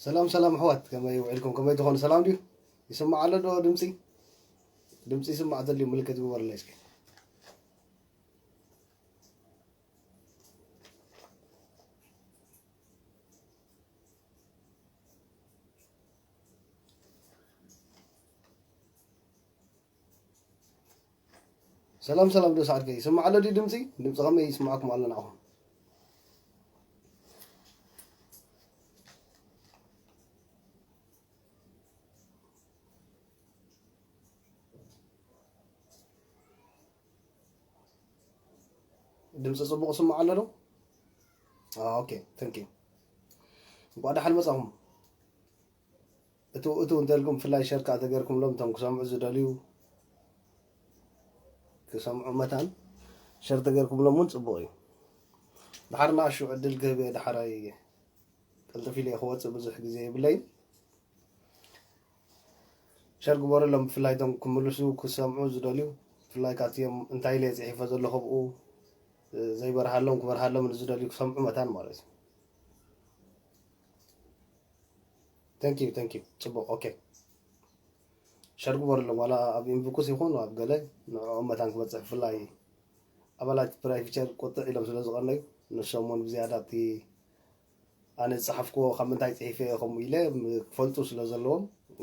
ሰላም ሰላም ኣሕዋት፣ ከመይ ውዒልኩም? ከመይ ትኾኑ? ሰላም ድዩ? ይስማዕ ኣሎ ዶ ድምፂ? ድምፂ ይስማዕ ተልዩ ምልክት ግበሩለይ እስኪ። ሰላም ሰላም፣ ዶ ሰዓት ከይ ይስማዕ ኣሎ ድዩ ድምፂ? ድምፂ ከመይ ይስማዕኩም ኣሎ ንዓኹም? ድምፂ ፅቡቕ ስማዕ ኣሎ ዶ? ኦኬ፣ ተንክ ዩ። እንኳዕ ደሓን መፃኹም። እቱ እቱ እንተልኩም ብፍላይ ሸር ከዓ ተገርኩምሎም እቶም ክሰምዑ ዝደልዩ፣ ክሰምዑ መታን ሸር ተገርኩምሎም እውን ፅቡቕ እዩ። ድሓር ንኣሹ ዕድል ክህብ እየ፣ ድሓራይ ቅልጥፍ ኢለ ክወፅእ ብዙሕ ግዜ የብለይን። ሸር ግበሩሎም፣ ብፍላይ እቶም ክምልሱ ክሰምዑ ዝደልዩ፣ ብፍላይ ካትዮም እንታይ ኢለ ፅሒፈ ዘለኹ ብኡ ዘይበርሃሎም ክበርሃሎም ንዝደልዩ ክሰምዑ መታን ማለት እዩ። Thank you, thank you። ፅቡቕ፣ ኦኬ። ሸር ግበሩሎም፣ ዋላ ኣብ ኢንቦክስ ይኹን ኣብ ገለ ንዕኦም መታን ክበፅሕ፣ ብፍላይ ኣባላት ፕራይ ፊቸር ቁጥዕ ኢሎም ስለ ዝቐነዩ፣ ንሶም እውን ብዝያዳ እቲ ኣነ ዝፀሓፍክዎ ካብ ምንታይ ፅሒፈ እየ ከምኡ ኢለ ክፈልጡ ስለ ዘለዎም፣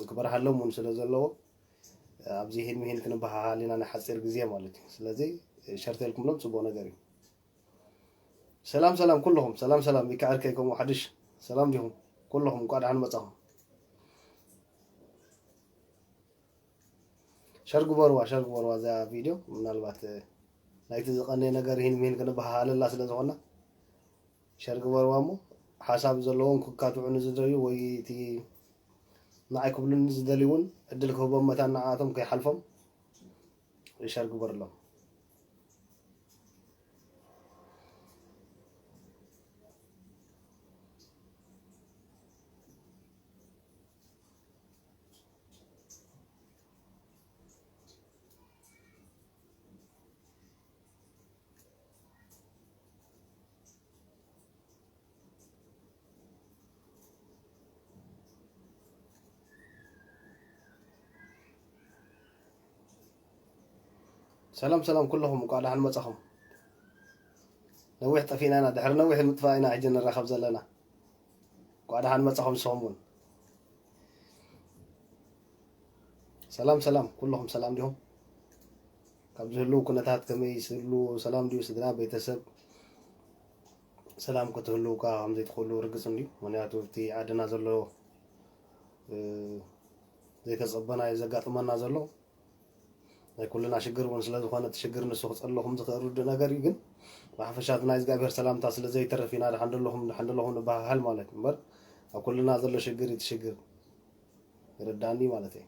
ክበርሃሎም እውን ስለ ዘለዎ፣ ኣብዚ ሂን ምሂን ክንበሃሃል ኢና ናይ ሓፂር ግዜ ማለት እዩ። ስለዚ ሸር ተልኩምሎም ፅቡቕ ነገር እዩ። ሰላም ሰላም ኩለኹም፣ ሰላም ሰላም። ሚካኤል ከይ ከምኡ ሓድሽ ሰላም ዲኹም? ኩለኹም እንኳዕ ደሓን መጻኹም። ሸር ግበርዋ፣ ሸር ግበርዋ እዛ ቪድዮ። ምናልባት ናይቲ ዝቐነየ ነገር ሂን ምሂን ክንበሃሃለላ ስለ ዝኾና ሸር ግበርዋ እሞ ሓሳብ ዘለዎም ክካትዑ ንዝደልዩ ወይ እቲ ንዓይ ክብሉኒ ዝደልዩ እውን ዕድል ክህቦም መታን ንዓኣቶም ከይሓልፎም ሸር ግበርሎም። ሰላም ሰላም ኩለኹም፣ እንኳዕ ደሓን መጻኹም። ነዊሕ ጠፊእና ኢና፣ ድሕሪ ነዊሕ ምጥፋእ ኢና ሕጂ ንራኸብ ዘለና። እንኳዕ ደሓን መጻኹም ንስኹም እውን። ሰላም ሰላም ኩለኹም፣ ሰላም ዲኹም? ካብ ዝህልው ኩነታት ከመይ ዝህሉ፣ ሰላም ድዩ ስድራ ቤተሰብ? ሰላም ክትህልው ከዓ ከም ዘይትኽእሉ ርግጽ እንድዩ። ምኽንያቱ እቲ ዓድና ዘሎ፣ እ፣ ዘይተጸበናዮ ዘጋጥመና ዘሎ ናይ ኩልና ሽግር እውን ስለ ዝኾነ እቲ ሽግር ንሱ ክጸልለኹም ዝኽእል ርዱእ ነገር እዩ። ግን ብሓፈሻ እቲ ናይ እግዚኣብሔር ሰላምታ ስለ ዘይተርፍ ኢና ደሓን ደለኹም፣ ደሓን ደለኹም ንበሃሃል ማለት እዩ። እምበር ኣብ ኩልና ዘሎ ሽግር እዩ እቲ ሽግር። ይርዳኒ ማለት እዩ።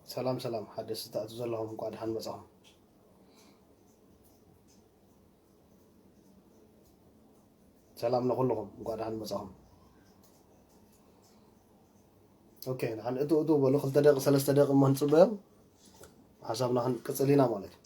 ሰላም ሰላም፣ ሓደስቲ ትኣትዉ ዘለኹም እንኳዕ ደሓን መጻኹም። ሰላም ንኹልኹም፣ እንኳዕ ደሓን መጻኹም። ኦኬ፣ ንሓን እቱ እቱ በሉ፣ ክልተ ደቂ፣ ሰለስተ ደቂ እሞ ንጽበዮም። ሓሳብና ክንቅጽል ኢና ማለት እዩ።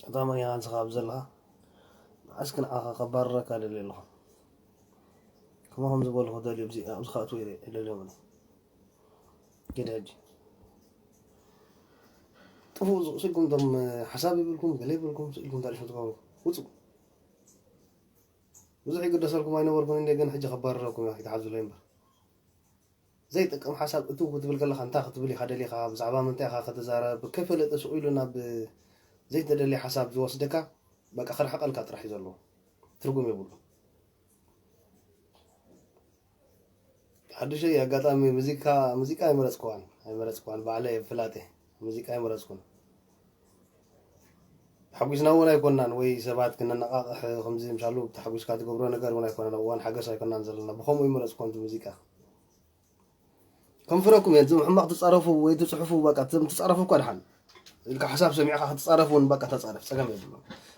ቀዳማይ ንስኻ ኣብ ዘለኻ መዓስ ክንዓኻ ከባርረካ ደልየ ኣለኹ። ከማኹም ዝበልኹ ደልዩ ኣብዚ፣ ኣብዚ ከኣትዉ ይደልዮም። ግደ ሕጂ ጥፉእ፣ ስኢልኩም፣ እቶም ሓሳብ ይብልኩም፣ ገለ ይብልኩም፣ ስኢልኩም ታሪፍ ትገብሩ። ውጹ። ብዙሕ ይግደሰልኩም ኣይነበርኩን እንደ፣ ግን ሕጂ ከባርረኩም እየ፣ ይትሓዙለይ እምበር። ዘይጠቅም ሓሳብ እትው ክትብል ከለኻ እንታይ ክትብል ኢኻ ደሊኻ? ብዛዕባ ምንታይ ኢኻ ክትዛረብ? ከይፈለጠ ስቕ ኢሉ ናብ ዘይተደልየ ሓሳብ ዝወስደካ። በቃ ክርሕቀልካ ጥራሕ እዩ ዘለዎ። ትርጉም የብሉ። ሓዱሸይ ኣጋጣሚ ሙዚቃ ሙዚቃ ኣይመረጽኩዋን ኣይመረጽኩዋን ባዕለይ ፍላጤ ሙዚቃ ኣይመረጽኩን። ተሓጒስና እውን ኣይኮናን ወይ ሰባት ክነነቃቕሕ ከምዚ ምሻሉ ተሓጒስካ ትገብሮ ነገር እውን ኣይኮነን። ኣብ እዋን ሓገስ ኣይኮናን ዘለና። ብኸምኡ ይመረጽኩ ኮንቲ ሙዚቃ ከምፍረኩም እየ። እዞም ሕማቕ ትጻረፉ ወይ ትጽሕፉ በቃ እዞም ትጻረፉ እኳ ድሓን ኢልካ ሓሳብ ሰሚዕካ ክትጻረፍ እውን በቃ ተጻረፍ ጸገም የብሉ።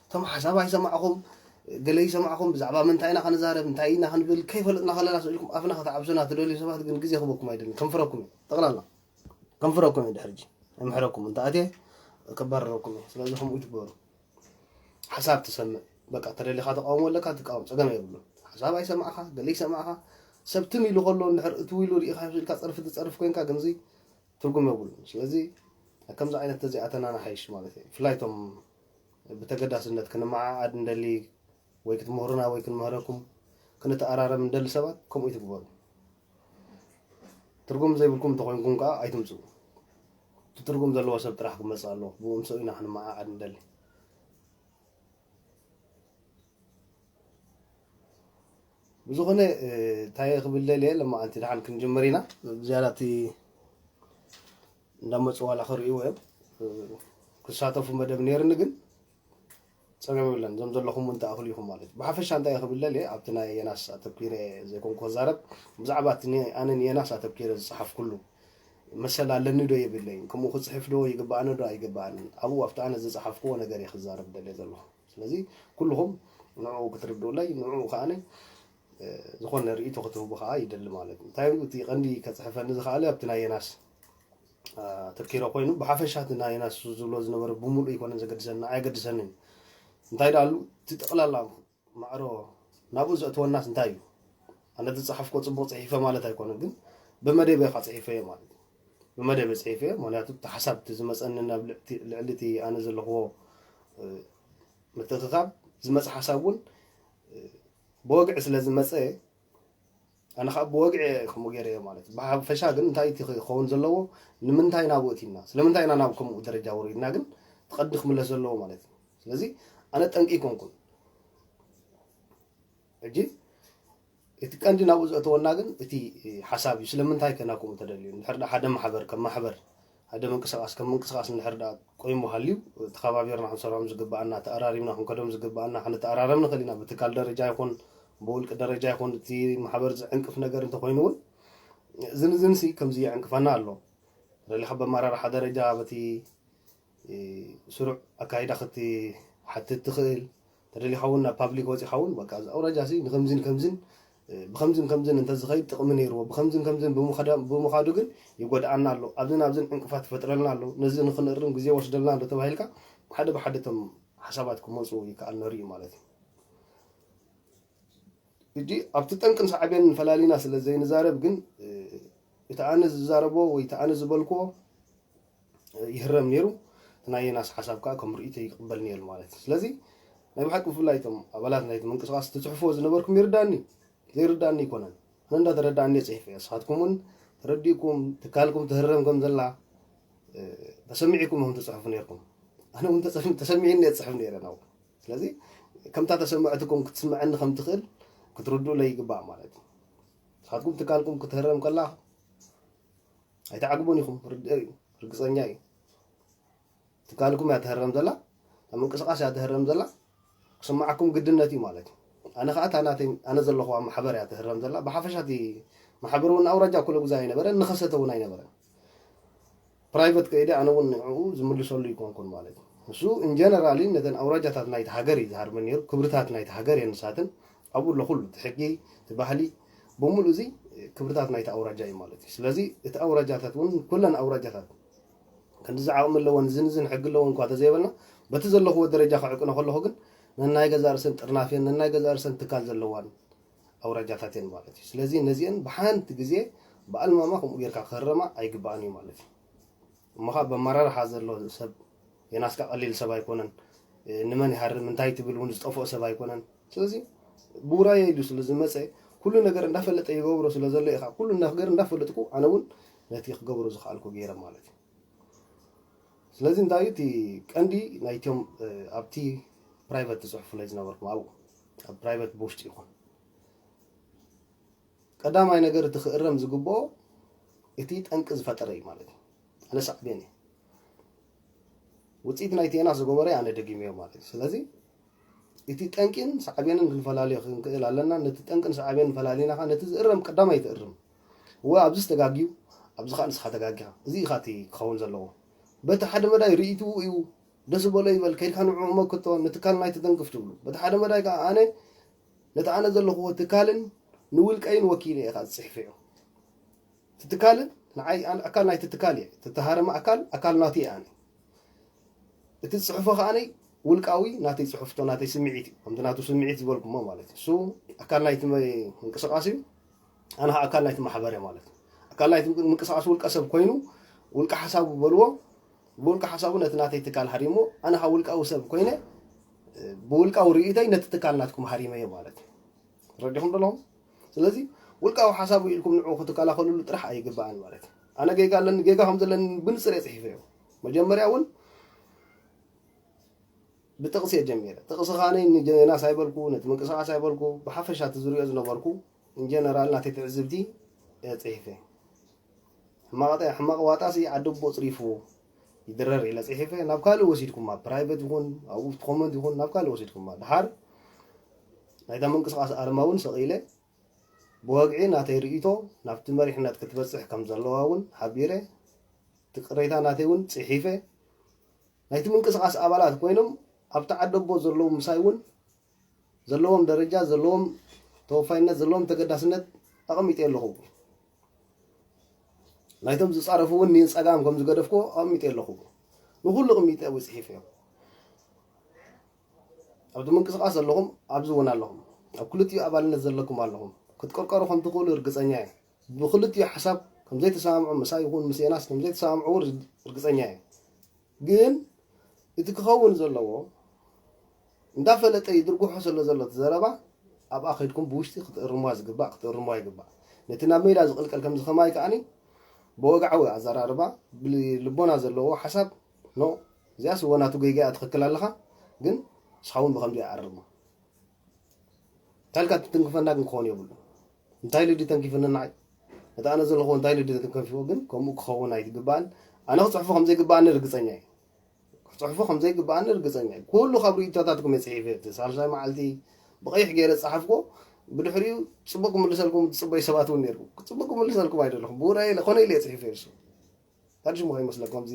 እቶም ሓሳብ ኣይሰማዕኹም ገለ ይሰማዕኹም ብዛዕባ ምንታይ ኢና ክንዛረብ እንታይ ኢና ክንብል ከይፈለጥና ከለና ስኢልኩም ኣፍና ከተዓብሱና ትደልዩ ሰባት ግን ግዜ ክበኩም ኣይደልን። ከምፍረኩም እየ ጠቕላላ ከምፍረኩም እየ ድሕርጂ ኣይምሕረኩም እንተ ኣትየ ከባረረኩም እየ። ስለዚ ከምኡ ትግበሩ። ሓሳብ ትሰምዕ በቃ ተደሊኻ ተቃውሞ ኣለካ ትቃወም ጸገም የብሉ። ሓሳብ ኣይሰማዕኻ ገለ ይሰማዕኻ ሰብ ትም ኢሉ ከሎ እንድሕር እትው ኢሉ ርኢኻ ኢልካ ጸርፊ ትጸርፍ ኮይንካ ግንዚ ትርጉም የብሉ። ስለዚ ከምዚ ዓይነት ተዚኣተና ንሓይሽ ማለት እዩ። ብፍላይ እቶም ብተገዳስነት ክንመዓዓድ እንደሊ ወይ ክትምህሩና ወይ ክንምህረኩም ክንተኣራረም እንደሊ ሰባት ከምኡ ይትግበሩ። ትርጉም ዘይብልኩም እንተኮይንኩም ከዓ ኣይትምፅኡ። እቲ ትርጉም ዘለዎ ሰብ ጥራሕ ክመፅእ ኣለዎ። ብኡ ምሰኡ ኢና ክንመዓዓድ እንደሊ። ብዝኾነ እንታይ ክብል ደልየ ለማዓንቲ ደሓን ክንጅምር ኢና። ዝያዳ እቲ እንዳመፁ ዋላ ክርእይዎ እዮም ክሳተፉ መደብ ነይርኒ ግን ፀገም የብለን። እዞም ዘለኹም እውን ተኣኽሉ ኢኹም ማለት እዩ። ብሓፈሻ እንታይ ክብል ደልየ ኣብቲ ናይ የናስ ኣተኪረ ዘይኮንኩ ክዛረብ ብዛዕባ እቲ ኣነ ንየናስ ኣተኪረ ዝፀሓፍኩሉ መሰል ኣለኒ ዶ የብለይን ከምኡ ክፅሕፍ ዶ ይግባኣኒ ዶ ኣይግባኣንን ኣብኡ ኣብቲ ኣነ ዝፀሓፍክዎ ነገር እየ ክዛረብ ደልየ ዘለኹ። ስለዚ ኩልኹም ንዕኡ ክትርድኡለይ ንዕኡ ከዓነ ዝኾነ ርእይቶ ክትህቡ ከዓ ይደሊ ማለት እዩ። እንታይ እቲ ቀንዲ ከፅሕፈኒ ዝኸኣለ ኣብቲ ናይ የናስ ተኪሮ ኮይኑ ብሓፈሻ እቲ ናይ የናስ ዝብሎ ዝነበረ ብምሉእ ይኮነን ዘገድሰኒ ኣየገድሰንን። እንታይ ደኣሉ እቲ ጠቕላላ ማዕሮ ናብኡ ዘእትወናስ እንታይ እዩ? ኣነ ዝፀሓፍኮ ፅቡቅ ፅሒፈ ማለት ኣይኮነን ግን ብመደበ ካ ፅሒፈ ማለት እዩ። ብመደበ ፅሒፈ ምክንያቱ እቲ ሓሳብ እቲ ዝመፀኒ ናብ ልዕሊ እቲ ኣነ ዘለኽዎ ምትእኽኻብ ዝመፀ ሓሳብ እውን ብወግዒ ስለ ዝመፀ ኣነ ከዓ ብወግዒ ከምኡ ገይረ ማለት እዩ። ብሓፈሻ ግን እንታይ እቲ ክኸውን ዘለዎ ንምንታይ ናብኡ እቲና ስለምንታይ ኢና ናብ ከምኡ ደረጃ ወሪድና ግን ትቐዲ ክምለስ ዘለዎ ማለት እዩ። ስለዚ ኣነ ጠንቂ ይኮንኩን ሕጂ እቲ ቀንዲ ናብኡ ዘእተወና ግን እቲ ሓሳብ እዩ። ስለምንታይ ከና ከምኡ ተደልዩ እንድሕር ሓደ ማሕበር ከም ማሕበር ሓደ ምንቅስቃስ ከም ምንቅስቃስ እንድሕር ደኣ ቆይሙ ሃልዩ ተኸባቢርና ክንሰርሖም ዝግብኣና ተኣራሪምና ክንከዶም ዝግብኣና ክንተኣራረም ንኽእል ኢና። ብትካል ደረጃ ይኹን ብውልቂ ደረጃ ይኹን እቲ ማሕበር ዝዕንቅፍ ነገር እንተኮይኑ እውን እዝን እዝንሲ ከምዚ ይዕንቅፈና ኣሎ። ረሊኻ በመራርሓ ደረጃ በቲ ስሩዕ ኣካይዳ ክትሓትት ትኽእል ተደሊኻ እውን ናብ ፓብሊክ ወፂኻ እውን በቃ እዚ ኣውራጃ ሲ ንከምዚን ከምዚን ብከምዝን ከምዝን እንተዝኸይድ ጥቕሚ ነይርዎ ብከምዝን ከምዝን ብምኻዱ ግን ይጎድኣና ኣሎ ኣብዝን ኣብዝን ዕንቅፋት ይፈጥረልና ኣሎ ነዚ ንክንእርም ግዜ ወስደልና ኣሎ ተባሂልካ ሓደ ብሓደ እቶም ሓሳባት ክመፁ ይከኣል ነሩ እዩ ማለት እዩ። እጂ ኣብቲ ጠንቅን ሳዕቤን ፈላሊና ስለ ዘይንዛረብ ግን እቲ ኣነ ዝዛረቦ ወይ እቲ ኣነ ዝበልክዎ ይህረም ነይሩ። እቲ ናይ የናስ ሓሳብ ከዓ ከም ርእይቶ ይቅበል ነይሩ ማለት እዩ። ስለዚ ናይ ብሓቂ ብፍላይ እቶም ኣባላት ናይቲ ምንቅስቃስ ትፅሕፍዎ ዝነበርኩም ይርዳኒ ዘይርዳኒ ኣይኮነን። ኣነ እንዳተረዳእኒ እየ ፅሒፈ። ንስኻትኩም እውን ተረዲእኩም ትካልኩም ትህረም ከም ዘላ ተሰሚዕኩም ኢኹም ትፅሕፉ ነይርኩም። ኣነ እውን ተሰሚዕኒ እየ ዝፅሕፍ ነይረ ናብኡ። ስለዚ ከምታ ተሰምዐትኩም ክትስምዐኒ ከም ትኽእል ክትርድኡለይ ይግባእ ማለት እዩ። ንስኻትኩም ትካልኩም ክትህረም ከላ ኣይትዓግቡን ኢኹም። ርድኦ እዩ፣ ርግፀኛ እዩ። ትካልኩም እያ ትህረም ዘላ፣ ኣብ ምንቅስቃስ እያ ትህረም ዘላ። ክስማዓኩም ግድነት እዩ ማለት እዩ። ኣነ ከዓ እታ ናተይ ኣነ ዘለኹዋ ማሕበር እያ ትህረም ዘላ። ብሓፈሻ እቲ ማሕበር እውን ኣውራጃ ኩለ ጉዛይ ኣይነበረን፣ ንኸሰተ እውን ኣይነበረን። ፕራይቨት ከይደ ኣነ እውን ንዕኡ ዝምልሰሉ ይኮንኩን ማለት እዩ። ንሱ ኢንጀነራሊ ነተን ኣውራጃታት ናይቲ ሃገር እዩ ዝሃርመን ነይሩ። ክብርታት ናይቲ ሃገር እየን ንሳትን ኣብኡ ኣሎ ኩሉ እቲ ሕጊ እቲ ባህሊ ብምሉእ እዚ ክብርታት ናይቲ ኣውራጃ እዩ ማለት እዩ። ስለዚ እቲ ኣውራጃታት እውን ኩለን ኣውራጃታት ክንዲ ዝዓቕሚ ኣለወን ዝንዝን ሕጊ ኣለወን እኳ ተዘይበልና በቲ ዘለኽዎ ደረጃ ክዕቅኖ ከለኹ ግን ነናይ ገዛ ርእሰን ጥርናፍ እየን ነናይ ገዛ ርእሰን ትካል ዘለዋን ኣውራጃታት እየን ማለት እዩ። ስለዚ ነዚአን ብሓንቲ ግዜ ብኣልማማ ከምኡ ጌርካ ክህረማ ኣይግባኣን እዩ ማለት እዩ። እሞ ከዓ በመራርሓ ዘሎ ሰብ የናስካ ቀሊል ሰብ ኣይኮነን። ንመን ይሃርም እንታይ ትብል እውን ዝጠፍኦ ሰብ ኣይኮነን። ስለዚ ብውራየ ኢሉ ስለ ዝመፀ ኩሉ ነገር እንዳፈለጠ ይገብሮ ስለ ዘሎ ኢኻ ኩሉ ነገር እንዳፈለጥኩ ኣነ እውን ነቲ ክገብሮ ዝኽኣልኩ ገይረ ማለት እዩ። ስለዚ እንታይ እቲ ቀንዲ ናይቶም ኣብቲ ፕራይቨት ትፅሕፉለይ ዝነበርኩም ኣብኡ ኣብ ፕራይቨት ብውሽጢ ይኹን ቀዳማይ ነገር እቲ ክእረም ዝግብኦ እቲ ጠንቂ ዝፈጠረ እዩ ማለት እዩ። ኣነ ሳዕቤን እየ። ውፅኢት ናይቲ ዮናስ ዝገበረ ኣነ ደጊመዮ ማለት እዩ። ስለዚ እቲ ጠንቂን ሳዕቤንን ክንፈላልዮ ክንክእል ኣለና። ነቲ ጠንቅን ሳዕቤንን ፈላሊና ከዓ ነቲ ዝእረም ቀዳማይ ትእርም። እወ ኣብዚ ዝተጋግዩ ኣብዚ ከዓ ንስኻ ተጋጊኻ። እዚ ኢኻ እቲ ክኸውን ዘለዎ። በቲ ሓደ መዳይ ርእይትኡ እዩ ደስ በሎ ይበል ከይድካ ንዕኡ መክቶ ንትካል ናይቲ ተንክፍ ትብሉ። በቲ ሓደ መዳይ ከዓ ኣነ ነቲ ኣነ ዘለኹዎ ትካልን ንውልቀይን ወኪለ እየ ከዓ ዝፅሕፍ እዩ። እቲ ትካልን ንዓይ ኣነ ኣካል ናይቲ ትካል እየ። እቲ ተሃረመ ኣካል ኣካል ናቱ እየ ኣነ። እቲ ዝፅሕፎ ከዓ ውልቃዊ ናተይ ፅሕፍቶ ናተይ ስምዒት እዩ። ከምቲ ናቱ ስምዒት ዝበልኩሞ ማለት እዩ። እሱ ኣካል ናይቲ መ- ምንቅስቃስ እዩ። ኣነ ከዓ ኣካል ናይቲ ማሕበር እየ ማለት እዩ። ኣካል ናይቲ ምንቅስቃስ ውልቀ ሰብ ኮይኑ ውልቀ ሓሳቡ በልዎ ብውልቀ ሓሳቡ ነቲ ናተይ ትካል ሃሪሞ ኣነ ከዓ ውልቃዊ ሰብ ኮይነ ብውልቃዊ ርእይቶይ ነቲ ትካል ናትኩም ሃሪመዮ ማለት እዩ። ረዲኹም ዘለኹም። ስለዚ ውልቃዊ ሓሳቡ ኢልኩም ንዕኡ ክትከላኸልሉ ጥራሕ ኣይግባእን ማለት እዩ። ኣነ ጌጋ ኣለኒ ጌጋ ከም ዘለኒ ብንፅር እየ ፅሒፈዮ። መጀመርያ እውን ብጥቕሲ እየ ጀሚረ። ጥቕሲ ከዓነይ ንጀናስ ኣይበልኩ ነቲ ምንቅስቃስ ኣይበልኩ ብሓፈሻ እቲ ዝሪኦ ዝነበርኩ ኢንጀነራል ናተይ ትዕዝብቲ እየ ፅሒፈ። ሕማቕ ዋጣ ሲ ዓዲ ኣቦ ፅሪፉ ይድረር ኢለ ፅሒፈ ናብ ካልእ ወሲድኩማ ፕራይቨት ይኹን ኣብኡ ኮመንት ይኹን ናብ ካልእ ወሲድኩማ ድሓር ናይታ ምንቅስቃስ ኣርማ እውን ሰቒለ ብወግዒ ናተይ ርእይቶ ናብቲ መሪሕነት ክትበፅሕ ከም ዘለዋ እውን ሓቢረ እቲ ቅሬታ ናተይ እውን ፅሒፈ ናይቲ ምንቅስቃስ ኣባላት ኮይኖም ኣብቲ ዓዲ ኣቦ ዘለዉ ምሳይ እውን ዘለዎም ደረጃ ዘለዎም ተወፋይነት ዘለዎም ተገዳስነት ኣቐሚጠ ኣለኹ። ናይቶም ዝፃረፉ እውን ንፀጋም ከም ዝገደፍኩ ኣቐሚጠ ኣለኹ። ንኩሉ ቅሚጠ ውፅሒፍ እዮም። ኣብቲ ምንቅስቃስ ዘለኹም ኣብዚ እውን ኣለኹም። ኣብ ክልቲኡ ኣባልነት ዘለኩም ኣለኹም። ክትቀርቀሩ ከም ትኽእሉ እርግፀኛ እየ። ብክልቲኡ ሓሳብ ከም ዘይተሰማምዑ ምሳይ ይኹን ምስ ኤናስ ከም ዘይተሰማምዑ እውን እርግፀኛ እየ። ግን እቲ ክኸውን ዘለዎ እንዳፈለጠ ይድርግሖ ስለ ዘሎ እቲ ዘረባ ኣብኣ ከድኩም ብውሽጢ ክትእርምዋ ዝግባእ ክትእርምዋ ይግባእ። ነቲ ናብ ሜዳ ዝቕልቀል ከምዚ ከማይ ከዓኒ ብወግዓዊ ኣዘራርባ ብልቦና ዘለዎ ሓሳብ ኖ እዚኣስ እወ ናቱ ገይጋ እያ ትኽክል ኣለኻ ግን ንስኻ እውን ብኸምዚ ኣርሞ ታልካ ትትንክፈና ግን ክኸውን የብሉ እንታይ ልዲ ተንኪፍኒ ንዓይ እቲ ኣነ ዘለኹ እንታይ ልዲ ተንከፊዎ ግን ከምኡ ክኸውን ኣይትግባእን ኣነ ክፅሕፎ ከም ዘይግባእኒ ርግፀኛ እየ ክፅሕፎ ከም ዘይግባእኒ ርግፀኛ እየ ኩሉ ካብ ርእይቶታትኩም እየ ፅሒፈ እቲ ሳልሳይ መዓልቲ ብቐይሕ ገይረ ዝፀሓፍኮ ብድሕሪኡ ፅቡቅ ክምልሰልኩም ዝፅበዩ ሰባት እውን ነርኩም ፅቡቅ ክምልሰልኩም ኣይደለኹም ብውራየ ኮነ ኢለ እየ ፅሒፈ እሱ ታዲያ ሽሙ ከይመስለኩም ከምዚ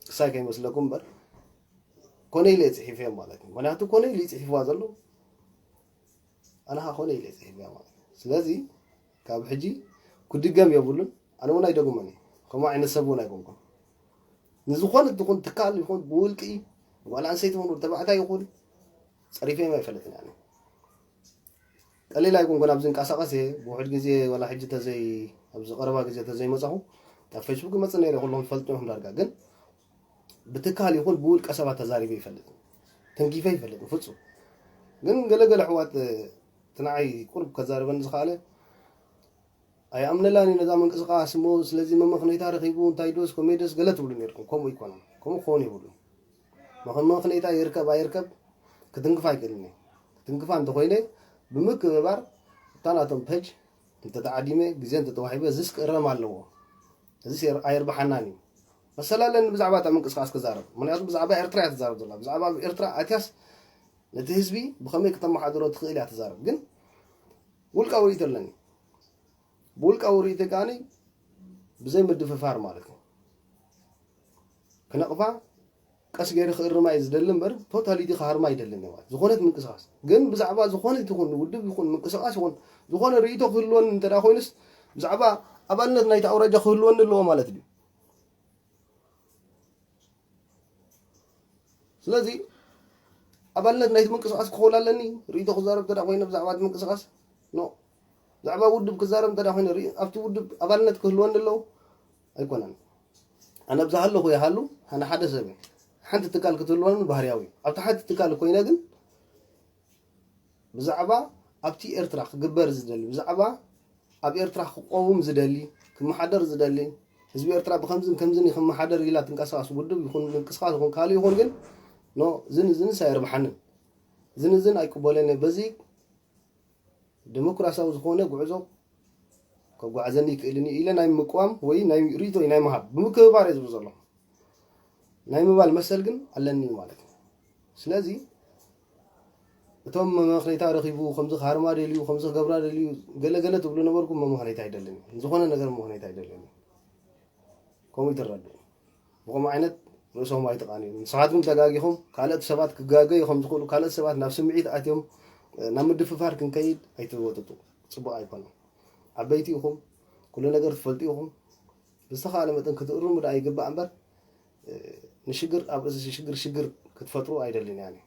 ክሳይ ከይመስለኩም እምበር ኮነ ኢለ እየ ፅሒፈ ማለት እዩ ምክንያቱ ኮነ ኢሉ ይፅሒፍዋ ዘሎ ኣነ ከዓ ኮነ ኢለ እየ ፅሒፈ ማለት እዩ ስለዚ ካብ ሕጂ ክድገም የብሉን ኣነ እውን ኣይደግሞን እየ ከምኡ ዓይነት ሰብ እውን ኣይኮንኩም ንዝኾነ ትኹን ትካል ይኹን ብውልቂ ጓል ኣንሰይቲ ይኹን ተባዕታይ ይኹን ፀሪፈዮም ኣይፈልጥን እየ ቀሊል ኣይኮንኩን ኣብ ዝንቀሳቐስ እየ ብውሕድ ግዜ ዋላ ሕጂ ተዘይ ኣብዚ ቀረባ ግዜ ተዘይመፃኹ ኣብ ፌስቡክ ይመፅእ ነይረ ኩሎም ትፈልጡ ኢኹም ዳርጋ ግን ብትካል ይኹን ብውልቀ ሰባት ተዛሪበ ይፈልጥ ተንኪፈ ይፈልጥ ፍፁም ግን ገለገለ ኣሕዋት እቲ ንዓይ ቁርብ ከዛርበኒ ዝኸኣለ ኣይኣምነላን እዩ ነዛ ምንቅስቃስ እሞ ስለዚ መመኽነይታ ረኺቡ እንታይ ዶስ ከመይ ደስ ገለ ትብሉ ነርኩም ከምኡ ይኮነን ከምኡ ክኸውን ይብሉ መመኽነይታ ይርከብ ኣይርከብ ክትንክፍ ኣይክእልን ክትንክፋ እንተኮይነ ብምክብባር እታ ናቶም ፐጅ እንተተዓዲመ ግዜ እንተተዋሂበ እዚስ ክእረም ኣለዎ እዚስ ኣየርብሓናን እዩ መሰል ኣለኒ ብዛዕባ እታ ምንቅስቃስ ክዛረብ ምክንያቱ ብዛዕባ ኤርትራ እያ ትዛረብ ዘላ ብዛዕባ ኤርትራ ኣትያስ ነቲ ህዝቢ ብኸመይ ክተመሓድሮ ትኽእል እያ ትዛረብ ግን ውልቃዊ ርእይቶ ኣለኒ ብውልቃዊ ርእይቶ ከዓኒ ብዘይ ምድፍፋር ማለት እዩ ክነቕፋ ቀስ ገይሩ ክእርማ እዩ ዝደሊ እምበር ቶታሊቲ ክሃርማ ይደልን ማለት ዝኾነት ምንቅስቃስ ግን ብዛዕባ ዝኾነት ይኹን ውድብ ይኹን ምንቅስቃስ ይኹን ዝኾነ ርእይቶ ክህልወኒ እንተ ኮይኑስ ብዛዕባ ኣባልነት ናይቲ ኣውራጃ ክህልወኒ ኣለዎ ማለት እዩ ስለዚ ኣባልነት ናይቲ ምንቅስቃስ ክኸውን ኣለኒ ርእይቶ ክዛረብ እንተ ኮይነ ብዛዕባ እቲ ምንቅስቃስ ኖ ብዛዕባ ውድብ ክዛረብ እንተ ኮይነ ኣብቲ ውድብ ኣባልነት ክህልወኒ ኣለዎ ኣይኮነን ኣነ ብዝሃለኹ ይሃሉ ኣነ ሓደ ሰብ ሓንቲ ትካል ክትህልወኒ ባህርያዊ ኣብቲ ሓንቲ ትካል ኮይነ ግን ብዛዕባ ኣብቲ ኤርትራ ክግበር ዝደሊ ብዛዕባ ኣብ ኤርትራ ክቆውም ዝደሊ ክመሓደር ዝደሊ ህዝቢ ኤርትራ ብከምዝን ከምዝን ክመሓደር ኢላ ትንቀሳቀስ ውድብ ይኹን ምንቅስቃስ ይኹን ካልእ ይኹን ግን ኖ፣ ዝን ዝንስ ኣየርብሓንን፣ ዝን ዝን ኣይቅበለኒ። በዚ ዲሞክራሲያዊ ዝኾነ ጉዕዞ ከጓዕዘኒ ይክእልን እዩ ኢለ ናይ ምቅዋም ወይ ናይ ርእይቶ ናይ ምሃብ ብምክብባር እየ ዝብል ዘለኹ። ናይ ምባል መሰል ግን ኣለኒ ማለት እዩ። ስለዚ እቶም መመኽነይታ ረኺቡ፣ ከምዚ ክሃርማ ደልዩ፣ ከምዚ ክገብራ ደልዩ፣ ገለ ገለ ትብሉ ነበርኩም። መመኽነይታ ኣይደልን እዩ። ዝኾነ ነገር መመኽነይታ ኣይደልን እዩ። ከምኡ ይትረዱ። ብኸምኡ ዓይነት ርእሶም ኣይተቓንዩ። ንስኻትኩም ተጋጊኹም፣ ካልኦት ሰባት ክጋገዩ ከም ዝኽእሉ፣ ካልኦት ሰባት ናብ ስምዒት ኣትዮም፣ ናብ ምድፍፋር ክንከይድ ኣይትወጥጡ። ጽቡቕ ኣይኮነን። ዓበይቲ ኢኹም፣ ኩሉ ነገር ትፈልጡ ኢኹም። ብዝተኻእለ መጠን ክትእርሙ ደኣ ይግባእ እምበር፣ ንሽግር ኣብ ርእሲ ሽግር ሽግር ክትፈጥሩ ኣይደልን እየ ኣነ።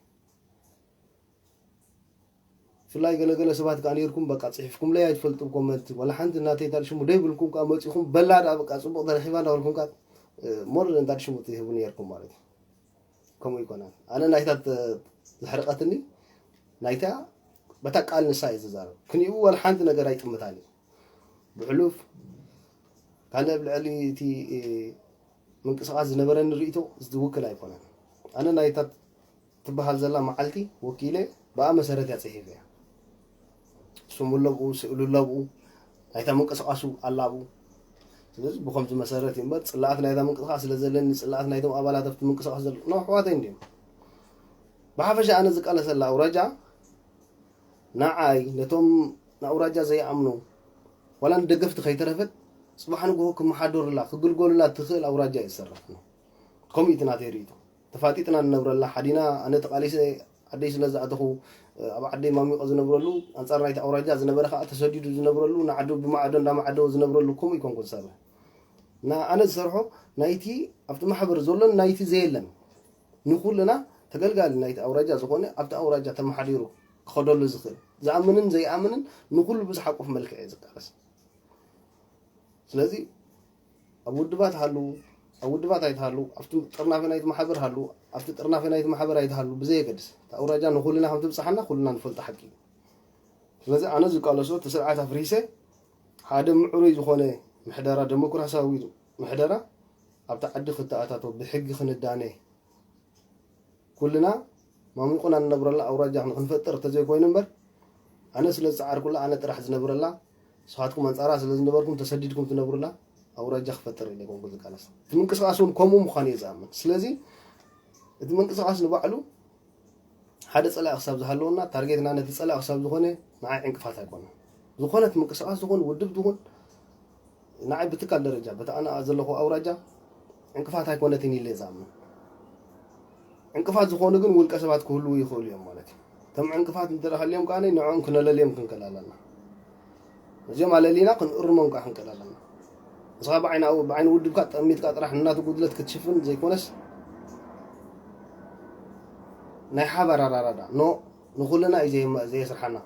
ብፍላይ ገለገለ ሰባት ከኣ ነይርኩም፣ በቃ ጽሒፍኩምለይ ኣይትፈልጡ ኮመንት፣ ዋላ ሓንቲ ናተይ እንዳ ሽሙ ደይብልኩም ከኣ መጺኹም፣ በላ ደኣ በቃ ጽቡቕ ተረኺባ እንዳበልኩም ከኣ፣ እ፣ ሞር እንዳ ሽሙ ትህቡ ነይርኩም ማለት እዩ። ከምኡ ይኮናል። ኣነ ናይታ ተ-፣ ዘሕርቐትኒ፣ ናይታ በታ ቃል ንሳ እየ ዝዛረብ። ክንይኡ ዋላ ሓንቲ ነገር ኣይጥምታን እዩ። ብሕሉፍ፣ ካልእ ኣብ ልዕሊ እቲ፣ እ፣ ምንቅስቓስ ዝነበረኒ ርእይቶ ዝውክል ኣይኮነን። ኣነ ናይታ ትበሃል ዘላ መዓልቲ ወኪለ ብኣ መሰረት እያ ጽሒፈያ። ስሙ ኣለብኡ፣ ስእሉ ኣለብኡ፣ ናይታ ምንቅስቓሱ ኣላ ኣብኡ። ስለዚ ብኸምዚ መሰረት እዩ እምበር፣ ጽላኣት ናይታ ምንቅስቓስ ስለ ዘለኒ፣ ጽላኣት ናይቶም ኣባላት ኣብቲ ምንቅስቓስ ዘሎ፣ ኖ፣ ኣሕዋተይ እንድዮም። ብሓፈሻ ኣነ ዝቃለሰላ ኣውራጃ፣ ንዓይ፣ ነቶም ንኣውራጃ ዘይኣምኑ፣ ዋላ ንደገፍቲ ከይተረፈት፣ ጽባሕ ንግሆ ክመሓደሩላ፣ ክግልገሉላ ትኽእል ኣውራጃ እየ ዝሰርሕ። ከምኡ እዩ እቲ ናተይ ርእይቶ። ተፋጢጥና ንነብረላ፣ ሓዲና፣ ኣነ ተቓሊሰ ዓደይ ስለ ዝኣተኹ፣ ኣብ ዓደይ ማሚቐ ዝነብረሉ፣ ኣንጻር ናይቲ ኣውራጃ ዝነበረ ከኣ ተሰዲዱ ዝነብረሉ፣ ንዓዱ ብማዕዶ እንዳማዕደወ ዝነብረሉ፣ ከምኡ ይኮንኩ ዝሰርሕ። እና ኣነ ዝሰርሖ ናይቲ ኣብቲ ማሕበር ዘሎን ናይቲ ዘየለን፣ ንኹልና ተገልጋሊ ናይቲ ኣውራጃ ዝኾነ፣ ኣብቲ ኣውራጃ ተመሓዲሩ ክኸደሉ ዝኽእል፣ ዝኣምንን ዘይኣምንን ንኹሉ ብዝሓቁፍ መልክዕ እየ ዝቃለስ። ስለዚ ኣብ ውድባት ሃሉ፣ ኣብ ውድባት ኣይትሃሉ፣ ኣብቲ ጥርናፈ ናይቲ ማሕበር ሃሉ፣ ኣብቲ ጥርናፈ ናይቲ ማሕበር ኣይትሃሉ፣ ብዘየገድስ፣ እታ ኣውራጃ ንኹልና ከም ትብጽሓና ኩልና ንፈልጦ ሓቂ እዩ። ስለዚ ኣነ ዝቃለሶ፣ እቲ ስርዓት ኣፍሪሰ፣ ሓደ ምዕሩይ ዝኾነ ምሕደራ፣ ደሞክራሲያዊ ምሕደራ ኣብቲ ዓዲ ክተኣታቶ፣ ብሕጊ ክንዳነ፣ ኩልና ማሚቑና እንነብረላ ኣውራጃ ንክንፈጥር እንተዘይኮይኑ እምበር፣ ኣነ ስለ ዝጸዓርኩላ፣ ኣነ ጥራሕ ዝነብረላ፣ ንስኻትኩም ኣንጻራ ስለ ዝነበርኩም ተሰዲድኩም ትነብሩላ ኣውራጃ ክፈጥር ኢለ ኣይኮንኩን ዝቃለስ። እቲ ምንቅስቓስ እውን ከምኡ ምዃኑ እየ ዝኣምን። ስለዚ እቲ ምንቅስቓስ ንባዕሉ ሓደ ጸላኢ ክሳብ ዝሃለወና፣ ታርጌትና ነቲ ጸላኢ ክሳብ ዝኾነ፣ ንዓይ ዕንቅፋት ኣይኮነን። ዝኾነት ምንቅስቓስ ትኹን፣ ውድብ ትኹን፣ ንዓይ ብትካል ደረጃ፣ በቲ ኣነ ዘለኹ ኣውራጃ፣ ዕንቅፋት ኣይኮነትን ኢለ እየ ዝኣምን። ዕንቅፋት ዝኾኑ ግን ውልቀ ሰባት ክህልዉ ይኽእሉ እዮም ማለት እዩ። እቶም ዕንቅፋት እንተ ደኣ ሃልዮም ከኣ ንዕኦም ክነለልዮም ክንክእል ኣለና። ነዚኦም ኣለሊና ክንእርሞም ከኣ ክንክእል ኣለና። ንስኻ ብዓይኒ፣ ብዓይኒ ውድብካ ጠሚትካ ጥራሕ ንናቱ ጉድለት ክትሽፍን ዘይኮነስ፣ ናይ ሓባር ኣራዳዳ፣ ኖ፣ ንኹልና እዩ ዘየ-፣ ዘየስርሓና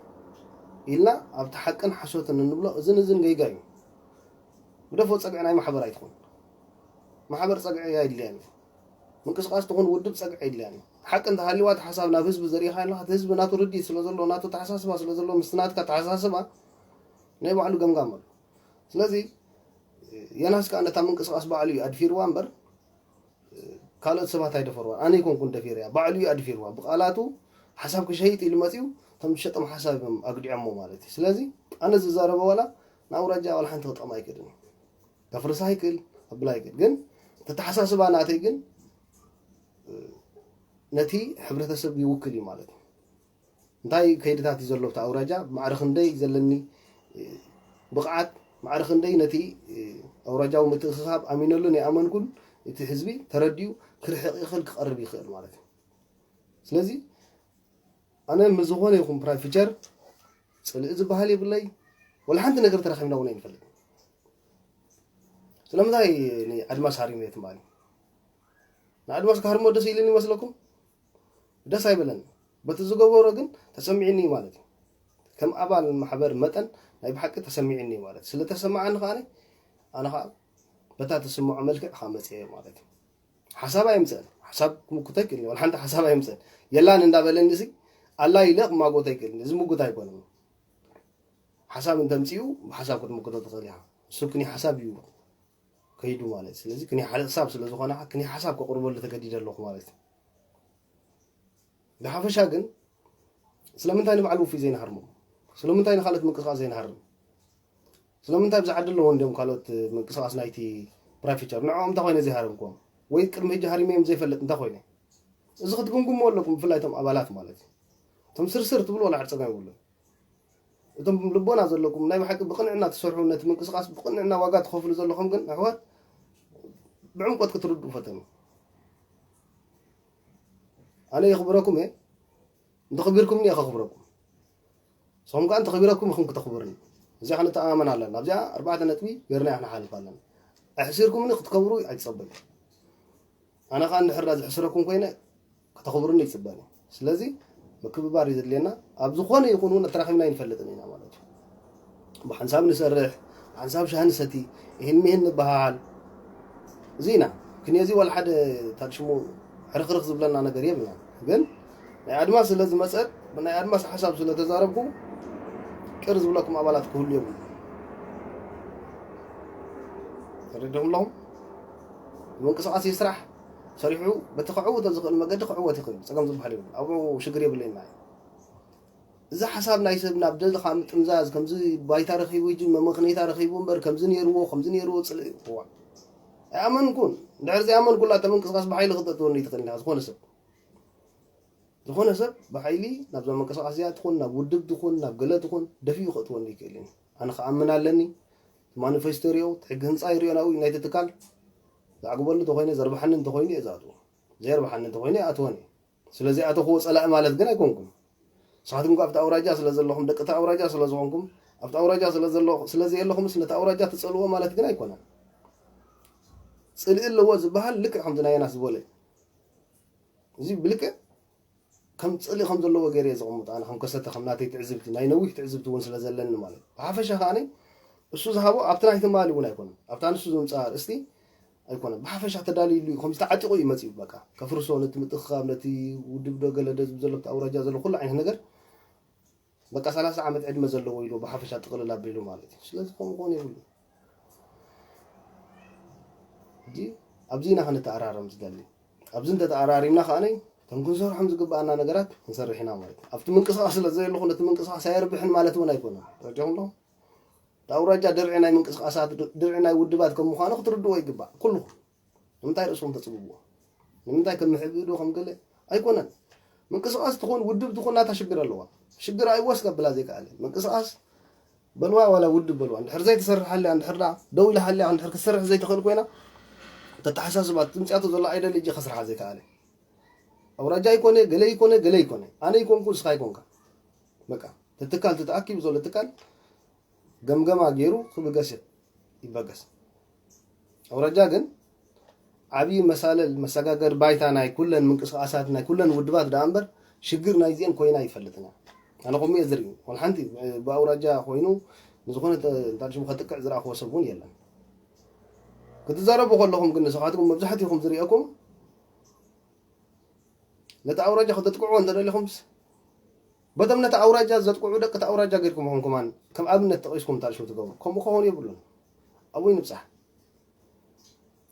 ኢልና ኣብቲ ሓቅን ሓሶትን እንብሎ እዝን እዝን ጌጋ እዩ። ግደፎ፣ ጸግዒ ናይ ማሕበር ኣይትኹን። ማሕበር ጸግዒ ኣይድልያን እዩ። ምንቅስቓስ ትኹን ውድብ ጸግዒ ኣይድልያን እዩ። ሓቂ እንተሃልዩዋ፣ እቲ ሓሳብ ናብ ህዝቢ ዘሪእኻ ኣለኻ፣ እቲ ህዝቢ ናቱ ርድኢት ስለ ዘለዎ፣ ናቱ ኣተሓሳስባ ስለ ዘለዎ፣ ምስቲ ናትካ ኣተሓሳስባ ናይ ባዕሉ ገምጋም ኣሎ። ስለዚ የናስ ከኣ ነታ ምንቅስቓስ ባዕሉ እዩ ኣድፊርዋ እምበር፣ ካልኦት ሰባት ኣይደፈርዋን። ኣነ ኣይኮንኩን ደፊረያ፣ ባዕሉ እዩ ኣድፊርዋ። ብቓላቱ ሓሳብ ክሸይጥ ኢሉ መጺኡ፣ እቶም ዝሸጦም ሓሳብ እዮም ኣግዲዖሞ ማለት እዩ። ስለዚ ኣነ ዝዛረቦ ዋላ ንኣውራጃ ዋላ ሓንቲ ክጠቕማ ኣይክእልን እዩ። ከፍርሳ ይክእል፣ ከብላ ይክእል። ግን እቲ ኣተሓሳስባ ናተይ ግን፣ እ፣ ነቲ ሕብረተሰብ ይውክል እዩ ማለት እዩ። እንታይ ከይድታት እዩ ዘሎ ኣብቲ ኣውራጃ፣ ማዕረ ክንደይ ዘለኒ፣ እ፣ ብቕዓት፣ ማዕረ ክንደይ ነቲ፣ እ፣ ኣውራጃዊ ምትእኽኻብ ኣሚነሉን ይኣመንኩን፣ እቲ ህዝቢ ተረዲኡ ክርሕቕ ይኽእል፣ ክቐርብ ይኽእል ማለት እዩ። ስለዚ ኣነ ምስ ዝኾነ ይኹን ፕራይም ፊቸር ጽልኢ ዝበሃል የብለይ፣ ወላ ሓንቲ ነገር ተራኺብና እውን ኣይንፈልጥን። ስለምንታይ ንኣድማስ ሃሪመ ትማሊ? ንኣድማስ ክሃርሞ ደስ ኢሉኒ ይመስለኩም? ደስ ኣይበለኒ። በቲ ዝገበሮ ግን ተሰሚዕኒ እዩ ማለት እዩ። ከም ኣባል ማሕበር መጠን ናይ ብሓቂ ተሰሚዕኒ እዩ ማለት እዩ። ስለ ተሰማዓኒ ከኣ ኣነ ከኣ በታ ትስምዖ መልክዕ ከኣ መጽየ ማለት እዩ። ሓሳብ ኣየምጽእን። ሓሳብ ክምኩቶ ኣይክእልን። ዋላ ሓንቲ ሓሳብ ኣየምጽእን። የላን እንዳበለኒ እዚ ኣላ ኢለ ክማጎቶ ኣይክእልን። እዚ ምጉት ኣይኮነን። ሓሳብ እንተምጽኡ ብሓሳብ ክትምክቶ ትኽእል ኢኻ። እሱ ክንይ ሓሳብ እዩ ከይዱ ማለት። ስለዚ ክንይ ሓሳብ ስለ ዝኾነ ክንይ ሓሳብ ከቕርበሉ ተገዲደ ኣለኹ ማለት እዩ። ብሓፈሻ ግን ስለምንታይ ንባዕሉ ውፉይ ዘይንሃርሞም? ስለምንታይ ንካልኦት ምንቅስቃስ ዘይንሃርም? ስለምንታይ ብዛ ዓዲ ኣለዎ እንዲዮም ካልኦት ምንቅስቃስ ናይቲ ፕራይፌቸር ንዕኦም እንታይ ኮይነ ዘይሃረምክዎም? ወይ ቅድሚ ሕጂ ሃሪመዮም ዘይፈልጥ እንታይ ኮይነ? እዚ ክትግምግሞ ኣለኩም፣ ብፍላይ እቶም ኣባላት ማለት እዩ። እቶም ስርስር ትብሉ ዋላ ሓድ ጸገም የብሉን። እቶም ልቦና ዘለኩም ናይ ብሓቂ ብቕንዕና ትሰርሑ፣ ነቲ ምንቅስቃስ ብቕንዕና ዋጋ ትኸፍሉ ዘለኹም ግን ኣሕዋት ብዕምቆት ክትርድኡ ፈተኑ። ኣነ የኽብረኩም እየ፣ እንተኽቢርኩምኒ እየ ከኽብረኩም። ንስኹም ከኣ እንተኽቢረኩም ኢኹም ክተኽብርኒ። እዚኣ ክንተኣማመን ኣለና። ኣብዚኣ ኣርባዕተ ነጥቢ ገርና ኢና ክንሓልፍ ኣለና። ኣሕሲርኩምኒ ክትከብሩ ኣይትጸበዩ። ኣነ ከኣ እንድሕር ዳ ዝሕስረኩም ኮይነ ከተኽብሩኒ ይጽበኒ። ስለዚ ምክብባር እዩ ዘድልየና። ኣብ ዝኾነ ይኹን እውን ተራኺብና ኣይንፈልጥን ኢና ማለት እዩ። ብሓንሳብ ንሰርሕ፣ ብሓንሳብ ሻሂ ንሰቲ፣ ይህን ሚህን ንበሃል። እዚ ኢና። ክንየዚ ዋላ ሓደ ታድ ሽሙ ሕርኽርኽ ዝብለና ነገር የብልና። ግን ናይ ኣድማስ ስለ ዝመጸት፣ ብናይ ኣድማስ ሓሳብ ስለ ተዛረብኩ ቅር ዝብለኩም ኣባላት ክህሉ የብሉ። ተረዲኹም ኣለኹም? ምንቅስቃስ ይስራሕ፣ ሰሪሑ በቲ ክዕውቶ ዝኽእል መገዲ ክዕወት ይኽእል። ጸገም ዝበሃል የብሉ። ኣብኡ ሽግር የብለይና እዩ። እዚ ሓሳብ ናይ ሰብ ናብ ደልኻ ምጥምዛዝ፣ ከምዚ ባይታ ረኺቡ፣ ሕጂ መመኽነይታ ረኺቡ እምበር፣ ከምዚ ነይርዎ፣ ከምዚ ነይርዎ፣ ጽልኢ፣ እዋ። ኣይኣመንኩን። እንድሕር ዘይኣመንኩላ፣ እታ ምንቅስቃስ ብሓይሊ ክተእትወኒ ትኽእል ኢኻ፣ ዝኾነ ሰብ። ዝኾነ ሰብ ብሓይሊ ናብዛ ምንቅስቃስ እዚኣ ትኹን፣ ናብ ውድብ ትኹን፣ ናብ ገለ ትኹን፣ ደፊኡ ከእትወኒ ይክእል እዩ። ኣነ ክኣምን ኣለኒ። ማኒፌስቶ ይሪኦ፣ እቲ ሕጊ ህንፃ ይሪኦ ናብኡ ናይቲ ትካል። ዘዕግበሉ እንተኾይነ፣ ዘርብሓኒ እንተኾይኑ እየ ዝኣትዎ። ዘየርብሓኒ እንተኾይኑ ኣይኣትዎን እየ። ስለዚ ኣተኽዎ ጸላኢ ማለት ግን ኣይኮንኩን። ንስኻትኩም ከኣ ኣብቲ ኣውራጃ ስለ ዘለኹም፣ ደቂ እቲ ኣውራጃ ስለ ዝኾንኩም፣ ኣብቲ ኣውራጃ ስለ ዘሎ-፣ ስለ ዘየለኹምስ ነቲ ኣውራጃ ትጸልዎ ማለት ግን ኣይኮነን። ጽልኢ ኣለዎ ዝበሃል ልክዕ ከምቲ ናይ ዮናስ ዝበሎ እዩ። እዚ ብልክዕ ከም ጽልኢ ከም ዘለዎ ገይረ እየ ዘቐምጦ፣ ኣነ ከም ከሰተ፣ ከም ናተይ ትዕዝብቲ፣ ናይ ነዊሕ ትዕዝብቲ እውን ስለ ዘለኒ ማለት እዩ። ብሓፈሻ ከኣ እሱ ዝሃቦ ኣብቲ ናይ ትማሊ እውን ኣይኮነን። ኣብታ ንሱ ዘምጽኣ ኣርእስቲ ኣይኮነን። ብሓፈሻ ተዳልዩሉ እዩ፣ ከምዚ ተዓጢቑ እዩ መጺኡ። በቃ ከፍርሶ፣ ነቲ ምትእኽኻብ፣ ነቲ ውድብ ዶ ገለ ዶ ዝብል ዘሎ፣ ኣብቲ ኣውራጃ ዘሎ ኩሉ ዓይነት ነገር፣ በቃ ሰላሳ ዓመት ዕድመ ዘለዎ ኢሉ ብሓፈሻ ጥቕልል ኣቢሉ ማለት እዩ። ስለዚ ከምኡ ክኾን የብሉን። ሕጂ ኣብዚ ኢና ክንተኣራረም ዝደሊ። ኣብዚ እንተተኣራሪምና ከኣ እቶም ክንሰርሖም ዝግባኣና ነገራት ክንሰርሕ ኢና ማለት እዩ። ኣብቲ ምንቅስቃስ ስለ ዘየለኹ ነቲ ምንቅስቃስ ኣየርብሕን ማለት እውን ኣይኮነን። ተረዲኹም ዶ? እቲ ኣውራጃ ድርዒ ናይ ምንቅስቃሳት፣ ድርዒ ናይ ውድባት ከም ምዃኑ ክትርድእዎ ይግባእ። ኩልኹም ንምንታይ ርእስኹም ተጽብብዎ? ንምንታይ ከም ምሕብእዶ ከም ገለ ኣይኮነን። ምንቅስቃስ ትኹን ውድብ ትኹን ናታ ሽግር ኣለዋ። ሽግር ኣይወስ ከብላ ዘይከኣለ። ምንቅስቃስ በልዋ ዋላ ውድብ በልዋ። እንድሕር ዘይትሰርሕ ሃልያ፣ እንድሕር ደኣ ደው ኢላ ሃልያ፣ እንድሕር ክትሰርሕ ዘይትኽእል ኮይና፣ ተተሓሳስባ ትምጽኣቶ ዘሎ ኣይደል እጂ ከስርሓ ዘይከኣለ። ኣውራጃ ኣይኮነ፣ ገለ ኣይኮነ፣ ገለ ኣይኮነ። ኣነ ኣይኮንኩ፣ ንስኻ ኣይኮንካ። በቃ፣ ተትካል ተተኣኪቡ ዘሎ ትካል ገምገማ ገይሩ ክብገስ ይበገስ። ኣውራጃ ግን ዓብዪ መሳለል መሰጋገሪ ባይታ ናይ ኩለን ምንቅስቃሳት ናይ ኩለን ውድባት ደኣ እምበር ሽግር ናይዚአን ኮይና ኣይፈልጥን እያ። ኣነ ከምኡ እየ ዝርኢ። ዋላ ሓንቲ ብኣውራጃ ኮይኑ ንዝኾነ ተ-፣ እንታይ ሽሙ ከጥቅዕ ዝረኣኽዎ ሰብ እውን የለን። ክትዛረቡ ከለኹም ግን ንስኻትኩም መብዛሕትኹም ዝርእየኩም ነቲ ኣውራጃ ከተጥቅዕዎ እንተደሊኹምስ በቶም ነቲ ኣውራጃ ዘጥቅዑ ደቂ እቲ ኣውራጃ ጌርኩም ኢኹም ከማን ከም ኣብነት ጠቒስኩም ታልሽው ትገብሩ። ከምኡ ክኸውን የብሉን። ኣብኡ ይንብጻሕ።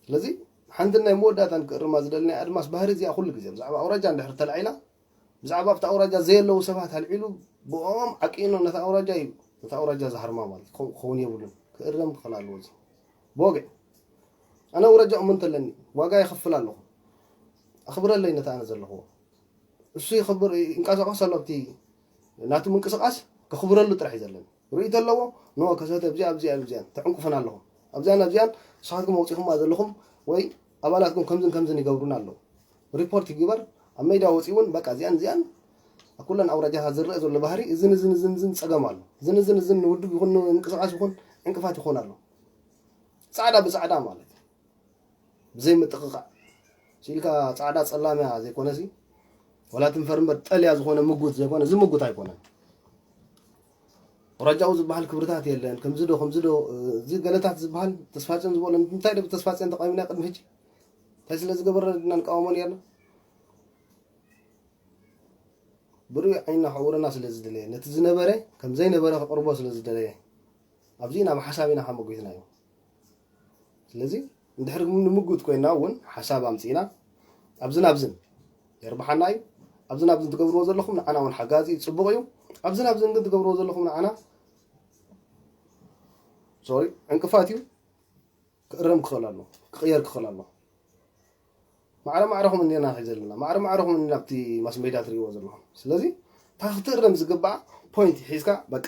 ስለዚ ሓንትን ናይ መወዳእታን ክእርማ ዝደሊ ናይ ኣድማስ ባህሪ እዚኣ ኩሉ ግዜ ብዛዕባ ኣውራጃ እንድሕር ተላዒላ ብዛዕባ ኣብቲ ኣውራጃ ዘየለዉ ሰባት ኣልዒሉ ብኦም ዓቂኑ ነቲ ኣውራጃ እዩ ነቲ ኣውራጃ ዝሃርማ ማለት እዩ። ከምኡ ክኸውን የብሉን። ክእረም ክኽእል ኣለዎ እዚ። ብወግዒ ኣነ ኣውራጃ እሙንት ኣለኒ። ዋጋ ይኸፍል ኣለኹ። ኣኽብረለይ ነቲ ኣነ ዘለኽዎ። እሱ ይኸብር ይንቀሳቐስ ኣሎ ኣብቲ ናቱ ምንቅስቃስ ከኽብረሉ ጥራሕ እዩ ዘለኒ። ርእይቶ ኣለዎ። ኖ ከሰተ ኣብዚኣ ኣብዚኣ ኣብዚኣን ተዕንቁፈን ኣለኹም። ኣብዚኣን ኣብዚኣን ንስኻትኩም ኣውፂኹማ ዘለኹም ወይ ኣባላትኩም ከምዝን ከምዝን ይገብሩና ኣለዉ። ሪፖርት ይግበር ኣብ ሜዳ ወፂ እውን በቃ እዚኣን እዚኣን ኣብ ኩለን ኣውራጃታት ዝረአ ዘሎ ባህሪ እዝን እዝን እዝን እዝን ፀገም ኣሎ። እዝን እዝን እዝን ንውድብ ይኹን ንምንቅስቃስ ይኹን ዕንቅፋት ይኾን ኣሎ። ጻዕዳ ብጻዕዳ ማለት እዩ። ብዘይ ምጥቕቓዕ ሲልካ ጻዕዳ ጸላምያ ዘይኮነሲ ወላ ትንፈር እምበር ጠልያ ዝኾነ ምጉት ዘይኮነ እዚ ምጉት ኣይኮነን። ወራጃኡ ዝበሃል ክብርታት የለን። ከምዚ ዶ ከምዚ ዶ እዚ ገለታት ዝበሃል ተስፋጽዮን ዝበሎ እንታይ ዶ ብተስፋጽዮን ተቃዊምና ቅድሚ ሕጂ እንታይ ስለ ዝገበረና ድና ንቃወሞ ነርና? ብርኡይ ዓይንና ክዕውረና ስለ ዝደለየ ነቲ ዝነበረ ከም ዘይነበረ ከቕርቦ ስለ ዝደለየ ኣብዚ ኢና ብሓሳብ ኢና ከመጉትና እዩ። ስለዚ እንድሕር ንምጉት ኮይና እውን ሓሳብ ኣምፂእና ኣብዝን ኣብዝን የርብሓና እዩ። ኣብዚ ናብዚ ትገብርዎ ዘለኹም ንዓና እውን ሓጋዚ እዩ፣ ፅቡቕ እዩ። ኣብዚ ናብዚ ግን ትገብርዎ ዘለኹም ንዓና ሶሪ ዕንቅፋት እዩ። ክእረም ክኽእል ኣሎ፣ ክቕየር ክኽእል ኣሎ። ማዕረ ማዕረኹም እንዲና ሒዘ ዘለና፣ ማዕረ ማዕረኹም እንዲና ኣብቲ ማስ ሜዳ ትርእይዎ ዘለኹም። ስለዚ እታ ክትእረም ዝግባኣ ፖይንት ሒዝካ በቃ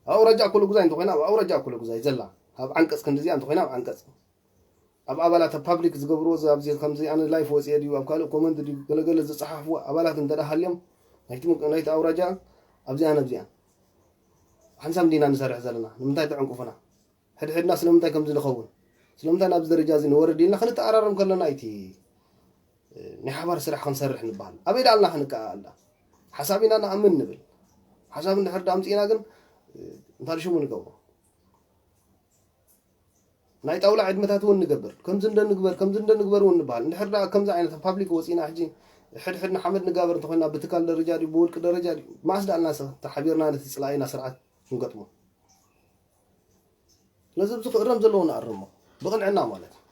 ኣብ ኣውራጃ ኣኮለ ጉዛይ እንተኾይና ኣብ ኣውራጃ ኣኮለ ጉዛይ ዘላ፣ ኣብ ዓንቀፅ ክንዲዚኣ እንተኾይና ኣብ ዓንቀፅ፣ ኣብ ኣባላት ኣብ ፓብሊክ ዝገብርዎ ኣብዚ ከምዚ ኣነ ላይፍ ወፅየ ድዩ ኣብ ካልእ ኮመንት ድዩ ገለገለ ዝፀሓፍዎ ኣባላት እንተ ደኣ ሃልዮም ናይቲ ምቅ- ናይቲ ኣውራጃ ኣብዚኣ ነብዚኣ ሓንሳብ እንዲና ንሰርሕ ዘለና። ንምንታይ ተዕንቁፉና? ሕድሕድና ስለምንታይ ከምዚ ንኸውን? ስለምንታይ ናብዚ ደረጃ እዚ ንወርድ ኢልና ክንተኣራረም ከለና እቲ ናይ ሓባር ስራሕ ክንሰርሕ ንበሃል? ኣበይ ዳልና ክንከኣል ዳ ሓሳብ ኢና ንኣምን ንብል። ሓሳብ እንድሕር ዳ ኣምፅእና ግን እንታይ ሽሙ ንገብሮ? ናይ ጣውላ ዕድመታት እውን ንገብር። ከምዚ እንደ ንግበር ከምዚ እንደ ንግበር እውን ንበሃል። እንድሕር ዳ ከምዚ ዓይነት ፓብሊክ ወፂና ሕጂ ሕድሕድ ንሓመድ ንጋበር እንተኮይና ብትካል ደረጃ ድዩ ብውልቂ ደረጃ ድዩ ማስ ዳልና ተሓቢርና ነቲ ፅላኢና ስርዓት ክንገጥሞ። ስለዚ ኣብዚ ክእረም ዘለዎ ንኣርሞ ብቕንዕና ማለት እዩ።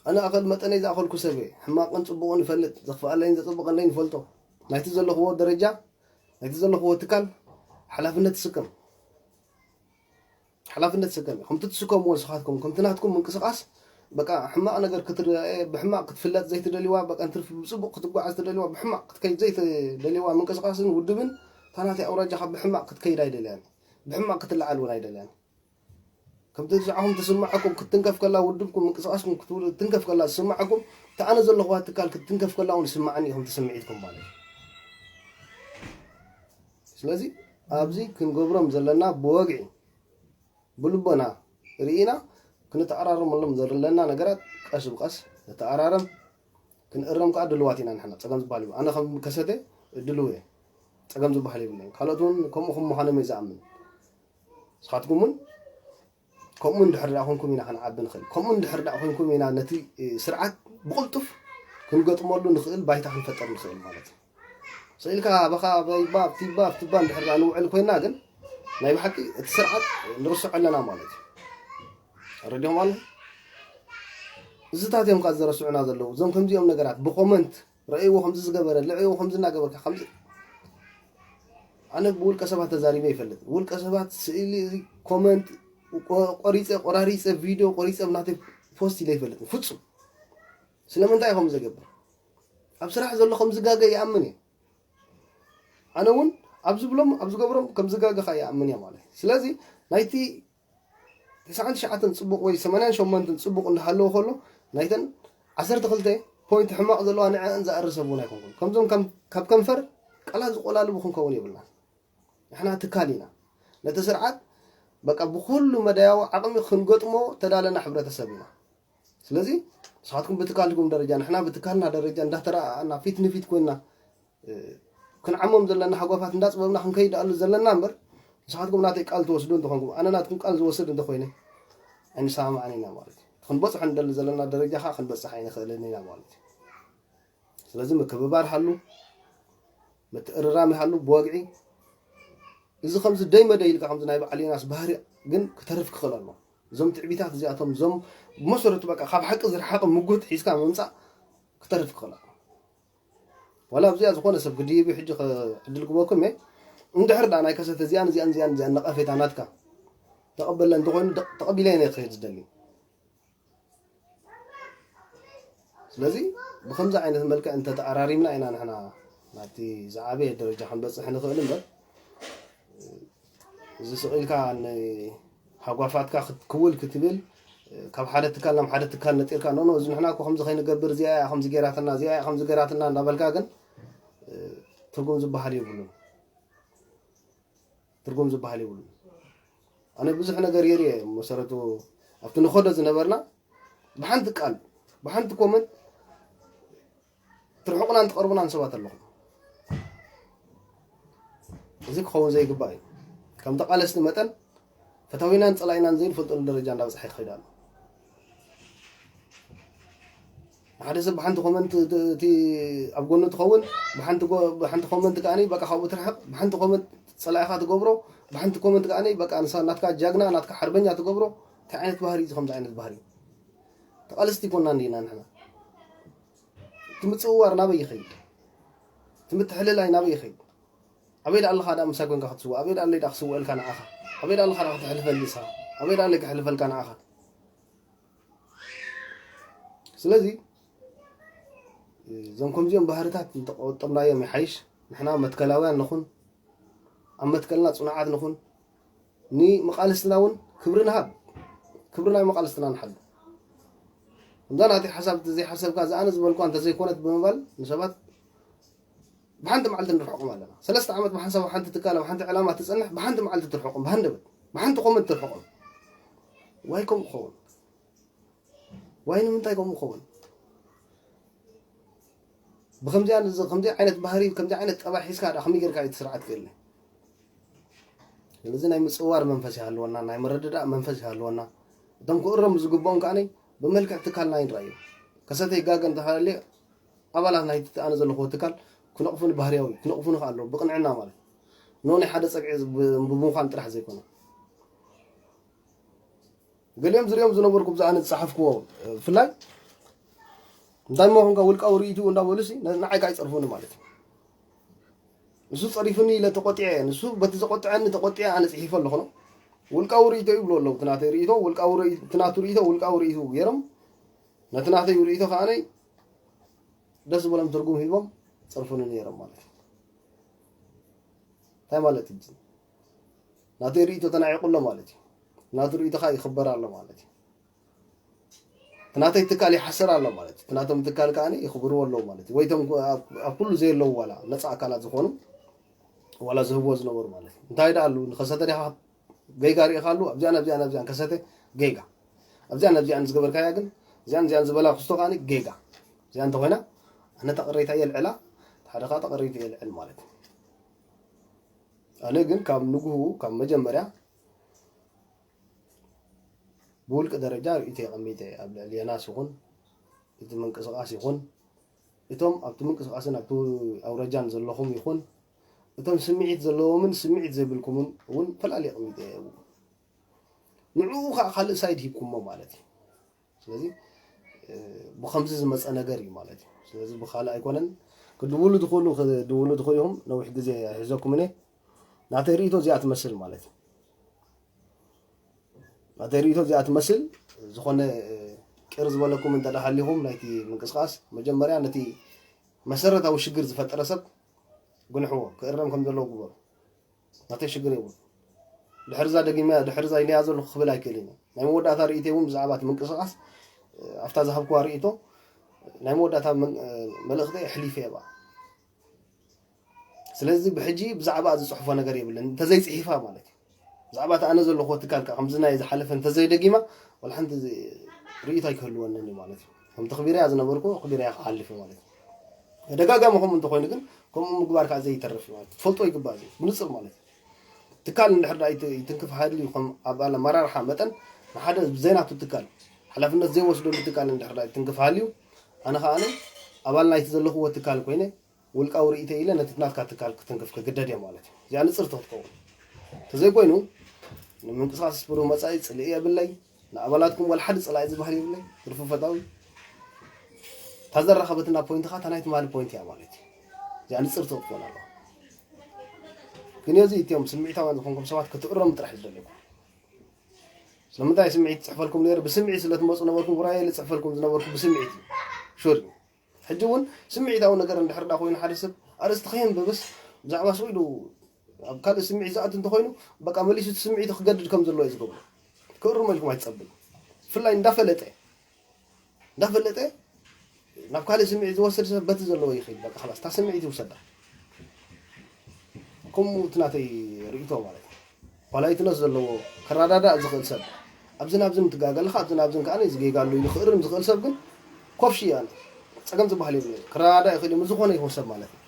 ኣነ ኣኸል መጠነይ ዝኣኸልኩ ሰብ እየ። ሕማቕን ፅቡቕን ይፈልጥ፣ ዘኽፍኣለይን ዘፅብቐለይን ይፈልጦ። ናይቲ ዘለኽዎ ደረጃ፣ ናይቲ ዘለኽዎ ትካል ሓላፍነት ትስከም። ሓላፍነት ትስከም እዩ። ከምቲ ትስከምዎ ንስኻትኩም፣ ከምቲ ናትኩም ምንቅስቓስ በቃ ሕማቕ ነገር ክትረአ፣ ብሕማቕ ክትፍለጥ ዘይትደልይዋ፣ በቃ እንትርፊ ብፅቡቕ ክትጓዓዝ ትደልይዋ፣ ብሕማቕ ክትከይድ ዘይትደልይዋ ምንቅስቓስን ውድብን እታ ናተይ ኣውራጃ ካብ ብሕማቕ ክትከይድ ኣይደልያን። ብሕማቕ ክትለዓል እውን ኣይደልያን። ከምቲ ብዛዕኹም ትስምዓኩም ክትንከፍ ከላ ውድብኩም ምንቅስቓስኩም ክትብል ትንከፍ ከላ ዝስምዓኩም እቲ ኣነ ዘለኹዋ ትካል ክትንከፍ ከላ እውን ይስምዓኒ እዩ ከምቲ ስምዒትኩም ማለት እዩ። ስለዚ ኣብዚ ክንገብሮም ዘለና ብወግዒ ብልቦና ርኢና ክንተኣራረመሎም ዘለና ነገራት ቀስ ብቀስ ንተኣራረም። ክንእረም ከዓ ድልዋት ኢና ንሕና። ፀገም ዝበሃል እዩ ኣነ ከም ከሰተ ድልው እየ። ፀገም ዝበሃል የብለይን። ካልኦት እውን ከምኡኹም ምዃኖም እየ ዝኣምን። ንስኻትኩም እውን ከምኡ እንድሕር ደኣ ኮንኩም ኢና ክንዓቢ ንኽእል። ከምኡ እንድሕር ደኣ ኮንኩም ኢና ነቲ ስርዓት ብቕልጡፍ ክንገጥመሉ ንኽእል ባይታ ክንፈጥር ንኽእል ማለት እዩ። ስኢልካ ኣበኻ በይባ ኣብቲባ ኣብቲባ እንድሕር ደኣ ንውዕል ኮይና ግን ናይ ብሓቂ እቲ ስርዓት ንርስዖ ኣለና ማለት እዩ። ረዲኹም ኣሎ እዚታት እዮም ካብ ዘረስዑና ዘለዉ እዞም ከምዚኦም ነገራት ብኮመንት ረእይዎ ከምዚ ዝገበረ ልዕይዎ ከምዚ እናገበርካ ከምዚ ኣነ ብውልቀ ሰባት ተዛሪበ ይፈልጥ ውልቀ ሰባት ስእሊ ኮመንት ቆሪፀ ቆራሪፀ ቪድዮ ቆሪፀ ብናተይ ፖስት ኢለ ይፈልጥ ፍፁም ስለምንታይ ከም ዘገብር ኣብ ስራሕ ዘሎ ከም ዝጋገ ይኣምን እየ ኣነ እውን ኣብ ዝብሎም ኣብ ዝገብሮም ከም ዝጋገ ከዓ ይኣምን እየ ማለት ስለዚ ናይቲ ተስዓን ትሽዓተን ፅቡቕ ወይ ሰማንያን ሸሞንተን ፅቡቕ እንዳሃለወ ከሎ ናይተን ዓሰርተ ክልተ ፖይንት ሕማቕ ዘለዋ ንዐአን ዝኣሪ ሰብ እውን ኣይኮንኩን ከምዞም ካብ ከንፈር ቃላት ዝቆላልቡ ክንከውን የብልናን ንሕና ትካል ኢና ነቲ ስርዓት በቃ ብኩሉ መዳያዊ ዓቕሚ ክንገጥሞ ተዳለና ሕብረተሰብ ኢና ስለዚ ንስኻትኩም ብትካልኩም ደረጃ ንሕና ብትካልና ደረጃ እንዳተረኣኣና ፊት ንፊት ኮይና ክንዓሞም ዘለና ሃጓፋት እንዳፅበብና ክንከይድ ኣሉ ዘለና እምበር ንስኻትኩም ናተይ ቃል ትወስዱ እንተኾንኩም ኣነ ናትኩም ቃል ዝወስድ እንተኮይነ ኣይንሰማማዕን ኢና ማለት እዩ ክንበፅሖ ንደሊ ዘለና ደረጃ ከዓ ክንበፅሕ ኣይንኽእልን ኢና ማለት እዩ ስለዚ ምክብባር ሃሉ ምትእርራም ይሃሉ ብወግዒ እዚ ከምዚ ደይ መደይ ኢልካ ከምዚ ናይ በዓል ዮናስ ባህሪ ግን ክተርፍ ክኽእል ኣሎ እዞም ትዕቢታት እዚኣቶም እዞም ብመሰረቱ በቃ ካብ ሓቂ ዝረሓቐ ምጉት ሒዝካ ምምፃእ ክተርፍ ክኽእል ኣሎ ዋላ ኣብዚኣ ዝኾነ ሰብ ክድይብ ሕጂ ዕድል ክበኩም እየ እንድሕር ዳ ናይ ከሰተ እዚኣን እዚኣን እዚኣን እዚኣን ነቐፌታ ናትካ ተቐበለ እንተኮይኑ ተቐቢለ እየ ክሄድ ዝደሊ ስለዚ ብከምዚ ዓይነት መልክዕ እንተተኣራሪምና ኢና ንሕና ናብቲ ዝዓበየ ደረጃ ክንበፅሕ ንኽእል እምበር እዚ ስቕ ኢልካ ሃጓፋትካ ክትክውል ክትብል ካብ ሓደ ትካል ናብ ሓደ ትካል ነጢርካ ኖኖ እዚ ንሕና እኮ ከምዚ ከይንገብር እዚኣ እያ ከምዚ ገይራትና እዚኣ እያ ከምዚ ገይራትና እንዳበልካ ግን ትርጉም ዝበሃል የብሉን ትርጉም ዝበሃል የብሉን ኣነ ብዙሕ ነገር የር እየ መሰረቱ ኣብቲ ንኸዶ ዝነበርና ብሓንቲ ቃል ብሓንቲ ኮመንት ትርሕቑናን ትቐርቡናን ሰባት ኣለኹም እዚ ክኸውን ዘይግባእ እዩ ከም ተቓለስቲ መጠን ፈታዊናን ፀላኢናን ዘይንፈልጠሉ ደረጃ እንዳበፅሐ ይኸይድ ኣሎ ሓደ ሰብ ብሓንቲ ኮመንት እቲ ኣብ ጎኑ ትኸውን ብሓንቲ ኮመንት ከኣ በቃ ካብኡ ትርሕቕ ብሓንቲ ኮመንት ፀላኢኻ ትገብሮ ብሓንቲ ኮመንት ከኣ በቃ ናትካ ጃግና ናትካ ሓርበኛ ትገብሮ እንታይ ዓይነት ባህሪ እዚ ከምዚ ዓይነት ባህሪ ተቓለስቲ ይኮና እንዲና ንሕና እቲ ምፅውዋር ናበይ ይኸይድ እቲ ምትሕልላይ ናበይ ይኸይድ? ኣበይ ደኣ ኣለኻ ደኣ ምሳይ ኮንካ ክትስዋእ? ኣበይ ደኣ ኣለይ ደኣ ክስውኣልካ ንዓኻ? ኣበይ ደኣ ኣለኻ ደኣ ክተሕልፈሊ ንስኻ? ኣበይ ደኣ ኣለይ ክሕልፈልካ ንዓኻ? ስለዚ እዞም ከምዚኦም ባህርታት እንተቆጠብናዮም ይሓይሽ። ንሕና መትከላውያን ንኹን፣ ኣብ መትከልና ጽኑዓት ንኹን። ንመቓልስትና እውን ክብሪ ንሃብ። ክብሪ ናይ መቓልስትና ንሓሉ። ከምዛ ናተይ ሓሳብ ዘይሓሰብካ፣ እዛ ኣነ ዝበልኳ እንተዘይኮነት ብምባል ንሰባት ብሓንቲ መዓልቲ ንርሕቆም ኣለና። ሰለስተ ዓመት ብሓንሳብ ኣብ ሓንቲ ትካል፣ ኣብ ሓንቲ ዕላማ ትጸንሕ፣ ብሓንቲ መዓልቲ ትርሕቆም፣ ብሃንደበት፣ ብሓንቲ ኮመንት ትርሕቆም። ዋይ ከምኡ ክኸውን? ዋይ ንምንታይ ከምኡ ክኸውን? ብከምዚኣ ንዚ-፣ ከምዚ ዓይነት ባህሪ፣ ከምዚ ዓይነት ጠባይ ሒዝካ ደኣ ከመይ ጌርካ እዩ እቲ ስርዓት ክእለ? ስለዚ ናይ ምጽዋር መንፈስ ይሃልወና፣ ናይ ምርድዳእ መንፈስ ይሃልወና። እቶም ክእረሙ ዝግብኦም ከኣ ብመልክዕ ትካልና ይንረኣዩ። ከሰተ ይጋገ እንተሃለየ ኣባላት ናይቲ ኣነ ዘለኹዎ ትካል ክነቕፉኒ ባህርያዊ፣ ክነቕፉኒ ከኣ ኣለዎ፣ ብቕንዕና ማለት። ኖ ናይ ሓደ ጸግዒ ብ-፣ ብምዃን ጥራሕ ዘይኮነ። ገሊኦም ዝሪኦም ዝነበርኩ ብዛዕባ ዝጸሓፍክዎ፣ ብፍላይ እንታይ እሞ ኮንካ ውልቃዊ ርእይትኡ እንዳበሉሲ ን-፣ ንዓይ ከኣ ይጸርፉኒ ማለት እዩ። ንሱ ጸሪፉኒ ኢለ ተቖጢዐ፣ ንሱ በቲ ዘቖጥዐኒ ተቖጢዐ ኣነ ጽሒፈ ኣለኹ። ውልቃዊ ርእይቶ ይብሉ ኣለዉ። እቲ ናተይ ርእይቶ ውልቃዊ ርእይ-፣ እቲ ናቱ ርእይቶ ውልቃዊ ርእይቶ ገይሮም ነቲ ናተይ ርእይቶ ከኣ ደስ ዝበሎም ትርጉም ሂቦም ጸርፉኒ ነይሮም ማለት እዩ። እንታይ ማለት እዩ? ናተይ ርእይቶ ተናዒቑ ኣሎ ማለት እዩ። ናቱ ርእይቶ ከኣ ይኽበር ኣሎ ማለት እዩ። እቲ ናተይ ትካል ይሓስር ኣሎ ማለት እዩ። እቲ ናቶም ትካል ከኣ የኽብርዎ ኣለዉ ማለት እዩ። ወይ እቶም ኣብ፣ ኣብ ኩሉ ዘየለዉ ዋላ ነጻ ኣካላት ዝኾኑ ዋላ ዝህብዎ ዝነበሩ ማለት እዩ። እንታይ ደኣ ኣሉ ንኸሰተ ዲኻ ጌጋ ርኢኻሉ ኣብዚኣን ኣብዚኣን ኣብዚኣን ከሰተ ጌጋ ኣብዚኣን ኣብዚኣን ዝገበርካያ ግን እዚኣን እዚኣን ዝበላ ክስቶ ከኣ ጌጋ እዚኣ እንተኾይና ኣነ ተቐረይታ እየ ልዕላ ሓደ ከኣ ተቐረይቲ እየ ልዕል ማለት እዩ። ኣነ ግን ካብ ንግሁ ካብ መጀመርያ ብውልቂ ደረጃ ርእይቶ የቐሚጠ ኣብ ልዕሊ የናስ ይኹን እቲ ምንቅስቓስ ይኹን እቶም ኣብቲ ምንቅስቓስን ኣብቲ ኣውረጃን ዘለኹም ይኹን እቶም ስምዒት ዘለዎምን ስምዒት ዘይብልኩምን እውን ፈላሊ የቐሚጠ እየ። ንዕኡ ከዓ ካልእ ሳይድ ሂብኩሞ ማለት እዩ። ስለዚ እ፣ ብኸምዚ ዝመፀ ነገር እዩ ማለት እዩ። ስለዚ ብኻልእ ኣይኮነን። ክድውሉ ትኽእሉ፣ ክድውሉ ትኽእሉ ኢኹም። ነዊሕ ግዜ ሒዘኩም እኔ ናተይ ርእይቶ እዚኣ ትመስል ማለት እዩ። ናተይ ርእይቶ እዚኣ ትመስል። ዝኾነ እ፣ ቅር ዝበለኩም እንተ ደኣ ሃሊኹም ናይቲ ምንቅስቃስ መጀመርያ ነቲ መሰረታዊ ሽግር ዝፈጠረ ሰብ ግንሕዎ፣ ክእረም ከም ዘለዎ ግበሩ። ናተይ ሽግር የብሉ። ድሕርዛ ደጊመ ድሕርዛ ኢለያ ዘለኹ ክብል ኣይክእልን እየ። ናይ መወዳእታ ርእይተይ እውን ብዛዕባ እቲ ምንቅስቃስ እ፣ ኣብታ ዝሃብኩዋ ርእይቶ ናይ መወዳእታ ምን-፣ እ፣ መልእኽተይ ኣሕሊፈ እየ ብኣ። ስለዚ ብሕጂ ብዛዕባ ዝጽሕፎ ነገር የብለን እንተዘይጽሒፋ ማለት እዩ። ብዛዕባ እቲ ኣነ ዘለኹዎ ትካል ከዓ ከምዚ ናይ ዝሓለፈ እንተዘይደጊማ ዋላ ሓንቲ ዝ-፣ ርእይቶ ኣይክህልወንን እዩ ማለት እዩ። ከምቲ ክቢርያ ዝነበርኩ ክቢርያ ክሓልፍ እዩ ማለት እዩ። ተደጋጋሚ ከምኡ እንተኾይኑ ግን ከምኡ ምግባር ከዓ ዘይተርፍ እዩ ማለት እዩ። ትፈልጦ ይግባእ እዚ ብንጹር ማለት እዩ። ትካል እንድሕር ደኣ ይት-፣ ይትንክፍ ሃልዩ ከም ኣባል ኣመራርሓ መጠን ንሓደ ዘይናቱ ትካል ሓላፍነት ዘይወስደሉ ትካል እንድሕር ደኣ ይትንክፍ ሃልዩ ኣነ ከዓ ኣባል ናይቲ ዘለኽዎ ትካል ኮይነ ውልቃዊ ርእይተ ኢለ ነቲ ናትካ ትካል ክትንክፍ ክግደድ እየ ማለት እዩ። እዚኣ ንጽርቲ ክትከውን። እንተዘይኮይኑ ንምንቅስቃስ ስፕሩ መጻኢ ጽልኢ የብለይ። ንኣባላትኩም ዋላ ሓደ ጸላኢ ዝበሃል የብለይ። ትርፊ ፈታዊ። እታ ዘራኸበትና ፖይንት ኸዓ እታ ናይ ትማሊ ፖይንት እያ ማለት እዩ። እዚኣ ንጽርቲ ክትኮን ኣለዋ። ግን እዚ እቲኦም ስምዒታውያን ዝኾንኩም ሰባት ክትእረሙ ጥራሕ እዩ ዝደለኩም። ስለምንታይ ስምዒት ጽሕፈልኩም ነይሩ? ብስምዒት ስለ ትመጹ ነበርኩም። ውራየ ዝጽሕፈልኩም ዝነበርኩ ብስምዒት እዩ። ሹር እዩ። ሕጂ እውን ስምዒታዊ ነገር እንድሕር ዳ ኮይኑ ሓደ ሰብ ኣርእስቲ ከየንብብስ ብዛዕባ ስቕ ኢሉ ኣብ ካልእ ስምዒት ዝኣቱ እንተኾይኑ በቃ መሊሱ እቲ ስምዒቱ ክገድድ ከም ዘለዎ እዩ ዝገብሮ። ክእርሞ ኢልኩም ኣይትጸበዩ። ብፍላይ እንዳፈለጠ፣ እንዳፈለጠ ናብ ካልእ ስምዒት ዝወስድ ሰብ በቲ ዘለዎ ይኸይድ። በቃ ኸላስ እታ ስምዒት ይውሰዳ። ከምኡ እቲ ናተይ ርእይቶ ማለት እዩ። ኳላይትነስ ዘለዎ ክረዳዳእ ዝኽእል ሰብ፣ ኣብዝን ኣብዝን ትጋገ ኣለኻ፣ ኣብዝን ኣብዝን ከኣ እዚ ጌጋ ኣሎ ኢሉ ክእርም ዝኽእል ሰብ ግን ኮፍሺ እያ። ጸገም ዝበሃል የብሉን። ክረዳዳእ ይኽእል እዩ፣ ምስ ዝኾነ ይኹን ሰብ ማለት እዩ።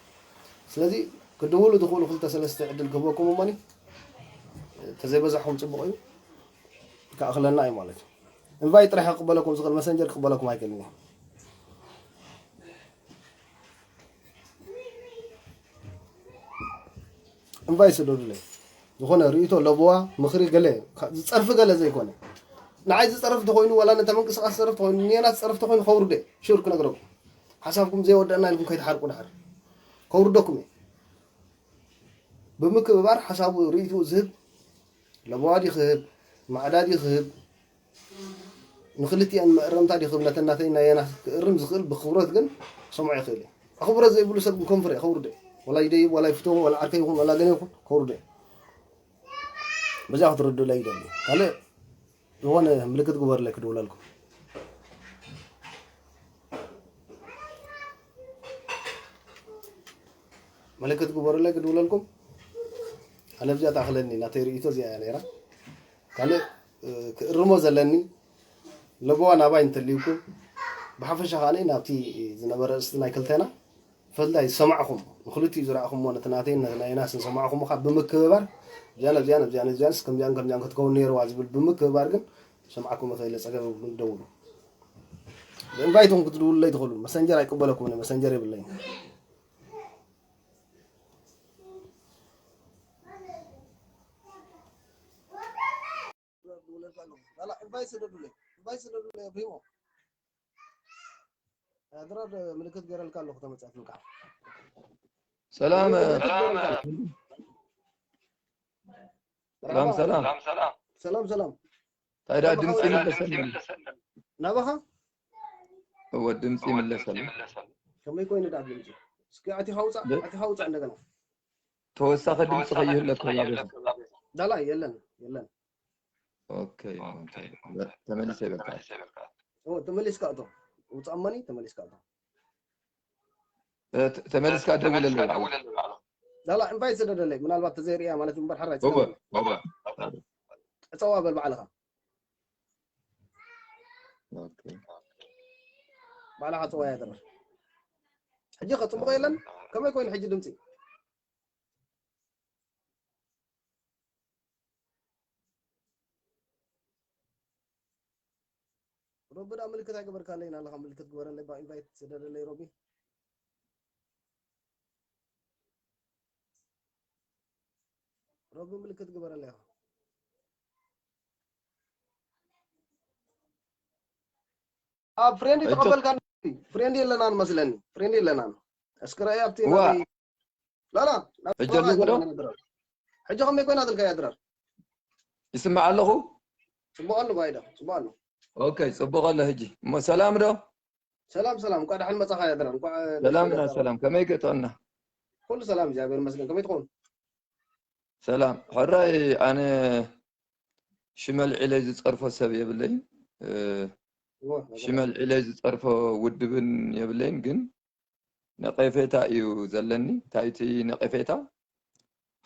ስለዚ ክድውሉ ዝኽእሉ ክልተ ሰለስተ ዕድል ክህበኩም እሞኒ፣ እንተዘይበዛሕኩም ጽቡቕ እዩ። ክኣኽለና እዩ ማለት እዩ። ኢንቫይት ጥራሕ ክቕበለኩም ዝኽእል መሰንጀር ክቕበለኩም ኣይክእልን እዩ። ኢንቫይት ስደዱለይ። ዝኾነ ርእይቶ፣ ለበዋ፣ ምኽሪ፣ ገለ ዝጸርፊ ገለ ዘይኮነ። ንዓይ ዝጸርፍ ተኾይኑ፣ ዋላ ነታ ምንቅስቃስ ዝጸርፍ ተኾይኑ፣ ንየናት ዝጸርፍ ተኾይኑ፣ ከውርደ። ሹር ክነግረኩም። ሓሳብኩም ዘይወደእና ኢልኩም ከይትሓርቁ ድሓር። ከውርደኩም እየ። ብምክብባር ሓሳቡ ርእይትኡ ዝህብ፣ ለበዋ ድዩ ክህብ፣ ማዕዳ ድዩ ክህብ፣ ንክልቲአን መእረምታ ድዩ ክህብ፣ ነተን ናተይ ናይ የናስ ክእርም ዝኽእል ብክብረት ግን ክሰምዖ ይኽእል እየ። ኣኽብሮት ዘይብሉ ሰብ ግን ከንፍር እየ፣ ከውርዶ እየ። ወላ ይደይብ፣ ወላ ይፍተው፣ ወላ ዓርከይ ይኹን፣ ወላ ገለ ይኹን፣ ከውርዶ እየ። በዚኣ ክትርድኡለይ ይደሊ። ካልእ ዝኾነ ምልክት ግበሩለይ ክድውለልኩም። ምልክት ግበሩለይ ክድውለልኩም። ኣነ ኣብዚኣ ትኣኽለኒ፣ ናተይ ርእይቶ እዚኣ እያ ነይራ። ካልእ፣ እ፣ ክእርሞ ዘለኒ ለበዋ ናባይ እንተልዩኩም፣ ብሓፈሻ ከኣ ናብቲ ዝነበረ ኣርእስቲ ናይ ክልተና፣ ብፍላይ ዝሰማዕኹም፣ ንክልቲኡ ዝረኣኹምዎ፣ ነቲ ናተይን ናይ ዮናስን ዝሰማዕኹም ከኣ ብምክብባር፣ እዚኣን ኣብዚኣን ኣብዚኣን ኣብዚኣንስ ከምዚኣን ከምዚኣን ክትከውን ነይርዋ ዝብል ብምክብባር ግን ክሰምዓኩም ይኽእል እየ፣ ጸገም የብሉን፣ ደውሉ። ብኢንቫይት እውን ክትድውሉለይ ትኽእሉ። መሰንጀር ኣይቅበለኩምን እየ፣ መሰንጀር የብለይን። ድውለልካ ኣለኹ። ላላ፣ ኢንቫይት ስደዱለይ። ኢንቫይት ስደዱለይ፣ ኣቢቦ። ኣድራር ምልክት ገይረልካ ኣለኹ፣ ተመጻእክልካ። ሰላም። ምልክት ገይረልካ ኣለኹ። ሰላም፣ መርሓባ። ሰላም። ሰላም፣ ሰላም። እንታይ ደኣ ናባኻ ድምፂ ወይ? ይምለሰልና? ናባኻ? እወ፣ ድምፂ ይምለሰልና። ከመይ ኮይኑ ደኣ ድምፂ? እስኪ ኣቲኻ ውፃእ፣ ደ- ኣቲኻ ውፃእ እንደገና። ተወሳኺ ድምፂ ከይህለካ ላቤዛ። ዳላ የለን፣ የለን። ኦኬ፣ ኦኬ። ተመሊሰ ይበልካ። ኦ፣ ተመሊስካ እቶ። ውፃእ እሞኒ፣ ተመሊስካ እቶ። እ፣ ተ-፣ ተመሊስካ ደውለለይ ባዕሉ። ዳላ ኢንቫይት ስደደለይ፣ ምናልባት ተዘይርእያ ማለት እምበር ሓራይ እወ፣ ፀገም። እወ። ዕፀዋ በል ባዕልኻ። ኦኬ። ባዕልኻ ፅዋ ያድረር። ሕጂ ከ ፅቡቕ የለን? ከመይ ኮይኑ ሕጂ ድምፂ? ሮቢ ደኣ ምልክት ኣይገበርካለይን ኣለኻ፣ ምልክት ግበረለይ፣ ባ ኢንቫይት ስደደለይ ሮቢ። ሮቢ ምልክት ግበረለይ ኢኻ። ኣብ ፍሬንድ ሕቶ- ተቐበልካ? ፍሬንድ የለናን መስለኒ፣ ፍሬንድ የለናን። እስኪ ረኣይ ኣብቲ ዋ። ናተይ ላላ፣ ናብ ሕጂ ረኣይ ኣለኹ ዶ? ዘለና ድራር። ሕጂ ከመይ ኮይና ትልካ እያ ድራር? ይስማዕ ኣለኹ? ጽቡቕ ኣሎ ባይዳ፣ ጽቡቕ ኣሎ። ኦኬ፣ ጽቡቕ ኣሎ። ሕጂ እሞ ሰላም ዶ? ሰላም፣ ሰላም፣ እንኳዕ ደሓን መጻኻ እያ ድራር። እንኳዕ ሰላም ደስ ና በለካ። ሰላም፣ ከመይ ገጠና? ኩሉ ሰላም፣ እግዚኣብሔር ይመስገን። ከመይ ትኾን? ሰላም። ሕራይ ኣነ ሽመል ዒለይ ዝጸርፎ ሰብ የብለይን። እ፣ እወ፣ ሽመል ዒለይ ዝጸርፎ ውድብን የብለይን፣ ግን ነቐፌታ እዩ ዘለኒ። እንታይ እቲ ነቐፌታ?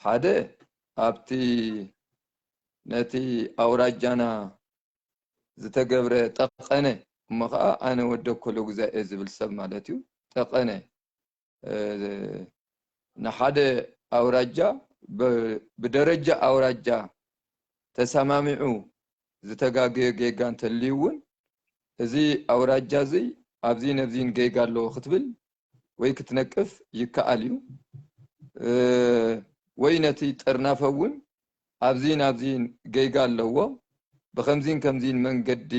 ሓደ፣ ኣብቲ ነቲ ኣውራጃና ዝተገብረ ጠቐነ፣ እሞ ኸዓ ኣነ ወዲ ኣኮሎጉዛይ እየ ዝብል ሰብ ማለት እዩ። ጠቐነ፣ እ፣ ንሓደ ኣውራጃ ብ-፣ ብደረጃ ኣውራጃ ተሰማሚዑ ዝተጋገየ ጌጋ እንተልዩ እውን፣ እዚ ኣውራጃ እዚ ኣብዚን ኣብዚን ጌጋ ኣለዎ ክትብል ወይ ክትነቅፍ ይከኣል እዩ። እ፣ ወይ ነቲ ጥርናፈ እውን ኣብዚን ኣብዚን ጌጋ ኣለዎ፣ ብኸምዚን ከምዚን መንገዲ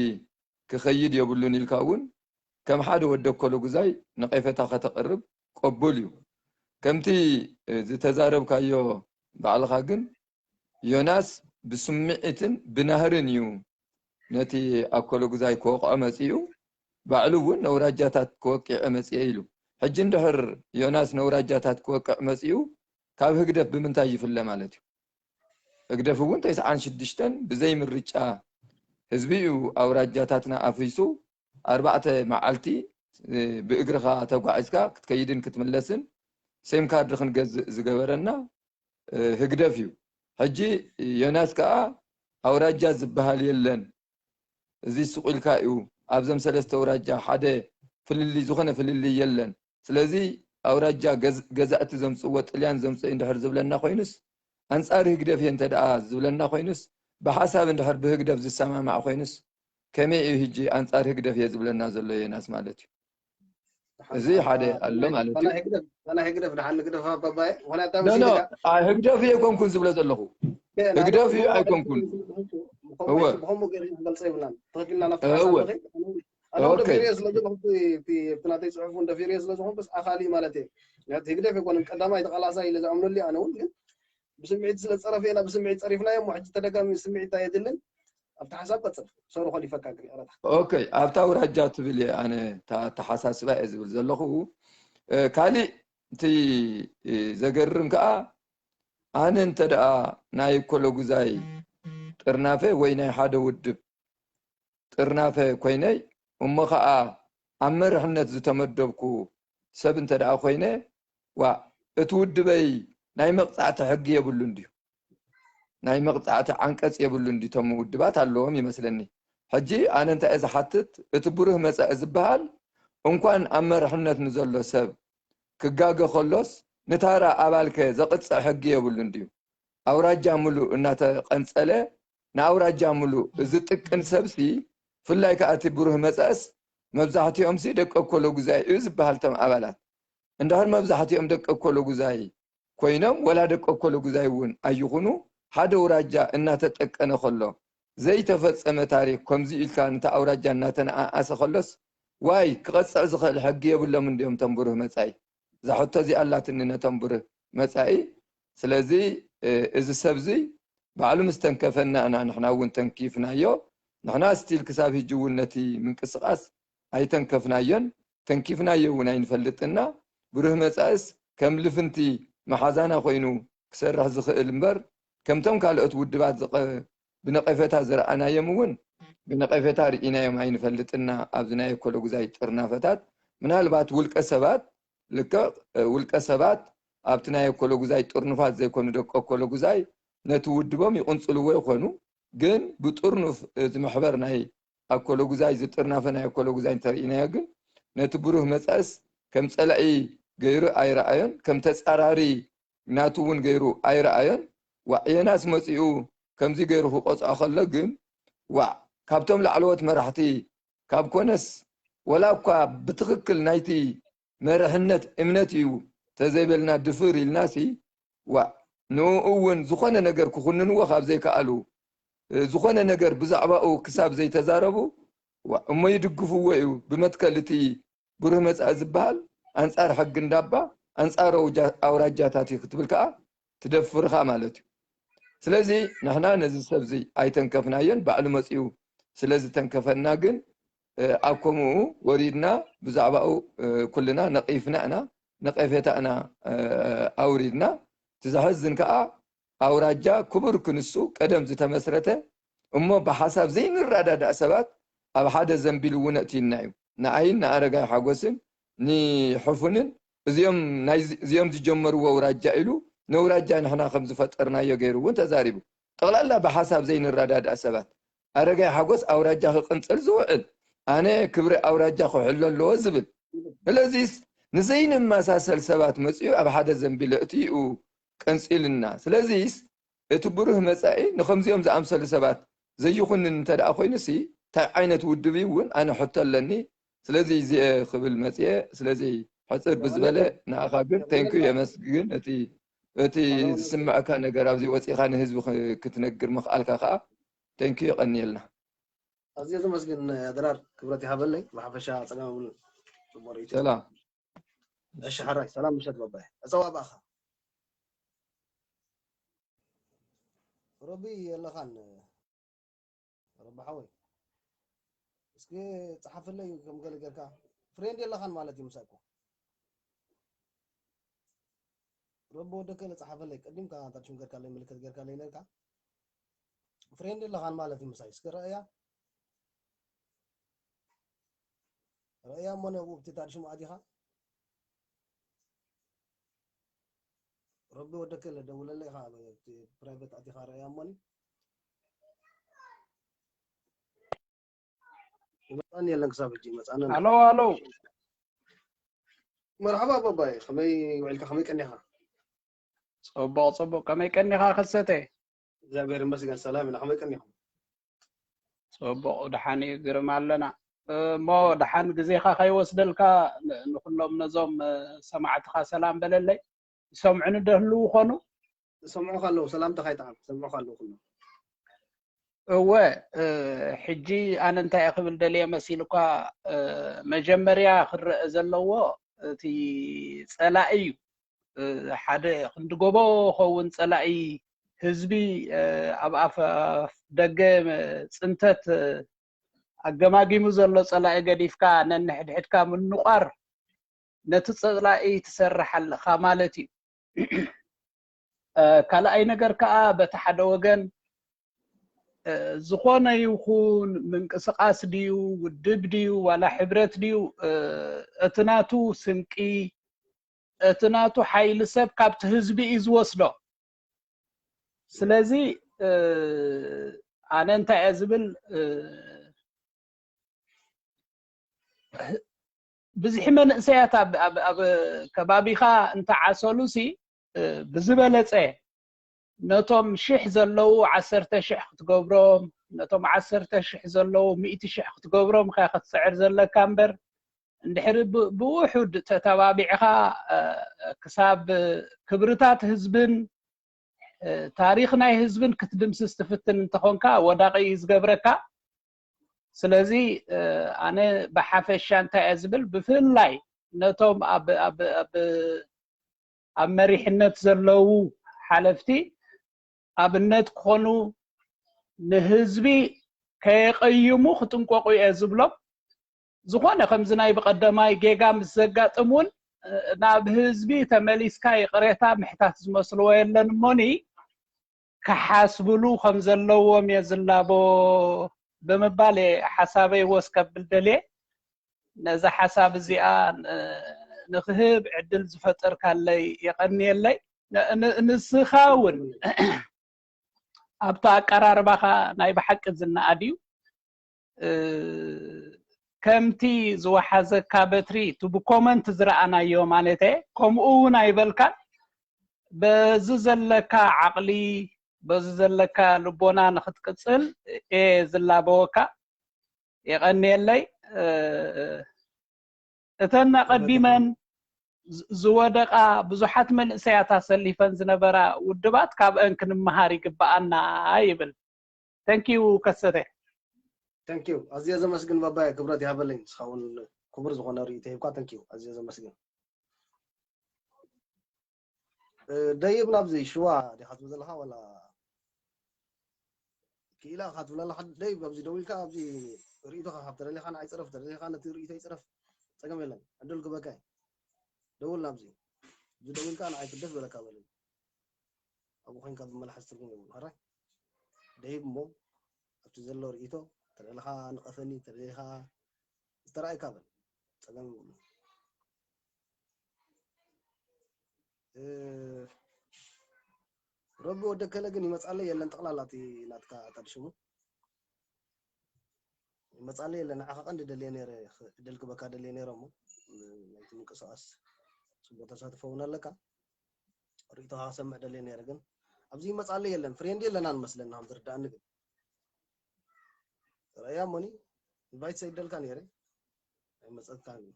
ክኸይድ የብሉን ኢልካ እውን ከም ሓደ ወዲ ኣኮሎጉዛይ ነቐፌታ ከተቕርብ ቅቡል እዩ። ከምቲ፣ እ፣ ዝተዛረብካዮ ባዕልኻ ግን ዮናስ ብስምዒትን ብናህርን እዩ ነቲ ኣኮሎጉዛይ ክወቕዖ መጺኡ። ባዕሉ እውን ነውራጃታት ክወቅዕ መጺኤ ኢሉ። ሕጂ እንድሕር ዮናስ ነውራጃታት ክወቅዕ መጺኡ፣ ካብ ህግደፍ ብምንታይ ይፍለ ማለት እዩ? ህግደፍ እውን ተስዓን ሽዱሽተን ብዘይ ምርጫ ህዝቢ እዩ ኣውራጃታትና ኣፍሪሱ፣ ኣርባዕተ መዓልቲ፣ እ፣ ብእግርኻ ተጓዒዝካ ክትከይድን ክትምለስን ሴም ካርድ ክንገዝእ ዝገበረና፣ እ፣ ህግደፍ እዩ። ሕጂ ዮናስ ከኣ ኣውራጃ ዝበሃል የለን፣ እዚ ስቕ ኢልካ እዩ፣ ኣብዞም ሰለስተ ኣውራጃ ሓደ ፍልልይ፣ ዝኾነ ፍልልይ የለን። ስለዚ ኣውራጃ ገዝ-፣ ገዛእቲ ዘምጽእዎ፣ ጥልያን ዘምጽኦ እንድሕር ዝብለና ኮይኑስ፣ ኣንጻር ህግደፍ እየ እንተ ደኣ ዝብለና ኮይኑስ፣ ብሓሳብ እንድሕር ብህግደፍ ዝሰማማዕ ኮይኑስ፣ ከመይ እዩ ሕጂ ኣንጻር ህግደፍ እየ ዝብለና ዘሎ ዮናስ ማለት እዩ? እዚ ሓደ ኣሎ ማለት እዩ። ናይ ህግደፍ፣ ናይ ህግደፍ ደሓን ንግደፍ ኣባባየ፣ ምኽንያቱ ኣብ ኖ፣ ኖ፣ ሲቪካ ኣይ፣ ህግደፍ እየ ኣይኮንኩን ዝብሎ ዘለኹ። ህግደፍ እዩ ኣይኮንኩን። እወ። ብኸምኡ ገይሩ ክገልጾ ይብላን። ትኽክልና ናብቲ እወ። ሓሳብ ንኸይድ፣ ኣነ እውን ደፊረ ስለ ዘለኹ እቲ ናተይ ፅሑፍ እውን ደፊረ ስለ ዝኾንኩስ ኣኻሊ ማለት እየ። ምክንያቱ ህግደፍ ኣይኮነን ቀዳማይ ተቓላሳይ ኢለ ዝኣምነሉ እየ። ኣነ እውን ግን ብስምዒት ስለ ዝፀረፈና ብስምዒት ፀሪፍናዮ እሞ ሕጂ ተደጋሚ ስምዒት ኣየድልን። ኣብቲ ሓሳብ ቀፅል። ሶሪ ኮሊፈካ ግን ይቕረታ። ኦኬ፣ ኣብታ ኣውራጃ ትብል እየ ኣነ ኣተሓሳስባ እየ ዝብል ዘለኹ። ካሊእ እቲ ዘገርም ከዓ ኣነ እንተ ደኣ ናይ ኮሎጉዛይ ጥርናፈ ወይ ናይ ሓደ ውድብ ጥርናፈ ኮይነይ እሞ ከዓ ኣብ መርሕነት ዝተመደብኩ ሰብ እንተ ደኣ ኮይነ ዋ እቲ ውድበይ ናይ መቕፃዕቲ ሕጊ የብሉን ድዩ? ናይ መቕፃዕቲ ዓንቀፅ የብሉን ድዩ? እቶም ውድባት ኣለዎም ይመስለኒ። ሕጂ ኣነ እንታይ እየ ዝሓትት እቲ ብሩህ መፃኢ ዝበሃል እንኳን ኣብ መርሕነት ንዘሎ ሰብ ክጋገ ከሎስ ንታራ ኣባልከ ዘቕፅዕ ሕጊ የብሉን ድዩ? ኣውራጃ ሙሉእ እናተቐንፀለ ንኣውራጃ ሙሉእ ዝጥቅን ሰብሲ ፍላይ ከዓ እቲ ብሩህ መፃእስ መብዛሕትኦም ሲ ደቂ ኮሎጉዛይ እዩ ዝበሃል እቶም ኣባላት እንድሕር መብዛሕትኦም ደቂ ኮሎጉዛይ ኮይኖም ወላ ደቂ ኮሎጉዛይ እውን ኣይኹኑ ሓደ ኣውራጃ እናተጠቀነ ከሎ ዘይተፈፀመ ታሪክ ከምዚ ኢልካ ነቲ ኣውራጃ እናተነኣኣሰ ከሎስ ዋይ ክቐፅዕ ዝኽእል ሕጊ የብሎም እንድዮም እቶም ብሩህ መፃኢ እዛ ሕቶ እዚኣ ኣላትኒ ነቶም ብሩህ መፃኢ ስለዚ እዚ ሰብ እዚ ባዕሉ ምስ ተንከፈና ኢና ንሕና እውን ተንኪፍናዮ ንሕና still ክሳብ ሕጂ እውን ነቲ ምንቅስቃስ ኣይተንከፍናዮን ተንኪፍናዮ እውን ኣይንፈልጥን ኢና ብሩህ መፃእስ ከም ልፍንቲ መሓዛና ኮይኑ ክሰርሕ ዝኽእል እምበር ከምቶም ካልኦት ውድባት ብነቐፌታ ዝረኣናዮም እውን ብነቐፌታ ርኢናዮም ኣይንፈልጥን ኢና ኣብዚ ናይ ኣኮለጉዛይ ጥርናፈታት ምናልባት ውልቀ ሰባት ልክዕ ውልቀ ሰባት ኣብቲ ናይ ኣኮለጉዛይ ጥርኑፋት ዘይኮኑ ደቂ ኣኮለጉዛይ ነቲ ውድቦም ይቕንፅልዎ ይኾኑ ግን ብጥርኑፍ እቲ መሕበር ናይ ኣኮለጉዛይ ዝጥርናፈ ናይ ኣኮለጉዛይ እንተርኢናዮ ግን ነቲ ብሩህ መፃእስ ከም ፀላኢ ገይሩ ኣይረኣዮን ከም ተፃራሪ ናቱ እውን ገይሩ ኣይረኣዮን ዋዕ የናስ መፂኡ ከምዚ ገይሩ ክቆፅዖ ከሎ ግን ዋዕ ካብቶም ላዕለዎት መራሕቲ ካብ ኮነስ ወላ እኳ ብትኽክል ናይቲ መርሕነት እምነት እዩ ተዘይበልና ድፍር ኢልናሲ ዋዕ ንኡ እውን ዝኾነ ነገር ክኹንንዎ ካብ ዘይከኣሉ ዝኾነ ነገር ብዛዕባኡ ክሳብ ዘይተዛረቡ ዋዕ እሞ ይድግፍዎ እዩ ብመትከል እቲ ብሩህ መፃኢ ዝበሃል ኣንፃር ሕጊ እንዳባ ኣንፃር ኣውራጃታት እዩ ክትብል ከዓ ትደፍርኻ ማለት እዩ ስለዚ ንሕና ነዚ ሰብ እዚ ኣይተንከፍናዮን ባዕሉ መፂኡ ስለዝተንከፈና ግን ኣብ ከምኡ ወሪድና ብዛዕባኡ ኩልና ነቒፍና ኢና ነቐፌታ ኢና ኣውሪድና እቲ ዘሐዝን ከዓ ኣውራጃ ክቡር ክንሱ ቀደም ዝተመስረተ እሞ ብሓሳብ ዘይንረዳዳእ ሰባት ኣብ ሓደ ዘንቢል እውን ኣእትዩና እዩ ንኣይን ንኣረጋይ ሓጎስን ንሕፉንን እዚኦም እዚኦም ዝጀመርዎ ኣውራጃ ኢሉ ነውራጃ ንሕና ከም ዝፈጠርናዮ ገይሩ እውን ተዛሪቡ ጠቕላላ ብሓሳብ ዘይንረዳዳእ ሰባት ኣረጋይ ሓጎስ ኣውራጃ ክቕንፅል ዝውዕል ኣነ ክብሪ ኣውራጃ ክሕሎ ኣለዎ ዝብል ስለዚስ ንዘይንመሳሰል ሰባት መፅኡ ኣብ ሓደ ዘንቢል ኣእትዩ ቀንፂልና ስለዚስ እቲ ብሩህ መፃኢ ንከምዚኦም ዝኣምሰሉ ሰባት ዘይኹንን እንተ ደኣ ኮይኑሲ እንታይ ዓይነት ውድብ እዩ እውን ኣነ ሕቶ ኣለኒ ስለዚ እዚአ ክብል መፅየ ስለዚ ሕፅር ብዝበለ ንኣኻ ግን thank you የመስግን እቲ እቲ ዝስምዐካ ነገር ኣብዚ ወፂኻ ንህዝቢ ክትነግር ምኽኣልካ ከዓ thank you የቐንየልና ኣዝየ ዘመስግን ኣድራር ክብረት ይሃበለይ ብሓፈሻ ፀገም የብሉን ፅቡቅ ርእይቶ ሰላም እሺ ሓራይ ሰላም ምሸት ባባይ ኣፀዋብኣኻ ሮቢ የለኻን ረቢ ሓወይ እስኪ ፀሓፈለይ ከም ገለ ጌርካ ፍሬንድ የለኻን ማለት እዩ ምሳይ እኮ ረቢ ወደከለ ፀሓፈለይ ቀዲምካ ታችም ጌርካለይ ምልክት ጌርካለይ ነርካ ፍሬንድ የለኻን ማለት እዩ ምሳይ እስኪ ረእያ ረእያ እሞ ነብኡ ብቲ ታድሽሙ ኣቲኻ ረቢ ወደከለ ደውለለይ ኢኻ ፕራይቬት ኣቲኻ ረእያ እሞኒ ይመፃኒ የለን ክሳብ ሕጂ ይመፃኒ ኣሎ ኣሎ መርሓባ ኣባባይ ከመይ ውዒልካ ከመይ ቀኒኻ ፅቡቅ ፅቡቅ ከመይ ቀኒኻ ከሰተ እግዚኣብሔር ይመስገን ሰላም ኢና ከመይ ቀኒኹም ፅቡቅ ድሓን እዩ ግርም ኣለና እሞ ድሓን ግዜኻ ከይወስደልካ ንኩሎም ነዞም ሰማዕትኻ ሰላም በለለይ ይሰምዑኒ ደህልው ኾኑ ዝሰምዑኻ ኣለዉ ሰላምታ ካይጠዓም ዝሰምዑኻ ኣለዉ ኩሎም እወ፣ እ፣ ሕጂ ኣነ እንታይ እየ ክብል ደልየ መሲልኳ፣ እ፣ መጀመርያ ክረአ ዘለዎ እቲ ጸላኢ እዩ። እ፣ ሓደ ክንዲ ጎቦ ኸውን ጸላኢ ህዝቢ፣ እ፣ ኣብ ኣፍ ኣፍ ደገ፣ እ፣ ጽንተት፣ እ፣ ኣገማጊሙ ዘሎ ጸላኢ ገዲፍካ ነንሕድሕድካ ምንቋር ነቲ ጸላኢ ትሰርሕ ኣለኻ ማለት እዩ። እ፣ ካልኣይ ነገር ከኣ በቲ ሓደ ወገን፣ እ፣ ዝኾነ ይኹን ምንቅስቓስ ድዩ፣ ውድብ ድዩ፣ ዋላ ሕብረት ድዩ፣ እ፣ እቲ ናቱ ስንቂ፣ እቲ ናቱ ሓይሊ ሰብ ካብቲ ህዝቢ እዩ ዝወስዶ። ስለዚ፣ እ፣ ኣነ እንታይ እየ ዝብል፣ እ፣ ብዝሒ መንእሰያት ኣብ፣ ኣብ፣ ኣብ ከባቢኻ እንተዓሰሉሲ፣ እ፣ ብዝበለጸ ነቶም ሽሕ ዘለዉ ዓሰርተ ሽሕ ክትገብሮም፣ ነቶም ዓሰርተ ሽሕ ዘለዉ ሚእቲ ሽሕ ክትገብሮም ኢኻ ክትጽዕር ዘለካ እምበር፣ እንድሕሪ ብ-፣ ብውሑድ ተተባቢዕኻ፣ እ፣ ክሳብ ክብርታት ህዝብን፣ እ፣ ታሪኽ ናይ ህዝብን ክትድምስስ ትፍትን እንተኾንካ፣ ወዳቒ እዩ ዝገብረካ። ስለዚ፣ እ፣ ኣነ ብሓፈሻ እንታይ እየ ዝብል፣ ብፍላይ ነቶም ኣብ፣ ኣብ፣ ኣብ፣ ኣብ መሪሕነት ዘለዉ ሓለፍቲ ኣብነት ክኾኑ፣ ንህዝቢ ከየቐይሙ ክጥንቀቑ እየ ዝብሎም። ዝኾነ ከምዚ ናይ ብቐደማይ ጌጋ ምስ ዘጋጥም እውን፣ እ፣ ናብ ህዝቢ ተመሊስካ ይቕሬታ ምሕታት ዝመስልዎ የለን እሞኒ፣ ክሓስብሉ ከም ዘለዎም እየ ዝላቦ ብምባል እየ ሓሳበይ ወስ ከብል ደልየ። ነዛ ሓሳብ እዚኣ ን-፣ ንክህብ ዕድል ዝፈጠርካለይ የቐንየለይ። ን-፣ ን-፣ ንስኻ እውን ኣብቲ ኣቀራርባኻ ናይ ብሓቂ ዝነኣድ እዩ። እ፣ ከምቲ ዝወሓዘካ በትሪ፣ እቲ ብኮመንት ዝረኣናዮ ማለት እየ፣ ከምኡ እውን ኣይበልካን። በዚ ዘለካ ዓቕሊ፣ በዚ ዘለካ ልቦና ንኽትቅጽል እየ ዝላበወካ። የቐንየለይ። እ፣ እተን ኣቐዲመን ዝ-፣ ዝወደቓ ብዙሓት መንእሰያት ኣሰሊፈን ዝነበራ ውድባት ካብአን ክንመሃር ይግበኣና ይብል። ተንኪዩ ከሰተ። ተንኪዩ። ኣዝየ ዘመስግን ባባየ፣ ክብረት ይሃበለይ። ንስኻ እውን ክቡር ዝኾነ ርእይቶ ሂብካ። ተንኪዩ። ኣዝየ ዘመስግን። እ፣ ደይብ ናብዚ ሽዋ ዲኻ ትብል ዘለኻ ዋላ ክኢላ ኢኻ ትብል ኣለኻ? ደይብ ኣብዚ ደዊልካ ኣብዚ ርእይቶኻ ካብ ተደሊኻ ንዓይ ጽረፍ፣ ተደሊኻ ነቲ ርእይቶ ይጽረፍ። ጸገም የለን። ዕድል ክበካ እዩ። ደውል ናብዚ። እዚ ደዊልካ ንዓይ ክደስ በለካ በለኒ። ኣብኡ ኮይንካ ዝመላሓስ ትርጉም የብሉን። ሕራይ ደይብ እሞ ኣብቲ ዘሎ ርእይቶ ተደለኻ ንቐፈኒ፣ ተደሊኻ ዝተረኣይካ በል። ጸገም የብሉን። እ፣ ረቢ ወደከለ ግን ይመጻለይ የለን። ጠቕላላ እቲ ናትካ ታድሽሙ ይመጻለይ የለን። ንዓኻ ቀንዲ ደልየ ነይረ፣ ዕድል ክበካ ደልየ ነይረ እሞ ናይቲ ምንቅስቓስ ጽቡቕ ተሳትፎ እውን ኣለካ። ርእይቶኻ ክሰምዕ ደልየ ነይረ ግን ኣብዚ ይመጻለይ የለን። ፍሬንድ የለናን መስለኒ ከም ዝርዳእኒ ግን ረእያ እሞኒ ኢንቫይት ሰይደልካ ነይረ ኣይመጸካን እዩ።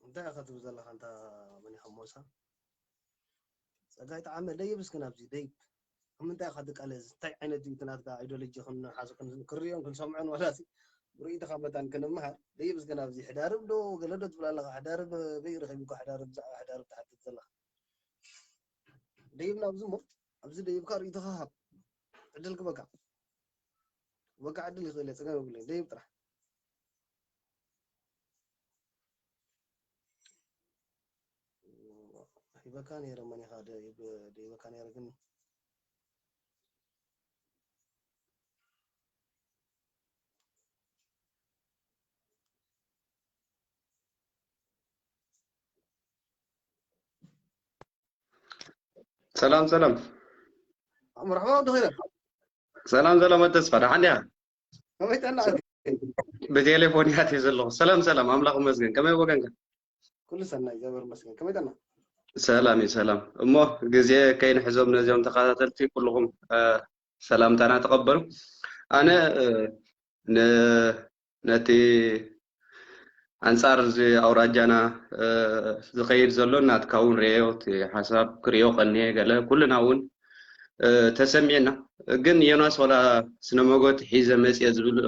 እንታይ ኢኻ ትብል ዘለኻ? እንታ መን ኢኻ ሞሳ? ጸጋይ ጠዓመ ደይብ እስኪ ናብዚ ደይብ። ኣብ ምንታይ ኢኻ ትቃለስ? እንታይ ዓይነት እዩ እቲ ናትካ ኣይዲዮሎጂ ክንሓዞ ክን-፣ ክንሪኦን ክንሰምዖን ዋላሲ ብርእይቶኻ መታን ክንምሃር። ደይብ እስኪ ናብዚ ሕዳርብ ዶ ገለ ዶ ትብል ኣለኻ? ሕዳርብ በይ ረኺቡካ ሕዳርብ ብዛዕባ ሕዳርብ ትሓትት ዘለኻ? ደይብ ናብዚ እሞ ኣብዚ ደይብካ ርእይቶኻ ሃብ። ዕድል ክበካ። ክበካ ዕድል ይኽእል እየ፣ ጸገም የብለይን። ደይብ ጥራሕ። ሂበካ ነይረ መን ኢኻ ደይብ ደይበካ ነይረ ግን ሰላም ሰላም። መርሓባ ወዲ ኺረ። ሰላም ሰላም ወዲ ተስፋ፣ ደሓን ዲኻ? ከመይ ጠና? ብቴሌፎን እየ ኣትየ ዘለኹ። ሰላም ሰላም፣ ኣምላኽ ይመስገን። ከመይ ወገንካ? ኩሉ ሰናይ፣ እግዚኣብሔር ይመስገን። ከመይ ጠና? ሰላም እዩ፣ ሰላም። እሞ ግዜ ከይንሕዞም ነዚኦም ተኸታተልቲ ኩልኹም፣ እ፣ ሰላምታና ተቐበሉ። ኣነ፣ እ፣ ን-፣ ነቲ ኣንጻር እዚ ኣውራጃና ዝኸይድ ዘሎ ናትካ እውን ርእዮ፣ እቲ ሓሳብ ክርእዮ ቀንየ ገለ ኩልና እውን ተሰሚዕና። ግን ዮናስ ዋላ ስነ መጎት ሒዘ መጽየ ዝብል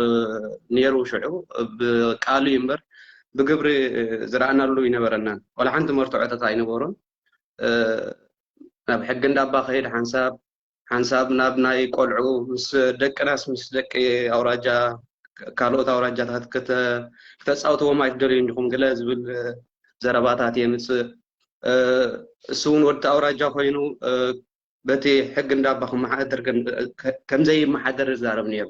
ነይሩ ሽዑ፣ ብቃሉ እዩ እምበር ብግብሪ ዝረኣናሉ ኣይነበረናን። ዋላ ሓንቲ መርትዖታት ኣይነበሮን። ናብ ሕጊ እንዳባ ከይድ ሓንሳብ ሓንሳብ ናብ ናይ ቆልዑ ምስ ደቅናስ ምስ ደቂ ኣውራጃ ካልኦት ኣውራጃታት ክተጻውትዎም ኣይትደልዩ እንዲኹም ገለ ዝብል ዘረባታት የምጽእ። እሱ እውን ወዲ ኣውራጃ ኮይኑ በቲ ሕጊ እንዳባ ክመሓደር ከምዘይመሓደር ይዛረብ ነይሩ።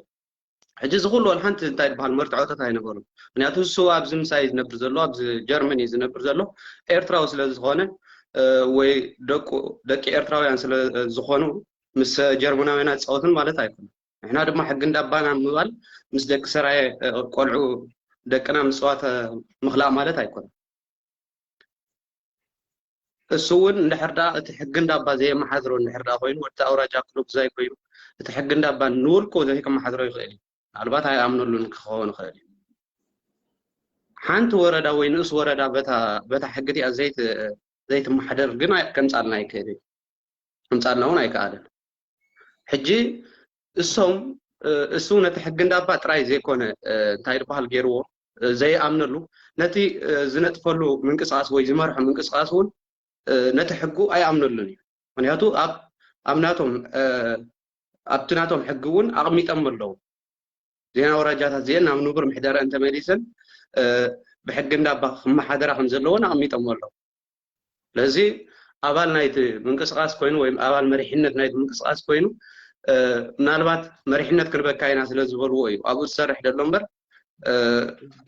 ሕጂ እዚ ኩሉ ወላ ሓንቲ እንታይ ዝበሃል መርትዖታት ኣይነበሩን። ምክንያቱ እሱ ኣብዚ ምሳይ ዝነብር ዘሎ ኣብዚ ጀርመን እዩ ዝነብር ዘሎ ኤርትራዊ ስለ ዝኾነ ወይ ደቁ ደቂ ኤርትራውያን ስለ ዝኾኑ ምስ ጀርመናውያን ኣይጻወትን ማለት ኣይኮነን። ንሕና ድማ ሕጊ እንዳባና ምባል ምስ ደቂ ሰራየ ቆልዑ ደቅና ምጽዋት ምኽላእ ማለት ኣይኮነን። እሱ እውን እንድሕር ደኣ እቲ ሕጊ እንዳባ ዘየመሓድሮ እንድሕር ደኣ ኮይኑ ወዲ ኣውራጃ ክሎ ግዛይ ኮይኑ እቲ ሕጊ እንዳባ ንውልቁ ዘይከመሓድሮ ይኽእል እዩ። ምናልባት ኣይኣምነሉን ክኸውን ይኽእል እዩ። ሓንቲ ወረዳ ወይ ንኡስ ወረዳ በታ በታ ሕጊ እቲኣ ዘይት ዘይትመሓደር ግን ኣይ- ከምጻልና ኣይክእል እዩ። ከምጻልና እውን ኣይከኣልን። ሕጂ እሶም እሱ ነቲ ሕጊ እንዳባ ጥራይ ዘይኮነ እንታይ ዝበሃል ገይርዎ ዘይኣምነሉ ነቲ ዝነጥፈሉ ምንቅስቃስ ወይ ዝመርሖ ምንቅስቃስ እውን ነቲ ሕጉ ኣይኣምነሉን እዩ። ምክንያቱ ኣብ ኣብ ናቶም ኣብቲ ናቶም ሕጊ እውን ኣቕሚጦም ኣለዉ። ዜና ወራጃታት እዚአን ናብ ንቡር ምሕደረአን ተመሊሰን ብሕጊ እንዳባ ክመሓደራ ከም ዘለዎን ኣቕሚጦም ኣለዉ። ስለዚ ኣባል ናይቲ ምንቅስቃስ ኮይኑ ወይም ኣባል መሪሕነት ናይቲ ምንቅስቃስ ኮይኑ ምናልባት መሪሕነት ክንበካ ኢና ስለ ዝበልዎ እዩ ኣብኡ ዝሰርሕ ደሎ እምበር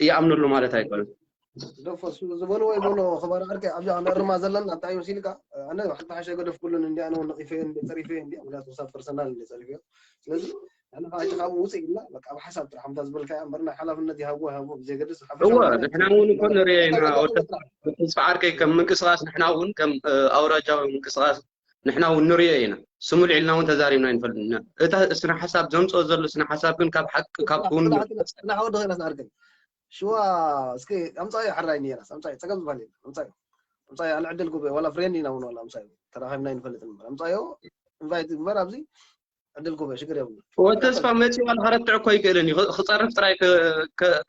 ይኣምነሉ ማለት ኣይኮነን። ደፎ እሱ ዝበልዎ ይበሎ ክባር ዓርከ ኣብዚኣ ነእርማ ዘለና እንታይ መሲልካ ኣነ ሓንቲ ሓሸ ገደፍ ኩሉን እንዲ ኣነ እውን ነቒፈዮ እንዲ ፀሪፈዮ እንዲ ምክንያቱ ክሳብ ፐርሰናል እንዲ ፀሪፈዮ ስለዚ ኣነ ከዓ እቲ ካብኡ ውፅእ ኢልና በቃ ኣብ ሓሳብ ጥራሕ ምታ ዝበልካያ እምበር ናይ ሓላፍነት ይሃብዎ ይሃብዎ ብዘገድስ እወ ንሕና እውን እኮ ንሪኦ ኢና ተስፋ ዓርከይ ከም ምንቅስቃስ ንሕና እውን ከም ኣውራጃዊ ምንቅስቃስ ንሕና እውን ንሪኦ ኢና ስሙ ልዒልና እውን ተዛሪብና ይንፈልጥ እታ ስነ ሓሳብ ዘምፅኦ ዘሎ ስነ ሓሳብ ግን ካብ ሓቂ ካብ ክውን ናሓወ ደኸና ስዓርከይ ሽዋ እስኪ ኣምፃዮ ሕራይ ነራስ ኣምፃዮ ፀገም ዝበሃል የለ ኣምፃዮ ኣምፃዮ ኣነ ዕድል ጉበ ዋላ ፍሬንድ ኢና እውን ዋላ ኣምፃዮ ተራኺብና ይንፈልጥ እምበር ኣምፃዮ ኢንቫይት ግበር ኣብዚ ዕድል ጉበ ሽግር የብሉ ወተስፋ መፂኡ ኣለ ከረትዕ እኮ ኣይክእልን እዩ ክፀርፍ ጥራይ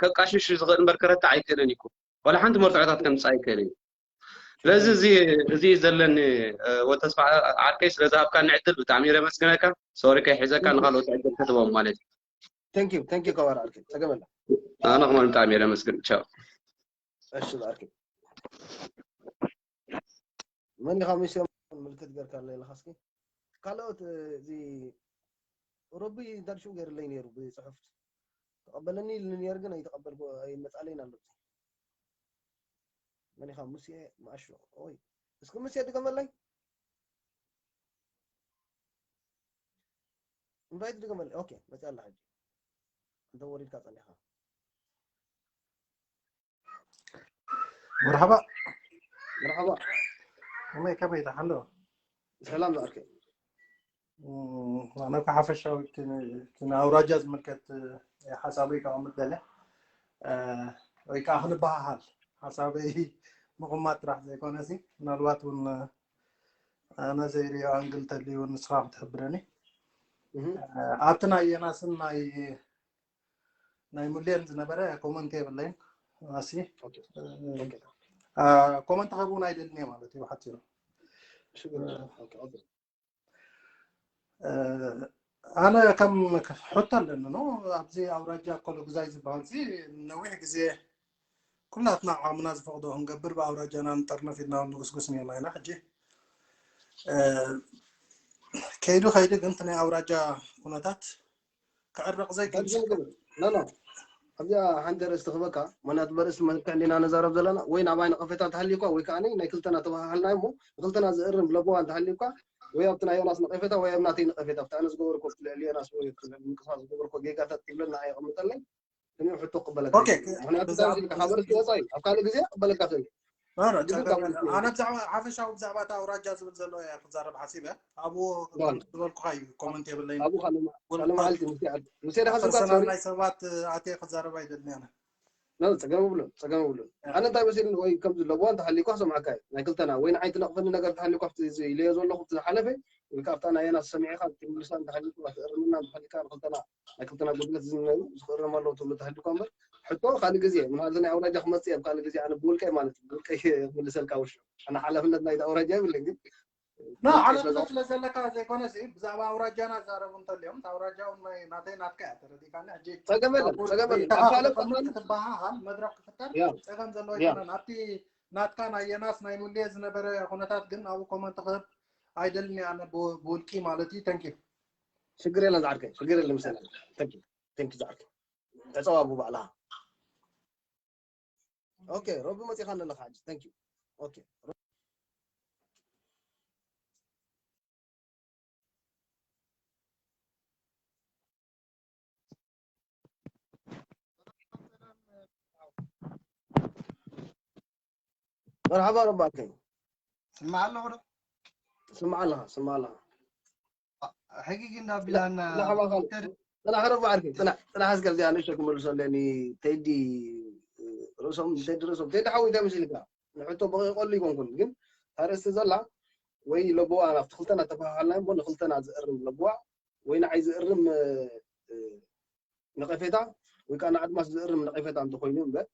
ከቃሽሽ ዝኽእል እምበር ክረትዕ ኣይክእልን እዩ ዋላ ሓንቲ መርትዖታት ከምፅእ ኣይክእልን እዩ ስለዚ እዚ እዚ ዘለኒ ወተስፋ ዓርከይ ስለዝሃብካኒ ዕድል ብጣዕሚ የመስግነካ ሶሪ ከይሕዘካ ንካልኦት ዕድል ክትቦም ማለት እዩ Thank you, thank you ከዋር ዓርከይ ጸገም የለን። ኣነ ከማን ብጣዕሚ እየ ለመስግን። ቻው። እሺ ዓርከይ። መን ኢኻ ሚስዮም ምልክት ገርካ ኣለኻ እስኪ? ካልኦት እዚ ሮቢ እንታይ ሽው ገይርለይ ነይሩ ብጽሑፍ ተቐበለኒ ኢሉኒ ነይሩ ግን ኣይተቐበልኩ ኣይመጻለይን ኣሎ። መን ኢኻ ሙሴ ማሾ? ኦይ እስኪ ሙሴ ድገመለይ። ኢንቫይት ድገመለይ። ኦኬ መጽያ ኣላ ሕጂ። እንተ ወሪድካ ጸኒሕካ። መርሓባ መርሓባ። ከመይ ከመይ ትሓሎ? ሰላም ዝኣርከ። ኣነ እኮ ሓፈሻዊ ኪን ኣውራጃ ዝምልከት ሓሳበይ ከቐምጥ ደለ ወይ ከዓ ክንበሃሃል ሓሳበይ ምቕማጥ ጥራሕ ዘይኮነ ሲ ምናልባት እውን ኣነ ዘይሪኦ ኣንግል ተልዩ ንስኻ ክትሕብረኒ ኣብቲ ናይ የናስን ናይ ናይ ሙሌን ዝነበረ ኮመንት የብለይን ኣሲ ኮመንት ክህቡ ናይ ደልኒ ማለት እዩ ሓፂሩ ኣነ ከም ሕቶ ኣለኒ ኖ ኣብዚ ኣውራጃ ኮሎጉዛይ ዝበሃል ሲ ነዊሕ ግዜ ኩላትና ዓቕምና ዝፈቕዶ ክንገብር ብኣውራጃና ንጠርነፍ ኢልና ንጉስጉስ ነርና ኢና ሕጂ ከይዱ ከይዱ ግን ናይ ኣውራጃ ኩነታት ክዕረቕ ዘይክእል ኖ ኣብዚኣ ሓንቲ ርእስቲ ክበካ ምክንያቱ በርእስቲ መልክዕ እንዲና ነዛረብ ዘለና ወይ ናባይ ነቐፌታ እንተሃልዩኳ ወይ ከዓ ናይ ክልተና ተባሃሃልና እሞ ንክልተና ዝእርም ለበዋ እንተሃልዩኳ ወይ ኣብቲ ናይ ዮናስ ነቐፌታ ወይ ኣብ ናተይ ነቐፌታ ኣብቲ ኣነ ዝገበርኩ ኣብቲ ልዕሊ ዮናስ ወይ ምንቅስቃስ ዝገበርኩ ጌጋታት ይብለና ኣየቐምጠለይ እኔ ሕቶ ቅበለካ ምክንያቱ ካብ ርእስቲ ወፃኢ ኣብ ካልእ ግዜ ቅበለካ ትእል ኣነ ብዛዕባ ሓፈሻዊ ብዛዕባ እታ ኣውራጃ ዝብል ዘሎ እያ ክዛረብ ሓሲበ ኣብኡ ዝበልኩካ እዩ ኮመንት የብለይ ኣብኡ ካልእ መዓልቲ ምስ ምስ ዳ ሓሲብካ ፐርሰናል ናይ ሰባት ኣትየ ክዛረብ ኣይደልን ኣነ ጸገም ብሎ ጸገም ብሎ ኣነ እንታይ መሲል ወይ ከም ዝለቦ እንተ ሓሊኳ ሰምዓካ ናይ ክልተና ወይ ንዓይ ትነቕፈኒ ነገር ተሓሊኳ ኢለዮ ዘለኹ ዝሓለፈ ወይ ካብታ ናይ የናስ ሰሚዕካ ትምልሳ እንተ ሓሊኳ ትእርምና እንተ ሓሊካ ንክልተና ናይ ክልተና ጉድለት ዝነዩ ዝኽእረም ኣለዉ ትብሎ ተሃሊኳ እምበር ሕቶ ካልእ ግዜ ምናልባት ናይ ኣውራጃ ክመጽእ እየ ካልእ ግዜ ኣነ ብውልቀይ ማለት ብውልቀይ ክምልሰልካ ውሽ ኣነ ሓላፍነት ናይታ ኣውራጃ ይብለኝ ግን ና ሓላፍነት ስለ ዘለካ ዘይኮነ ሲ ብዛዕባ ኣውራጃና ዛረቡ እንተልዮም ኣውራጃ እውን ናይ ናተይ ናትካ እያ ተረዲካኒ ሕጂ ጸገም የለን ጸገም የለን ኣብ ካልእ ክትበሃሃል መድረክ ክፍጠር ጸገም ዘለዎ ኣይኮነን ኣብቲ ናትካ ናይ የናስ ናይ ሙሌ ዝነበረ ኩነታት ግን ኣብኡ ኮመንት ክህብ ኣይደልን ኣነ ብውልቂ ማለት እዩ ተንኪ ሽግር የለን ዝዓርከይ ሽግር የለን ምሰና ተንኪ ተንኪ ዝዓርከይ ተጸዋቡ ባዕላ ኦኬ ሮቢ መጺኻ ኣለኻ ሕጂ ተንኪ ኦኬ መርሓባ ረባከይ ስማዕ ኣለኹ ዶ ስማዕ ኣለኻ ስማዕ ኣለኻ ሕጊ ግን እንዳቢላና ጽናሕ ረባ ዓርከይ ጽናሕ እስከ እዚኣ ንእሽቶ ክመልሶ ኣለኒ ቴዲ ርእሶም ቴዲ ርእሶም ቴዲ ሓዊ እንታይ መስልካ ንሕቶ በቂቆሉ ይኮንኩን ግን ታርእስቲ ዘላ ወይ ለቦዋ ናብቲ ክልተና ተፈሃሃልና እሞ ንክልተና ዝእርም ለቦዋ ወይ ንዓይ ዝእርም ነቐፌታ ወይ ከዓ ንኣድማስ ዝእርም ነቐፌታ እንተኮይኑ እምበር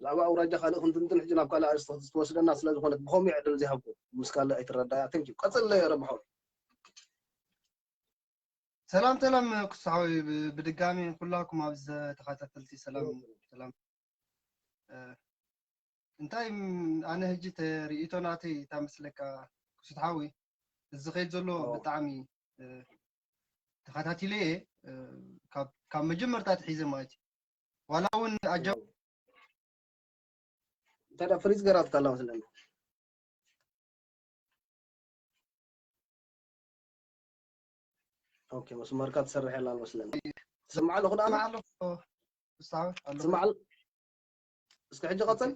ብዛዕባ ኣውራጃ ካልእ ክንትንትን ሕጂ ናብ ካልእ ኣርእስቲ ክትወስደና ስለ ዝኾነት ብኸምኡ ዕድል ዘይሃብኩ ምስ ካልእ ኣይትረዳያ ተንኪ ቀፅል ረብሖ ሰላም ሰላም ክሳዊ ብድጋሚ ኩላኩም ኣብዚ ተኸታተልቲ ሰላም ሰላም እንታይ ኣነ ህጂ ተርእይቶ ናተይ እታ መስለካ ክሱት ሓዊ እዚ ኸይድ ዘሎ ብጣዕሚ ተኸታቲለ እየ ካብ መጀመርታ ትሒዘ ማለት እዩ ዋላ እውን ኣጃ እንታይ ፍሪዝ ገራትካ ኣላ መስለኒ ኦኬ መስመርካ ትሰርሕ የላ መስለኒ ትስምዓ ኣለኹ ዳ ስምዓ እስኪ ሕጂ ቀፅል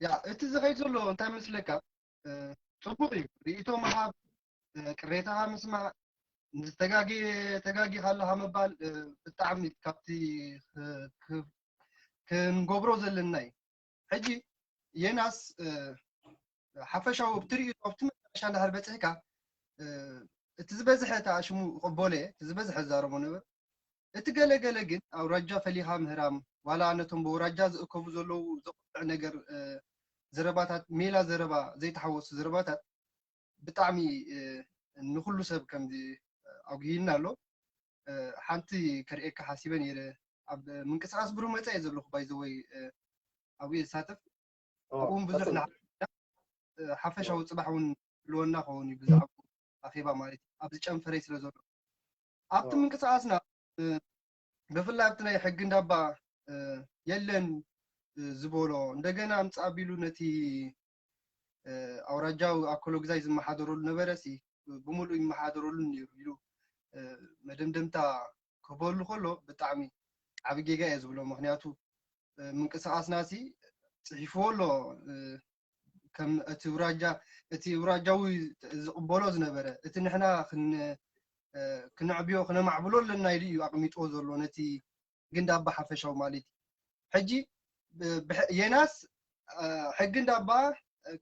ያ እቲ ዝኸይድ ዘሎ እንታይ መስለካ ፅቡቅ እዩ ርእቶ ምሃብ ቅሬታኻ ምስማዕ ንዝተጋጊ ተጋጊኻ ኣለኻ ምባል ብጣዕሚ ካብቲ ክንገብሮ ዘለና እዩ ሕጂ የናስ ሓፈሻዊ ብትሪኡ ኣብቲ መጨረሻ እንዳሃር በፅሕካ እቲ ዝበዝሐ ተኣሽሙ ይቕበሎ እየ እቲ ዝበዝሐ ዝዛረቦ ነበር እቲ ገለገለ ግን ኣውራጃ ፈሊኻ ምህራም ዋላ ነቶም ብውራጃ ዝእከቡ ዘለዉ ዘቁጥዕ ነገር ዘረባታት ሜላ ዘረባ ዘይተሓወሱ ዘረባታት ብጣዕሚ ንኩሉ ሰብ ከምዚ ኣጉሂልና ኣሎ ሓንቲ ከርእየካ ሓሲበ ነይረ ኣብ ምንቅስቃስ ብሩ መፀ እየ ዘለኹ ባይዘወይ ኣብኡ ዝሳተፍ ኣብኡን ብዙሕ ሓፈሻዊ ፅባሕ እውን ህልወና ከውን እዩ ብዛዕባ ኣኼባ ማለት እዩ ኣብዚ ጨንፈረይ ስለ ዘሎ ኣብቲ ምንቅስቃስና ብፍላይ ኣብቲ ናይ ሕጊ እንዳባ የለን ዝበሎ እንደገና ኣምፃእ ኣቢሉ ነቲ ኣውራጃዊ ኣኮሎግዛይ ዝመሓደረሉ ነበረ ሲ ብምሉእ ይመሓደረሉ ነይሩ ኢሉ መደምደምታ ክህበሉ ከሎ ብጣዕሚ ዓብ ጌጋ እየ ዝብሎ ምክንያቱ ምንቅስቃስና ሲ ፅሒፍዎ ኣሎ ከም እቲ ውራጃ እቲ ውራጃዊ ዝቕበሎ ዝነበረ እቲ ንሕና ክነዕብዮ ክነማዕብሎ ኣለና ኢሉ እዩ ኣቕሚጥዎ ዘሎ ነቲ ግንዳባ ሓፈሻዊ ማለት እዩ ሕጂ የናስ ሕጊ እንዳባ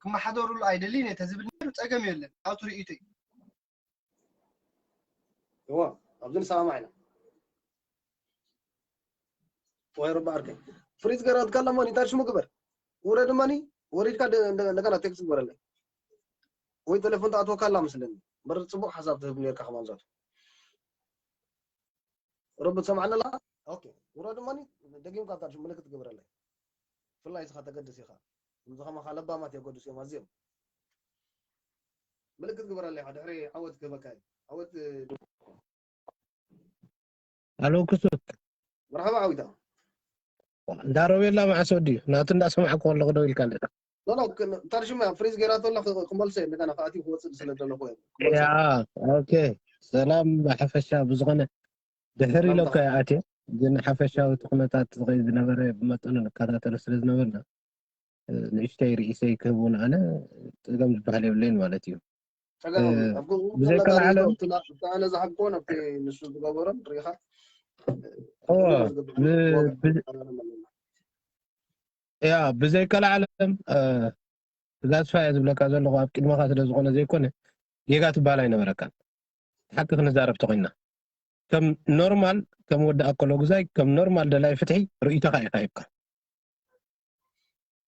ክመሓደሩሉ ኣይደልን እየ ተዝብል ነሩ ፀገም የለን ኣብቱ ርእይቶ እዩ እዋ ኣብዚ ንሰማማዕ ኢና ወይ ረባ ዓርከይ ፍሪዝ ገራትካ ኣለማ እንታይ ሽሙ ግበር ውረ ድማኒ ወሪድካ እንደገና ቴክስት ግበረለይ ወይ ቴሌፎን ተኣትወካ ኣላ መስለኒ በር ፅቡቅ ሓሳብ ትህብ ነርካ ከማንዛቱ ረቢ ትሰምዓኒ ኣላ ኦኬ ውረ ድማኒ ደጊምካ ኣብታ ምልክት ግበረለይ ብፍላይ እስኻ ተገድስ ኢኻ ከምዚ ከማኻ ለባማት የገድስ እዮም ኣዝዮም ምልክት ግበረለይ ኢኻ ድሕሪ ዓወት ክህበካ እዩ ዓወት ኣሎ ክሱት መርሓባ ዓዊታ እንዳ ሮቤላ መዓስ ወዲዩ ናቱ እንዳሰማዕኩ ከለኹ ደው ኢልካ ኣለና ኖ ኖ ታርሽማ ፍሪዝ ገይራቶ ኣላ ክመልሶ እየ እንደገና ከኣትዩ ክወፅእ ስለ ዘለኹ እየ ያ ኦኬ ሰላም ብሓፈሻ ብዝኾነ ድሕር ኢለ እኮ ኣትየ ግን ሓፈሻዊ እቲ ኩነታት ዝኸይድ ዝነበረ ብመጠኑ ንከታተሎ ስለ ዝነበርና ንእሽተይ ርእሰይ ክህብ እውን ኣነ ፀገም ዝበሃል የብለይን ማለት እዩ ብዘይከነ ዓለም ኣነ ዝሃብኮ ናብቲ ንሱ ዝገበሮን ርኢኻ ያ ብዘይከልኣለም ተስፋ እየ ዝብለካ ዘለኹ ኣብ ቅድመኻ ስለ ዝኾነ ዘይኮነ ጌጋ ትበሃል ኣይነበረካን። ሓቂ ክንዛረብ ተኾይንና ከም ኖርማል ከም ወዲ ኣኮሎጉዛይ ከም ኖርማል ደላይ ፍትሒ ርእይቶኻ ኢኻ ሂብካ።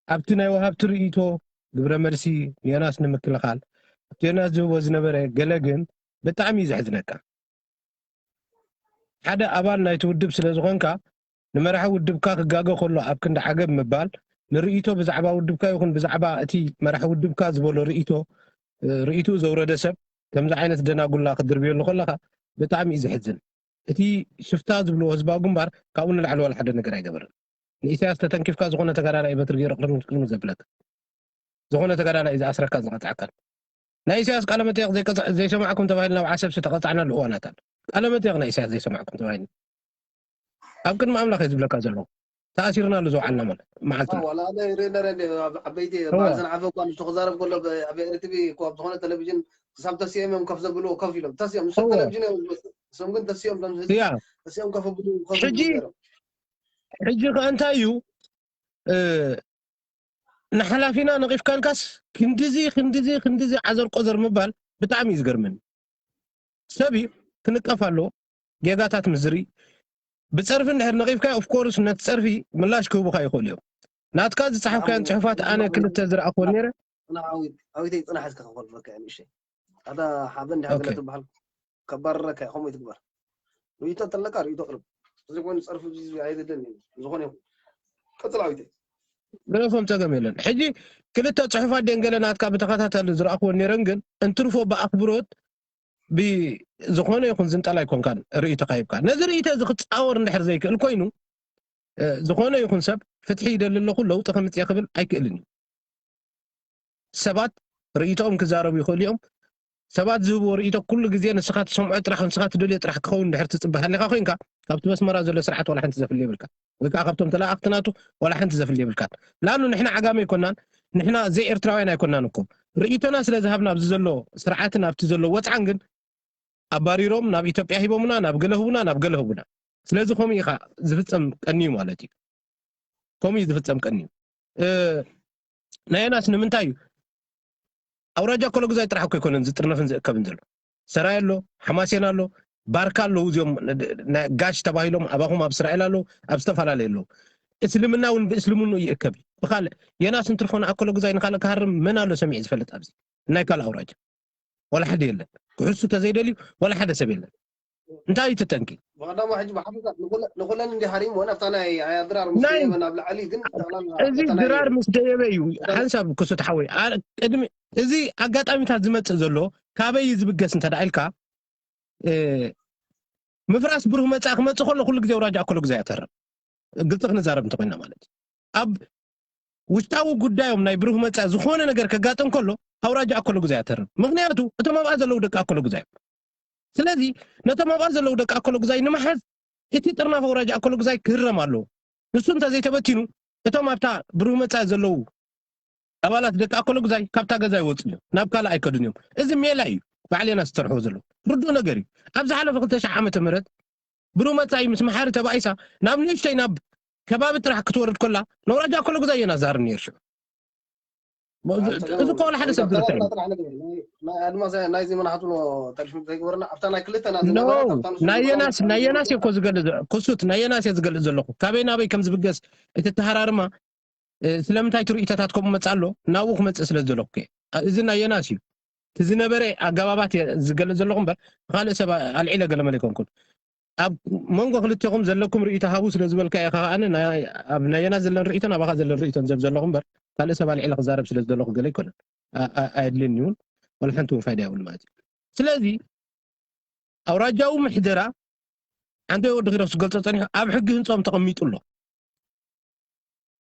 ኣብቲ ናይ ወሃብቲ ርእይቶ ግብረ መልሲ ንዮናስ ንምክልኻል ኣብቲ ዮናስ ዝህቦ ዝነበረ ገለ ግን ብጣዕሚ እዩ ዘሕዝነካ። ሓደ ኣባል ናይቲ ውድብ ስለ ዝኾንካ ንመራሒ ውድብካ ክጋገ ከሎ ኣብ ክንዲ ዓገብ ምባል ንርእይቶ ብዛዕባ ውድብካ ይኹን ብዛዕባ እቲ መራሒ ውድብካ ዝበሎ ርእይቶ ርእይትኡ ዘውረደ ሰብ ከምዚ ዓይነት ደናጉላ ክትድርብየሉ ከለኻ ብጣዕሚ እዩ ዘሕዝን። እቲ ሽፍታ ዝብልዎ ህዝባዊ ግንባር ካብኡ ንላዕሊ ዋላ ሓደ ነገር ኣይገበረን። ንኢሳያስ ተተንኪፍካ ዝኾነ ተጋዳላይ በትሪ ገይሩ ቅርምት ቅርምት ዘብለካ ዝኾነ ተጋዳላይ እዩ ዝኣስረካን ዝቐፅዓካን። ናይ ኢሳያስ ቃለ መጠየቕ ዘይሰማዕኩም ተባሂሉ ናብ ዓሰብ ዝተቐፃዕናሉ እዋናት ኣሎ። ቃለ መጠየቕ ናይ ኢሳያስ ዘይሰማዕኩም ተባሂሉ ኣብ ቅድሚ ኣምላኽ እየ ዝብለካ ዘለኹ። ተኣሲርናሉ ዝውዓልና ማለት መዓልቲ ዋላ ኣነ ይርኢ ነረ እንደ ኣብ ዓበይቲ እዋ። በዓል ሰንዓፈ እኳ ንሱ ክዛረብ ከሎ ብ- ኣብ ኤርቲቪ እኮ ኣብ ዝኾነ ቴሌቪዥን ክሳብ ተሲኦም እዮም ከፍ ዘብልዎ ከፍ ኢሎም ተሲኦም ንሶም እዋ። ቴሌቪዥን እዮም ዝመስሉ እሶም ግን ተሲኦም ቶም ህዝቢ ያ ተሲኦም ከፍ ብሉ ከፍ ሕጂ ብሉ ነይሮም። ሕጂ ከ እንታይ እዩ እ፣ ንሓላፊና ነቒፍካልካስ ክንድዚ ክንድዚ ክንድዚ ዓዘር ቆዘር ምባል ብጣዕሚ እዩ ዝገርመኒ። ሰብ እዩ ክንቀፍ ኣለዎ ጌጋታት ምስ ዝርኢ ብፀርፊ እንድሕር ነቒፍካ ኦፍኮርስ ነቲ ፀርፊ ምላሽ ክህቡካ ይኽእሉ እዮም። ናትካ ዝፀሓፍካዮን ፅሑፋት ኣነ ክልተ ዝረኣኽዎ ነይረ። ኣዊተይ ፅናሕ እስከ ክኸልፈካ እየ ንእሸይ ኣታ ሓበን ድሓ ገለ ኦኬ። ትበሃል ከባረረካ እዩ ከምኡ ትግበር ርእይቶ ተለካ ርእይቶ ቅርብ እዚ ኮይኑ ፀርፊ ብዙ ኣይደልን እዩ ዝኾነ ይኹን ቀፅል ኣዊተይ ገለፎም ፀገም የለን። ሕጂ ክልተ ፅሑፋት ደንገለ ናትካ ብተኸታተሊ ዝረኣኽዎ ነይረን ግን እንትርፎ ብኣኽብሮት ብዝኾነ ይኹን ዝንጠላ ኣይኮንካን ርእይቶ ካሂብካ ነዚ ርእይቶ እዚ ክፃወር እንድሕር ዘይክእል ኮይኑ እ፣ ዝኾነ ይኹን ሰብ ፍትሒ ይደሊ ኣለኹ ለውጢ ከምፅእ ክብል ኣይክእልን እዩ። ሰባት ርእይቶኦም ክዛረቡ ይኽእሉ እዮም። ሰባት ዝህብዎ ርእይቶ ኩሉ ግዜ ንስኻ ትሰምዖ ጥራሕ ንስኻ ትደልዮ ጥራሕ ክኸውን እንድሕር ትፅበ ሃሊኻ ኮይንካ ካብቲ በስመራ ዘሎ ስርዓት ዋላ ሓንቲ ዘፍሊ የብልካ ወይ ከዓ ካብቶም ተለኣኽቲ ናቱ ዋላ ሓንቲ ዘፍሊ የብልካን። ላኑ ንሕና ዓጋመ ኣይኮናን ንሕና ዘይ ኤርትራውያን ኣይኮናን እኮ ርእይቶና ስለ ዝሃብና ኣብዚ ዘሎ ስርዓትን ኣብቲ ዘሎ ወፅዓን ግን ኣባሪሮም ናብ ኢትዮጵያ ሂቦምና ናብ ገለ ህቡና ናብ ገለ ህቡና ስለዚ ከምኡ ኢኻ ዝፍፀም ቀንዩ ማለት እዩ ከምኡ እዩ ዝፍፀም ቀንዩ እ፣ ናይ ዮናስ ንምንታይ እዩ ኣውራጃ ኮሎጉዛይ ጥራሕ እኮ ኣይኮነን ዝጥርነፍን ዝእከብን ዘሎ ሰራይ ኣሎ ሓማሴን ኣሎ ባርካ ኣለዉ እዚኦም ን- ን- ጋሽ ተባሂሎም ኣባኹም ኣብ እስራኤል ኣለዉ ኣብ ዝተፈላለዩ ኣለዉ እስልምና እውን ብእስልምኑ ይእከብ እዩ ብካልእ ዮናስ እንትርፎ ንኣኮሎጉዛይ ንካልእ ክሃርም መን ኣሎ ሰሚዕ ዝፈልጥ ኣብዚ ናይ ካልእ ኣውራጃ ዋላ ሓደ የለን ክሕሱ ተዘይደልዩ ዋላ ሓደ ሰብ የለን እንታይ እዩ ተጠንቂ ብቐዳማ ሕጂ ብሓፈሻ ንኹለ- ንኹለን እንዲ ሃሪምወን ኣብታ ናይ ኣያድራር ምስ ናይ- ደየበን ኣብ ላዕሊ ግን ጠቕላላ እዚ ኣብታ ናይ ድራር ምስ ደየበ እዩ ሓንሳብ ክሱት ሓወይ ኣ- ቅድሚ እዚ ኣጋጣሚታት ዝመፅእ ዘሎ ካበይ እዩ ዝብገስ እንተ ደኣ ኢልካ እ፣ ምፍራስ ብሩህ መፃኢ ክመፅእ ከሎ ኩሉ ግዜ ኣውራጃ ኣኮሎጉዛይ ኣተርም ግልፂ ክንዛረብ እንተኮይና ማለት እዩ ኣብ ውሽጣዊ ጉዳዮም ናይ ብሩህ መፃኢ ዝኾነ ነገር ከጋጥም ከሎ ኣውራጃ ኣኮሎጉዛይ ኣተርም ምክንያቱ እቶም ኣብኣ ዘለዉ ደቂ ኣኮሎጉዛይ እዮም ስለዚ ነቶም ኣብኣ ዘለዉ ደቂ ኣኮሎጉዛይ ንምሓዝ እቲ ጥርናፍ ኣውራጃ ኣኮሎጉዛይ ክህረም ኣለዎ ንሱ እንተዘይተበቲኑ እቶም ኣብታ ብሩህ መፃኢ ዘለዉ ኣባላት ደቂ ኣኮሎጉዛይ ካብታ ገዛ ይወፁ እዮም ናብ ካልእ ኣይከዱን እዮም እዚ ሜላ እዩ ባዕሌና ዝሰርሕዎ ዘለዉ ርዱእ ነገር እዩ ኣብ ዝሓለፈ ክልተ ሽሕ ዓመተ ምህረት ብሩህ መፃኢ ምስ መሓሪ ተባኢሳ ናብ ንእሽተይ ናብ ከባቢ ጥራሕ ክትወርድ ከላ ነውራጃ ኣኮሎጉዛይ እየን ኣዛርኒ ነይር ሽዑ እዚ እኮ ዋላ ሓደ ሰብ ዝረሳ ኣድማስ ናይዚ መናሓትሎ ተሪፍ ዘይግበርና ኣብታ ናይ ክልተና ዝነበረ ናይ የናስ ናይ የናስ እኮ ዝገልፅ ክሱት ናይ የናስ እየ ዝገልፅ ዘለኹ ካበይ ናበይ ከም ዝብገስ እቲ ተሃራርማ ስለምንታይ ትርኢቶታት ከምኡ መፅእ ኣሎ ናብኡ ክመፅእ ስለ ዝደለኩ እዚ ናይ የናስ እዩ እቲ ዝነበረ ኣገባባት ዝገልፅ ዘለኹ እምበር ንካልእ ሰብ ኣልዒለ ገለመለ ይኮንኩን ኣብ መንጎ ክልቴኹም ዘለኩም ርእይቶ ሃቡ ስለ ዝበልካ ኢኻ ከኣ ኣብ ናይ የናስ ዘለን ርእይቶን ኣባኻ ዘለን ርእይቶን ዘብ ዘለኹ እምበር ካልእ ሰብ ኣልዒለ ክዛረብ ስለ ዝደለኹ ገለ ኣይኮነን ኣየድልየኒ እውን ወላ ሓንቲ እውን ፋይዳ የብሉ ማለት እዩ ስለዚ ኣውራጃዊ ምሕደራ ሓንቲ ወዲ ኪሮስ ዝገልፆ ፀኒሑ ኣብ ሕጊ ህንፆም ተቐሚጡ ኣሎ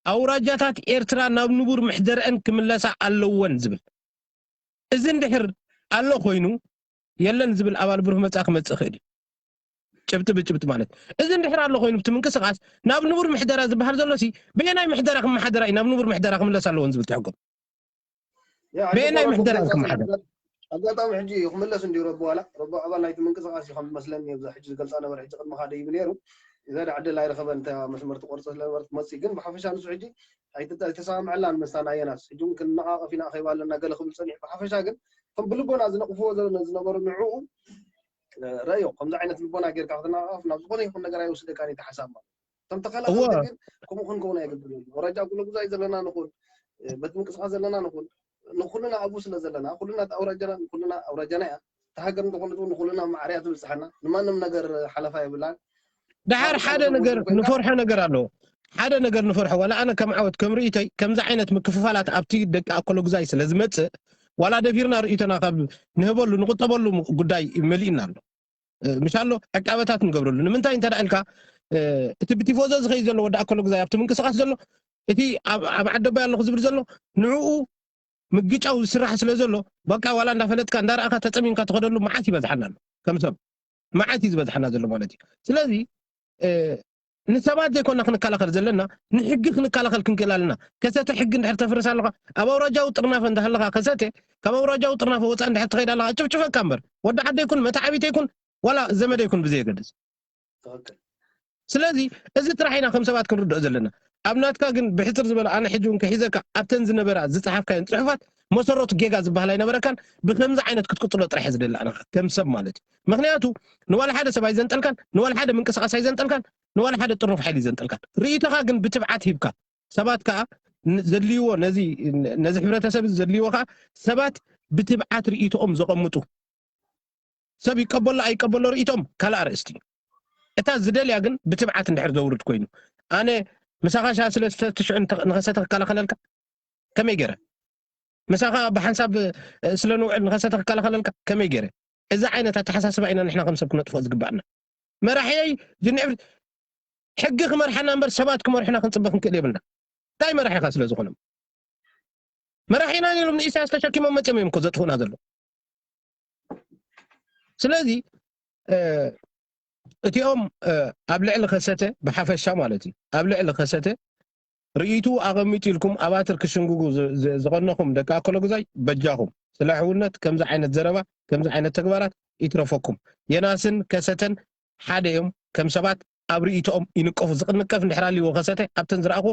ኣውራጃታት ኤርትራ ናብ ንቡር ምሕደረአን ክምለሳ ኣለወን ዝብል እዚ እንድሕር ኣሎ ኮይኑ የለን ዝብል ኣባል ብሩህ መፃ ክመፅእ ይኽእል እዩ ጭብጢ ብጭብጢ ማለት እዚ እንድሕር ኣሎ ኮይኑ ብቲ ምንቅስቃስ ናብ ንቡር ምሕደራ ዝበሃል ዘሎ ሲ በየናይ ምሕደራ ክመሓደራ እዩ ናብ ንቡር ምሕደራ ክምለስ ኣለዎን ዝብል ትሕጎም በየናይ ምሕደራ እዩ ክመሓደር ኣጋጣሚ ሕጂ ክምለስ እንዲ ረቢ ዋላ ረቢ ኣባል ናይቲ ምንቅስቃስ እዩ ከም መስለኒ እዛ ሕጂ ዝገልፃ ነበር ሕጂ ቅድሚ ካደ ይብል ነይሩ እዛ ዳ ዕድል ኣይረኸበን እታ መስመር ትቆርፀ ስለነበረት ትመፅእ ግን ብሓፈሻ ንሱ ሕጂ ኣይተሰማምዐላን መስታና የናስ። ሕጂ እውን ክንነቓቐፍ ኢና ከይባ ኣለና ገለ ክብል ጸኒሑ። ብሓፈሻ ግን ከም ብልቦና ዝነቕፍዎ ዝነበሩ ንዕኡ ረእዮ። ከምዚ ዓይነት ልቦና ጌርካ ክትነቓቐፍ ናብ ዝኾነ ይኹን ነገር ኣይወስደካን እዩ፣ ሓሳብ ማለት። ከም ተኸላኸልቲ ግን ከምኡ ክንከውን ኣይግብን። ወራጃ ኩሉ ጉዛይ ዘለና ንኹን፣ በቲ ምንቅስቃስ ዘለና ንኹን፣ ንኩልና ኣብኡ ስለ ዘለና፣ ኩልና ኣውራጃና፣ ኩልና ኣውራጃና እያ። እታ ሃገር እንተኾነት እውን ንኩልና ማዕርያ ትብጽሓና። ንማንም ነገር ሓለፋ የብላን። ደሓር ሓደ ነገር ንፈርሖ ነገር ኣለዎ። ሓደ ነገር ንፈርሖ፣ ዋላ ኣነ ከም ዓወት፣ ከም ርእይቶይ፣ ከምዚ ዓይነት ምክፍፋላት ኣብቲ ደቂ ኣኮሎ ጉዛይ ስለ ዝመጽእ፣ ዋላ ደፊርና ርእይቶና ካብ ንህበሉ፣ ንቁጠበሉ ጉዳይ መሊእና ኣሎ። ምሻሎ ዕቃበታት ንገብረሉ። ንምንታይ እንተ ኢልካ፣ እቲ ብቲፎዞ ዝኸይ ዘሎ ወዲ ኣኮሎ ጉዛይ ኣብቲ ምንቅስቃስ ዘሎ፣ እቲ ኣብ ዓደባይ ኣለኹ ዝብል ዘሎ፣ ንዕኡ ምግጫው ዝስራሕ ስለ ዘሎ፣ በቃ ዋላ እንዳፈለጥካ እንዳረኣኻ ተጸሚምካ ትኸደሉ መዓት ይበዝሓና ኣሎ። ከም ሰብ መዓት እዩ ዝበዝሓና ዘሎ ማለት እዩ። ስለዚ ንሰባት ዘይኮና ክንከላኸል ዘለና፣ ንሕጊ ክንከላኸል ክንክእል ኣለና። ከሰተ ሕጊ እንድሕር ተፍርስ ኣለኻ፣ ኣብ ኣውራጃዊ ጥርናፈ እንዳሃለኻ ከሰተ፣ ካብ ኣውራጃዊ ጥርናፈ ወፃእ እንድሕር ትኸይድ ኣለኻ፣ ጭፍጭፈካ እምበር፣ ወዲ ዓደ ይኩን መታዓቢተ ይኩን ዋላ ዘመደ ይኩን ብዘየገድስ። ስለዚ እዚ ጥራሕ ኢና ከም ሰባት ክንርድኦ ዘለና። ኣብ ናትካ ግን ብሕፅር ዝበለ ኣነ ሕጂ እውን ክሒዘካ ኣብተን ዝነበራ ዝፀሓፍካየን ፅሑፋት መሰረቱ ጌጋ ዝበሃል ኣይነበረካን። ብከምዚ ዓይነት ክትቅፅሎ ጥራሕ ዝደሊ ኣነ ከም ሰብ ማለት እዩ። ምክንያቱ ንዋላ ሓደ ሰብ ኣይዘንጠልካን፣ ንዋላ ሓደ ምንቅስቃስ ኣይዘንጠልካን፣ ንዋላ ሓደ ጥርኑፍ ሓይሊ ኣይዘንጠልካን። ርእይቶኻ ግን ብትብዓት ሂብካ ሰባት ከዓ ዘድልይዎ ነዚ ነዚ ሕብረተሰብ ዘድልይዎ ከዓ ሰባት ብትብዓት ርእይቶኦም ዘቐምጡ ሰብ ይቀበሎ ኣይቀበሎ ርእይቶም ካልእ ኣርእስቲ እዩ። እታ ዝደልያ ግን ብትብዓት እንድሕር ዘውርድ ኮይኑ ኣነ ምሳኻ ሻሂ ስለ ዝሰተ ሽዑ ንኸሰተ ክከላኸለልካ ከመይ ገይረ? ምሳኻ ብሓንሳብ ስለ ንውዕል ንኸሰተ ክከላኸለልካ ከመይ ገይረ? እዚ ዓይነት ኣተሓሳስባ ኢና ንሕና ከም ሰብ ክነጥፍኦ ዝግባኣና። መራሕየይ ዝንዕብ ሕጊ ክመርሓና እምበር ሰባት ክመርሑና ክንፅበ ክንክእል የብልና። እንታይ መራሒኻ ስለ ዝኾኖም መራሒና ኢሎም ንኢሳያስ ተሸኪሞም መፅኦም እዮም እኮ ዘጥፉና ዘሎ። ስለዚ እቲኦም ኣብ ልዕሊ ከሰተ ብሓፈሻ ማለት እዩ ኣብ ልዕሊ ከሰተ ርእይቱ ኣቐሚጡ ኢልኩም ኣባትር ክሽንጉጉ ዝቐነኹም ደቂ ኣኮሎ ጉዛይ በጃኹም ስለ ሕውነት ከምዚ ዓይነት ዘረባ ከምዚ ዓይነት ተግባራት ይትረፈኩም። የናስን ከሰተን ሓደ እዮም። ከም ሰባት ኣብ ርእይቶኦም ይንቀፉ። ዝንቀፍ እንድሕር ኣልይዎ ከሰተ ኣብተን ዝረኣኹ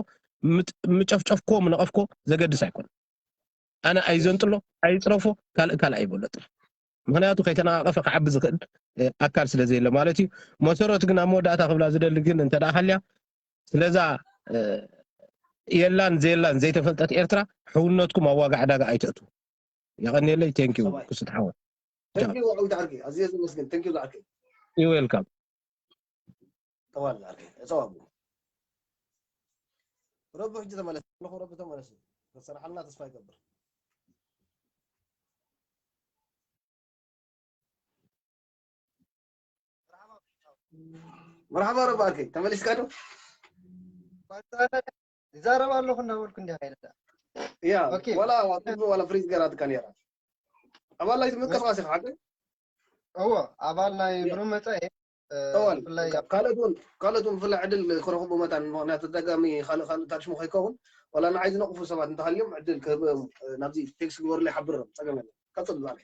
ምጨፍጨፍክዎ ምነቐፍክዎ ዘገድስ ኣይኮን። ኣነ ኣይዘንጥሎ ኣይፅረፎ ካልእ ካልእ ኣይበሎ ጥራሕ ምክንያቱ ከይተነቃቀፈ ክዓቢ ዝኽእል ኣካል ስለ ዘየለ ማለት እዩ። መሰረቱ ግን ኣብ መወዳእታ ክብላ ዝደሊ ግን እንተ ደኣ ሃልያ ስለዛ የላን ዘየላን ዘይተፈልጠት ኤርትራ ሕውነትኩም ኣብ ዋጋ ዕዳጋ ኣይተእትዉ። የቐንየለይ። ቴንኪዩ ክሱት ሓወት። ቴንኪዩ ዓውት ዓርኪ ኣዝየ ዘመስግን። ቴንኪዩ ዝዓርከይ። You welcome። ጠዋል ዓርከይ እፀዋቡ ረቡ ሕጂ ተመለስ ኣለኹ። ረቡ ተመለስ። ተሰራሓልና ተስፋ ይገብር። መርሓባ ረባ ዓርከይ ተመሊስካ ዶ? ይዛረብ ኣለኹ እናበልኩ እንዲያ ከይደ። ያ ኦኬ። ዋላ ዋላ ፍሪዝ ገራትካ ነራ ኣባል ናይ ምንቅስቃስ ኢኻ ሓቀይ? እዎ ኣባል ናይ ብሩህ መጻኢ። እዋን ካልኦት እውን ካልኦት እውን ብፍላይ ዕድል ክረኽቡ መታን ምክንያቱ ተደጋሚ ካልእ ካልእ ታሪሽሙ ከይከውን ዋላ ንዓይ ዝነቕፉ ሰባት እንተሃልዮም ዕድል ክህብም ናብዚ ቴክስት ግበሩለይ ሓብሮም ጸገም የለን። ቀጽል ዛሬ።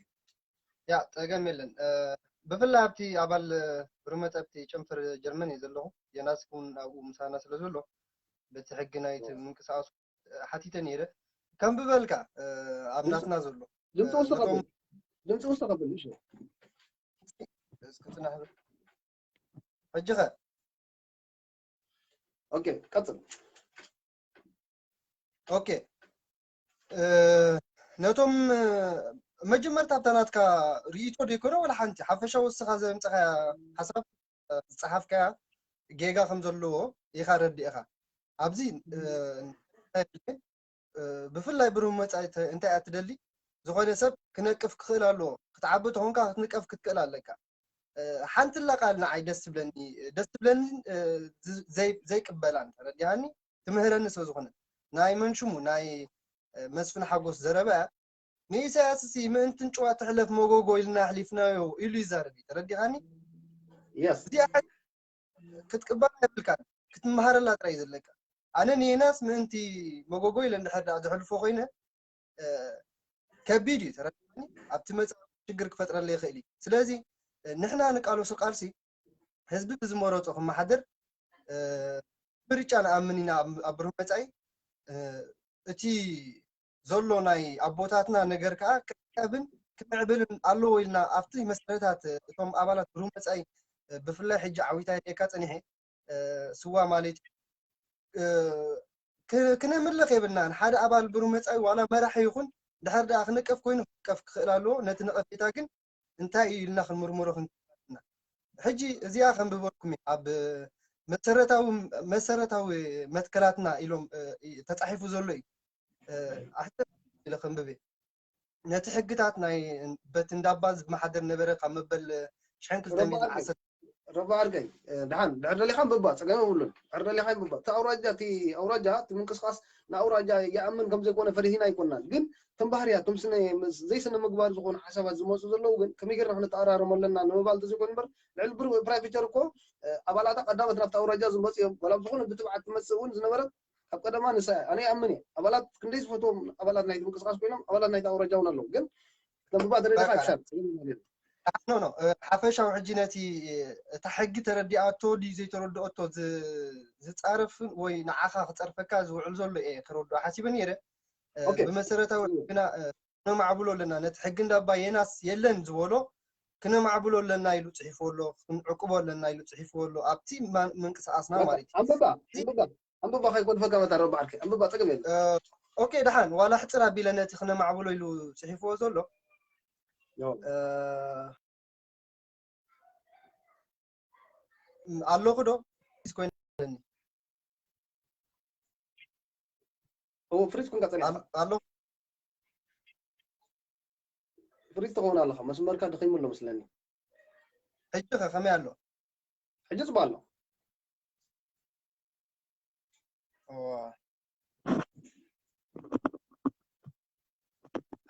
ያ ጸገም የለን። ብፍላይ ኣብቲ ኣባል ብሩህ መጻኢ ኣብቲ ጨንፈር ጀርመን እየ ዘለኹ። የናስ እውን ኣብኡ ምሳና ስለ ዘሎ በቲ ሕጊ ናይቲ ምንቅስቃሱ ሓቲተ ነይረ። ከም ብበልካ ኣብ ናትና ዘሎ ድምፂ ውስጥ ከብል ድምፂ ውስጥ ከብል እሺ። እስኪ ጽናሕ በል። ሕጂ ኸ? ኦኬ ቀጽል። ኦኬ ነቶም መጀመርታ ኣብታ ናትካ ርእይቶ ዶ ይኮነ ወላ ሓንቲ ሓፈሻዊ እስኻ ዘምፀኻያ ሓሳብ ዝፀሓፍካያ ጌጋ ከም ዘለዎ ኢኻ ረዲእኻ ኣብዚ ብፍላይ ብሩህ መጻኢ እንታይ እያ ትደሊ? ዝኾነ ሰብ ክነቅፍ ክኽእል ኣለዎ። ክትዓቢ ተኾንካ ክትንቀፍ ክትክእል ኣለካ። ሓንቲ ላ ቃል ንዓይ ደስ ትብለኒ ደስ ትብለኒ ዘይቅበላን ተረዲሃኒ ትምህረኒ ስለ ዝኾነ ናይ መንሽሙ ናይ መስፍን ሓጎስ ዘረባ እያ። ንኢሳያስ ሲ ምእንትን ጭዋ ትሕለፍ መጎጎ ኢልና ኣሕሊፍናዮ ኢሉ ይዛረብ እዩ። ተረዲኻኒ? Yes። እዚኣ ክትቅበላ የብልካን ክትመሃረላ ጥራይ ዘለካ። ኣነ ንየናስ ምእንቲ መጎጎ ኢለ እንድሕር ደኣ ዘሕልፎ ኮይነ ከቢድ እዩ። ተረዲኻኒ? ኣብቲ መጻኢ ሽግር ክፈጥረለይ ይኽእል እዩ። ስለዚ ንሕና ንቃለሶ ቃልሲ ህዝቢ ብዝመረጾ ክመሓደር ምርጫ ንኣምን ኢና። ኣብ ብሩህ መጻኢ እቲ ዘሎ ናይ ኣቦታትና ነገር ከዓ ክዕቀብን ክምዕብልን ኣለዎ ኢልና ኣብቲ መሰረታት እቶም ኣባላት ብሩህ መፃኢ ብፍላይ ሕጂ ዓዊታ የካ ፀኒሐ ስዋ ማለት እዩ ክነምልኽ የብልናን። ሓደ ኣባል ብሩህ መፃኢ ዋላ መራሒ ይኹን ድሕር ደኣ ክነቀፍ ኮይኑ ክቀፍ ክኽእል ኣለዎ። ነቲ ነቐፌታ ግን እንታይ እዩ ኢልና ክንምርምሮ ክንና ሕጂ እዚኣ ከንብበልኩም ኣብ መሰረታዊ መሰረታዊ መትከላትና ኢሎም ተፃሒፉ ዘሎ እዩ። ኣሕተ ኢለ ከንብብ ነቲ ሕግታት ናይ በቲ እንዳባ ዝመሓደር ነበረ ካብ መበል ሽሕን ክልተን ሚእትን ዓሰርተ ረባ ኣርገይ ድሓን ድሕር ደሊኻ ምብባ ፀገም የብሉን። ድሕር ደሊኻ ምብባ እቲ ኣውራጃ እቲ ኣውራጃ እቲ ምንቅስቃስ ንኣውራጃ ይኣምን ከም ዘይኮነ ፈሪሂና ኣይኮናን። ግን ከም ባህርያ እቶም ስነ ዘይስነ ምግባር ዝኾኑ ሓሳባት ዝመፁ ዘለዉ ግን ከመይ ጌርና ክንተኣራረሞ ኣለና ንምባል ተዘይኮኑ እምበር ልዕሊ ፕራይ ፒቸር እኮ ኣባላታ ቀዳሞት ናብቲ ኣውራጃ ዝመፁ እዮም። ዋላ ብዝኾነ ብትብዓት ትመፅእ እውን ዝነበረት ካብ ቀደማ ንሳ ኣነ ይኣምን እየ ኣባላት ክንደይ ዝፈትዎም ኣባላት ናይቲ ምንቅስቃስ ኮይኖም ኣባላት ናይቲ ኣውራጃ እውን ኣለዉ ግን ነብባ ተረዲኻ ይሻል ኖ ኖ ሓፈሻዊ ሕጂ ነቲ እታ ሕጊ ተረዲኣቶ ድዩ ዘይተረድኦቶ ዝፃረፍ ወይ ንዓኻ ክፀርፈካ ዝውዕል ዘሎ እየ ክረድኦ ሓሲበ ነይረ። ብመሰረታዊ ሕግና ነማዕብሎ ኣለና። ነቲ ሕጊ እንዳባ የናስ የለን ዝበሎ ክነማዕብሎ ኣለና ኢሉ ፅሒፍዎ ኣሎ፣ ክንዕቅቦ ኣለና ኢሉ ፅሒፍዎ ኣሎ ኣብቲ ምንቅስቃስና ማለት እዩ። ኣንብባ ከይኮልፈካ መታ ረባ ዓርከ ኣንብባ ፀገም የለ። ኦኬ ደሓን ዋላ ሕፅር ኣቢለ ነቲ ክነማዕብሎ ኢሉ ፅሒፍዎ ዘሎ ኣለኹ ዶ ኮይና ኣለኒ እዎ ፍሪዝ ኩንካ ፀኒሕካ ኣሎ ፍሪዝ ትኸውን ኣለኻ መስመርካ ደኺሙ ኣሎ መስለኒ ሕጂ ከ ከመይ ኣሎ ሕጂ ፅቡቅ ኣሎ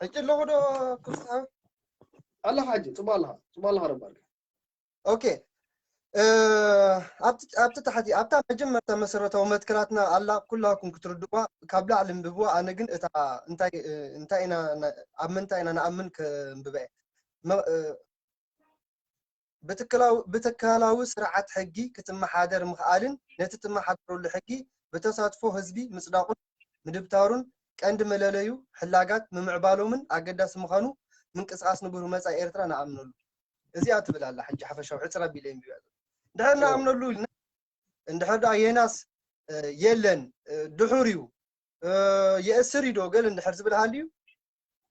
ሕጂ ኣለኹ ዶ ክፍትሃ ኣለኻ ሕጂ ፅቡቅ ኣለኻ ፅቡቅ ኣለኻ ረባርካ ኦኬ ኣብቲ ታሕቲ ኣብታ መጀመርታ መሰረታዊ መትከላትና ኣላ ኩላኩም ክትርድዋ ካብ ላዕሊ እንብብዋ ኣነ ግን እታ እንታይ እንታይ ኢና ኣብ ምንታይ ኢና ንኣምን ከንብበ ብትካላዊ ስርዓት ሕጊ ክትመሓደር ምኽኣልን ነቲ ትመሓደረሉ ሕጊ ብተሳትፎ ህዝቢ ምፅዳቑን ምድብታሩን ቀንዲ መለለዩ ሕላጋት ምምዕባሎምን ኣገዳሲ ምዃኑ ምንቅስቃስ ንብሩህ መፃኢ ኤርትራ ንኣምነሉ። እዚኣ ትብል ኣላ ሕጂ ሓፈሻዊ ሕፅር ኣቢለ የንቢበ እንድሕር ንኣምነሉ ኢልና እንድሕር ደኣ የናስ የለን ድሑር እዩ የእስር እዩ ዶ ገለ እንድሕር ዝብል ሃልዩ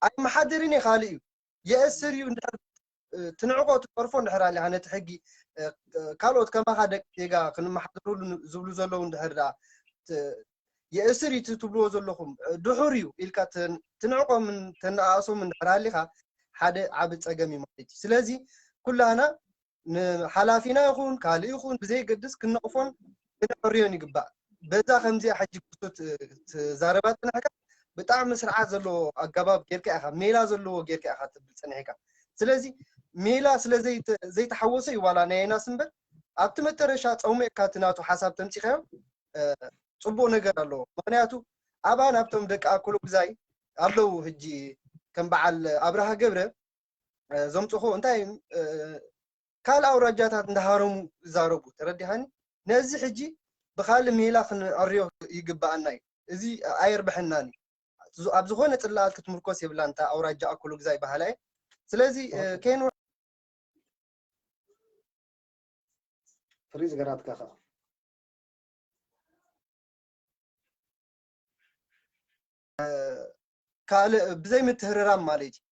ኣይመሓደርን እየ ካልእ እዩ የእስር እዩ እንድሕር ትንዕቆ ትጠርፎ እንድሕር ኣሊኻ ነቲ ሕጊ ካልኦት ከማኻ ደቂ ጌጋ ክንመሓደረሉ ዝብሉ ዘለዉ እንድሕር ደኣ የእስር እዩ ትብልዎ ዘለኹም ድሑር እዩ ኢልካ ትንዕቆምን ተነኣእሶም እንድሕር ኣሊኻ ሓደ ዓቢ ጸገም እዩ ማለት እዩ ስለዚ ኩላህና ንሓላፊና ይኹን ካልእ ይኹን ብዘይገድስ ክንነቕፎን ክንዕርዮን ይግባእ በዛ ከምዚኣ ሕጂ ክሱ ትዛረባ ጽንሕካ ብጣዕሚ ስርዓት ዘለዎ ኣገባብ ጌርካ ኢኻ ሜላ ዘለዎ ጌርካ ኢኻ ትብል ጽንሕካ ስለዚ ሜላ ስለ ዘይተሓወሰ እዩ ዋላ ናይ የናስ እምበር ኣብቲ መጨረሻ ጸውሚዕካ እቲ ናቱ ሓሳብ ተምጺኻዮ ጽቡቕ ነገር ኣለዎ ምኽንያቱ ኣባ ናብቶም ደቂ ኣኮሎጉዛይ ኣለዉ ሕጂ ከም በዓል ኣብርሃ ገብረ ዘምፅኹ እንታይ ካልእ ኣውራጃታት እንዳሃረሙ ይዛረቡ ተረዲኻኒ ነዚ ሕጂ ብካልእ ሜላ ክንዕርዮ ይግበኣና እዩ እዚ ኣየርብሐናን እዩ ኣብ ዝኾነ ፅላኣት ክትምርኮስ የብላ እንታ ኣውራጃ ኣኮሎግዛይ ባህላ ስለዚ ከይኑ ፍሪዝ ገራትካ ከ ካልእ ብዘይ ምትህርራም ማለት እዩ።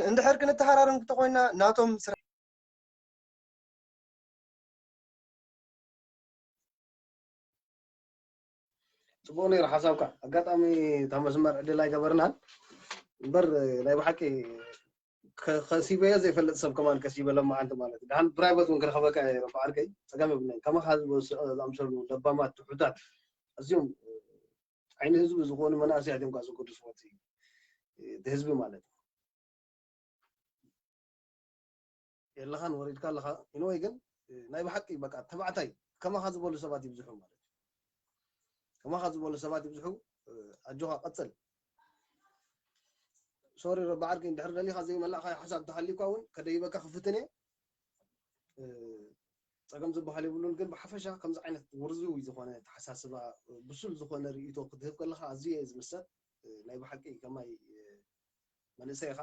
እንድሕር ክንተሃራረም እንተኾይና ናቶም ስራሕ ፅቡቅ ነይሩ ሓሳብካ ኣጋጣሚ እታ መስመር ዕድል ኣይገበርናን እምበር ናይ ብሓቂ ከሲበዮ ዘይፈልጥ ሰብ ከማን ከሲበ ለማዓንቲ ማለት እዩ። ድሓን ፕራይቨት እውን ክረኽበካ እየ ረቢ ዓርከይ፣ ጸገም የብለይን። ከማኻ ዝኣምሰሉ ለባማት ትሑታት ኣዝዮም ዓይኒ ህዝቢ ዝኾኑ መናእሰያት እዮም ከዓ ዝጎድስዎ እቲ ህዝቢ ማለት እዩ። የለኻን ወሪድካ ኣለኻ ኢንወይ ግን ናይ ብሓቂ በቃ ተባዕታይ ከማኻ ዝበሉ ሰባት ይብዝሑ ማለት እዩ። ከማኻ ዝበሉ ሰባት ይብዝሑ ኣጆኻ ቀጽል። ሶሪ ረቢ ዓርከይ እንድሕር ደሊኻ ዘይመላእኻዮ ሓሳብ ተሃልዩካ እውን ከደይበካ ክፍትን እየ። ጸገም ዝበሃል የብሉን። ግን ብሓፈሻ ከምዚ ዓይነት ውርዝዊ ዝኾነ ተሓሳስባ፣ ብሱል ዝኾነ ርእይቶ ክትህብ ከለኻ ኣዝዩ እየ ዝምሰጥ። ናይ ብሓቂ ከማይ መንእሰይ ኢኻ።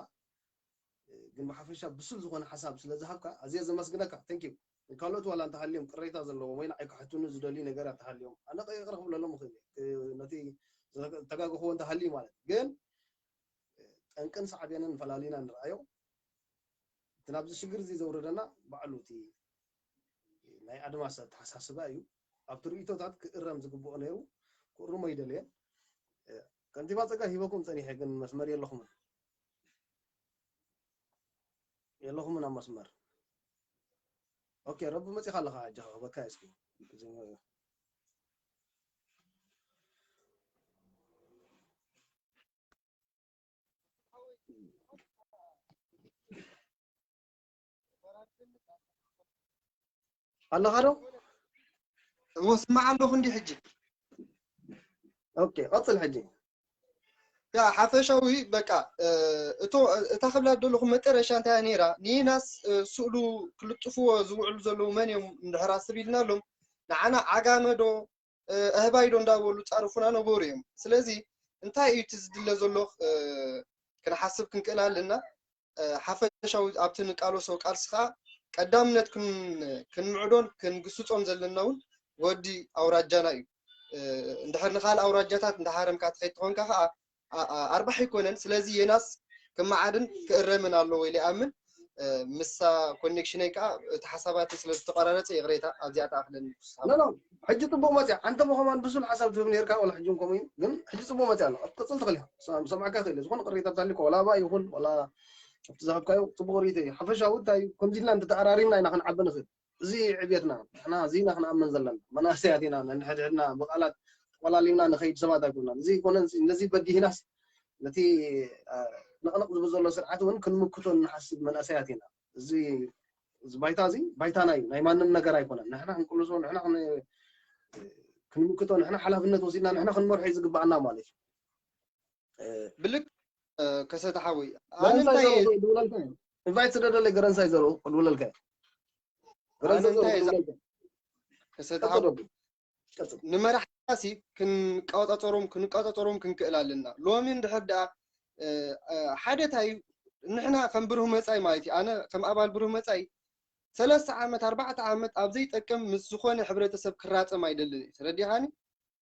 ግን ብሓፈሻ ብሱል ዝኾነ ሓሳብ ስለ ዝሃብካ ኣዝየ ዘመስግነካ። Thank you። ካልኦት ዋላ እንተሃልዮም ቅሬታ ዘለዎም ወይ ንዓይ ክሕቱኒ ዝደልዩ ነገራት ተሃልዮም ኣነ ይቕረ ክብለሎም እኽእል እየ። ነቲ ዝተጋገኽዎ እንተሃልዩ ማለት ግን ጠንቅን ሳዕቤንን ፈላሊና ንርኣዮ። እቲ ናብዚ ሽግር እዚ ዘውረደና ባዕሉ እቲ ናይ ኣድማስ ኣተሓሳስባ እዩ። ኣብቲ ርእይቶታት ክእረም ዝግብኦ ነይሩ፣ ክእርሞ ይደልየ። ከንቲባ ጸጋ ሂበኩም ጸኒሐ ግን መስመር የለኹምን። የለኹምን ኣብ መስመር። ኦኬ፣ ረቢ መጺኻ ኣለኻ ሕጂ ክህበካ እስኪ። ኣለኻ ዶ? እሞ ስማዕ ኣለኹ እንዲ ሕጂ። ኦኬ፣ ቀጽል ሕጂ። ያ ሓፈሻዊ በቃ፣ እ፣ እቶ-፣ እታ ክብላ ዘለኹ መጠረሻ እንታይ እያ ነይራ? ንየናስ፣ እ፣ ስእሉ ክልጥፍዎ ዝውዕሉ ዘለዉ መን እዮም እንድሕር ኣስብ ኢልናሎም፣ ንዓና ዓጋመ ዶ፣ እ፣ ኣህባይ ዶ እንዳበሉ ጻርፉና ነበሩ እዮም። ስለዚ እንታይ እዩ እቲ ዝድለ ዘሎ፣ እ፣ ክንሓስብ ክንክእል ኣለና። እ፣ ሓፈሻዊ ኣብቲ ንቃለሶ ቃልሲ ኸኣ ቀዳምነት ክን-፣ ክንምዕዶን ክንግስጾን ዘለና እውን ወዲ ኣውራጃና እዩ። እ፣ እንድሕር ንኻልእ ኣውራጃታት እንዳሃረምካ ትኸይድ ትኾንካ ኸኣ ኣ-፣ ኣ-፣ ኣርባሕ ኣይኮነን። ስለዚ የናስ ክመዓድን ክእረምን ኣለዎ ኢለ ይኣምን። እ፣ ምሳ ኮኔክሽነይ ከኣ እቲ ሓሳባተይ ስለ ዝተቆራረጸ ይቕሬታ፣ ኣብዚኣ ተኣኽለኒ። ኖ፣ ኖ፣ ሕጂ ጽቡቕ መጽያ። ኣንተ ብኸማን ብሱል ሓሳብ ትህብ ነይርካ፣ ወላ ሕጂ እውን ከምኡ እዩ። ግን ሕጂ ጽቡቕ መጽያ ኣሎ። ክትቅጽል ትኽእል ኢኻ። ሰ-፣ ሰምዓካ ይኽእል እየ። ዝኾነ ቅሬታ እንተሃልዩካ፣ ወላ ኣባይ ይኹን፣ ወላ ኣብቲ ዝሃብካዮ ጽቡቕ ርእይቶ እዩ። ሓፈሻዊ እንታይ እዩ? ከምዚ ኢልና እንተተኣራሪምና ኢና ክንዓቢ ንኽእል። እዚ ዕብየትና፣ ንሕና እዚ ኢና ክንኣምን ዘለና። መናእሰያት ኢና፣ ነንሕድሕድና ብቓላት ተቆላሊምና ንኸይድ ሰባት ኣይኮናን። እዚ ኣይኮነን፣ ነዚ በዲህናስ ነቲ፣ አ፣ ንቕንቕ ዝብል ዘሎ ስርዓት እውን ክንምክቶ እንሓስብ መናእሰያት ኢና። እዚ፣ እዚ ባይታ እዚ ባይታና እዩ፣ ናይ ማንም ነገር ኣይኮነን። ንሕና ክንቅልሶ፣ ንሕና ክን-፣ ክንምክቶ፣ ንሕና ሓላፍነት ወሲድና፣ ንሕና ክንመርሖ እዩ ዝግብኣና ማለት እዩ። እ፣ ብልክ፣ እ፣ ከሰተ ሓወይ፣ ኣነ ገረንሳይ እንታይ ዘርኡ እየ ክድውለልካ እየ። ኢንቫይት ስደደለይ ገረንሳይ ዘርኡ ክድውለልካ እየ። ኣነ ገረንሳይ ዘርኡ እንታይ እየ ክድውለልካ እየ። ከሰተ ቀጽል ሓወይ፣ ረቢ፣ ቀጽል። ንመራሕታሲ ክንቆጻጸሮም፣ ክንቆጻጸሮም ክንክእል ኣለና። ሎሚ እንድሕር ደኣ፣ እ፣ እ፣ ሓደ እንታይ እዩ፣ ንሕና ከም ብሩህ መጻኢ ማለት እዩ፣ ኣነ ከም ኣባል ብሩህ መጻኢ ሰለስተ ዓመት፣ ኣርባዕተ ዓመት ኣብ ዘይጠቅም ምስ ዝኾነ ሕብረተሰብ ክራጸም ኣይደልን እየ። ተረዲኻኒ?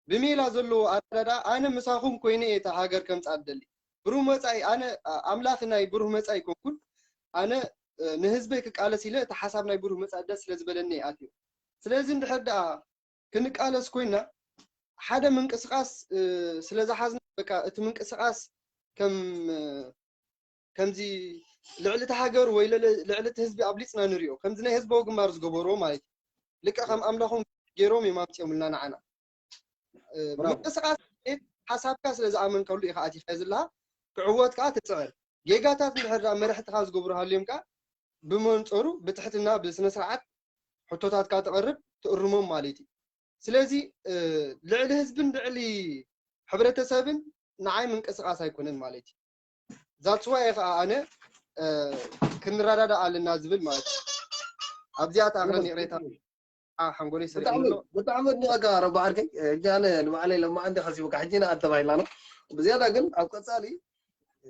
ብሜላ ዘለዎ ኣረዳድኣ ኣነ ምሳኹም ኮይነ እየ እታ ሃገር ከምጽኣ ዝደሊ። ብሩህ መጻኢ ኣነ፣ ኣ-፣ ኣምላኺ ናይ ብሩህ መጻኢ ኣይኮንኩን። ኣነ፣ እ፣ ንህዝበይ ክቃለስ ኢለ እቲ ሓሳብ ናይ ብሩህ መጻኢ ደስ ስለ ዝበለኒ እየ ኣትየ። ስለዚ እንድሕር ደኣ ክንቃለስ ኮይና ሓደ ምንቅስቓስ፣ እ፣ ስለ ዝሓዝና በቃ እቲ ምንቅስቓስ ከም፣ እ፣ ከምዚ ልዕሊ እቲ ሃገር ወይ ልዕሊ፣ ልዕሊ እቲ ህዝቢ ኣብሊጽና ንሪኦ። ከምዚ ናይ ህዝባዊ ግንባር ዝገበርዎ ማለት እዩ። ልክዕ ከም ኣምላኾም ገይሮም እዮም ኣምጺኦምልና ንዓና። እ፣ ብራቮ። ምንቅስቓስ ሓሳብካ ስለ ዝኣመንካሉ ኢኻ ኣቲኻ ዘለኻ፣ ክዕወት ከኣ ትጽዕር። ጌጋታት እንድሕር ደኣ መራሕትኻ ዝገብሩ ሃልዮም ከኣ ብመንጸሩ ብትሕትና ብስነ ስርዓት ሕቶታትካ ተቕርብ ትእርሞም ማለት እዩ። ስለዚ፣ እ፣ ልዕሊ ህዝብን ልዕሊ ሕብረተሰብን ንዓይ ምንቅስቓስ ኣይኮነን ማለት እዩ። That's why ከኣ ኣነ፣ እ፣ ክንረዳዳእ ኣለና ዝብል ማለት እዩ። ኣብዚኣ ተኣኽለኒ ይቕሬታ። ኣ፣ ሓንጎለይ ሰሪቑ ብጣዕሚ፣ ኣሎ። ብጣዕሚ ኣድኒቐካ ረባ ዓርከይ። ሕጂ ኣነ ንባዕለይ ለማዓንቲ ከሲቡካ፣ ሕጂ ንኣተባሂልና ነው። ብዝያዳ ግን ኣብ ቀጻሊ፣ እ፣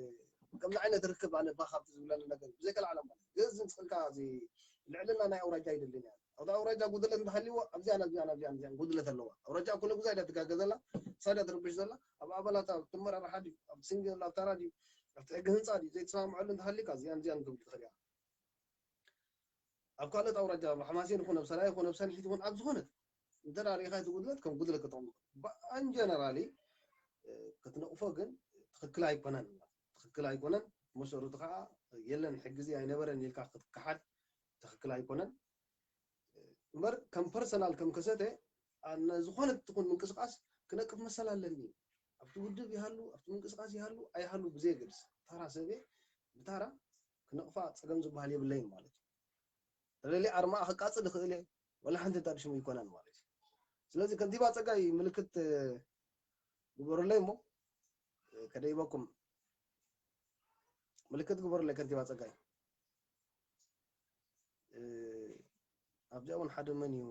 ከምዚ ዓይነት ርክብ ኣነ ባኻ ኣብቲ ዝብለኒ ነገር እዩ። ብዘይከልኣለም ማለት። ግን እዚ ንስኽልካ እዚ ልዕልና ናይ ኣውራጃ ኣይደልን እያ። ኣብታ ኣውራጃ ጉድለት እንተሃልይዎ፣ ኣብዚኣን፣ ኣብዚኣን፣ ኣብዚኣን፣ ኣብዚኣን ጉድለት ኣለዋ። ኣውራጃ ኩሉ ግዜ እያ ትጋገ ዘላ፣ እሳ እያ ትርብሽ ዘላ። ኣብ ኣባላት፣ ኣብ ትመራርሓ ድዩ፣ ኣብ ሲንግል፣ ኣብ ታራ ድዩ፣ ኣብቲ ሕጊ ህንጻ ድዩ፣ ዘይተሰማምዐሉ እንተሃልዩካ፣ እዚኣን፣ እዚኣን ክብል ትኽእል እያ። ኣብ ካልኦት ኣውራጃ፣ ኣብ ሓማሴን ይኹን፣ ኣብ ሰራየ ይኹን፣ ኣብ ሰንሒት ይኹን፣ ኣብ ዝኾነት እንተ ደኣ ርኢኻ እቲ ጉድለት ከም ጉድለት ክጠቕሙ። ብ-፣ in generally፣ እ፣ ክትነቕፎ ግን ትኽክል ኣይኮነን። ትኽክል ኣይኮነን። መሰረቱ ከዓ የለን፣ ሕጊ እዚ ኣይነበረን ኢልካ ክትከሓድ ትኽክል ኣይኮነን። እምበር ከም ፐርሰናል፣ ከም ከሰተ፣ ኣነ ዝኾነት ትኹን ምንቅስቓስ ክነቅፍ መሰል ኣለኒ። ኣብቲ ውድብ ይሃሉ፣ ኣብቲ ምንቅስቓስ ይሃሉ፣ ኣይሃሉ ብዘየገድስ፣ ታራ ሰብየ ብታራ ክነቕፋ ጸገም ዝበሃል የብለይን ማለት እዩ። ተደልየ ኣርማኣ ከቃጽል ይኽእል እየ፣ ወላ ሓንቲ እታ ሽሙ ኣይኮነን ማለት እዩ። ስለዚ ከንቲባ ጸጋይ ምልክት፣ እ፣ ግበሩለይ እሞ፣ እ፣ ከደይበኩም ምልክት ግበሩለይ ከንቲባ ጸጋይ። እ፣ ኣብዚኣ እውን ሓደ መን እዩ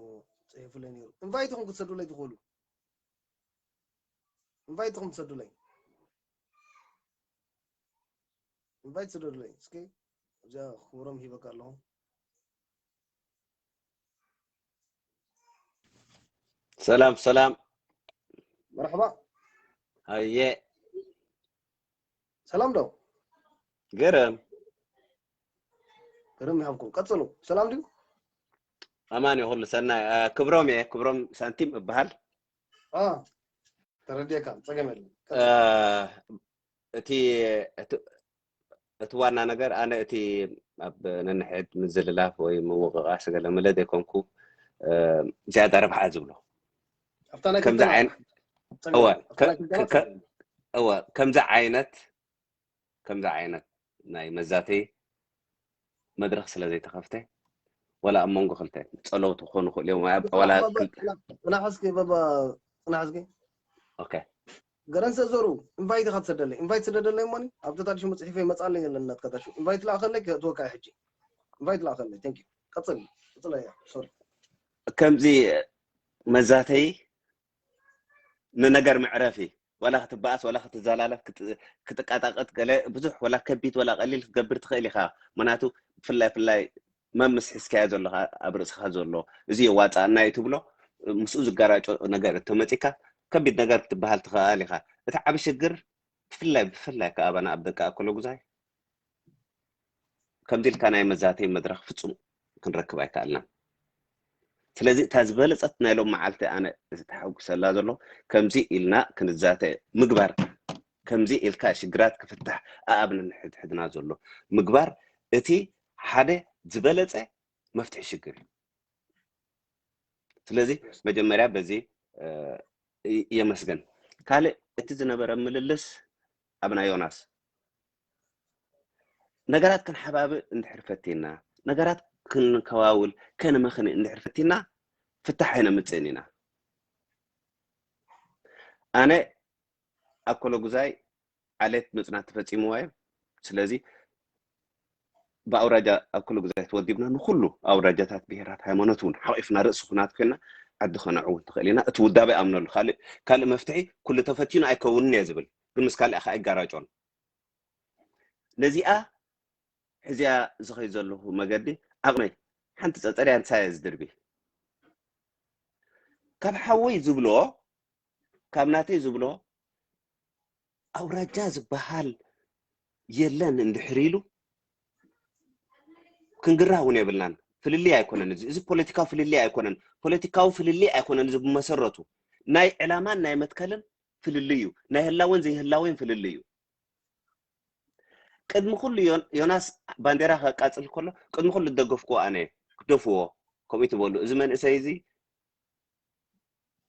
ጽሒፉለይ ነይሩ። ኢንቫይት ኢኹም ክትሰዱለይ ትኽእሉ። ኢንቫይት ኢኹም ትሰዱለይ። ኢንቫይት ስደዱለይ እስኪ። ኣብዚኣ ክብሮም ሂበካ ኣለኹ። ሰላም ሰላም። መርሓባ። ኣየ ሰላም ዶ? ገረም። ገረም ይሃብኩም። ቀጽሉ። ሰላም ድዩ? ኣማን እዩ ኩሉ ሰናይ። አ፣ ክብሮም እየ፣ ክብሮም ሳንቲም እበሃል። አ፣ ተረዲኤካ፣ ጸገም የለን። አ፣ ቀጽሉ። እቲ እቲ እቲ ዋና ነገር ኣነ እቲ ኣብ ነንሕድ ምዝልላፍ ወይ ምውቕቓስ ገለ መለ ዘይኮንኩ፣ እ፣ ዝያዳ ረብሓ ዝብሎ ኣብታ ናይ ከምዚ ክልተና ዓይን-፣ ጸገም እወ፣ የለን። ኣብታ ከ-፣ ናይ ክልተና ከ-፣ ከ-፣ ጸገም የለን። እወ፣ ከምዚ ዓይነት ከምዚ ዓይነት ናይ መዛተይ መድረኽ ስለ ዘይተኸፍተ፣ ወላ ኣብ መንጎ ክልተ ጸለውቲ ክኾኑ ይኽእሉ እዮም፣ ኣብ-፣ ወላ ጽናሕ በባ፣ ክልተ ጽናሕ፣ ጽናሕ እስኪ በባ፣ ጽናሕ እስኪ። ኦኬ። ገረንሰ ዘሩ፣ ኢንቫይት ኢኻ ትሰደለይ። ኢንቫይት ስደደለይ እሞኒ፣ ኣብቲ ታዲሽ መጽሒፈ ይመጻለይ የለን ናትካ ታዲሽ። ኢንቫይት ለኣኸለይ፣ ከእትወካ እየ ሕጂ። ኢንቫይት ለኣኸለይ። ቴንክ ዩ። ቀጽል፣ ቀጽል እያ። ሶሪ። ከምዚ መዛተይ ንነገር መዕረፊ፣ ዋላ ክትበኣስ፣ ዋላ ክትዘላለፍ፣ ክት-፣ ክትቃጣቀጥ፣ ገለ ብዙሕ፣ ዋላ ከቢድ ዋላ ቀሊል ክትገብር ትኽእል ኢኻ። ምክንያቱ ብፍላይ፣ ብፍላይ መምስ ሒዝካዮ ዘለኻ፣ ኣብ ርእስኻ ዘሎ፣ እዚ የዋፅኣና እዩ ትብሎ፣ ምስኡ ዝጋራጮ ነገር እተመፂካ፣ ከቢድ ነገር ክትበሃል ትኽእል ኢኻ። እቲ ዓቢ ሽግር፣ ብፍላይ፣ ብፍላይ ከኣ ኣባና ኣብ ደቂ ኣኮለጉዛይ፣ ከምዚ ኢልካ ናይ መዛተይ መድረኽ ፍጹም ክንረክብ ኣይከኣልናን። ስለዚ እታ ዝበለጸት ናይ ሎም መዓልቲ ኣነ ተሓጉሰላ ዘሎ፣ ከምዚ ኢልና ክንዛተ ምግባር፣ ከምዚ ኢልካ ሽግራት ክፍታሕ፣ ኣኣብን ንሕድሕድና ዘሎ ምግባር፣ እቲ ሓደ ዝበለጸ መፍትሒ ሽግር እዩ። ስለዚ መጀመርያ በዚ፣ እ፣ ይ-፣ የመስገን። ካልእ እቲ ዝነበረ ምልልስ ኣብና ዮናስ፣ ነገራት ክንሓባብእ እንድሕር ፈቲና፣ ነገራት ክንከዋውል፣ ከንመኽኒ እንድሕር ፈቲና፣ ፍታሕ ኣይነምጽእን ኢና። ኣነ ኣኮለጉዛይ ዓሌት ምጽናት ተፈጺምዋ እዩ። ስለዚ ብኣውራጃ ኣኮለጉዛይ ተወዲብና ንኹሉ ኣውራጃታት፣ ብሄራት፣ ሃይማኖት እውን ሓቒፍና ርእሲ ኩናት ኮይና ዓዲ ከነዕውት ንኽእል ኢና። እቲ ውዳበ ይኣምነሉ። ካልእ፣ ካልእ መፍትሒ ኩሉ ተፈቲኑ ኣይከውንን እየ ዝብል። ግን ምስ ካልእ ከኣ ኣይጋራጮን። ነዚኣ ሕዚኣ ዝኸይድ ዘለኹ መገዲ ዓቕመይ ሓንቲ ጸጸርያ ንሳየ ዝድርቢ። ካብ ሓወይ ዝብሎ፣ ካብ ናተይ ዝብሎ ኣውራጃ ዝበሃል የለን እንድሕር ኢሉ ክንግራ እውን የብልናን። ፍልልይ ኣይኮነን እዚ። እዚ ፖለቲካዊ ፍልልይ ኣይኮነን። ፖለቲካዊ ፍልልይ ኣይኮነን እዚ ብመሰረቱ። ናይ ዕላማን ናይ መትከልን ፍልልይ እዩ። ናይ ህላወን ዘይህላወን ፍልልይ እዩ። ቅድሚ ኩሉ ዮን-፣ ዮናስ ባንዴራ ከቃጽል ከሎ ቅድሚ ኩሉ ዝደገፍክዎ ኣነ እየ። ግደፍዎ፣ ከምኡ ትበሉ። እዚ መንእሰይ እዚ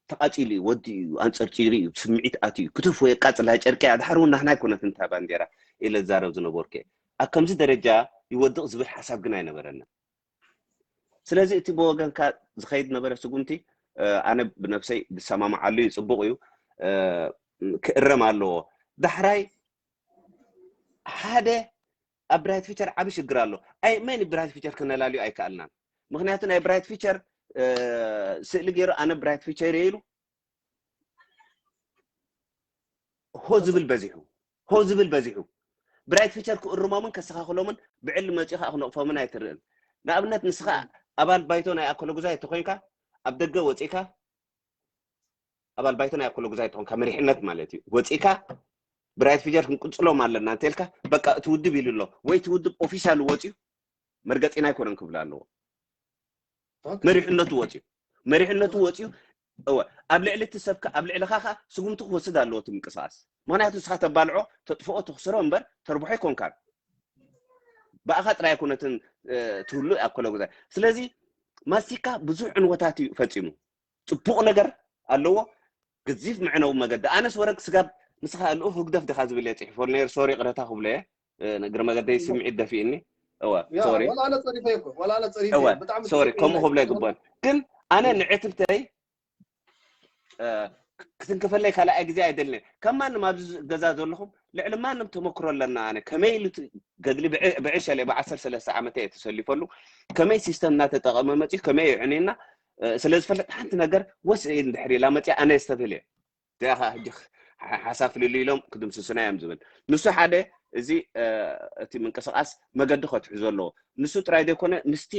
ተቓጺሉ እዩ፣ ወዲኡ እዩ፣ ኣንጸርጺሩ እዩ፣ ስምዒት ኣትዩ እዩ። ክትፎ የቃጽላ ጨርቂ እያ። ድሓር እውን ናህና ኣይኮነትን እታ ባንዴራ ኢለ ዝዛረብ ዝነበርኩ እየ። ኣብ ከምዚ ደረጃ ይወድቕ ዝብል ሓሳብ ግን ኣይነበረንን። ስለዚ እቲ ብወገንካ ዝኸይድ ነበረ ስጉምቲ፣ እ፣ ኣነ ብነብሰይ ዝሰማምዓሉ እዩ፣ ጽቡቕ እዩ፣ እ፣ ክእረም ኣለዎ። ዳሕራይ ሓደ ኣብ ብራይት ፊቸር ዓቢ ሽግር ኣሎ። ኣይ፣ መን ብራይት ፊቸር ክነላልዮ ኣይከኣልናን። ምኽንያቱ ናይ ብራይት ፊቸር፣ እ፣ ስእሊ ገይሩ ኣነ ብራይት ፊቸር እየ ኢሉ ሆ ዝብል በዚሑ፣ ሆ ዝብል በዚሑ። ብራይት ፊቸር ክእርሞምን ከስተኻኽሎምን ብዕሊ መፂኡ ከዓ ክነቕፎምን ኣይትርእን። ንኣብነት ንስኻ ኣባል ባይቶ ናይ ኣኮለጉዛይ እንተኾይንካ፣ ኣብ ደገ ወፂእካ፣ ኣባል ባይቶ ናይ ኣኮለጉዛይ እንተኾንካ፣ መሪሕነት ማለት እዩ፣ ወፂእካ ብራይት ፊቸር ክንቅፅሎም ኣለና እንተልካ፣ በቃ እቲ ውድብ ኢሉ ኣሎ ወይ እቲ ውድብ ኦፊሻል ወፂኡ መርገፂና ኣይኮነን ክብል ኣለዎ። ኦኬ። መሪሕነቱ ወፂኡ፣ መሪሕነቱ ወፂኡ፣ እወ፣ ኣብ ልዕሊ እቲ ሰብካ፣ ኣብ ልዕልኻ ከዓ ስጉምቲ ክወስድ ኣለዎ እቲ ምንቅስቃስ። ምኽንያቱ ንስኻ ተባልዖ፣ ተጥፍኦ፣ ተኽስሮ እምበር ተርብሖ ኣይኮንካን። ብኣኻ ጥራይ ኣይኮነትን፣ እ፣ ትህሉ ኣኮለጉዛይ። ስለዚ ማስቲካ ብዙሕ ዕንወታት እዩ ፈፂሙ። ፅቡቕ ነገር ኣለዎ፣ ገዚፍ መዕነዊ መገዲ። ኣነስ ወረግ ስጋብ ንስኻ ልኡኽ ህግደፍ ዲኻ ዝብል እየ ፅሒፎ ነይሩ። ሶሪ፣ ይቕረታ ክብሎ እየ። እ፣ እግረ መገደይ ስምዒት ደፊእኒ። እወ፣ ያ፣ ሶሪ። ዋላ ኣነ ጸሪፈ እኮ፣ ዋላ ኣነ ጸሪፈ እወ፣ ብጣዕሚ ሶሪ፣ ጽቡቕ ከምኡ እዩ። ክብሎ ኣይግባን። ግን ኣነ ንዕትብተይ፣ እ፣ ክትንክፈለይ ካልኣይ ግዜ ኣይደልን። ከም ማንም ኣብዚ ገዛ ዘለኹም ልዕሊ ማንም ተመክሮ ኣለና። ኣነ ከመይ ኢሉ እቲ ገድሊ ብዕ- ብዕሸለ ብ13 ዓመት እየ ተሰሊፈሉ፣ ከመይ ሲስተም እናተጠቐመ መፅዩ ከመይ የዕንየና ስለ ዝፈልጥ ሓንቲ ነገር ወስ እንድሕር ኢላ መፅያ ኣነ የስተብህል እየ። እዚኣ ከዓ ሕጂ ሓሳብ ፍልል ኢሎም ክድምስሱና እዮም ዝብል። ንሱ ሓደ እዚ እቲ ምንቅስቃስ መገዲ ከትሕዞ ኣለዎ። ንሱ ጥራይ ዘይኮነ ምስቲ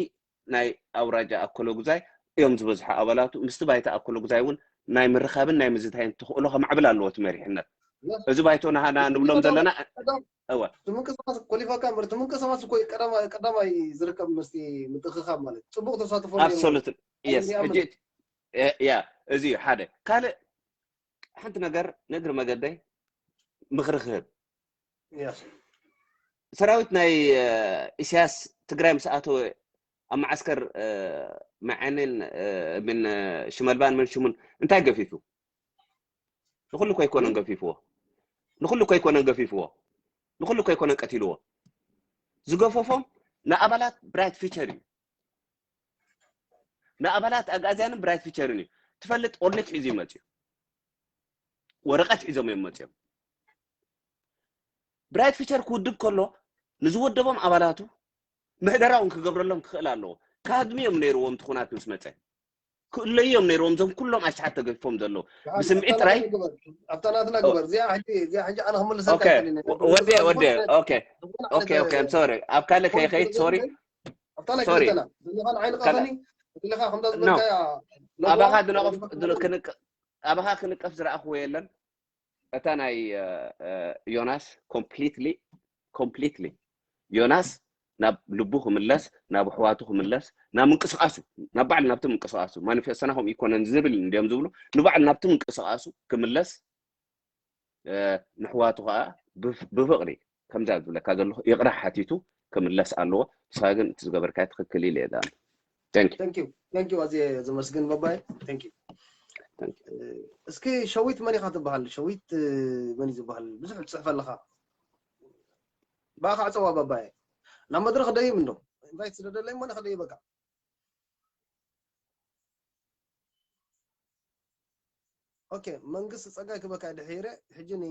ናይ ኣውራጃ ኣኮለጉዛይ እዮም ዝበዝሑ ኣባላቱ። ምስቲ ባይታ ኣኮለጉዛይ እውን ናይ ምርኻብን ናይ ምዝታይን ተኽእሎ ከማዕብል ኣለዎ እቲ መሪሕነት። እዚ ባይቶ ናሃና ንብሎም ዘለና እወ እቲ ምንቅስቃስ ኮሊፋካ እምበር እቲ ምንቅስቃስ እኮ ቀዳማይ ዝርከብ ምስቲ ምትእኽኻብ ማለት ጽቡቕ ተሳትፎ ኣብሶሉት የስ ሕጂ ያ እዚ እዩ ሓደ ካልእ ሓንቲ ነገር ነግሪ መገደይ ምኽሪ ክህብ ሰራዊት ናይ ኢሳያስ ትግራይ ምስ ኣተወ ኣብ መዓስከር መዐንን ምን ሽመልባን ምን ሽሙን እንታይ ገፊፉ? ንኩሉ እኮ ኣይኮነን ገፊፍዎ። ንኩሉ እኮ ኣይኮነን ገፊፍዎ። ንኩሉ እኮ ኣይኮነን ቀቲልዎ። ዝገፈፎም ንኣባላት ብራይት ፊቸር እዩ። ንኣባላት ኣግኣዝያንን ብራይት ፊቸርን እዩ። ትፈልጥ ኦርኒክ ሒዙ ይመፅእ እዩ። ወረቐት ሒዞም እዮም መፅኦም። ብራይት ፊቸር ክውድብ ከሎ ንዝወደቦም ኣባላቱ ምሕደራ እውን ክገብረሎም ክኽእል ኣለዎ። ካድሚ እዮም ነይርዎም እቲ ኩናት ምስ መፀ ክእለዩ እዮም ነይርዎም እዞም ኩሎም ኣሽሓት ተገፊፎም ዘለዉ ብስምዒ ጥራይ ኣብታ ናትና ግበር እዚኣ ሕጂ እዚኣ ሕጂ ኣነ ክምልሰካ ወደ ወደ ኦኬ ኦኬ ኦኬ ሶሪ ኣብ ካልእ ከይኸይድ ሶሪ ኣብታ ናይ ክልተና ዘለኻን ዓይኒ ቃኸኒ እትለኻ ከምዛ ዝበልካያ ኣባኻ ድነቕፍ ኣባኻ ክንቀፍ ዝረኣኽዎ የለን እታ ናይ ዮናስ ኮምፕሊትሊ ኮምፕሊትሊ ዮናስ ናብ ልቡ ክምለስ ናብ ኣሕዋቱ ክምለስ ናብ ምንቅስቃሱ ናብ ባዕሉ ናብቲ ምንቅስቃሱ ማኒፌስቶና ከምኡ ይኮነን ዝብል እንዲዮም ዝብሉ ንባዕሉ ናብቲ ምንቅስቃሱ ክምለስ ንሕዋቱ ከዓ ብፍቅሪ ከምዛ ዝብለካ ዘለኹ ይቅረ ሓቲቱ ክምለስ ኣለዎ። ንስኻ ግን እቲ ዝገበርካዮ ትኽክል ኢለ እየ ዝኣምን። Thank you. Thank you. Thank you. ኣዝየ ዘመስግን በባይ። Thank you. እስኪ ሸዊት መን ኢኻ ትበሃል? ሸዊት መን እዩ ዝበሃል? ብዙሕ ትፅሕፍ ኣለኻ። ብኣኻ ዕፀዋ በባይ። ናብ መድረኽ ደይብ እንዶ። ኢንቫይት ስደደለይ እሞ ንኸደይበካ። ኦኬ መንግስቲ ፀጋይ ክበካ ድሒረ ሕጂ ኒ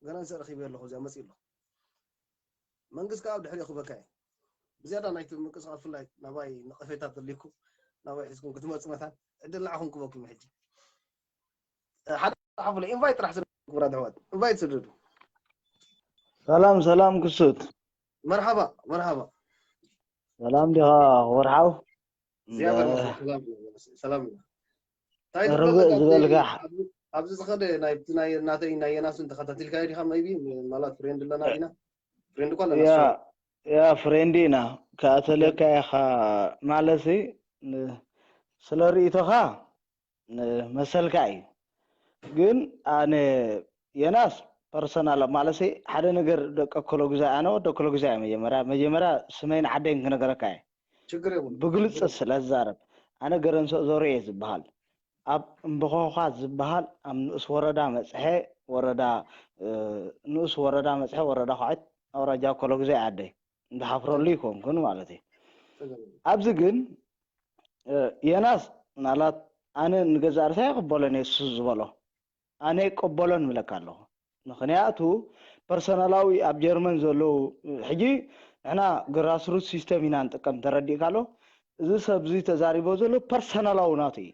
ገና ንሰ ረኺበ ኣለኹ እዚኣ መፅእ ኣሎ መንግስቲ ከዓ ድሕሪኦ ክበካ እየ ብዝያዳ ናይቲ ምንቅስቃስ ፍላይ ናባይ ነቐፌታ ተልይኩም ናባይ ሒዝኩም ክትመፁ መታን ዕድል ንዓኹም ክበኩም ሕጂ ሓደ ሓፍለ ኢንቫይት ጥራሕ ስደዱ ክብራት ኣሕዋት ኢንቫይት ስደዱ ሰላም ሰላም ክሱት መርሓባ መርሓባ ሰላም ዲኻ ወርሓው ሰላም ርግእ ዝበልካ ኣብዚ ዝኸደ ናይቲ ናይ ናተይ ናይ የናስን ተኸታቲልካዮ ዲኻ maybe ማለት ፍሬንድ ኣለና ዲና ፍሬንድ እኳ ኣለና ያ ፍሬንድ ኢና ክኣተለካ ኢኻ ማለት ስለ ርእቶኻ መሰልካ እዩ ግን ኣነ የናስ ፐርሰናል ማለት ሓደ ነገር ደቂ ኮሎጉዛይ ኣነ ወደ ኮሎጉዛይ መጀመርያ መጀመርያ ስመይን ዓደይን ክነገረካ እየ ብግልፂ ስለ ዝዛረብ ኣነ ገረንሶ ዞሮ እየ ዝበሃል ኣብ እምበኾኳ ዝበሃል ኣብ ንኡስ ወረዳ መፅሐ ወረዳ ንኡስ ወረዳ መፅሐ ወረዳ ኳዕት ኣውራጃ ኮሎጉዛይ ዓደይ እንዳሓፍረሉ ይኮንኩን ማለት እዩ ኣብዚ ግን የናስ ምናልባት ኣነ ንገዛእ ርእሰይ ኣይቅበሎን እየ እሱ ዝበሎ ኣነ ኣይቅበሎን እብለካ ኣለኹ ምክንያቱ ፐርሰናላዊ ኣብ ጀርመን ዘለዉ ሕጂ ንሕና ግራስሩት ሲስተም ኢና ንጥቀም ተረዲእካ ኣሎ እዚ ሰብ እዚ ተዛሪቦ ዘሎ ፐርሰናላዊ ናቱ እዩ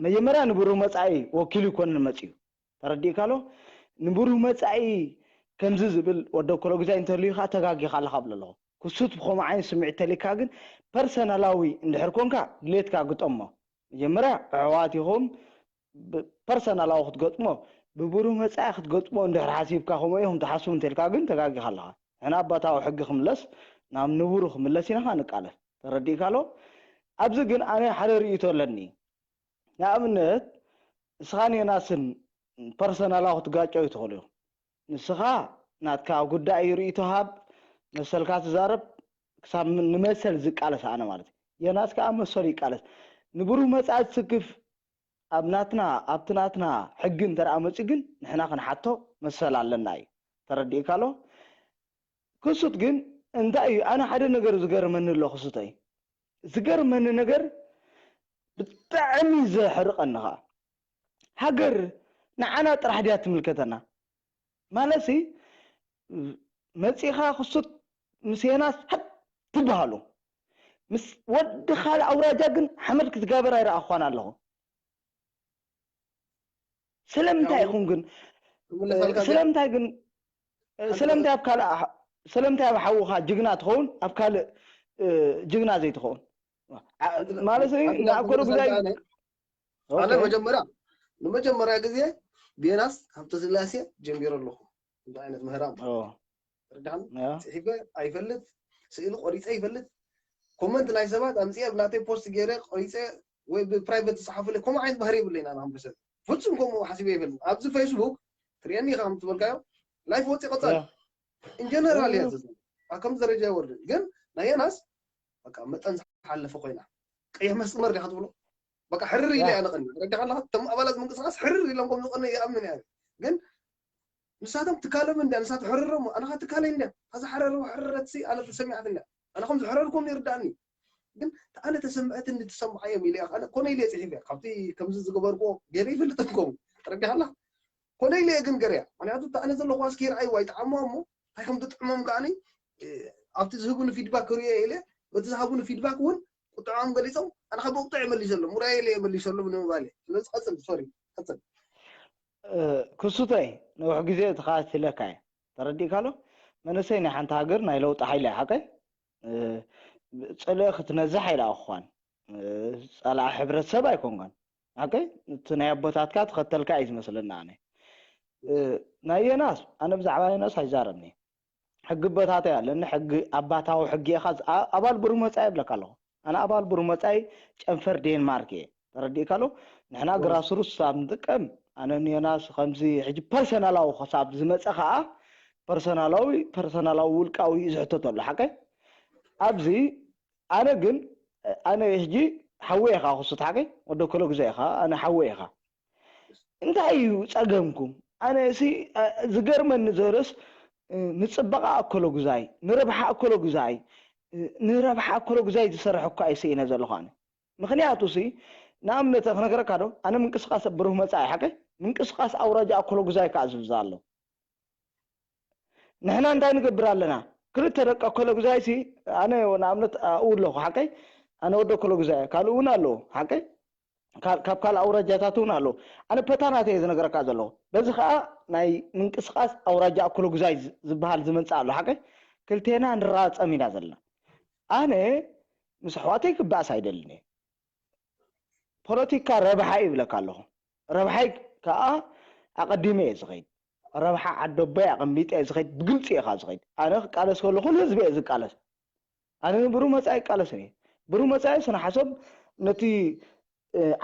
መጀመርያ ንብሩህ መፃኢ ወኪሉ ይኮንን መፅዩ ተረዲእካ ኣሎ ንብሩህ መፃኢ ከምዚ ዝብል ወደ ኮሎግዛይ እንተልዩ ከዓ ተጋጊኻ ኣለካ ብለ ኣለኹ ክሱት ብከምኡ ዓይነት ስምዒት ተሊካ ግን ፐርሰናላዊ እንድሕር ኮንካ ድሌትካ ግጠሞ መጀመርያ ኣሕዋት ኢኹም ፐርሰናላዊ ክትገጥሞ ብብሩህ መፃኢ ክትገጥሞ እንድሕር ሓሲብካ ከምኡ ኢኹም ትሓስቡ እንተልካ ግን ተጋጊኻ ኣለኻ ንሕና ኣባታዊ ሕጊ ክምለስ ናብ ንቡሩ ክምለስ ኢና ንቃለስ ተረዲእካ ኣሎ ኣብዚ ግን ኣነ ሓደ ርእይቶ ኣለኒ ንኣብነት እስኻን ዮናስን ፐርሰናላዊ ክትጋጨው ትኽእሉ ኢኹም ንስኻ ናትካ ጉዳይ እዩ ርእይቶ ሃብ መሰልካ ትዛረብ ክሳብ ንመሰል ዝቃለስ ኣነ ማለት እዩ ዮናስ ከዓ መሰሉ ይቃለስ ንብሩህ መፃኢ ዝስክፍ ኣብ ናትና ኣብቲ ናትና ሕጊ እንተ መፅኡ ግን ንሕና ክንሓቶ መሰል ኣለና እዩ ተረዲእካ ኣሎ ክሱት ግን እንታይ እዩ ኣነ ሓደ ነገር ዝገርመኒ ኣሎ ክሱተይ ዝገርመኒ ነገር ብጣዕሚ ዘሕርቐኒ ኸዓ ሃገር ንዓና ጥራሕ ድያ ትምልከተና? ማለትሲ መፂኻ ክሱት ምስ ዮናስ ሃብ ትበሃሉ፣ ምስ ወዲ ካልእ ኣውራጃ ግን ሓመድ ክትጋበር ኣይረኣኹኳን ኣለኹ። ስለምንታይ ኢኹም ግን ስለምንታይ ግን ስለምንታይ ኣብ ካልእ ስለምንታይ ኣብ ሓውኻ ጅግና ትኸውን ኣብ ካልእ ጅግና ዘይትኸውን? ማለት ንኣኮሎ ጉዛይ ኣነ መጀመርያ ንመጀመርያ ግዜ ብዮናስ ሃብተስላሴ ጀሚረ ኣለኹ። እንታይ ዓይነት ምህራም ተረዳን? ጽሒፈ ኣይፈልጥ፣ ስእሊ ቆሪጸ ይፈልጥ፣ ኮመንት ናይ ሰባት ኣምጽኤ ብናተይ ፖስት ገይረ ቆሪጸ ወይ ብፕራይቨት ዝጸሓፉለይ ከምኡ ዓይነት ባህሪ የብለይን። ኣነ ከም ሰብ ፍጹም ከምኡ ሓሲበ ይፈልጥ። ኣብዚ ፌስቡክ ትርእየኒ ኢኻ ከም ትበልካዮ ላይፍ ወጺ ቀጻሊ ኢንጀነራል እያ ዘዘ ኣብ ከምዚ ደረጃ ይወርድ። ግን ናይ ዮናስ በቃ መጠን ዝሓለፈ ኮይና ቀይሕ መስመር ዲኻ ትብሎ በቃ ሕርር ኢለ እያ ንቐኒ ረዲኻ ኣለኻ። እቶም ኣባላት ምንቅስቃስ ሕርር ኢሎም ከም ዝቐነ ይኣምን እያ። ግን ንሳቶም ትካሎም እንድያ ንሳት ሕርሮም ኣነኻ ትካለይ እንድያ ታዛ ሓረርዋ ሕረረት ኣነ ተሰሚዓት እንድያ ኣነ ከም ዝሕረርኩም ይርዳእኒ። ግን ኣነ ተሰምዐትኒ ትሰምዓዮም ኢለ እያ ኣነ ኮነ ኢለ እየ ፅሒፈ እያ ካብቲ ከምዚ ዝገበርክዎ ገይረ ይፈልጥ እኮ ረዲኻ ኣለኻ። ኮነ ኢለ እየ ግን ገርያ ምክንያቱ እታ ኣነ ዘለኹዋ እስኪ ይርኣይዋ ይጥዓምዋ እሞ እንታይ ከም ትጥዕሞም ከዓኒ ኣብቲ ዝህቡኒ ፊድባክ ክርእዮ ኢለ በቲ ዝሃቡኒ ፊድባክ እውን ቁጥዖም ገሊፆም ኣነ ካብ ብቁጥዕ መሊሰሎም ውራየ ኢለ መሊሰሎም ንምባል እየ። ስለዚ ቀፅል ሶሪ ቀፅል። ክሱተይ ነውሕ ግዜ ተኸታቲለካ እየ ተረዲእካ ኣሎ። መንእሰይ ናይ ሓንቲ ሃገር ናይ ለውጢ ሓይሊ እያ ሓቀይ። ፀልኦ ክትነዝሕ ኣይለኣኹኳን። ፀላኢ ሕብረተሰብ ኣይኮንኳን ሓቀይ። እቲ ናይ ኣቦታትካ ተኸተልካ እዩ ዝመስለና ኣነ። ናይ ዮናስ ኣነ ብዛዕባ ዮናስ ኣይዛረብኒ። ሕጊ ኣቦታተይ ኣለኒ ሕጊ ኣባታዊ ሕጊ ኢኻ ኣባል ብሩህ መጻኢ ይብለካ ኣለኹ። ኣነ ኣባል ብሩህ መጻኢ ጨንፈር ዴንማርክ እየ። ተረዲእካ ኣሎ። ንሕና ግራስሩትስ ኣብ ንጥቀም ኣነ ንዮናስ ከምዚ ሕጂ ፐርሰናላዊ ክሳብ ዝመፀ ከዓ ፐርሰናላዊ ፐርሰናላዊ ውልቃዊ እዩ ዝሕተተሉ ሓቀይ። ኣብዚ ኣነ ግን ኣነ ሕጂ ሓወይ ኢኻ ክሱት ሓቀይ ወደ ኮሎ ግዜ ኢኻ ኣነ ሓወይ ኢኻ። እንታይ እዩ ጸገምኩም? ኣነ ሲ ዝገርመኒ ዘሎስ ንጽበቓ ኣኮሎ ጉዛይ ንረብሓ ኣኮሎ ጉዛይ ንረብሓ ኣኮሎ ጉዛይ ዝሰርሕ እኳ እየ ስኢነ ዘለኹ ኣነ። ምኽንያቱ ሲ ንኣብነት ክነግረካ ዶ ኣነ ምንቅስቃስ ብሩህ መጻኢ ሓቀይ ምንቅስቃስ ኣውራጃ ኣኮሎ ጉዛይ ከዓ ዝብዛ ኣሎ። ንሕና እንታይ ንገብር ኣለና? ክልተ ደቂ ኣኮሎ ጉዛይ ሲ ኣነ ንኣብነት ኣብኡ ኣለኹ ሓቀይ ኣነ ወዲ ኣኮሎ ጉዛይ ካልእ እውን ኣለዎ ሓቀይ ካብ ካልእ ኣውራጃታት እውን ኣለዉ። ኣነ ፐታናት እየ ዝነግረካ ዘለኹ። በዚ ከዓ ናይ ምንቅስቃስ ኣውራጃ ኣኮሎ ጉዛይ ዝበሃል ዝመንፅእ ኣሎ ሓቀይ ክልቴና ንራፀም ኢና ዘለና። ኣነ ምስ ኣሕዋተይ ክበኣስ ኣይደልን እየ። ፖለቲካ ረብሓ ይብለካ ኣለኹ። ረብሓይ ከዓ ኣቐዲመ እየ ዝኸይድ። ረብሓ ዓደቦይ ኣቐሚጠ እየ ዝኸይድ። ብግልፂ እየ ከዓ ዝኸይድ። ኣነ ክቃለስ ከለኹ ንህዝቢ እየ ዝቃለስ። ኣነ ንብሩህ መጻኢ ይቃለስ እየ። ብሩህ መጻኢ ስነ ሓሳብ ነቲ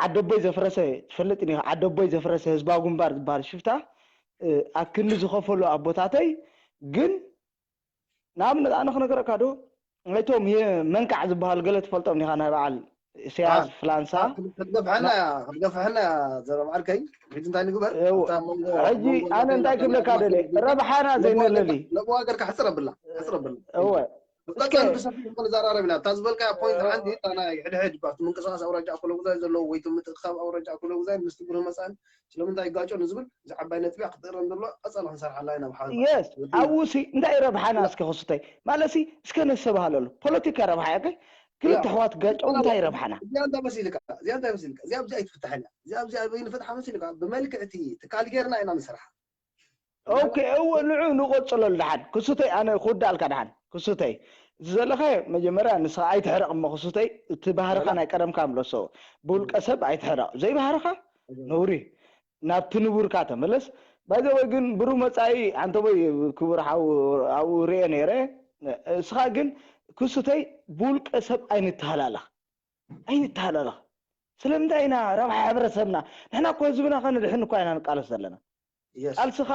ዓደቦይ ዘፍረሰ ትፈልጥ ኒ ዓደቦይ ዘፍረሰ ህዝባዊ ግንባር ዝበሃል ሽፍታ ኣክንዲ ዝኸፈሉ ኣቦታተይ ግን ንኣብነት ኣነ ክነገረካ ዶ ናይቶም መንካዕ ዝበሃሉ ገለ ትፈልጦም ኒኻ ናይ በዓል ኢሳያስ ፍላንሳ ክትገፍሐና ክትገፍሐና ዘረብ ዓርከይ ሕጂ እንታይ ንግበር ሕጂ ኣነ እንታይ ክብለካ ደለ ረብሓና ዘይነለሊ ለብዋ ገርካ ሕፅር ኣብላ ሕፅር ኣብላ እወ ቀጥታ ብሰፊሕ ንዘራረብ ኢና እታ ዝበልካያ ፖይንት ሓንቲ እታ ናይ ሕድሕድ ኣብቲ ምንቅስቃስ ኣውራጃ ኣኮሎ ጉዛይ ዘለዎ ወይ እቲ ምትእኻብ ኣውራጃ ኣኮሎ ጉዛይ ምስቲ ብሩህ መፃን ስለምንታይ ይጋጮ ንዝብል እዚ ዓባይ ነጥቢ ክትእረም ዘሎ ቀፃሊ ክንሰርሓላ ኢና ብሓ yes ኣብኡ ሲ እንታይ ረብሓና እስከ ክሱተይ ማለት ሲ እስከ ነስተባሃለሉ ፖለቲካ ረብሓ ያከ ክልተ ኣሕዋት ጋጨው እንታይ ረብሓና እዚኣ እንታይ መሲልካ እዚኣ እንታይ መሲልካ እዚኣ ኣብዚኣ ኣይትፍታሕን እያ እዚኣ ኣብዚኣ በይንፈትሓ መሲልካ ብመልክዕ እቲ ትካል ጌርና ኢና ንሰርሓ ኦኬ እወ ንዑ ንቆፅለሉ ደሓን ክሱተይ ኣነ ክውዳእልካ ደሓን ክሱተይ እቲ ዘለኻዮ መጀመርያ ንስኻ ኣይትሕረቕ እሞ ክሱተይ እቲ ባህርኻ ናይ ቀደምካ ምለሶ ብውልቀ ሰብ ኣይትሕረቕ ዘይባህርኻ ነውሪ ናብቲ ንቡርካ ተመለስ ባይዘወይ ግን ብሩህ መፃኢ ሓንተቦይ ክቡር ሓው ኣብኡ ርኤ ነይረ እስኻ ግን ክሱተይ ብውልቀ ሰብ ኣይንተሃላለኽ ኣይንተሃላለኽ ስለምንታይ ኢና ረብሓ ሕብረተሰብና ንሕና እኮ ህዝብና ከነድሕን እኳ ኢና ንቃለስ ዘለና ቃልስኻ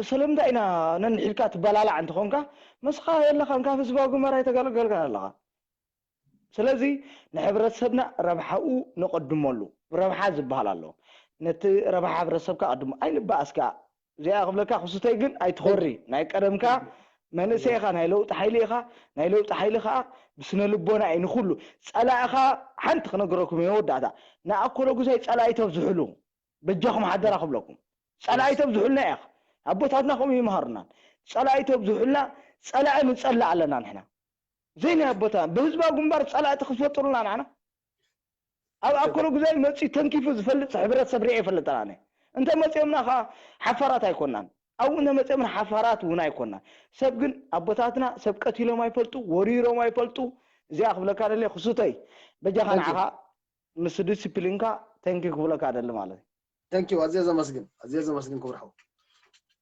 ስለምንታይ ኢና ነንሒልካ ትበላላዕ እንተኾንካ መስኻ የለኻን ካብ ህዝባዊ ግንባር ኣይተገለገልካን ኣለኻ ስለዚ ንሕብረተሰብና ረብሓኡ ነቐድመሉ ረብሓ ዝበሃል ኣሎ ነቲ ረብሓ ሕብረተሰብካ ቀድሞ ኣይንበኣስካ እዚኣ ክብለካ ክሱተይ ግን ኣይትኾሪ ናይ ቀደምካ መንእሰይ ኢኻ፣ ናይ ለውጢ ሓይሊ ኢኻ። ናይ ለውጢ ሓይሊ ከዓ ብስነ ልቦና እዩ ንኹሉ። ጸላኢኻ ሓንቲ ክነግረኩም መወዳእታ፣ ንኣኮሎ ጉዛይ ጸላኢ ተብዝሕሉ፣ በጃኹም ሓደራ ክብለኩም። ጸላኢ ተብዝሑልና ኢኻ። ኣቦታትና ከምኡ ይምሃሩናን። ጸላኢ ተብዝሑልና፣ ጸላኢ ንጸልእ ኣለና ንሕና። ዘይናይ ኣቦታ ብህዝባዊ ግንባር ጸላእቲ ክፈጥሩልና ንዓና። ኣብ ኣኮሎ ጉዛይ መጺኡ ተንኪፉ ዝፈልጥ ሕብረተሰብ ርኤ ይፈልጥን ኣነ። እንተ መጺኦምና ኸዓ ሓፋራት ኣይኮናን። ኣብኡ እንተ መጺኦምና ሓፋራት እውን ኣይኮናን። ሰብ ግን ኣቦታትና ሰብ ቀቲሎም ኣይፈልጡ፣ ወሪሮም ኣይፈልጡ። እዚኣ ክብለካ ደልየ ክሱተይ። በጃኻ ንዓኻ ምስ ዲስፕሊንካ ተንኪ ክብለካ ደሊ ማለት እዩ። Thank you ኣዝየ ዘመስግን ኣዝየ ዘመስግን ክቡር ሓው።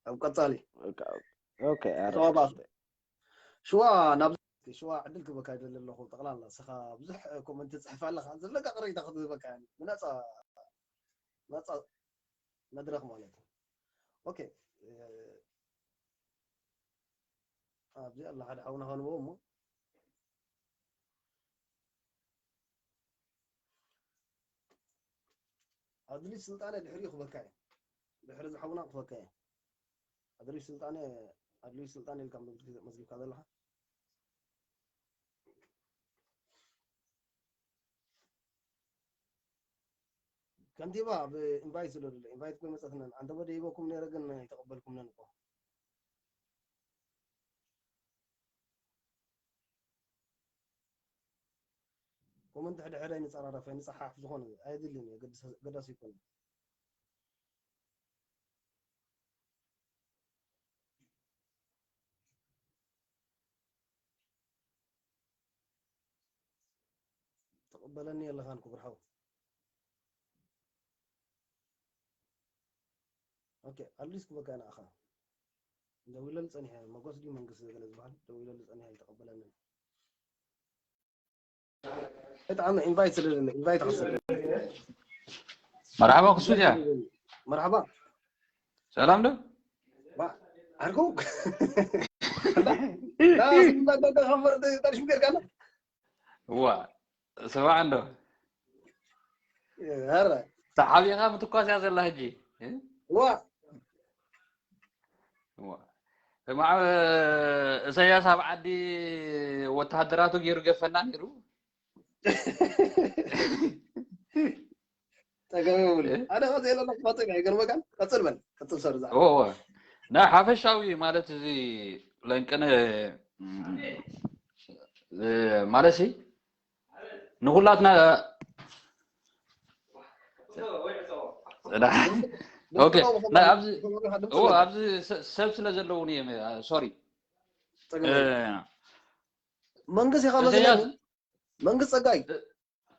ኣብ ቀጻሊ ኦኬ፣ ኣረ። ተባባሱ ሽዋ ናብ ሽዋ ዕድል ክበካ ይደሊ ኣለኹ። ጠቕላላ ንስኻ ብዙሕ ኮመንት ትጽሕፍ ኣለኻ፣ ዘለካ ቅሬታ ክትህበካ እየ። ብነጻ ነጻ መድረኽ ማለት እዩ። ኦኬ፣ ኣብዚ ኣላ ሓደ ሓውና ከንብቦ እሞ ኣድሪስ ስልጣነ ድሕሪኡ ክበካ እየ። ድሕሪ ዝሓውና ክበካ እየ። ኣድሪስ ስልጣነ ኣድሪስ ስልጣነ ኢልካ መዝጊብካ ዘለኻ ከንቲባ ብ invite ስለ ዘሎ invite እኮ ይመጸትነን። ኣንተ ወደ ይበኩም ነረ ግን ይተቀበልኩም ነን እኮ። ኮመንት ሕደ ሕደ ይንጸራረፍ ይንጸሓፍ ዝኾነ ኣየድልን እዩ፣ ገዳሲ ይኮን። ተቐበለኒ የለኻን ክቡር ሓው። ኦኬ ኣድሊስ ክበካ ንኣኻ ደዊለል ጸኒሐ። መጎስ ድዩ መንግስቲ ገለ ዝበሃል ደዊለል ጸኒሐ ኣይተቐበለንን። ብጣዕሚ invite ስለ invite ክስብ መርሓባ ክሱት እያ። መርሓባ ሰላም ዶ? ዓርኩ ሽምገርካና እዋ ስማዕ እንዶ ኧረ ተሓቢኻ ምትኳስ እያ ዘላ ሕጂ። ዋ እዋ። ስማዕ እሰያስ ኣብ ዓዲ ወተሃደራቱ ገይሩ ገፈና ነይሩ። ጸገም የብሉ ኣነ ከዚ የለና ክፋጸም ኣይገርመካን ቀጽል በል ቀጽል ሰር ዛ እዎ እዎ ናይ ሓፈሻዊ ማለት እዚ ለንቅነ ማለት ሲ ንኩላትና ኦኬ ናይ ኣብዚ እዎ ኣብዚ ሰብ ስለ ዘለውኒ እዮም ሶሪ መንግስት ኢኻ መስለኒ መንግስት ጸጋይ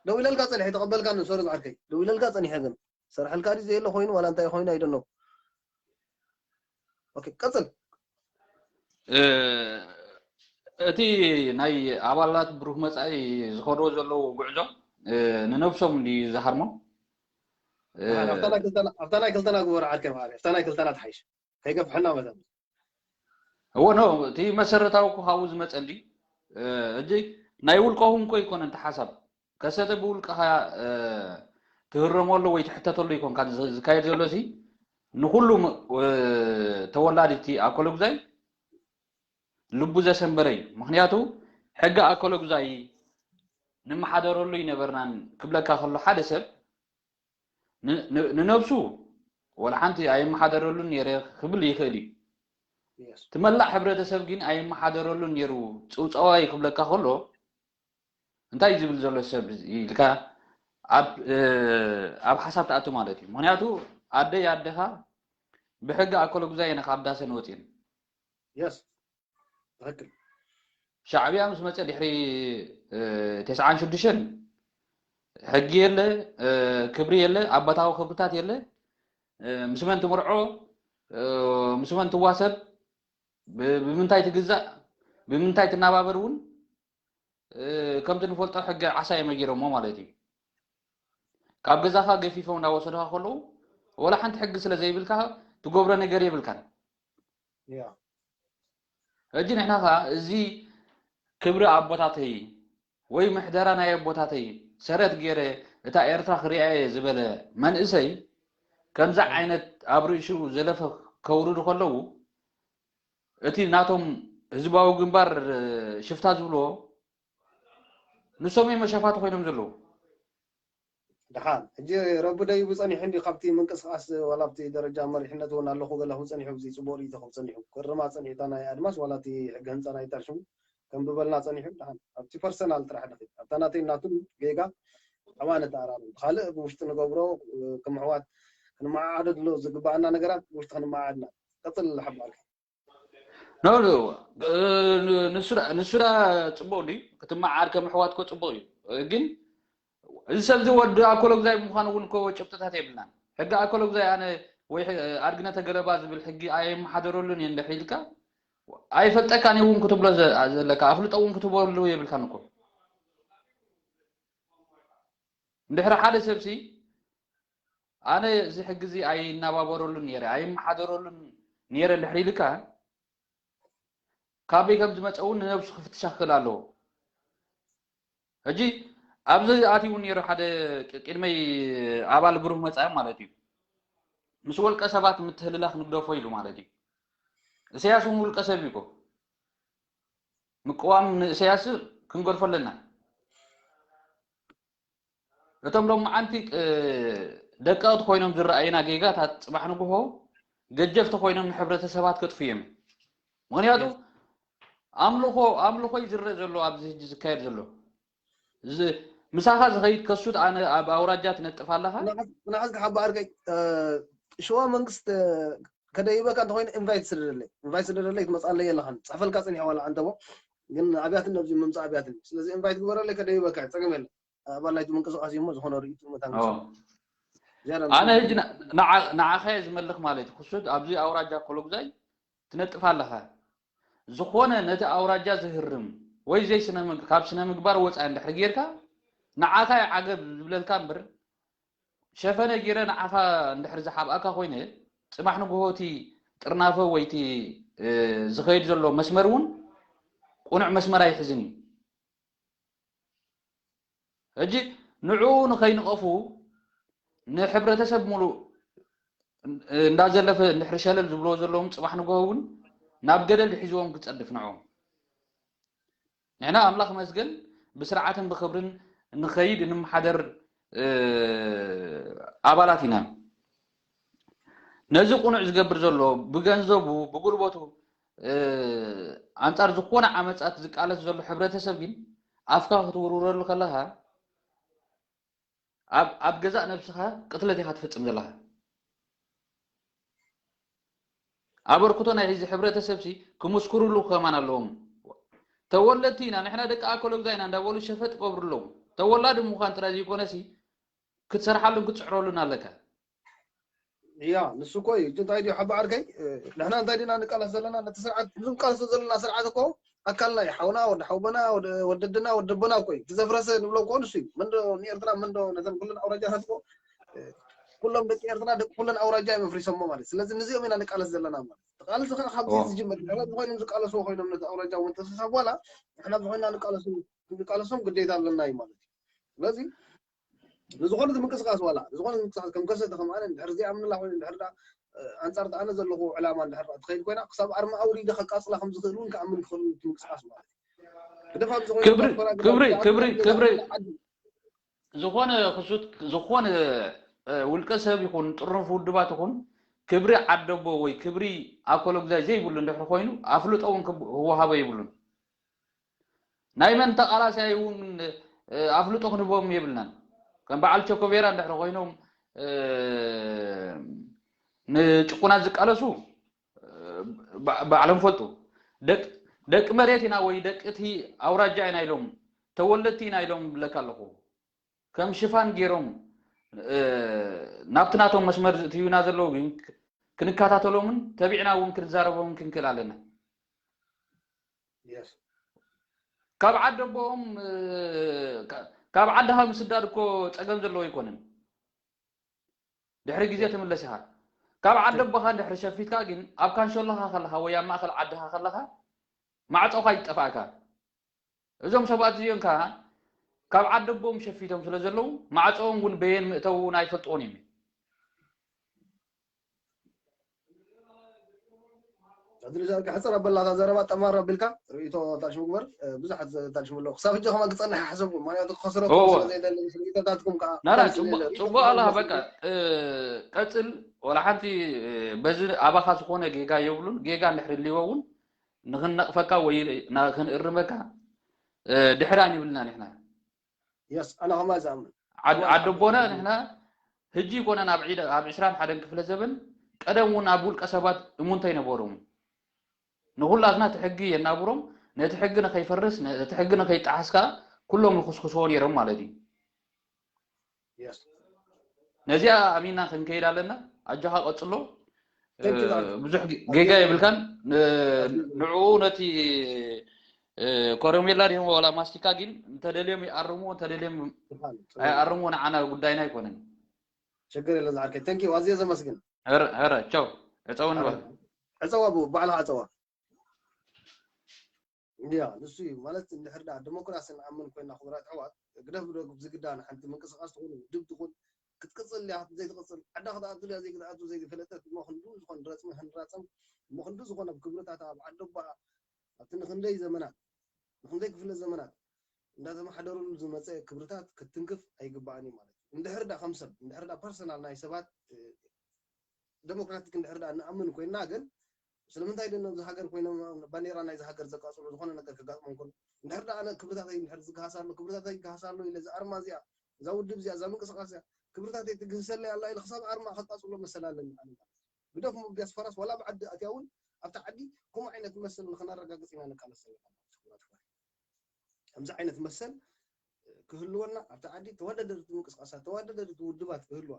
ደው ኢለልካ ጸኒሐ ተቐበልካኒ ሶሪ ዝዓርከይ ደው ኢለልካ ጸኒሐ ግን ሰርሐልካ ድዩ ዘየለ ኮይኑ ዋላ እንታይ ኮይኑ ኣይደኖ ኦኬ ቀጽል እቲ ናይ ኣባላት ብሩህ መጻኢ ዝኸድዎ ዘለዉ ጉዕዞ ንነብሶም እንዲ ዝሃርሞም ኣብታ ናይ ክልተና ግበሩ ዓርከይ መዓሪ ኣብታ ናይ ክልተና ትሓይሽ ከይገፍሐና መታን እዎ ኖ እቲ መሰረታዊ እኮ ካብኡ ዝመፀ እንዲ እጂ ናይ ውልቀኹም እኮ ይኮነ እንተ ሓሳብ ከሰተ ብውልቀኻ ትህረመሉ ወይ ትሕተተሉ ይኮንካ ዝካየድ ዘሎ ሲ ንኩሉ ተወላዲ እቲ ኣኮለጉዛይ ልቡ ዘሰንበረ እዩ ምክንያቱ ሕጊ ኣኮለጉዛይ ንመሓደረሉ ይነበርናን ክብለካ ከሎ ሓደ ሰብ ንነብሱ ወላ ሓንቲ ኣይመሓደረሉን ነይረ ክብል ይኽእል እዩ። እቲ መላእ ሕብረተሰብ ግን ኣይመሓደረሉን ነይሩ። ፅውፀዋይ ክብለካ ከሎ እንታይ እዩ ዝብል ዘሎ ሰብ ኢልካ ኣብ ሓሳብ ትኣቱ ማለት እዩ። ምክንያቱ ኣደይ ኣደኻ ብሕጊ ኣኮለጉዛይ እየን ካብ ዳሰን ወፅየን። Yes ትኽክል። ሻዕብያ ምስ መፀ ድሕሪ ተስዓን ሽዱሽተን ሕጊ የለ፣ ክብሪ የለ፣ ኣባታዊ ክብርታት የለ። ምስ መን ትምርዖ፣ ምስ መን ትዋሰብ፣ ብምንታይ ትግዛእ፣ ብምንታይ ትናባበር እውን ከምቲ ንፈልጦ ሕጊ ዓሳ እዮም ገይሮሞ ማለት እዩ። ካብ ገዛኻ ገፊፎም እንዳወሰዱኻ ከለዉ ወላ ሓንቲ ሕጊ ስለ ዘይብልካ ትገብሮ ነገር የብልካን። ሕጂ ንሕና ኸዓ እዚ ክብሪ ኣቦታተይ ወይ ምሕደራ ናይ ኣቦታተይ ሰረት ገይረ እታ ኤርትራ ክሪኣ እየ ዝበለ መንእሰይ ከምዚ ዓይነት ኣብ ርእሱ ዘለፈ ከውርዱ ከለዉ እቲ ናቶም ህዝባዊ ግንባር ሽፍታ ዝብልዎ ንሶም እዮም መሸፋቲ ኮይኖም ዘለዉ። ደሓን ሕጂ ረቢ ደይቡ ጸኒሑ እንዲ ካብቲ ምንቅስቃስ ዋላ ኣብቲ ደረጃ መሪሕነት እውን ኣለኹ ገለ ክብል ጸኒሑ ብዚ ጽቡቅ ርእይቶ ክብል ጸኒሑ ክርማ ጸኒሑ እታ ናይ ኣድማስ ዋላ እቲ ሕጊ ህንፃ ናይ ታሽሙ ከንብበልና ጸኒሑ ደሓን ኣብቲ ፐርሰናል ጥራሕ ደኺ ኣብታ ናተይ ናቱን ጌጋ ኣብኣ ነተኣራሩ ካልእ ብውሽጢ ንገብሮ ከም ኣሕዋት ክንመዓዓደሉ ዝግባኣና ነገራት ብውሽጢ ክንመዓዓድና ቀጽል ሓባርካ ኖ ኖ ንሱዳ ንሱዳ ጽቡቅ ድዩ ክትመዓድ ከም ኣሕዋት ኮ ጽቡቅ እዩ ግን እዚ ሰብ እዚ ወዲ ኣኮሎግዛይ ምዃኑ እውን ኮ ጭብጥታት የብልናን ሕጊ ኣኮሎግዛይ ኣነ ወይ ኣድግነተ ገለባ ዝብል ሕጊ ኣየመሓደረሉን እየ እንድሕር ኢልካ ኣይፈልጠካን እውን ክትብሎ ዘለካ ኣፍልጦ እውን ክትበሉ የብልካን እኮ እንድሕሪ ሓደ ሰብሲ ኣነ እዚ ሕጊ እዚ ኣይናባበረሉን ነይረ ኣይመሓደረሉን ነይረ እንድሕር ኢልካ ካበይ ከም ዝመፀ እውን ንነብሱ ክፍትሻ ክኽእል ኣለዎ ሕጂ ኣብዚ ኣትዩ እውን ነይሩ ሓደ ቅድመይ ኣባል ግሩፕ መፃዮም ማለት እዩ ምስ ወልቀ ሰባት ምትህልላክ ንግደፎ ኢሉ ማለት እዩ እሰያስ እውን ውልቀ ሰብ እዩ ምቅዋም ንእሰያስ ክንገድፎ ኣለና እቶም ሎም መዓንቲ ደቀቕቲ ኮይኖም ዝረኣዩና ጌጋታት ፅባሕ ንግሆ ገጀፍቲ ኮይኖም ንሕብረተሰባት ከጥፍዮም ምክንያቱ ኣምልኾ ኣምልኾ እዩ ዝረአ ዘሎ ኣብዚ ሕጂ ዝካየድ ዘሎ ምሳኻ ዝኸይድ ከሱት ኣነ ኣብ ኣውራጃ ትነጥፍ ኣለኻ ንዓስ ክሓባ ኣርገይ ሽዋ መንግስት ከደይበካ እንተኮይነ ኢንቫይት ስደደለይ ኢንቫይት ስደደለይ ትመፅኣለይ የለኻን ፅሕፈልካ ፅኒሐ ዋላ ኣንተቦ ግን ኣብያትን ነብዚ ምምፃእ ኣብያትን ስለዚ ኢንቫይት ግበረለይ ከደይበካ ፀገም የለን ኣባል ናይቲ ምንቅስቃስ እሞ ዝኾነ ርእይቱ መታን ኣነ ሕጂ ንዓኸ ዝመልኽ ማለት እዩ ክሱት ኣብዚ ኣውራጃ ኮሎግዛይ ትነጥፍ ኣለኻ ዝኾነ ነቲ ኣውራጃ ዝህርም ወይ ዘይ ካብ ስነ ምግባር ወፃኢ እንድሕር ጌርካ ንዓኻ ዓገብ ዝብለልካ እምበር ሸፈነ ጌረ ንዓኻ እንድሕር ዝሓብኣካ ኮይነ ፅባሕ ንግሆ እቲ ጥርናፈ ወይ እቲ ዝኸይድ ዘሎ መስመር እውን ቁኑዕ መስመር ኣይሕዝን እዩ ሕጂ ንዕኡ ንኸይንቐፉ ንሕብረተሰብ ሙሉእ እንዳዘለፈ እንድሕር ሸለል ዝብልዎ ዘለዎም ፅባሕ ንግሆ እውን ናብ ገደል ሒዝዎም ክፀድፍ ንዕኦም ንሕና ኣምላኽ መስገን ብስርዓትን ብክብርን ንኸይድ እንመሓደር ኣባላት ኢና ነዚ ቁኑዕ ዝገብር ዘሎ ብገንዘቡ ብጉልበቱ ኣንጻር ዝኾነ ዓመጻት ዝቃለስ ዘሎ ሕብረተሰብ ግን ኣፍካ ክትውርውረሉ ከለኻ ኣብ ኣብ ገዛእ ነብስኻ ቅትለት ኢኻ ትፍጽም ዘለኻ ኣበርክቶ ናይ ህዚ ሕብረተሰብ ሲ ክምስክሩሉ ከማን ኣለዎም ተወለድቲ ኢና ንሕና ደቂ ኣኮሎግዛ ኢና እንዳበሉ ሸፈጥ ገብሩ ኣለዎም ተወላዲ ምዃን ጥራይ ዘይኮነ ሲ ክትሰርሓሉን ክትፅዕረሉን ኣለካ ያ ንሱ እኮ እዩ እቲ እንታይ ድዩ ሓባ ዓርከይ ንሕና እንታይ ዲና ንቃለስ ዘለና ነቲ ስርዓት እዚ ንቃለሶ ዘለና ስርዓት እኮ ኣካልና እዩ ሓውና ወዲ ሓውበና ወደድና ወደቦና እኮ እዩ እቲ ዘፍረሰ ንብሎ እኮ ንሱ እዩ መንዶ ንኤርትራ መንዶ ነተን ኩለን ኣውራጃታት እኮ ኩሎም ደቂ ኤርትራ ደቂ ኩለን ኣውራጃ እዮም ኣፍሪሶሞ ማለት ስለዚ ንዚኦም ኢና ንቃለስ ዘለና ማለት ቃልሲ ከዓ ካብዚ ዝጅመር ድሕረት ኮይኖም ዝቃለስዎ ኮይኖም ነቲ ኣውራጃ እውን ተሰሳብ ዋላ ንሕና ዝኾይና ንቃለሶም ግዴታ ኣለና እዩ ማለት እዩ ስለዚ ንዝኾነ ምንቅስቃስ ዋላ ዝኾነ ምንቅስቃስ ከም ከሰተ ከም ኣነ እንድሕር ዘይኣምንላ ኮይኑ እንድሕር ዳ ኣንጻር ኣነ ዘለኹ ዕላማ እንድሕር ትኸይድ ኮይና ክሳብ ኣርማ ኣውሪደ ከቃጽላ ከም ዝኽእል እውን ክኣምን ክኽእል ምንቅስቃስ ማለት ክብሪ ክብሪ ክብሪ ክብሪ ዝኾነ ክሱት ዝኾነ ውልቀ ሰብ ይኹን ጥርኑፍ ውድባት ይኹን ክብሪ ዓደቦ ወይ ክብሪ ኣኮሎግዛይ ዘይብሉ እንድሕር ኮይኑ ኣፍልጦ እውን ክወሃቦ የብሉን ናይ መን ተቓላሳይ እውን ኣፍልጦ ክንህቦም የብልናን ከም በዓል ቸኮቤራ እንድሕር ኮይኖም ንጭቁናት ዝቃለሱ ባዕሎም ፈልጡ ደቂ መሬት ኢና ወይ ደቂ እቲ ኣውራጃ ኢና ኢሎም ተወለድቲ ኢና ኢሎም ብለካ ኣለኹ ከም ሽፋን ገይሮም ናብቲ ናቶም መስመር ዝእትዩና ዘለዉ ግን ክንከታተሎምን ተቢዕና እውን ክንዛረቦምን ክንክእል ኣለና ካብ ዓዲ ኣቦኦም ካብ ዓድኻ ምስዳድ እኮ ፀገም ዘለዎ ኣይኮነን ድሕሪ ግዜ ትምለስ ኢኻ ካብ ዓዲ ኣቦኻ ድሕሪ ሸፊትካ ግን ኣብ ካንሸሎኻ ከለኻ ወይ ኣብ ማእኸል ዓድኻ ከለኻ ማዕፆኻ ይጠፋእካ እዞም ሰባት እዚኦም ከዓ ካብ ዓዲ ኣቦም ሸፊቶም ስለ ዘለዉ ማዕፀኦም እውን በየን ምእተው እውን ኣይፈልጥዎን እዮም ሕፅር ኣበላታ ዘረባ ጠማር ኣቢልካ ርእይቶ ታልሽ ምግበር ብዙሓት ታልሽ ምለው ክሳብ ሕጂ ከማን ክፀንሕ ሓሰብኩም ምክንያቱ ክኸስረኩም እዎ። ስለ ዘይደለ ርእይቶታትኩም ከዓ ናና ተምስል ፅቡቅ ርእይቶ ፅቡቅ ኣለኻ ተምስል በቃ እ፣ ቀፅል ወላ ሓንቲ እ፣ በዚ ኣባኻ ዝኾነ ጌጋ የብሉን ጌጋ እንድሕር ህልዎ እውን ንክንነቕፈካ ወይ ና- ክንእርመካ እ፣ ድሕር ኣይንብልና ንሕና የስ ኣነ ከማ ዝኣምን ዓድ- ዓዲ ኣቦና ንሕና ህጂ ይኮነን ኣብ ዒደ- ኣብ ዕስራን ሓደን ክፍለ ዘበን ቀደም እውን ኣብ ውልቀ ሰባት እሙንተ ኣይነበሮም ንኩላትና እቲ ሕጊ የናብሮም ነቲ ሕጊ ንከይፈርስ ነቲ ሕጊ ንከይጠሓስ ከዓ ኩሎም ይኩስኩስዎ ነይሮም ማለት እዩ የስ ነዚኣ ኣሚና ክንከይድ ኣለና ኣጆኻ ቀፅሎ Thank you, እ፣ Doctor. ብዙሕ ጌ- ጌጋ የብልካን ን- ንዕኡ ነቲ እ፣ ኮረሜላ ድዮም ዋላ ማስቲካ ግን እንተደልዮም ይኣርምዎ እንተደልዮም ኣይኣርምዎ ንዓና ጉዳይና ኣይኮነን ችግር የለን ዝዓርከይ ተንኪ ኣዝየ ዘመስግን ኧረ ኧረ ቻው ዕፀው ንበል ዕፀዋ ብኡ ባዕልኻ ዕፀዋ እንዲያ ንሱ እዩ ማለት እንድሕር ዳ ዲሞክራሲ ንኣምን ኮይና ክቡራት ኣሕዋት ግደፍ ዶ ዝግዳ ንሓንቲ ምንቅስቃስ ትኹን ውድብ ትኹን ክትቅፅል እያ ዘይትቅፅል ዓዳ ክትኣቱ ድያ ዘይክትኣቱ ዘይፈለጠት እሞ ክንዱ ዝኾን ረፅሚ ክንራፀም እሞ ክንዱ ዝኾነ ኣብ ክብርታታ ኣብ ዓደባ ኣብቲ ንክንደይ ዘመናት ንክንደይ ክፍለ ዘመናት እንዳተመሓደሩሉ ዝመፀ ክብርታት ክትትንክፍ ኣይግባኣን እዩ ማለት እዩ እንድሕር ዳ ከም ሰብ እንድሕር ዳ ፐርሰናል ናይ ሰባት እ፣ ዴሞክራቲክ እንድሕር ዳ እንኣምን ኮይና ግን ስለምንታይ ደ ነዚ ሃገር ኮይኖም ባንዴራ ናይዚ ሃገር ዘቃፅሉ ዝኾነ ነገር ከጋጥሞም ከሎ እንድሕር ዳ ኣነ ክብርታተይ እንድሕር ዝግሃስ ኣሎ ክብርታተይ ይግሃስ ኣሎ ኢለ እዚ ኣርማ እዚኣ እዛ ውድብ እዚኣ እዛ ምንቅስቃስ እዚኣ ክብርታተይ ትግህሰለይ ኣላ ኢለ ክሳብ ኣርማ ከቃፅሎ መሰል ኣለኒ ኣነ ማለት እዩ ግደፍ ዲያስፖራስ ዋላ ብዓዲ ኣትያ እውን ኣብቲ ዓዲ ከምኡ ዓይነት መሰል ንክነረጋግፅ ኢና ንቃለስ ዘለና ማለት እዩ። ከምዚ ዓይነት መሰል ክህልወና ኣብቲ ዓዲ ተወዳደርቲ ምንቅስቃሳት ተወዳደርቲ ውድባት ክህልዋ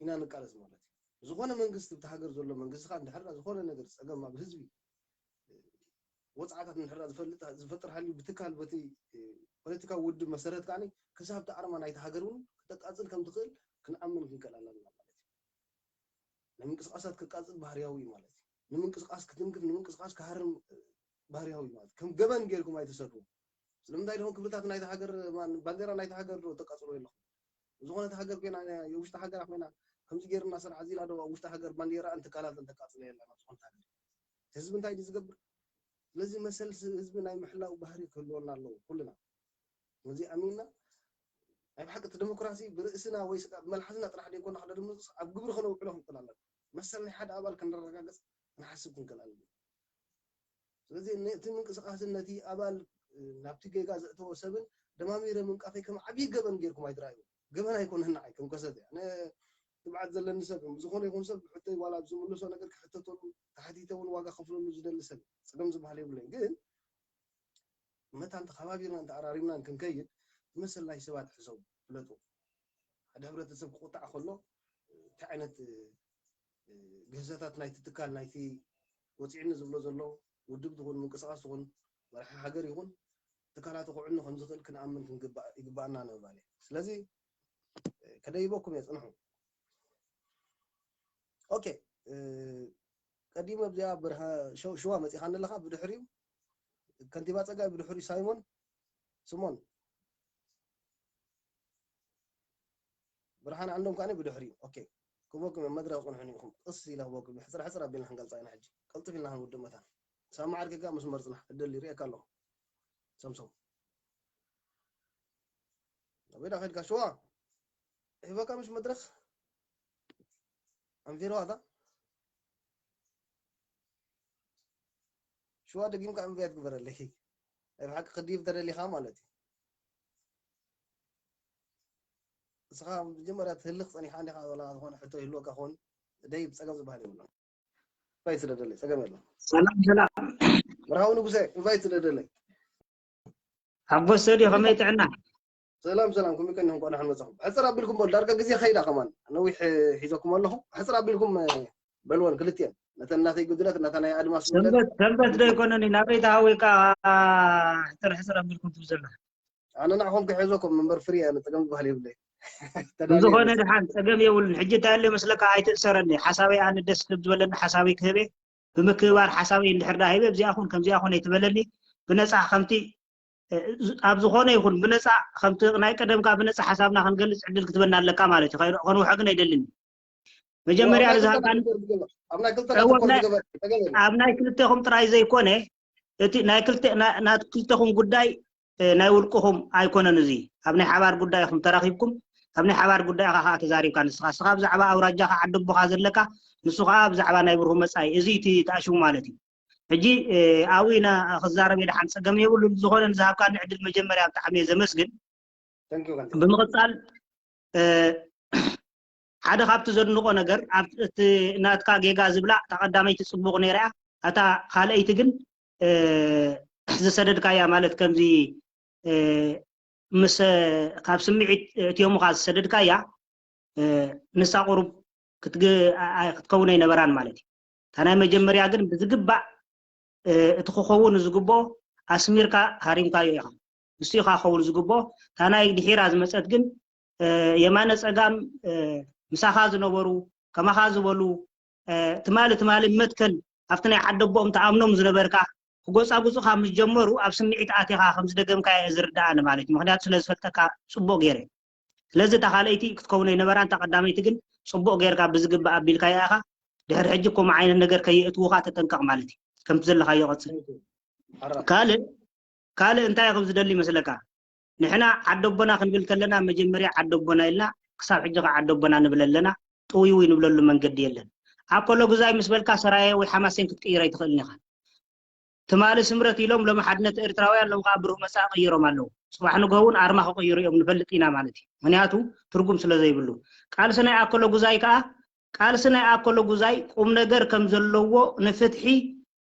ኢና ንቃለስ ማለት እዩ ዝኾነ መንግስቲ ብቲ ሃገር ዘሎ መንግስቲ ከዓ እንድሕር ዝኾነ ነገር ፀገም ኣብ ህዝቢ ወፃዕታት እንድሕር ዝፈልጥ ዝፈጥር ሃልዩ ብትካል በቲ ፖለቲካዊ ውድብ መሰረት ከዓ ክሳብ እቲ ኣርማ ናይቲ ሃገር እውን ክተቃፅል ከም ትኽእል ክንኣምን ክንክእል ኣለና ማለት እዩ ናይ ምንቅስቃሳት ክቃፅል ባህርያዊ እዩ ማለት እዩ ንምንቅስቃስ ክትንክፍ ንምንቅስቃስ ክሃርም ባህርያዊ እዩ ማለት ከም ገበን ጌርኩም ኣይትሰድዎ ስለምንታይ ድኹም ክብርታት ናይቲ ሃገር ባንዴራ ናይቲ ሃገር ዶ ተቃፅሎ የለኹም ዝኾነት ሃገር ኮይና የውሽጢ ሃገራ ኮይና ከምዚ ጌርና ስራሕ እዚ ዶ ኣብ ውሽጢ ሃገር ባንዴራ እንትካላት እንተቃፅለ የለና ዝኾነት ሃገር ህዝቢ እንታይ ድዩ ዝገብር ስለዚ መሰል ህዝቢ ናይ ምሕላው ባህሪ ክህልወና ኣለዎ ኩልና እዚ ኣሚንና ናይ ብሓቂ እቲ ዲሞክራሲ ብርእስና ወይ ስጋ ብመልሓስና ጥራሕ ደይኮና ክደድምፅስ ኣብ ግብሪ ከነውዕሎ ክንክእል ኣለና መሰል ናይ ሓደ ኣባል ከነረጋግፅ ክንሓስብ ክንክእል ኣለና ስለዚ ነቲ ምንቅስቃስን ነቲ ኣባል ናብቲ ጌጋ ዘእተዎ ሰብን ደማሚረ ምንቃፈይ ከም ዓብዪ ገበን ጌርኩም ኣይትረኣዩ ገበን ኣይኮነን ንዓይ ከም ከሰተ ኣነ ትብዓት ዘለኒ ሰብ እዮም ዝኾነ ይኹን ሰብ ሕቶይ ዋላ ኣብ ዝምልሶ ነገር ክሕተተሉ ተሓቲተ እውን ዋጋ ከፍለሉ ዝደሊ ሰብ እዩ ፀገም ዝበሃል የብለይ ግን መታን ተኸባቢርና እንተኣራሪምናን ክንከይድ ዝመሰል ናይ ሰባት ሕሰቡ ፍለጡ ሓደ ሕብረተሰብ ክቁጣዕ ከሎ እንታይ ዓይነት ግህሰታት ናይቲ ትካል ናይቲ ወፂዕኒ ዝብሎ ዘሎ ውድብ ትኹን ምንቅስቃስ ትኹን መራሒ ሃገር ይኹን ትካላቱ ክዕኑ ከም ዝኽእል ክንኣምን ይግባኣና ንምባል እየ ስለዚ ከደይበኩም እየ ፅንሑ ኦኬ ቀዲም ኣብዚኣ ሽዋ መፂኻኒ ኣለኻ ብድሕሪኡ ከንቲባ ፀጋይ ብድሕሪኡ ሳይሞን ስሞን ብርሃን ዓንዶም ከዓኒ ብድሕሪኡ ኦኬ ክበኩም እዮም መድረክ ፅንሑኒ ኢኹም ቅስ ኢለ ክበኩም ሕፅር ሕፅር ኣቢልና ክንገልፃ ኢና ሕጂ ቀልጥፍ ኢልና ክንውድእ መታን ሳማ ዓርኪ ከኣ መስመር ፅናሕ እድል ይርእየካ ኣለኹ ሰምሶም ኣበይ ዳ ከድካ ሽዋ ሒበካ ምሽ መድረክ ኣንፊርዋ እታ ሽዋ ደጊምካ እንቨይት ግበረለይ ናይ ብሓቂ ክድይብ ተደሊኻ ማለት እዩ እስኻ መጀመርያ ትህልኽ ፀኒኻ እንዲኻ ወላ ዝኾነ ሕቶ ይህልወካ ክኸውን ደይ ብፀገም ዝበሃል የብሎ ኢንቫይት ስደደለይ ፀገም የሎ ሰላም ሰላም መርሃዊ ንጉሰ ኢንቫይት ስደደለይ ሓጎስ ሰድዮ ከመይ ጥዕና ሰላም ሰላም ከመይ ቀኒኹም እንኳዕ ደሓን መጻኹም ሕፅር ኣቢልኩም በሉ ዳርጋ ግዜ ከይዳ ከማን ነዊሕ ሒዘኩም ኣለኹ ሕፅር ኣቢልኩም በልወን ክልትየን ነተን እናተይ ጉድለት ነታ ናይ ኣድማስ ጉድለት ሰንበት ሰንበት ዶ ይኮነን ናበይ ተሃዊካ ሕፅር ሕፅር ኣቢልኩም ትብል ዘለኹም ኣነ ንዓኹም ክሕዘኩም እምበር ፍሪ እየ ኣነ ፀገም ዝበሃል የብለይ ብዝኾነ ድሓን ፀገም የብሉን ሕጂ እንታይ ኣሎ ይመስለካ ኣይትእሰረኒ ሓሳበይ ኣነ ደስ ክብ ዝበለኒ ሓሳበይ ክህበ ብምክብባር ሓሳበይ እንድሕር ዳ ሂበ እዚኣ ኹን ከምዚኣ ኹን ኣይትበለኒ ብነፃ ከምቲ ኣብ ዝኾነ ይኹን ብነፃ ከምቲ ናይ ቀደምካ ብነፃ ሓሳብና ክንገልፅ ዕድል ክትበና ኣለካ ማለት እዩ ከንውሐ ግን ኣይደልን መጀመርያ ኣብ ናይ ክልተ ዝሃብካኒ ነገር ዝገበር፣ ኣብ ናይ ክልተ እወ፣ ነገር ናይ ዝገበር፣ ተገበሪ። ኣብ ናይ ክልተኹም ጥራይ ዘይኮነ፣ እቲ ናይ ክልተ-፣ ና-፣ ናይ ክልተኹም ጉዳይ፣ እ፣ ናይ ውልቅኹም ኣይኮነን። እዚ ኣብ ናይ ሓባር ጉዳይ ኢኹም ተራኺብኩም፣ ኣብ ናይ ሓባር ጉዳይ ኢኻ ከዓ ተዛሪብካ። ንስኻ፣ ንስኻ ብዛዕባ ኣውራጃኻ ዓዲ ኣቦኻ ዘለካ፣ ንሱ ከዓ ብዛዕባ ናይ ብሩህ መጻኢ፣ እዚ እቲ ተኣሽሙ ማለት እዩ። ሕጂ፣ እ፣ ኣብኡ ኢና ክዛረብ እየ፣ ደሓን ጸገም የብሉን። ዝኾነ ንዝሃብካኒ ዕድል መጀመርያ ብጣዕሚ እየ ዘመስግን። Thank you፣ Thank you። ብምቕጻል፣ እ፣ ሓደ ካብቲ ዘድንቖ ነገር፣ ኣብ እቲ ናትካ ጌጋ ዝብላ፣ እታ ቀዳመይቲ ጽቡቕ ነይራ እያ። እታ ካልኣይቲ ግን፣ እ፣ ዝሰደድካያ፣ ማለት ከምዚ፣ እ፣ ምስ፣ ካብ ስምዒት እትዮምኻ ዝሰደድካያ፣ እ፣ ንሳ ቁሩብ ክትግ-፣ ኣ-፣ ኣ-፣ ክትከውን ኣይነበራን ማለት እዩ። እታ ናይ መጀመርያ ግን ብዝግባእ፣ እ፣ እቲ ክኸውን ዝግብኦ ኣስሚርካ ሃሪምካዮ ኢኻ። ንሱ ኢኻ ክኸውን ዝግብኦ። እታ ናይ ድሒራ ዝመጸት ግን፣ እ፣ የማነ ጸጋም፣ እ፣ ምሳኻ ዝነበሩ፣ ከማኻ ዝበሉ፣ እ፣ ትማሊ፣ ትማሊ መትከል ኣብቲ ናይ ዓዲ ኣቦኦም ተኣምኖም ዝነበርካ፣ ክጎጻጉጹኻ ምስ ጀመሩ፣ ኣብ ስምዒት ኣቲኻ ከም ዝደገምካዮ እየ ዝርድኣኒ ማለት እዩ። ምኽንያቱ ስለ ዝፈልጠካ ጽቡቕ ገይረ። ስለዚ እታ ካልኣይቲ ክትከውን ኣይነበራን፣ እታ ቀዳመይቲ ግን ጽቡቕ ጌርካ ብዝግባእ ኣቢልካያ ኢኻ። ድሕሪ ሕጂ ከምኡ ዓይነት ነገር ከየእትዉኻ ተጠንቀቕ ማለት እዩ። ከምቲ ዘለኻዮ ቀጽል። ሓራ። ካልእ፣ ካልእ እንታይ ከም ዝደሊ ይመስለካ? ንሕና ዓዲ ኣቦና ክንብል ከለና መጀመርያ ዓዲ ኣቦና ኢልና፣ ክሳብ ሕጂ ከዓ ዓዲ ኣቦና ንብል ኣለና፣ ጥውይውይ ንብለሉ መንገዲ የለን። ኣኮለጉዛይ ምስ በልካ ሰራየ ወይ ሓማሴን ክትቅይር ኣይትኽእልን ኢኻ። ትማሊ ስምረት ኢሎም ሎሚ ሓድነት ኤርትራውያን፣ ሎም ከዓ ብሩህ መጻኢ ቀይሮም ኣለዉ። ጽባሕ ንግሆ እውን ኣርማ ክቕይሩ እዮም፣ ንፈልጥ ኢና ማለት እዩ። ምኽንያቱ ትርጉም ስለ ዘይብሉ። ቃልሲ ናይ ኣኮለጉዛይ ከዓ፣ ቃልሲ ናይ ኣኮለጉዛይ ቁም ነገር ከም ዘለዎ ንፍትሒ፣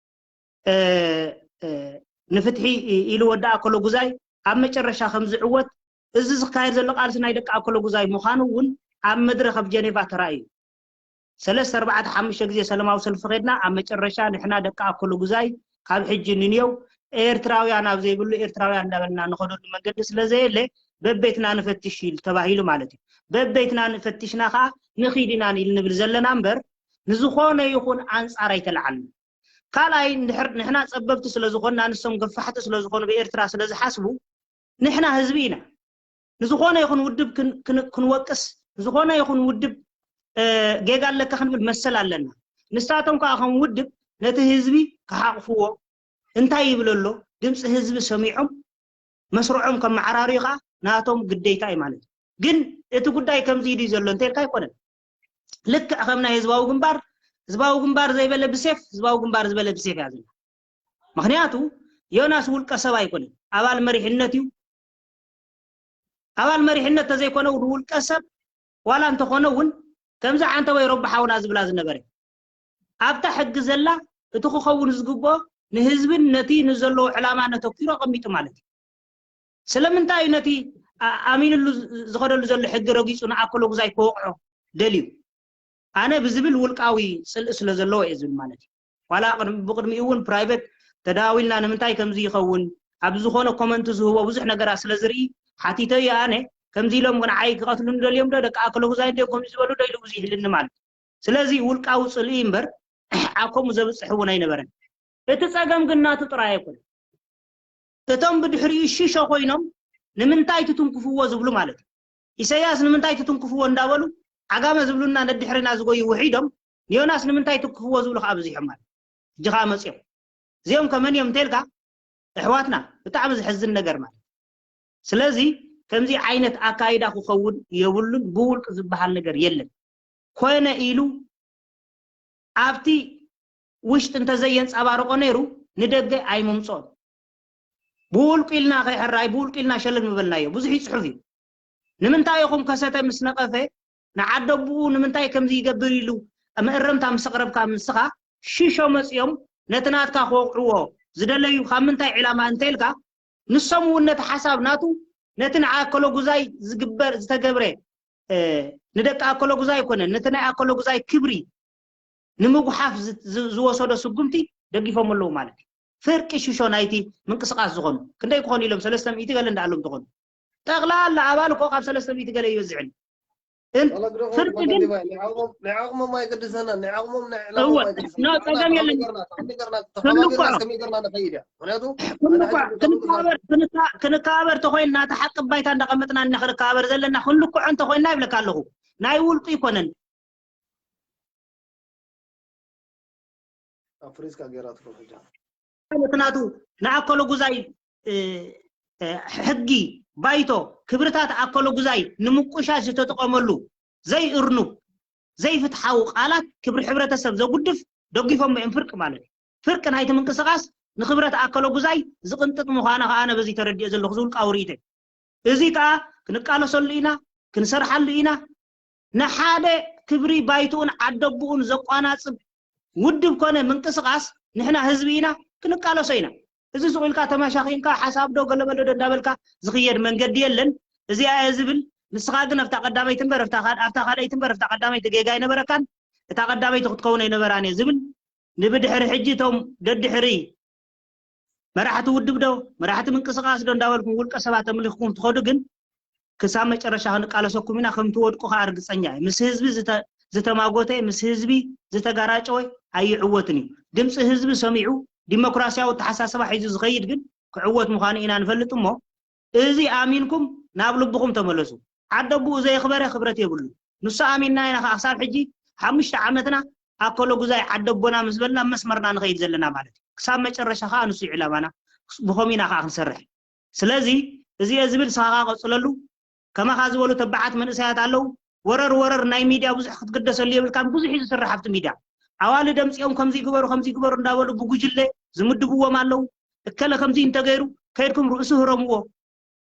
እ፣ እ፣ ንፍትሒ ኢ-፣ ኢሉ ወዲ ኣኮለጉዛይ ኣብ መጨረሻ ከም ዝዕወት፣ እዚ ዝካየድ ዘሎ ቃልሲ ናይ ደቂ ኣኮለጉዛይ ምዃኑ እውን ኣብ መድረኽ ኣብ ጀኔቫ ተራእዩ። ሰለስተ፣ ኣርባዕተ፣ ሓሙሽተ ግዜ ሰላማዊ ሰልፊ ኸድና፣ ኣብ መጨረሻ ንሕና ደቂ ኣኮለጉዛይ ካብ ሕጂ ንንየው ኤርትራውያን ኣብ ዘይብሉ ኤርትራውያን እንዳበልና ንኸደሉ መንገዲ ስለ ዘየለ፣ በቤትና ንፈትሽ ኢሉ ተባሂሉ ማለት እዩ። በቤትና ንፈትሽና ኸዓ ንኺድ ኢና ኢል ንብል ዘለና እምበር፣ ንዝኾነ ይኹን ኣንጻር ኣይተለዓልናን። ካልኣይ፣ እንድሕር ንሕና ጸበብቲ ስለ ዝኾንና፣ ንሶም ገፋሕቲ ስለ ዝኾኑ፣ ብኤርትራ ስለ ዝሓስቡ፣ ንሕና ህዝቢ ኢና። ንዝኾነ ይኹን ውድብ ክን-፣ ክን-፣ ክንወቅስ፣ ንዝኾነ ይኹን ውድብ፣ እ፣ ጌጋ ኣለካ ክንብል መሰል ኣለና። ንሳቶም ከኣ ከም ውድብ ነቲ ህዝቢ ክሓቕፍዎ፣ እንታይ ይብል ኣሎ፣ ድምፂ ህዝቢ ሰሚዖም መስርዖም ከመዓራርዩ ከኣ ናቶም ግዴታ እዩ ማለት እዩ። ግን እቲ ጉዳይ ከምዚ ድዩ ዘሎ እንተልካ ኣይኮነን። ልክዕ ከም ናይ ህዝባዊ ግንባር፣ ህዝባዊ ግንባር ዘይበለ ብሴፍ፣ ህዝባዊ ግንባር ዝበለ ብሴፍ እያ ዘላ። ምኽንያቱ ዮናስ ውልቀ ሰብ ኣይኮነን፣ ኣባል መሪሕነት እዩ። ኣባል መሪሕነት ተዘይኮነ እውን ውልቀ ሰብ ዋላ እንተኾነ እውን ከምዚ ዓንተ ወይ ረቢ ሓውና ዝብላ ዝነበረ ኣብታ ሕጊ ዘላ እቲ ክኸውን ዝግብኦ ንህዝብን ነቲ ንዘለዎ ዕላማ ነተኪሩ ኣቐሚጡ ማለት እዩ። ስለምንታይ እዩ ነቲ ኣ-፣ ኣሚንሉ ዝ-፣ ዝኸደሉ ዘሎ ሕጊ ረጊጹ ንኣኮለጉዛይ ክወቕዖ ደልዩ? ኣነ ብዝብል ውልቃዊ ጽልኢ ስለ ዘለዎ እየ ዝብል ማለት እዩ። ዋላ ቅድሚ-፣ ብቅድሚኡ እውን ፕራይቬት ተዳዊልና ንምንታይ ከምዚ ይኸውን ኣብ ዝኾነ ኮመንት ዝህቦ ብዙሕ ነገራት ስለ ዝርኢ ሓቲተዮ ኣነ ከምዚ ኢሎም ንዓይ ክቐትሉኒ ደልዮም ዶ ደቂ ኣኮለጉዛይ እንድዮም ከምዚ ዝበሉ ዶ ኢሉ ብዙ ይህልኒ ማለት እዩ። ስለዚ ውልቃዊ ጽልኢ እምበር ኣብ ከምኡ ዘብጽሕ እውን ኣይነበረን። እቲ ጸገም ግን ናቱ ጥራይ ኣይኮነን። እቶም ብድሕሪኡ ሽሾ ኮይኖም ንምንታይ ትትንክፍዎ ዝብሉ ማለት እዩ። ኢሰያስ ንምንታይ ትትንክፍዎ እንዳበሉ ዓጋመ ዝብሉና ነድሕርና ዝጎዩ ውሒዶም ንዮናስ ንምንታይ ትንክፍዎ ዝብሉ ከዓ በዚሖም ማለት እዩ። ሕጂ ከዓ መፅዮም። እዚኦም ከመን እዮም እንተልካ ኣሕዋትና ብጣዕሚ ዘሕዝን ነገር ማለት እዩ። ስለዚ ከምዚ ዓይነት ኣካይዳ ክኸውን የብሉን። ብውልቂ ዝበሃል ነገር የለን። ኮነ ኢሉ ኣብቲ ውሽጢ እንተዘየንጸባርቆ ነይሩ ንደገ ኣይምምጽኦን። ብውልቂ ኢልና ከይሕራይ ብውልቂ ኢልና ሸለል ምበልናዮ። ብዙሕ ይጽሑፍ እዩ። ንምንታይ ኢኹም ከሰተ ምስ ነቐፈ ንዓደቡኡ ንምንታይ ከምዚ ይገብር ኢሉ መእረምታ ምስ ኣቕረብካ ምስኻ ሽሾ መጺኦም ነቲ ናትካ ክወቕዕዎ ዝደለዩ ካብ ምንታይ ዕላማ እንተ ኢልካ ንሶም እውን ነቲ ሓሳብ ናቱ ነቲ ንኣከለጉዛይ ዝግበር ዝተገብረ እ፣ ንደቂ ኣከለጉዛይ ኣይኮነን ነቲ ናይ ኣከለጉዛይ ክብሪ ንምጉሓፍ ዝ-፣ ዝ-፣ ዝወሰዶ ስጉምቲ ደጊፎም ኣለዉ ማለት እዩ። ፍርቂ ሽሾ ናይቲ ምንቅስቃስ ዝኾኑ ክንደይ ክኾኑ ኢሎም ሰለስተ ሚእቲ ገለ እንዳኣሎም ዝኾኑ ጠቕላላ ኣባል እኮ ካብ ሰለስተ ሚእቲ ገለ ይበዝሕን እን-፣ ፍርቂ ግን ናይ ዓቕሞም ኣይገድሰና ናይ ዓቕሞም ናይ ዕላሞም ኣይገድሰና ጸገም የለን ክንልኮዖ ክንልኮዖ ክንከባበር ተኮይንና እቲ ሓቂ ባይታ እንዳቐመጥና እና ክንከባበር ዘለና ክንልኮዖ እንተኮይንና ይብለካ ኣለኹ ናይ ውልቂ ይኮነን ኣብ ፍሪዝ ከኣ ገይራትሉ ሕጂ። ማለት ናቱ ንኣከለ ጉዛይ ሕጊ ባይቶ ክብርታት ኣከለ ጉዛይ ንምቁሻሽ ዝተጠቐመሉ ዘይእርኑብ ዘይፍትሓዊ ቃላት ክብሪ ሕብረተሰብ ዘጉድፍ ደጊፎም እዮም ፍርቂ ማለት እዩ። ፍርቂ ናይቲ ምንቅስቃስ ንክብረት ኣከለ ጉዛይ ዝቕንጥጥ ምዃኑ ከዓ ኣነ በዚ ተረዲኦ ዘለኹ ዝውልቃዊ ርእይቶ እዩ። እዚ ከዓ ክንቃለሰሉ ኢና፣ ክንሰርሓሉ ኢና። ንሓደ ክብሪ ባይትኡን ዓደብኡን ዘቋናጽብ ውድብ ኮነ ምንቅስቃስ ንሕና ህዝቢ ኢና፣ ክንቃለሶ ኢና። እዚ ስቕ ኢልካ ተመሻኺንካ ሓሳብ ዶ ገለመለ ዶ እንዳበልካ ዝኽየድ መንገዲ የለን። እዚኣ እየ ዝብል። ንስኻ ግን ኣብታ ቀዳመይቲ እምበር ኣብታ ካልኣይቲ እምበር ኣብታ ቀዳመይቲ ጌጋ ኣይነበረካን። እታ ቀዳመይቲ ክትከውን ኣይነበራን እየ ዝብል። ንብድሕሪ ሕጂ እቶም ደድሕሪ መራሕቲ ውድብ ዶ መራሕቲ ምንቅስቃስ ዶ እንዳበልኩም ውልቀ ሰባት ተምሊኽኩም ትኸዱ ግን ክሳብ መጨረሻ ክንቃለሰኩም ኢና። ከም ትወድቁ ከዓ ርግፀኛ እየ። ምስ ህዝቢ ዝተማጎተ ምስ ህዝቢ ዝተጋራጨወ ኣይዕወትን እዩ። ድምፂ ህዝቢ ሰሚዑ ዲሞክራሲያዊ ኣተሓሳስባ ሒዙ ዝኸይድ ግን ክዕወት ምዃኑ ኢና ንፈልጥ እሞ እዚ ኣሚንኩም ናብ ልብኹም ተመለሱ። ዓደቡኡ ዘየኽበረ ክብረት የብሉ። ንሱ ኣሚንና ኢና ከዓ ክሳብ ሕጂ ሓሙሽተ ዓመትና ኣከለ ጉዛይ ዓደቦና ምስ በልና መስመርና ንኸይድ ዘለና ማለት እዩ። ክሳብ መጨረሻ ከዓ ንሱ ዕላማና ብኸም ኢና ከዓ ክንሰርሕ። ስለዚ እዚ እየ ዝብል ስኻ ከዓ ቀፅለሉ። ከማኻ ዝበሉ ተባዓት መንእሰያት ኣለዉ። ወረር ወረር ናይ ሚድያ ብዙሕ ክትግደሰሉ የብልካን። ብዙሕ እዩ ዝስራሕ ኣብቲ ሚድያ። ኣዋልድ ኣምፂኦም ከምዚ ግበሩ ከምዚ ግበሩ እንዳበሉ ብጉጅለ ዝምድብዎም ኣለዉ። እከለ ከምዚ እንተገይሩ ከይድኩም ርእሱ ህረምዎ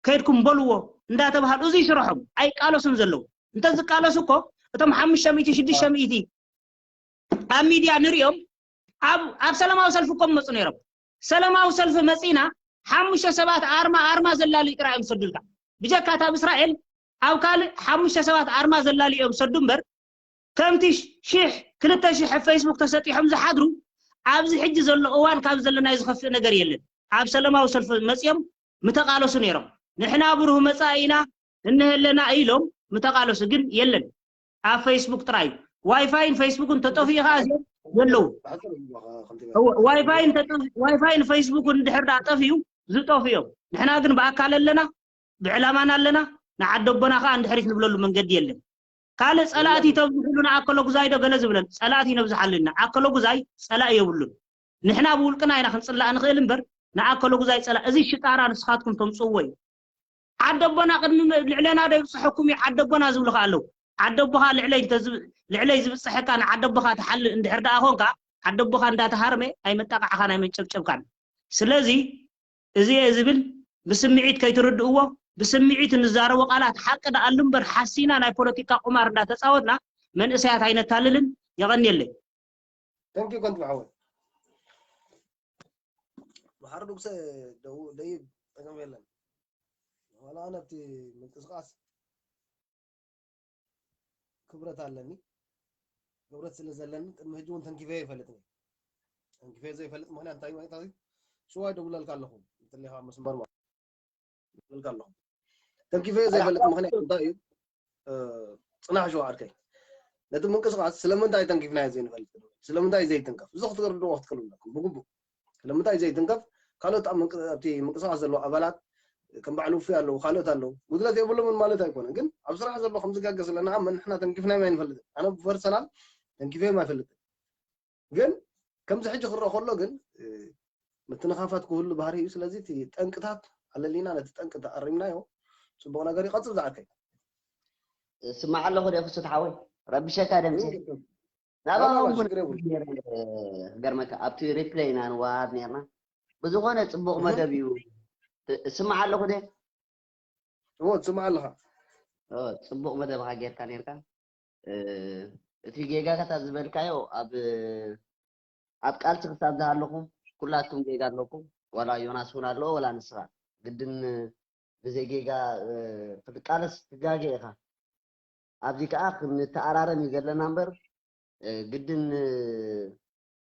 ከይድኩም በልዎ እንዳተባሃሉ እዚ ስርሖም ኣይቃለሱን ዘለዉ። እንተዝቃለሱ እኮ እቶም ሓሙሽተ ሚእቲ ሽዱሽተ ሚእቲ ኣብ ሚድያ ንሪኦም ኣብ ኣብ ሰላማዊ ሰልፊ እኮ መፁ ነይሮም። ሰላማዊ ሰልፊ መፂና ሓሙሽተ ሰባት ኣርማ ኣርማ ዘላልዩ ጥራይ እዮም ዝሰዱልካ። ብጀካ እታ ኣብ እስራኤል ኣብ ካልእ ሓሙሽተ ሰባት ኣርማ ዘላልዩ እዮም ዝሰዱ እምበር ከምቲ ሽሕ ክልተ ሽሕ ኣብ ፌስቡክ ተሰጢሖም ዝሓድሩ ኣብዚ ሕጂ ዘሎ እዋን ካብ ዘለናዮ ዝኸፍእ ነገር የለን። ኣብ ሰላማዊ ሰልፊ መፂኦም ምተቃለሱ ነይሮም። ንሕና ብሩህ መፃኢ ኢና እንሀለና ኢሎም ምተቃለሱ ግን የለን። ኣብ ፌስቡክ ጥራይ ዋይፋይን ፌስቡክን ተጠፊኡ ከዓ እዚኦም ዘለዉ ዋይፋይን ፌስቡክን ድሕር ዳ ጠፊኡ ዝጠፉ እዮም። ንሕና ግን ብኣካል ኣለና፣ ብዕላማና ኣለና። ንዓደቦና ከዓ እንድሕሪት ንብለሉ መንገዲ የለን። ካልእ ፀላእቲ ተብዝሕሉ ንኣከለ ጉዛይ ዶ ገለ ዝብለን ፀላእቲ ነብዝሓልና ኣከለ ጉዛይ ፀላእ የብሉን። ንሕና ብውልቅና ኢና ክንፅላእ ንኽእል እምበር ንኣከለ ጉዛይ ፀላእ እዚ ሽጣራ ንስኻትኩም ተምፅእዎ እዩ። ዓደቦና ቅድሚ ልዕለና ዶ ይብፅሐኩም እዩ ዓደቦና ዝብሉ ከዓ ኣለዉ። ዓደቦኻ ልዕለይ ዝብፅሐካ ንዓደቦኻ ትሓልእ እንድሕር ደኣ ኮንካ ዓደቦኻ እንዳተሃርመ ኣይመጣቃዕኻን ኣይመጨብጨብካን። ስለዚ እዚ እየ ዝብል ብስምዒት ከይትርድእዎ ብስምዒት እንዛረቦ ቃላት ሓቂ ደኣሉ እምበር ሓሲና ናይ ፖለቲካ ቁማር እንዳተፃወትና መንእሰያት ኣይነታልልን። የቐንየለይ። Thank you ከንቲባ ሓወይ። ብሓርዱክሰ ደው ደይብ ጸገም የለን። ዋላ ኣነ ኣብቲ ምንቅስቃስ ክብረት ኣለኒ። ክብረት ስለ ዘለኒ ቅድሚ ሕጂ እውን ተንኪፈዮ ይፈልጥ ነይ። ተንኪፈዮ ዘይፈልጥ ምክንያት እንታይ ማለት እዩ? ሽዋ ይደውለልካ ኣለኹ። እንተሊኻ መስመር ማለት ይደውለልካ ኣለኹ። ተንኪፈዮ ዘይፈልጥ ምክንያት እንታይ እዩ? ጽናሕ ሽዋ ዓርከይ። ነቲ ምንቅስቃስ ስለምንታይ ተንኪፍናዮ ዘይንፈልጥ? ስለምንታይ ዘይትንከፍ? እዚ ክትርድእዎ ክትክእሉ ኣለኩም ብግቡእ። ስለምንታይ ዘይትንከፍ? ካልኦት ኣብቲ ምንቅስቃስ ዘለዉ ኣባላት ከም በዓል ውፉይ ኣለዉ፣ ካልኦት ኣለዉ። ጉድለት የብሎምን ማለት ኣይኮነን። ግን ኣብ ስራሕ ዘሎ ከም ዝጋገ ስለንኣምን ንሕና ተንኪፍናዮም ኣይንፈልጥን። ኣነ ብፐርሰናል ተንኪፈዮም ኣይፈልጥን። ግን ከምዚ ሕጂ ክረአ ከሎ ግን ምትንኻፋት ክህሉ ባህሪ እዩ። ስለዚ እቲ ጠንቅታት ኣለሊና ነቲ ጠንቂ ተኣሪምናዮ ጽቡቕ ነገር ይቐጽል ዝዓርከይ። ስማዕ ኣለኹ ደ ክሱት ሓወይ ረብሸካ ደምሴ ናባኹም ክገርመካ ኣብቲ ሪፕለይ ኢና ንወሃብ ነርና። ብዝኾነ ጽቡቕ መደብ እዩ። ስማዕ ኣለኹ ደ እዎ ትስማዕ ኣለኻ። ጽቡቕ መደብኻ ጌርካ ነርካ። እቲ ጌጋታት ዝበልካዮ ኣብ ኣብ ቃልሲ ክሳብ ዝሃለኹም ኩላትኩም ጌጋ ኣለኩም። ዋላ ዮናስ እውን ኣለዎ ዋላ ንስኻ ግድን ብዘይ ጌጋ ክትቃለስ ትጋገ ኢኻ። ኣብዚ ከዓ ክንተኣራረም እዩ ዘለና እምበር ግድን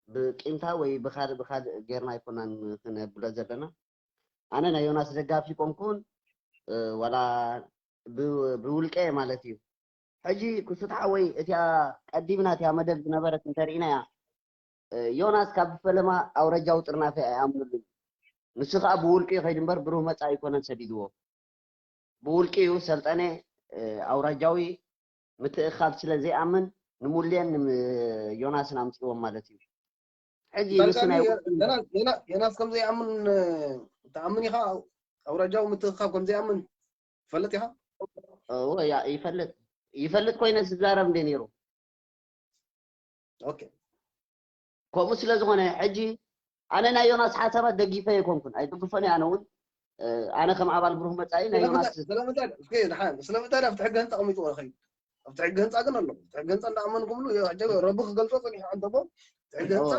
ብቂምታ ወይ ብካልእ ብካልእ ጌርና ኣይኮናን ክነብሎ ዘለና። ኣነ ናይ ዮናስ ደጋፊ ኮንኩን ዋላ ብውልቀ ማለት እዩ። ሕጂ ክሱት ሓወይ እቲኣ ቀዲምና እቲኣ መደብ ዝነበረት እንተርኢናያ ዮናስ ካብ ፈለማ ኣውረጃዊ ጥርናፈ ኣይኣምነሉን። ንሱ ከዓ ብውልቂ ይኸይድ እምበር ብሩህ መፃኢ ኣይኮነን ሰዲድዎ። ብውልቂ እዩ ሰልጠነ ኣውራጃዊ ምትእኻብ ስለ ዘይኣምን ንሙሌን ዮናስን ኣምፅዎም ማለት እዩ። ሕጂ ንሱ ናይ ዮናስ ከም ዘይኣምን ትኣምን ኢኻ? ኣውራጃዊ ምትእኽኻብ ከም ዘይኣምን ትፈልጥ ኢኻ? እወ ያ ይፈልጥ ይፈልጥ ኮይነ ዝዛረብ እንደ ነይሩ። ኦኬ ከምኡ ስለ ዝኾነ ሕጂ ኣነ ናይ ዮናስ ሓሳባት ደጊፈ ኣይኮንኩን ኣይድግፎን ኣነ እውን ኣነ ከም ኣባል ብሩህ መጻኢ ናይ ዮናስ ስለምንታይ ኣብቲ ሕጊ ህንፃ ቀሚጥዎ ይኸይድ ኣብቲ ሕጊ ህንፃ ግን ኣሎ። እቲ ሕጊ ህንፃ እንዳኣመንኩምሉ ረቢ ክገልፆ ፀኒሑ ኣንተቦ እቲ ሕጊ ህንፃ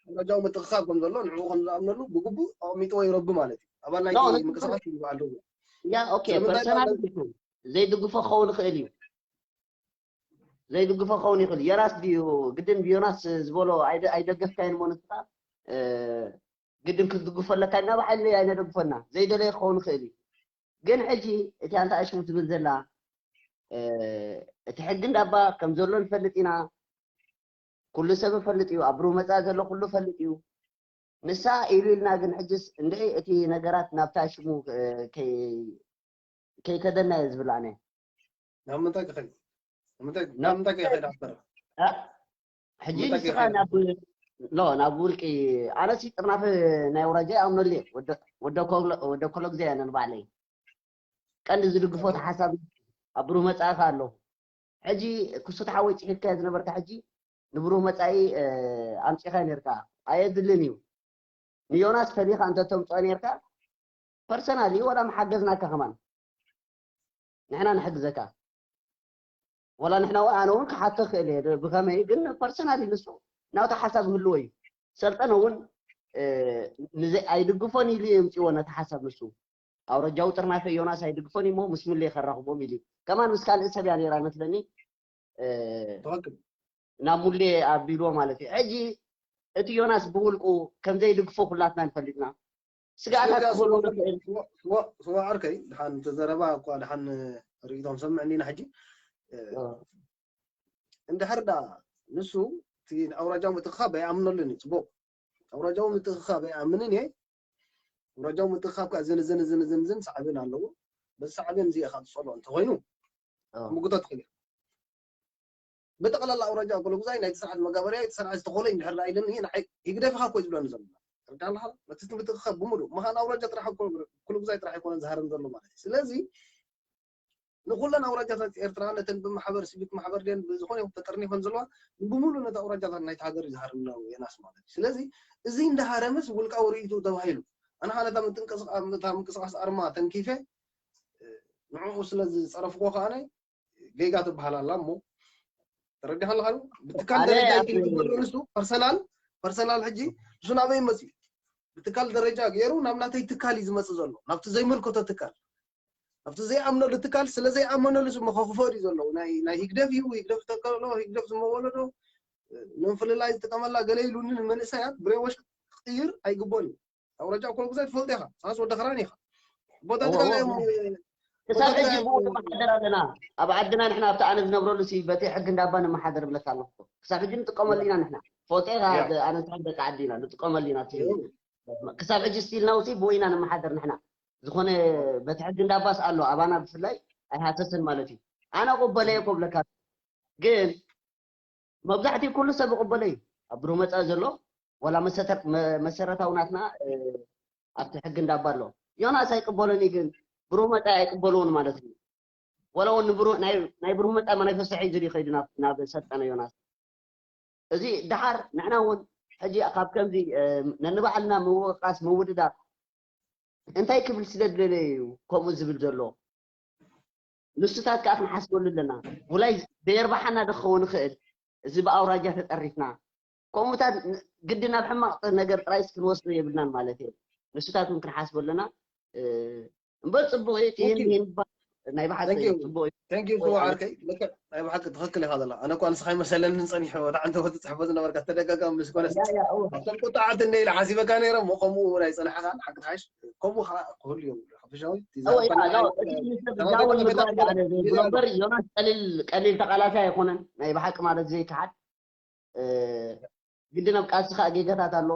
ኣውራጃዊ ምትእኽኻብ ከም ዘሎ ንዕኡ ከም ዝኣምነሉ ብግቡእ ኣቐሚጥዎ ይረቢ ማለት እዩ። ኣባል ናይ ምንቅስቃስ ይበሃል። ያ ኦኬ ፐርሰናል ዘይድግፎ ክኸውን ይኽእል እዩ። ዘይድግፎ ክኸውን ይኽእል። ዮናስ ድዩ ግድን ብዮናስ ዝበሎ ኣይደገፍካዮን እሞ ንስኻ ግድን ክትድግፎ ኣለካ ኢና ብሓይሊ ኣይነደግፎና ዘይደለየ ክኸውን ይኽእል እዩ። ግን ሕጂ እቲ ኣንታ ኣሽሙ ትብል ዘላ እቲ ሕጊ እንዳባ ከም ዘሎ ንፈልጥ ኢና። ኩሉ ሰብ ፈልጥ እዩ። ኣብ ብሩህ መጻኢ ዘሎ ኩሉ ፈልጥ እዩ። ንሳ ኢሉ ኢልና ግን ሕጅስ እንድዒ እቲ ነገራት ናብታ ሽሙ ከይከደና እየ ዝብል ኣነ። ናብ ምንታይ ክኸይድ ናብ ምንታይ ክኸይድ ኣበር ሕጂ ንስኻ ናብ ሎ ናብ ውልቂ ኣነሲ ጥርናፈ ናይ ውራጃ ይኣምነሉ እየ። ወደ ኮሎ ግዜ እየ ነንባዕለይ ቀንዲ ዝድግፎ ተሓሳብ ኣብ ብሩህ መጻኢኻ ኣለኹ። ሕጂ ክሱት ሓወይ ጽሒፍካዮ ዝነበርካ ሕጂ ንብሩህ መጻኢ ኣምጺኻ ነርካ ኣየድልን እዩ። ንዮናስ ፈሊኻ እንተ ተምጽኦ ነርካ ፐርሰናሊ ወላ ምሓገዝናካ ከማን ንሕና ንሕግዘካ። ወላ ንሕና እውን ኣነ እውን ክሓቶ ክእል እየ ብኸመይ ግን ፐርሰናሊ ንሱ ናውቲ ሓሳብ ህልዎ እዩ። ሰልጠነ እውን ኣይድግፎን ኢሉ የምፅዎ ነቲ ሓሳብ ንሱ ኣውረጃዊ ጥርናፈ ዮናስ ኣይድግፎን እሞ ምስ ሙሌ ከራኽቦም ኢሉ ከማን ምስ ካልእ ሰብ እያ ነይራ ይመስለኒ ናብ ሙሌ ኣቢልዎ ማለት እዩ። ሕጂ እቲ ዮናስ ብውልቁ ከምዘይድግፎ ኩላትና ንፈልጥና። ስጋኣታት ክህሉ ንኽእል። ስዋ ዓርከይ ድሓን ተዘረባ እኳ ድሓን ርእይቶም ሰምዕ እንዲና ሕጂ እንድሕር ዳ ንሱ እቲ ኣውራጃዊ ምትእኽኻብ ኣይኣምነሉን እዩ። ፅቡቕ ኣውራጃዊ ምትእኽኻብ ኣይኣምንን እየ። ኣውራጃዊ ምትእኽኻብ ከዓ ዝን ዝን ዝን ዝን ዝን ሳዕቤን ኣለዎ። በዚ ሳዕቤን እዚ ኢኻ ትፀልኦ እንተኮይኑ ምጉቶ ትኽእል። ብጠቕላላ ኣውራጃ ኣኮለጉዛይ ናይቲ ስርዓት መጋበርያ እቲ ስርዓት ዝተኾለ እንድሕር ዳ ኢለኒ ንዓይ ህግደፍ ኢኻ እኮ እዩ ዝብለኒ ዘሎ። ተረዳእካ ኣለኻ? ነቲ ምትእኽኻብ ብምሉእ ምዃን ኣውራጃ ጥራሕ ኣኮለጉዛይ ጥራሕ ኣይኮነን ዝሃርም ዘሎ ማለት እዩ። ስለዚ ንኹለን ኣውራጃታት ኤርትራ ነተን ብማሕበር ሲቪክ ማሕበር ድን ብዝኾነ ይኹን ተጠርኒፈን ዘለዋ ብሙሉ ነቲ ኣውራጃታት ናይቲ ሃገር እዩ ዝሃርም ዮናስ ማለት እዩ። ስለዚ እዚ እንዳሃረመስ ውልቃዊ ርእይትኡ ተባሂሉ ኣነ ከዓ ነታ ምንቅስቃስ ኣርማ ተንኪፈ ንዕኡ ስለ ዝፀረፍኮ ከዓነ ጌጋ ትበሃል ኣላ እሞ ተረዲኻ ኣለካ። ብትካል ደረጃ ይግበር ንሱ ፐርሰናል ፐርሰናል ሕጂ ንሱ ናበይ መፅዩ ብትካል ደረጃ ገይሩ ናብ ናተይ ትካል እዩ ዝመፅእ ዘሎ ናብቲ ዘይመልከቶ ትካል ኣብቲ ዘይኣምነሉ ትካል ስለ ዘይኣመነሉ ስሞ ከኽፈል እዩ ዘለዉ ናይ ህግደፍ እዩ ህግደፍ ዝተከሎ ህግደፍ ዝመወለዶ ንምፍልላይ ዝጥቀመላ ገለ ኢሉኒ ንመንእሰያት ብሬወሽ ክቅይር ኣይግቦን እዩ። ኣውራጃ ኮል ግዜ ትፈልጥ ኢኻ ሳስ ወደ ክራን ኢኻ ቦታ ትካለ እዮም ክሳብ ሕጂ ብኡ ንመሓደር ኣለና። ኣብ ዓድና ንሕና ኣብቲ ኣነ ዝነብረሉ ሲ በቲ ሕጊ እንዳባ ንመሓደር ብለካ ኣለኩ። ክሳብ ሕጂ ንጥቀመሉ ኢና ንሕና ፎቶ ኢኻ ኣነ ንትሕን ደቂ ዓዲ ኢና ንጥቀመሉ ኢና። ክሳብ ሕጂ ስቲል ናውሲ ብኡ ኢና ንመሓደር ንሕና ዝኾነ በቲ ሕጊ እንዳባስ ኣሎ ኣባና ብፍላይ ኣይሃሰስን ማለት እዩ። ኣነ ቆበለየ ኮብለካ ግን መብዛሕትኡ ኩሉ ሰብ ይቕበሎ እዩ። ኣብ ብሩህ መጻኢ ዘሎ ዋላ መሰረታዊ ናትና ኣብቲ ሕጊ እንዳባ ኣሎ። ዮናስ ኣይቅበሎን እዩ ግን ብሩህ መጻኢ ኣይቅበልዎን ማለት እዩ። ዋላ እውን ናይ ብሩህ መጻኢ መናይ ፈሰሐ እዩ ዝድዩ ከይዱ ናብ ሰልጠነ ዮናስ። እዚ ደሓር ንሕና እውን ሕጂ ካብ ከምዚ ነንባዕልና ምውቕቃስ ምውድዳር እንታይ ክብል ስለ ዝደለየ እዩ ከምኡ ዝብል ዘሎ? ንሱታት ከዓ ክንሓስበሉ ኣለና። ውላይ ዘየርባሓና ዶ ክኸውን ይኽእል? እዚ ብኣውራጃ ተጠሪፍና ከምኡታት ግዲ ናብ ሕማቕ ነገር ጥራይስ ክንወስዶ የብልናን ማለት እየ። ንሱታት እውን ክንሓስበሉ ኣለና። እምበር ፅቡቅ እዩ። ናይ ብሓቂ ፅቡቅ እዩ። ናይ ብሓቂ ትኽክል ኢኻ ዘላ። ኣነ እኳ ንስኻ ይመሰለኒ ፀኒሑ ወደ ዓንተ ወዲ ፅሕፎ ዝነበርካ ተደጋጋሚ ምስ ኮነስ ኣብቶም ቁጣዓት እንደ ኢለ ሓሲበካ ነይረ እሞ ከምኡ እውን ኣይፀናሕኻን ሓቂ ትሓሽ ከምኡ ከዓ ክህሉ እዮም። ሓፈሻዊ በር ዮናስ ቀሊል ተቃላሳይ ኣይኮነን ናይ ብሓቂ ማለት ዘይከሓድ ግድን ኣብ ቃልሲ ከዓ ጌጋታት ኣሎ።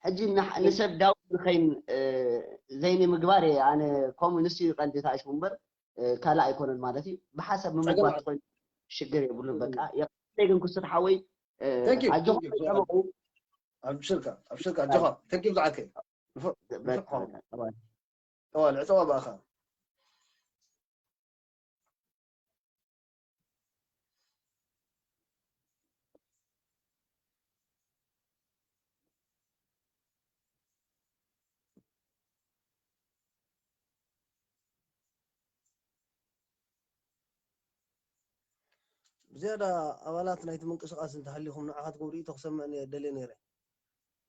ሕጂ ንሰብ ዳዊት ንኸይን ዘይኒ ምግባር እየ ኣነ ከምኡ ንሱ እዩ ቀንዲ ተኣሽሙ እምበር ካልእ ኣይኮነን ማለት እዩ። ብሓሳብ ምምግባት ኮይኑ ሽግር የብሉን። በቃ የቀለይ ግን ክሱት ሓወይ ኣጆኹም ጠበቁ። ኣብሽርካ ኣብሽርካ ኣጆኻ። ተንኪ ብዛዓከ ንፉዕ ንፉዕ ሓው። ጠዋል ዕፀዋ ብኣኻ። ብዝያዳ ኣባላት ናይቲ ምንቅስቃስ እንተሃሊኹም ንዓኻትኩም ርእይቶ ክሰምዕ እየ ደልየ ነይረ።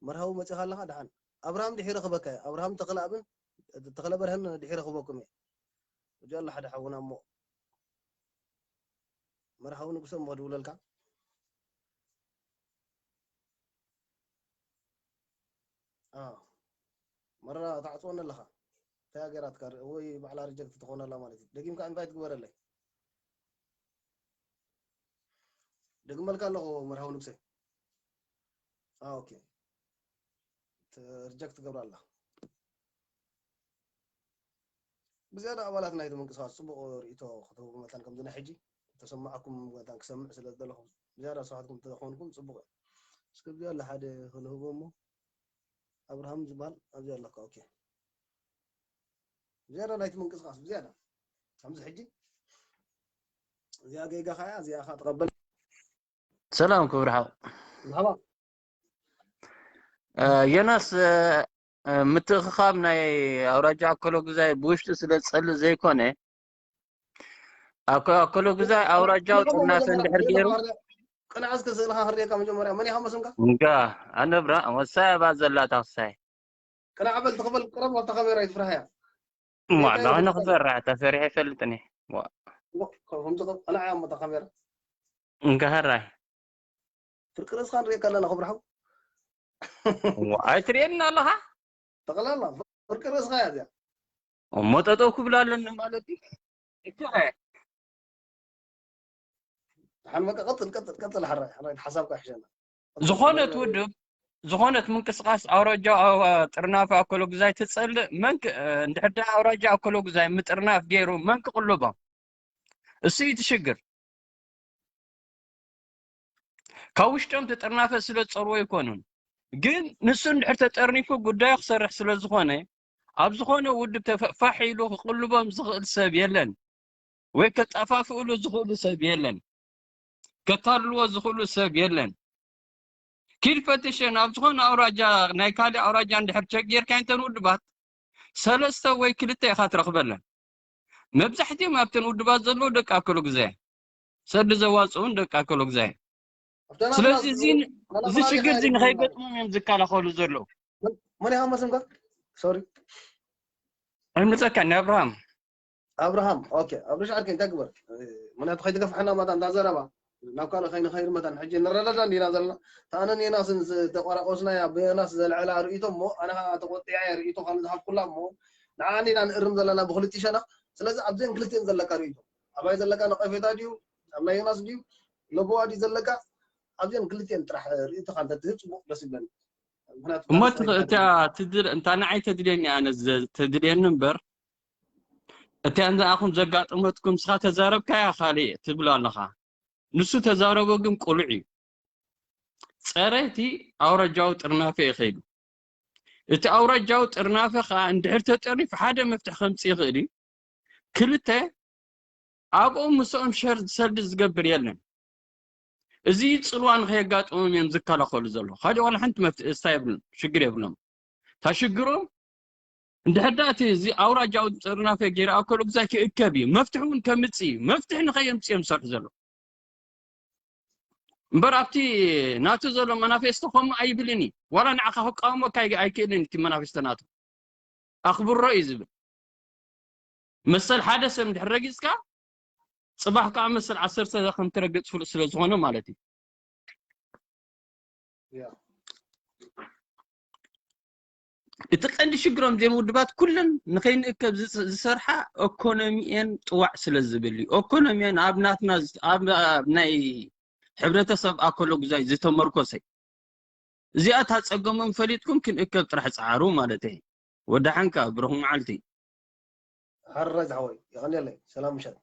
መርሃዊ መጺኻ ኣለኻ ደሓን። ኣብርሃም ድሒረ ክበካ እየ። ኣብርሃም ተኽለኣብን ተኽለ በርሀን ድሒረ ክበኩም እየ። እዚኣ ኣላ ሓደ ሓውና እሞ መርሃዊ ንጉሰ እሞ ክድውለልካ። ኣዎ። መረራ ትዓጽወኒ ኣለኻ። እንታይ ገይራትካ ወይ ባዕላ ሪጀክት ትኾን ኣላ ማለት እዩ። ደጊምካ ኢንቫይት ግበረለይ። ደግመልካ ኣለኹ መርሃዊ ንጉሰ። ኣዎ፣ ኦኬ። ሪጀክት ትገብራ ኣላ። ብዝያዳ ኣባላት ናይቲ ምንቅስቃስ ጽቡቕ ርእይቶ ክትህቡ መታን ከምዚ ናይ ሕጂ ተሰማዕኩም መታን ክሰምዕ ስለ ዝደለኹ ብዝያዳ ሰባትኩም ተኾንኩም ጽቡቕ እዩ። እስከ ብዝያዳ ሓደ ክንህቦ እሞ ኣብርሃም ዝበሃል ኣብዚ ኣለካ። ኦኬ። ብዝያዳ ናይቲ ምንቅስቃስ ብዝያዳ ከምዚ ሕጂ እዚኣ ጌጋ ኸያ እዚኣ ኻ ተቐበል። ሰላም ክብርሓው። መርሓባ። ዮናስ፣ ምትእኽኻብ ናይ ኣውራጃ ኣኮሎጉዛይ ብውሽጡ ስለ ዝጸልእ ዘይኮነ፣ ኣኮሎጉዛይ ኣውራጃዊ ጥርናፈ እንድሕር ገይሩ። ቅንዓ እስከ ስእልኻ ክርእየካ መጀመርያ። መን ኢኻ መስምካ? እንጋ ኣነብራ ወሳይ ኣባ ዘላ ታክሳይ። ቅንዓ በል ትኽበል ቅረብ ኣብታ ካሜራ ይትፍራህያ። ዋላ ኣነ ክፈርሕ ተፈሪሐ ይፈልጥኒ። ከምዚ ኣነ ዓያ እሞ እታ ካሜራ። እንካ ሕራይ። ፍርቂ ርእስኻ ንርእየካ ኣለና ክብርሓው። ኣይትርእየኒ ኣለኻ? ጠቕላላ ፍርቂ ርእስኻ እያ እዚኣ። እሞ ጠጠው ክብል ኣለኒ ማለት እዩ። ሓን በቃ ቀጥል ቀጥል ቀጥል ሓራይ ሓራይ ሓሳብካ ይሕሸና። ዝኾነት ውድብ ዝኾነት ምንቅስቃስ ኣውራጃ ጥርናፈ ኣኮሎጉዛይ ትጸልእ መንክ እንድሕዳ ኣውራጃ ኣኮሎጉዛይ ምጥርናፍ ገይሩ መንክ ቅልቦም እሱ እዩ ትሽግር። ካብ ውሽጦም ተጠርናፈ ስለ ዝጸርዎ ኣይኮኑን። ግን ንሱ እንድሕር ተጠርኒፉ ጉዳዩ ክሰርሕ ስለ ዝኾነ ኣብ ዝኾነ ውድብ ተፋሕ ኢሉ ክቕልቦም ዝኽእል ሰብ የለን ወይ ከጣፋፍእሉ ዝኽእሉ ሰብ የለን። ከታልልዎ ዝኽእሉ ሰብ የለን። ኪድ ፈትሸ ናብ ዝኾነ ኣውራጃ ናይ ካልእ ኣውራጃ እንድሕር ቸክ ጌርካ እንተን ውድባት ሰለስተ ወይ ክልተ ኢኻ ትረኽበለን። መብዛሕትኦም ኣብተን ውድባት ዘለዉ ደቂ ኣከሎ ግዛይ ሰዲ ዘዋፅኡን ደቂ ኣከሎ ግዛይ። ስለዚ እዚ ሽግር እዚ ንኸይገጥሞም እዮም ዝከላኸሉ ዘለዉ። መን ኢኻ መስምካ? ሶሪ ኣይምፀካኒ ኣብርሃም። ኣብርሃም ኦኬ ኣብርሽ ዓርከይ እንታይ ግበር? ምክንያቱ ከይትገፍሐና መታን እታ ዘረባ ናብ ካልእ ከይንኸይድ መታን ሕጂ ንረዳዳ እንዲና ዘለና። እታ ኣነን ዮናስን ዝተቆራቆስናያ ብዮናስ ዘልዐላ ርእይቶ እሞ ኣነ ከዓ ተቆጢዐ ርእይቶ ከም ዝሃብኩላ እሞ ንዓ እንዲና ንእርም ዘለና ብክልቲኡ ሸነኽ። ስለዚ ኣብዘን ክልቲኤን ዘለካ ርእይቶ ኣባይ ዘለካ ነቐፌታ ድዩ ኣብ ናይ ዮናስ ድዩ ለበዋ ድዩ ዘለካ ኣብዘን ክልቲኤን ጥራሕ ርእይቶኻ እንተትህብ ፅቡቅ ደስ ይብለኒ። ምክንያቱ እሞ እታ ንዓይ ተድልየኒ ኣነ ተድልየኒ እምበር እቲኣ ንኣኹም ዘጋጠመትኩም ንስኻ ተዛረብካያ ካልእ ትብሎ ኣለኻ። ንሱ ተዛረቦ ግን ቅሉዕ እዩ። ጸረ እቲ ኣውራጃዊ ጥርናፈ እዩ ከይዱ። እቲ ኣውራጃዊ ጥርናፈ ከኣ እንድሕር ተጠሪፉ ሓደ መፍትሒ ከምጽእ ይኽእል እዩ። ክልተ ኣብኦም ምስኦም ሸር ሰልዲ ዝገብር የለን። እዚ ጽልዋ ንኸየጋጥሞም እዮም ዝከላኸሉ ዘለዉ። ካልእ ዋላ ሓንቲ መፍትሒ እስታ የብሎም፣ ሽግር የብሎም። እታ ሽግሮም እንድሕር ደኣ እቲ እዚ ኣውራጃዊ ጥርናፈ ገይሩ ኣብ ከሎ ግዛይ ክእከብ እዩ። መፍትሒ እውን ከምጽእ እዩ። መፍትሒ ንኸየምጽእ እዮም ዝሰርሑ ዘለዉ። እምበር ኣብቲ ናቱ ዘሎ ማናፌስቶ ከምኡ ኣይብልን እዩ። ዋላ ንዓኻ ክቃወመካ ኣይክእልን እቲ ማናፌስቶ ናቱ። ኣኽብሮ እዩ ዝብል። መሰል ሓደ ሰብ እንድሕር ረጊጽካ ጽባሕ ከዓ መሰል ዓሰርተ ከም ትረግጽ ፍሉጥ ስለ ዝኾነ ማለት እዩ። እቲ ቀንዲ ሽግሮም እዚኦም ውድባት ኩለን ንኸይንእከብ ዝሰርሓ ኢኮኖሚኤን ጥዋዕ ስለ ዝብል እዩ። ኢኮኖሚኤን ኣብ ናትና ኣብ ናይ ሕብረተሰብ ኣኮሎ ጉዛይ ዝተመርኮሰ እዚኣ እታ ጸገሞም ፈሊጥኩም ክንእከብ ጥራሕ ጸዓሩ ማለት እዩ። ወዳሓንካ ብሩኽ መዓልቲ። ሓራይ ዝሓወይ የቐንየለይ ሰላም ምሸት።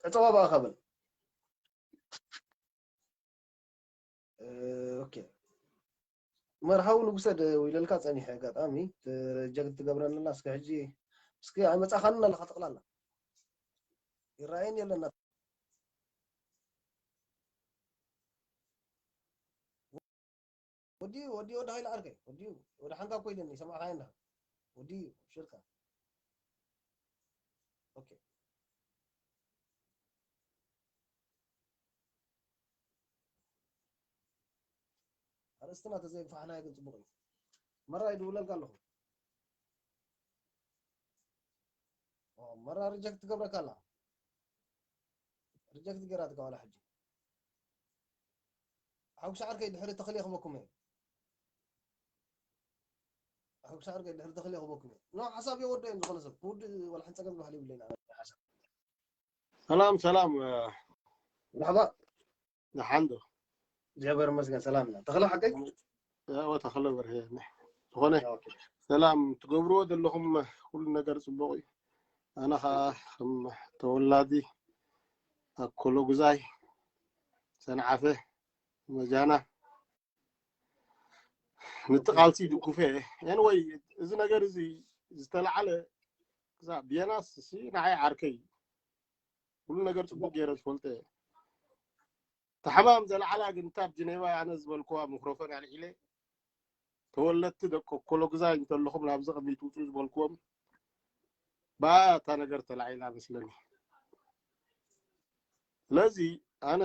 ዕጸዋ ብኣኻ በል። መርሃዊ ንጉሰ ደው ኢለልካ ጸኒሐ ኣጋጣሚ ጀግት ትገብረንና እስከ ሕጂ እስኪ ኣይመጻኻንን ኣለኻ ጠቕላላ ይረኣየን የለና ወዲ ወዲ ወዲ ሃይለ ዓርከይ ወዲ ወዲ ሓንካ ኮይደኒ ሰማዕካ እንዳ ወዲ ሽርካ ኦኬ ኣርእስትና ተዘይግፋሕናዮ ግን ፅቡቅ እዩ መራ ይድውለልካ ኣለኹ መራ ሪጀክት ትገብረካ ኣላ ሪጀክት ገይራትካ ዋላ ሕጂ ሓጉሻ ዓርከይ ድሕሪ ተኽሊ ክበኩም እየ ሓጉሻ ዓርከይ ድሕሪ ተኽሊ ክበኩም እየ ኖ ሓሳብ የወዶ እዮም ዝኾነ ሰብ ክውድእ ዋላ ሓንቲ ፀገም ዝበሃል የብለይን ሓሳብ ሰላም ሰላም መርሓባ ደሓን ዶ እግዚኣብሔር ይመስገን ሰላም ኢና ተኽለ ሓቀይ ወተኽለ በርሄ ዝኾነ ሰላም ትገብርዎ ዘለኹም ኩሉ ነገር ፅቡቅ እዩ ኣነ ከዓ ከም ተወላዲ ኣኮሎ ጉዛይ ሰንዓፈ መጃና ንቲ ቃልሲ ይድግፎ እየ ኤንወይ እዚ ነገር እዚ ዝተላዓለ ክሳብ ብየናስ ሲ ንዓይ ዓርከይ እዩ ኩሉ ነገር ፅቡቅ ገይረ ዝፈልጦ እየ ተሓማም ዘለዓላ ግን እታ ኣብ ጀኔቫ ኣነ ዝበልክዋ ሚክሮፎን ኣልዒለ ተወለድቲ ደቂ ኮሎግዛይ እንተለኹም ናብዚ ቅድሚት ውፁ ዝበልክዎም ብኣ እታ ነገር ተላዒላ መስለኒ ስለዚ ኣነ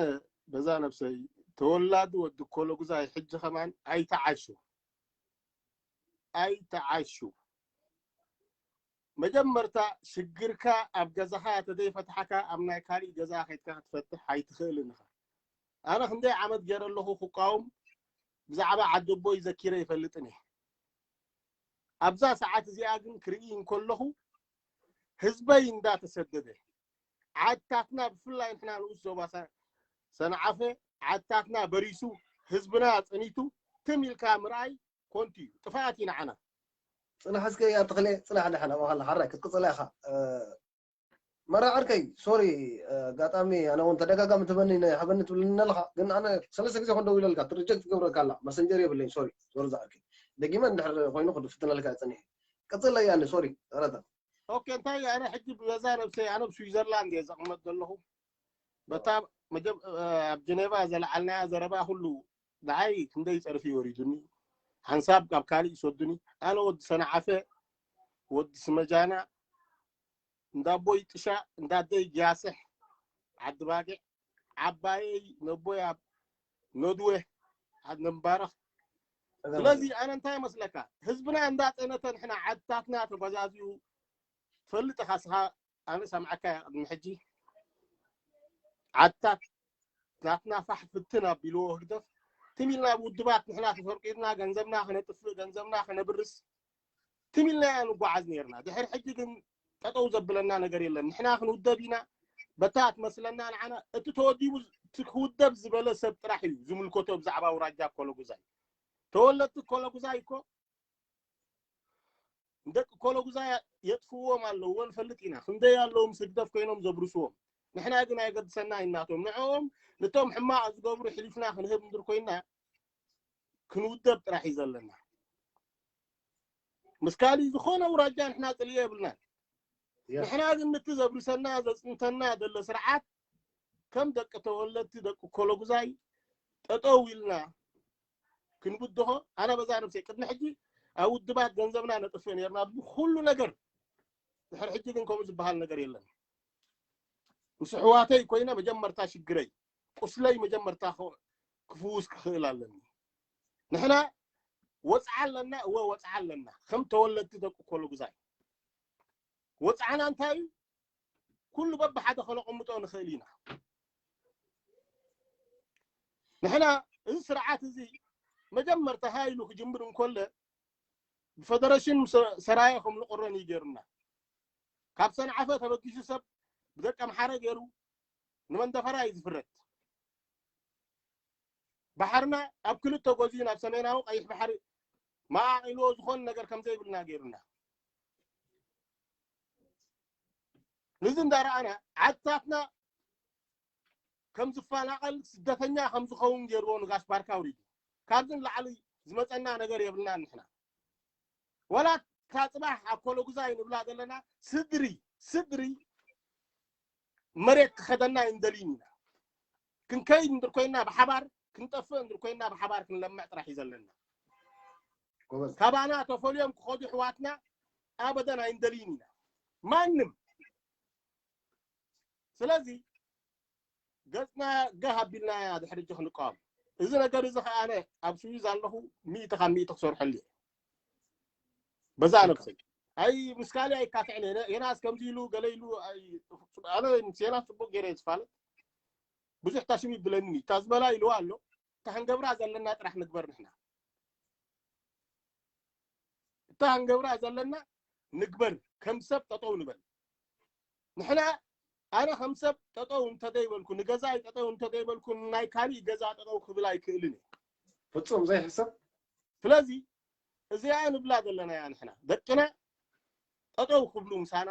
በዛ ነብሰይ ተወላዲ ወዲ ኮሎግዛይ ሕጂ ከማን ኣይተዓሹ ኣይተዓሹ መጀመርታ ሽግርካ ኣብ ገዛኻ ተዘይፈትሓካ ኣብ ናይ ካሊእ ገዛ ከይድካ ክትፈትሕ ኣይትኽእልን ኢኻ ኣነ ክንደይ ዓመት ገይረ ኣለኹ ክቃወም ብዛዕባ ዓደቦይ ዘኪረ ይፈልጥን እየ ኣብዛ ሰዓት እዚኣ ግን ክርኢ እንከለኹ ህዝበይ እንዳተሰደደ ዓድታትና ብፍላይ ንሕና ንኡስ ዞባ ሰንዓፈ ዓድታትና በሪሱ ህዝብና ፀኒቱ ትም ኢልካ ምርኣይ ኮንቱ እዩ ጥፍኣት እዩ ንዓና ፅናሕ እስከ ኣተኽለ ፅናሕ ድሓን ኣባኻላ ሓራይ ክትቅፅላ ኢኻ መራ ዓርከይ ሶሪ ኣጋጣሚ ኣነ እውን ተደጋጋሚ ትበኒ ናይ ሓበኒ ትብልኒ ኣለኻ ግን ኣነ ሰለስተ ግዜ ኮን ደው ኢለልካ ትርጀክት ትገብረካ ኣላ መሰንጀር የብለኝ ሶሪ ዞር ዝዓርከይ ደጊመ እንድሕር ኮይኑ ክፍትነልካ ፀኒሐ ቀፅለይ ኣነ ሶሪ ረታ ኦኬ እንታይ ኣነ ሕጂ ብገዛ ነብሰይ ኣነ ኣብ ስዊዘርላንድ እየ ዘቕመጥ ዘለኹ በታ ኣብ ጀኔቫ ዘለዓልናያ ዘረባ ኩሉ ንዓይ ክንደይ ፀርፊ ወሪዱኒ ሓንሳብ ካብ ካሊእ ይሰዱኒ ኣነ ወዲ ሰንዓፈ ወዲ ስመጃና እንዳቦይ ጥሻ እንዳደይ ጊያስሕ ዓዲ ባጊዕ ዓባየይ ነቦይ ኣብ ነድወ ዓድ ነምባረኽ ስለዚ ኣነ እንታይ መስለካ ህዝብና እንዳጠነተ ንሕና ዓድታትና ተጓዛዚኡ ትፈልጥ ኢኻ ስኻ ኣነ ሰምዓካ ቅድሚ ሕጂ ዓድታት ናትና ፋሕ ፍትን ኣቢልዎ ህግደፍ ትም ኢልና ብውድባት ንሕና ተፈርቂድና ገንዘብና ክነጥፍእ ገንዘብና ክነብርስ ትም ኢልና ንጓዓዝ ነርና ድሕሪ ሕጂ ግን ጠጠው ዘብለና ነገር የለን ንሕና ክንውደብ ኢና በታ ትመስለና ንዓና እቲ ተወዲቡ ክውደብ ዝበለ ሰብ ጥራሕ እዩ ዝምልከቶ ብዛዕባ ውራጃ ኮለጉዛይ ተወለድቲ ኮለጉዛይ እኮ ንደቂ ኮለጉዛይ የጥፍዎም ኣለዎ ንፈልጥ ኢና ክንደይ ኣለዎም ስግደፍ ኮይኖም ዘብርስዎም ንሕና ግን ኣይገድሰና ይናቶም ንዕኦም ንቶም ሕማቕ ዝገብሩ ሕሊፍና ክንህብ እንድር ኮይና ክንውደብ ጥራሕ እዩ ዘለና ምስ ካሊእ ዝኾነ ውራጃ ንሕና ፅልኢ የብልናን ንሕና ግን ንቲ ዘብርሰና ዘፅንተና ዘሎ ስርዓት ከም ደቂ ተወለድቲ ደቂ ኮለጉዛይ ጠጠው ኢልና ክንብድሆ ኣነ በዛ ነብሰይ ቅድሚ ሕጂ ኣብ ውድባት ገንዘብና ነጥፍእ ነርና ብኩሉ ነገር ድሕር ሕጂ ግን ከምኡ ዝበሃል ነገር የለን ምስ ኣሕዋተይ ኮይነ መጀመርታ ሽግረይ ቁስለይ መጀመርታ ክፍውስ ክኽእል ኣለኒ ንሕና ወፅዓ ኣለና እወ ወፅዓ ኣለና ከም ተወለድቲ ደቂ ኮሎ ጉዛይ ወፅዓና እንታይ እዩ ኩሉ በብሓደ ከነቐምጦ ንኽእል ኢና ንሕና እዚ ስርዓት እዚ መጀመርታ ሃይሉ ክጅምር እንኮለ ብፈደረሽን ሰራየ ከም ንቆረን እዩ ገይሩና ካብ ሰንዓፈ ተበጊሱ ሰብ ብደቂ ኣምሓረ ገይሩ ንመንደፈራ እዩ ዝፍረድ ባሕርና ኣብ ክልተ ጎዝዩ ናብ ሰሜናዊ ቀይሕ ባሕሪ መቓቒልዎ ዝኾን ነገር ከም ዘይብልና ገይሩና ንዚ እንዳረኣና ዓድታትና ከም ዝፈናቐል ስደተኛ ከም ዝኸውን ገይርዎ ንጋሽ ባርካ ኣውሪዱ ካብዚ ንላዕሊ ዝመፀና ነገር የብልናን ንሕና። ወላ እታ ፅባሕ ኣኮሎጉዛይ ንብላ ዘለና ስድሪ ስድሪ መሬት ክኸደና ኣይንደልይን ኢና። ክንከይድ እንድር ኮይና ብሓባር፣ ክንጠፍእ እንድር ኮይና ብሓባር ክንለምዕ ጥራሕ እዩ ዘለና። ጎበዝ። ካባና ተፈልዮም ክኸዱ ኣሕዋትና ኣበደን ኣይንደልይን ኢና ማንም። ስለዚ ገፅና ጋህ ኣቢልና ኢና ድሕሪ ሕጂ ክንቃወም። እዚ ነገር እዚ ከዓ ኣነ ኣብ ስዊዝ ኣለኹ፣ ሚእቲ ካብ ሚእቲ ክሰርሐሉ እየ። በዛ ነብሰይ ኣይ ምስ ካልእ ኣይካትዕን እየ። ዮናስ ከምዚ ኢሉ ገለ ኢሉ ኣይ፣ ኣነ ምስ ዮናስ ፅቡቅ ገይረ እየ ዝፋለጥ። ብዙሕ ታሽም ይብለኒ እታ ዝበላ ኢልዋ ኣሎ። እታ ክንገብራ ዘለና ጥራሕ ንግበር ንሕና። እታ ክንገብራ ዘለና ንግበር። ከም ሰብ ጠጠው ንበል። ንሕና ኣነ ከም ሰብ ጠጠው እንተደይበልኩ፣ ንገዛይ ጠጠው እንተደይበልኩ፣ ናይ ካሊእ ገዛ ጠጠው ክብል ኣይክእልን እየ። ፍጹም ዘይሕሰብ። ስለዚ እዚኣ ንብላ ዘለና እያ። ንሕና ደቅና ጠጠው ክብሉ ምሳና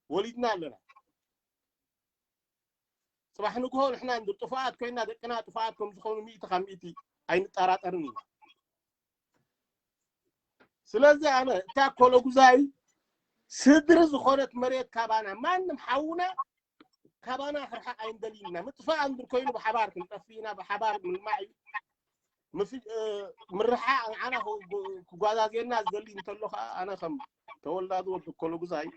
ወሊድና ኣለና። ፅባሕ ንግሆ ንሕና እንድር ጥፉኣት ኮይና ደቅና ጥፉኣት ከም ዝኾኑ ሚእቲ ካብ ሚእቲ ኣይንጠራጠርን ኢና። ስለዚ ኣነ እታ ኮሎጉዛይ ስድሪ ዝኾነት መሬት ካባና ማንም ሓውና ካባና ክርሓቕ ኣይንደልይና። ምጥፋእ እንድር ኮይኑ ብሓባር ክንጠፍእ ኢና፣ ብሓባር ምልማዕ እዩ። ምፍ- እ፣ ምርሓቕ ንዓና ክጓ- ክጓዛዝየና ዝደሊ እንተሎ ከዓ ኣነ ከም ተወላዲ ወዲ ኮሎጉዛይ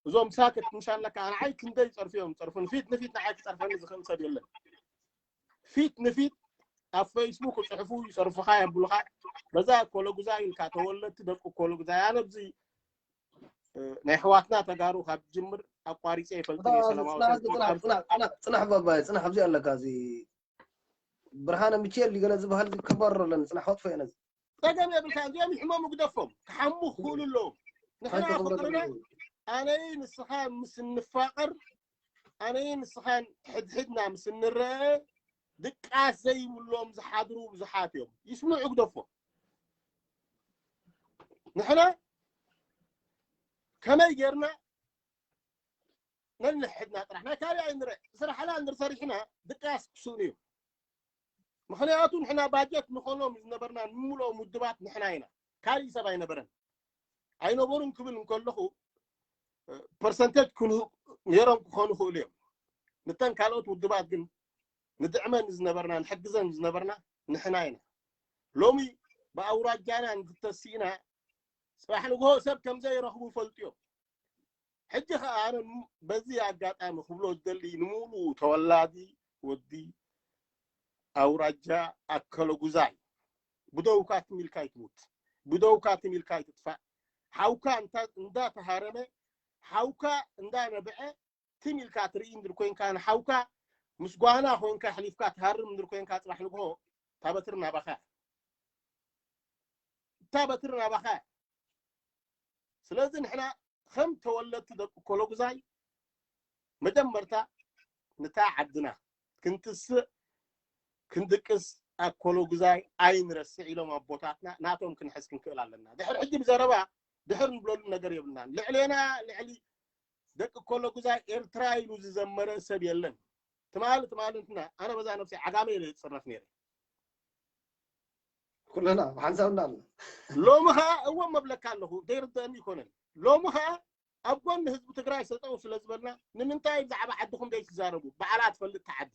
እዞም ሳክት ምሻለካ ንዓይ ክንደይ ፀርፊ እዮም ፀርፉን ፊት ንፊት ንዓይ ክፀርፈኒ ዝኽእል ሰብ የለን። ፊት ንፊት ኣብ ፌስቡክ ይፅሕፉ ይፀርፉኻ የብሉኻ። በዛ ኮሎጉዛይ ኢልካ ተወለድቲ ደቂ ኮሎጉዛይ ኣነ ኣብዚ እ፣ ናይ ኣሕዋትና ተጋሩ ካብ ጅምር ኣቋሪፀ ይፈልጥ እየ። ሰላማዊ ሰልፊ ፅናሕ ባባይ ፅናሕ ኣብዚ ኣለካ እዚ ብርሃነ ሚካኤል ገለ ዝበሃል ክባረር ኣለኒ ፅናሕ ከጥፎ እየ ነዚ ፀገም የብልካ። እዚኦም ይሕመሙ ግደፎም፣ ክሓሙ ክኽእሉ ኣለዎም። ንሕና ፍቅርና ኣነይ ንስኻ ምስ እንፋቀር ኣነይ ንስኻን ሕድሕድና ምስ እንረአ ድቃስ ዘይብሎም ዝሓድሩ ብዙሓት እዮም። ይስምዑ ግደፎም። ንሕና ከመይ ጌርና ነንሕድና ጥራሕ ናይ ካልእ ኣይንርእ። ስራሕና እንድር ሰሪሕና ድቃስ ክስእኑ እዩ። ምኽንያቱ ንሕና ባጀት ንኾኖም ዝነበርና ንምልኦም ውድባት ንሕና ኢና፣ ካልእ ሰብ ኣይነበረን። ኣይነበሩን ክብል እንከለኹ ፐርሰንቴጅ ነይሮም ክኾኑ ይኽእሉ እዮም። ንተን ካልኦት ውድባት ግን ንድዕመን ዝነበርና ንሕግዘን ዝነበርና ንሕና ኢና። ሎሚ ብኣውራጃና እንተተሲእና ፅባሕ ንግሆ ሰብ ከምዘይረኽቡ ይፈልጡ እዮም። ሕጂ ከዓ ኣነ በዚ ኣጋጣሚ ክብሎ ዝደሊ ንምሉእ ተወላዲ ወዲ ኣውራጃ ኣከለጉዛይ ብደውካ ትም ኢልካ ኣይትሙት፣ ብደውካ ትም ኢልካ ኣይትጥፋእ። ሓውካ እንዳ ተሃረመ ሓውካ እንዳነብዐ ትም ኢልካ ትርኢ እንድር ኮይንካ ንሓውካ ምስ ጓና ኮይንካ ኣሕሊፍካ ትሃርም እንድር ኮይንካ ፅባሕ ንግሆ እታ በትሪ ናባኻ እያ። እታ በትሪ ናባኻ እያ። ስለዚ ንሕና ከም ተወለድቲ ደቂ ኮሎጉዛይ መጀመርታ ንታ ዓድና ክንትስእ ክንድቅስ ኣኮሎጉዛይ ኣይንረስዕ ኢሎም ኣቦታትና ናቶም ክንሕዝ ክንክእል ኣለና። ድሕር ሕጂ ብዘረባ ድሕር ንብለሉ ነገር የብልናን። ልዕሌና ልዕሊ ደቂ ኮሎጉዛይ ኤርትራ ኢሉ ዝዘመረ ሰብ የለን። ትማሊ ትማሊ እንትና ኣነ በዛ ነብሰይ ዓጋመ ኢለ ዝፅረፍ ነይረ። ኩለና ብሓንሳብና ኣሎ። ሎሚ ኸዓ እወ መብለካ ኣለኹ ዘይርደአኒ ይኮነን። ሎሚ ኸዓ ኣብ ጎኒ ህዝቢ ትግራይ ሰጠው ስለ ዝበልና ንምንታይ ብዛዕባ ዓድኹም ዘይትዛረቡ? ባዕላ ትፈልጥ እታ ዓዲ።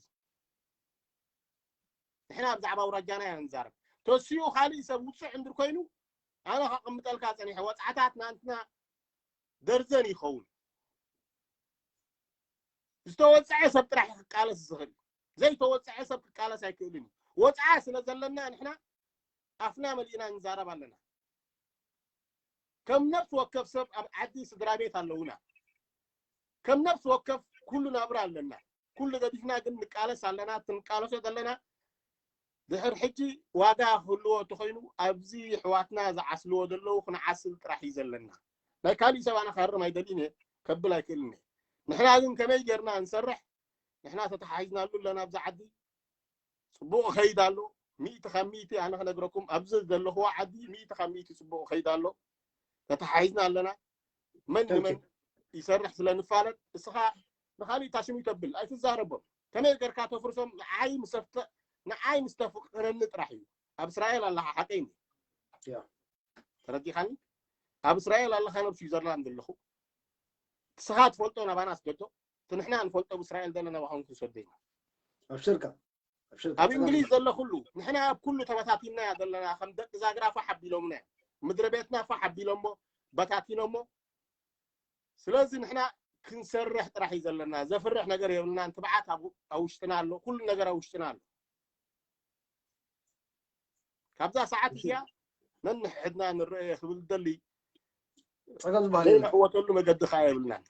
ንሕና ብዛዕባ ኣውራጃና ኢና ንዛረብ። ተሲኡ ካሊእ ሰብ ውፅዕ እንድር ኮይኑ ኣነ ከቕምጠልካ ፀኒሐ ወፅዓታት ናንትና ደርዘን ይኸውን። ዝተወፀዐ ሰብ ጥራሕ ክቃለስ ዝኽእል፣ ዘይተወፀዐ ሰብ ክቃለስ ኣይክእልን እዩ። ወፅዓ ስለ ዘለና ንሕና ኣፍና መሊእና ንዛረብ ኣለና። ከም ነፍሲ ወከፍ ሰብ ኣብ ዓዲ ስድራ ቤት ኣለውና። ከም ነፍሲ ወከፍ ኩሉ ናብራ ኣለና። ኩሉ ገዲፍና ግን ንቃለስ ኣለና። ትንቃለሶ ዘለና ድሕር ሕጂ ዋጋ ክህልዎ እንተኮይኑ ኣብዚ ኣሕዋትና ዝዓስልዎ ዘለዉ ክንዓስል ጥራሕ እዩ ዘለና። ናይ ካሊእ ሰብ ኣነ ክሃርም ኣይደልይን እየ፣ ከብል ኣይክእልን እየ። ንሕና ግን ከመይ ጌርና ንሰርሕ? ንሕና ተተሓሒዝናሉ ኣለና ኣብዚ ዓዲ። ፅቡቅ ከይድ ኣሎ። ሚእቲ ካብ ሚእቲ ኣነ ክነግረኩም ኣብዚ ዘለኽዎ ዓዲ ሚእቲ ካብ ሚእቲ ፅቡቅ ከይድ ኣሎ። ተተሓሒዝና ኣለና። መን ንመን ይሰርሕ ስለ ንፋለጥ እስኻ ንካሊእ ታሽም ይተብል ኣይትዛረቦም። ከመይ ገርካ ተፍርሶም ንዓይ ምስ ንዓይ ምስ ተፍቅረኒ ጥራሕ እዩ። ኣብ እስራኤል ኣለኻ ሓቀይ እንዲ ያ ተረዲኻኒ ኣብ እስራኤል ኣለኻ ናብ ስዊዘርላንድ ኣለኹ ትስኻ ትፈልጦ ናባና ስደዶ ትንሕና ንፈልጦ ኣብ እስራኤል ዘለና ባኹም ክንሰዶ ኢና ኣብሽርካ ኣብሽርካ ኣብ እንግሊዝ ዘሎ ኩሉ ንሕና ኣብ ኩሉ ተበታቲና ዘለና ከም ደቂ ዛግራ ፋሕ ኣቢሎምና ምድረ ቤትና ፋሕ ኣቢሎሞ በታቲኖሞ ስለዚ ንሕና ክንሰርሕ ጥራሕ እዩ ዘለና ዘፍርሕ ነገር የብልናን ትብዓት ኣብ ውሽጥና ኣሎ ኩሉ ነገር ኣብ ውሽጥና ኣሎ ካብዛ ሰዓት እዚኣ ነንሕድና ንረአ ክብል ደሊ ጸገም ዝበሃል ዘይንዕወተሉ መገዲ ከዓ የብልናን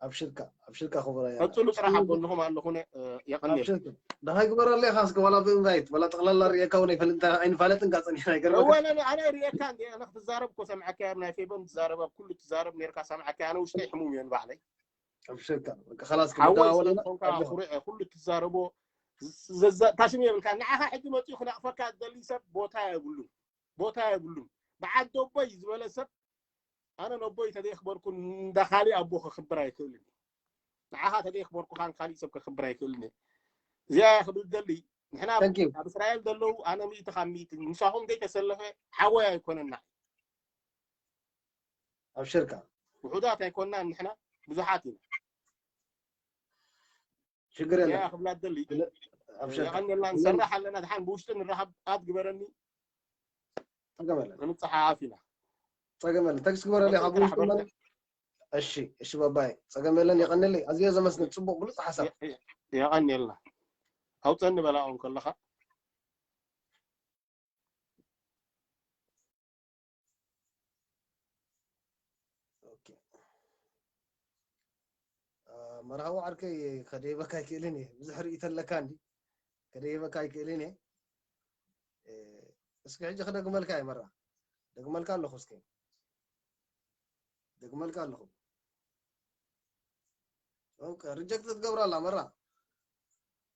ኣብሽርካ ኣብሽርካ ክቡራ ቀፅሉ ጥራሕ ኣቦልኹም ኣለኹነ የቐኒል ኣብሽርካ ደሃይ ግበረለይ ካስከ ዋላ ብእንቫይት ዋላ ጠቕላላ ርእየካ እውን ኣይፈልጥ ኣይንፋለጥን ካ ጸኒሕና ይገርመካ እዋን ኣነ ኣነ ርእየካ እንዲ ኣነ ክትዛረብ እኮ ሰምዐካ ኣብ ናይ ፌበን ትዛረብ ኣብ ኩሉ ትዛረብ ነርካ ሰምዐካ ኣነ ውሽጠይ ሕሙም እዮን ባዕለይ ኣብሽርካ በቃ خلاص ሓወይ ክዳወለና ስለዝኾንካ ኩሩዕ ኩሉ ትዛረቦ ታሽም የብልካ ንዓኻ ሕጂ መፅኡ ክነቕፈካ ዝደሊ ሰብ ቦታ የብሉን ቦታ የብሉን በዓል ደቦይ ዝበለ ሰብ ኣነ ነቦይ ተዘይክበርኩ እንዳ ካሊእ ኣቦ ክኽብር ኣይክእልን ንዓኻ ተዘይክበርኩኻን ካሊእ ሰብ ክኽብር ኣይክእልን እየ እዚኣ እያ ክብል ዝደሊ ንሕና Thank you. ኣብ እስራኤል ዘለዉ ኣነ ሚእቲ ካብ ሚእቲ ምሳኹም ዘይተሰለፈ ሓወይ ኣይኮነና ኣብሽርካ ውሑዳት ኣይኮንና ንሕና ብዙሓት ኢና ሽግር እዚኣ የለን እያ ክብላ ዝደሊ ኣብሽርካ የቐንየልና ንሰርሕ ኣለና ድሓን ብውሽጢ ንራኸብ ኣት ግበረኒ ጸገም የለን ክንፀሓሓፍ ኢና ጸገም የለን ተክስ ግበረለይ ካብ በርትዕ ውሽጥና በርትዕ እሺ እሺ ባባይ ጸገም የለን የቐንልይ ኣዝየ ዘመስግን ጽቡቅ ብሉጽ ሓሳብ የቐንየልና ኣውፀኒ በላኦም ከለኻ ኦኬ። አ፣ መርሃዊ ዓርከይ ከደይበካ ኣይክእልን እየ ብዙሕ ርእይቶ ኣለካ እንዲ ከደይበካ ኣይክእልን እየ እ፣ እስኪ ሕጂ ክደግመልካ እየ መራ ደግመልካ ኣለኹ እስኪ ደግመልካ ኣለኹ ኦኬ ሪጀክት ትገብራ ኣላ መራ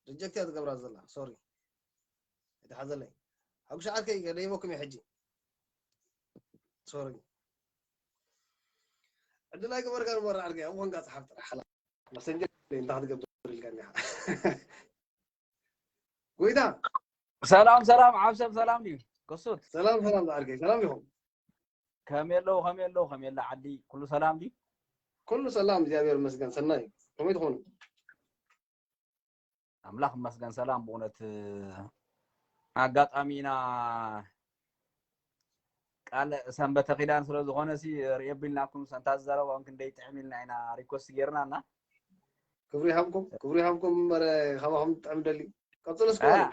ሪጀክት እያ ትገብራ ዘላ ሶሪ ኣይትሓዘለይ ሓጉሻ ዓርከይ ከደይበኩም እየ ሕጂ ሶሪ ዕድል ኣይገበርካ ንመራ ዓርከይ ኣብኡ ኮንካ ፀሓፍ ጥራሕ ሓላ መሰንጀር እንታይ ክትገብር ኢልካ እኒኻ ጎይታ ሰላም ሰላም ዓብሰብ ሰላም ድዩ ክሱት ሰላም ሰላም ዓርከይ ሰላም ይኹም ከመይ ኣለዉ ከመይ ኣለዉ ከመይ ኣላ ዓዲ ኩሉ ሰላም ድዩ ኩሉ ሰላም እግዚኣብሔር ይመስገን ሰናይ ከመይ ትኾኑ ኣምላኽ ይመስገን ሰላም ብእውነት ኣጋጣሚ ኢና ቃል ሰንበተ ኪዳን ስለ ዝኾነ ሲ ርእየ ቢልናኩም ሰንታ ዝዘረባውን ክንደይ ጥዕም ኢልና ኢና ሪኮስት ጌርና እና ክብሪ ይሃብኩም ክብሪ ይሃብኩም እምበር ካባኹም ጥዕም ደሊ ቀፅሉ እስኪ በሉ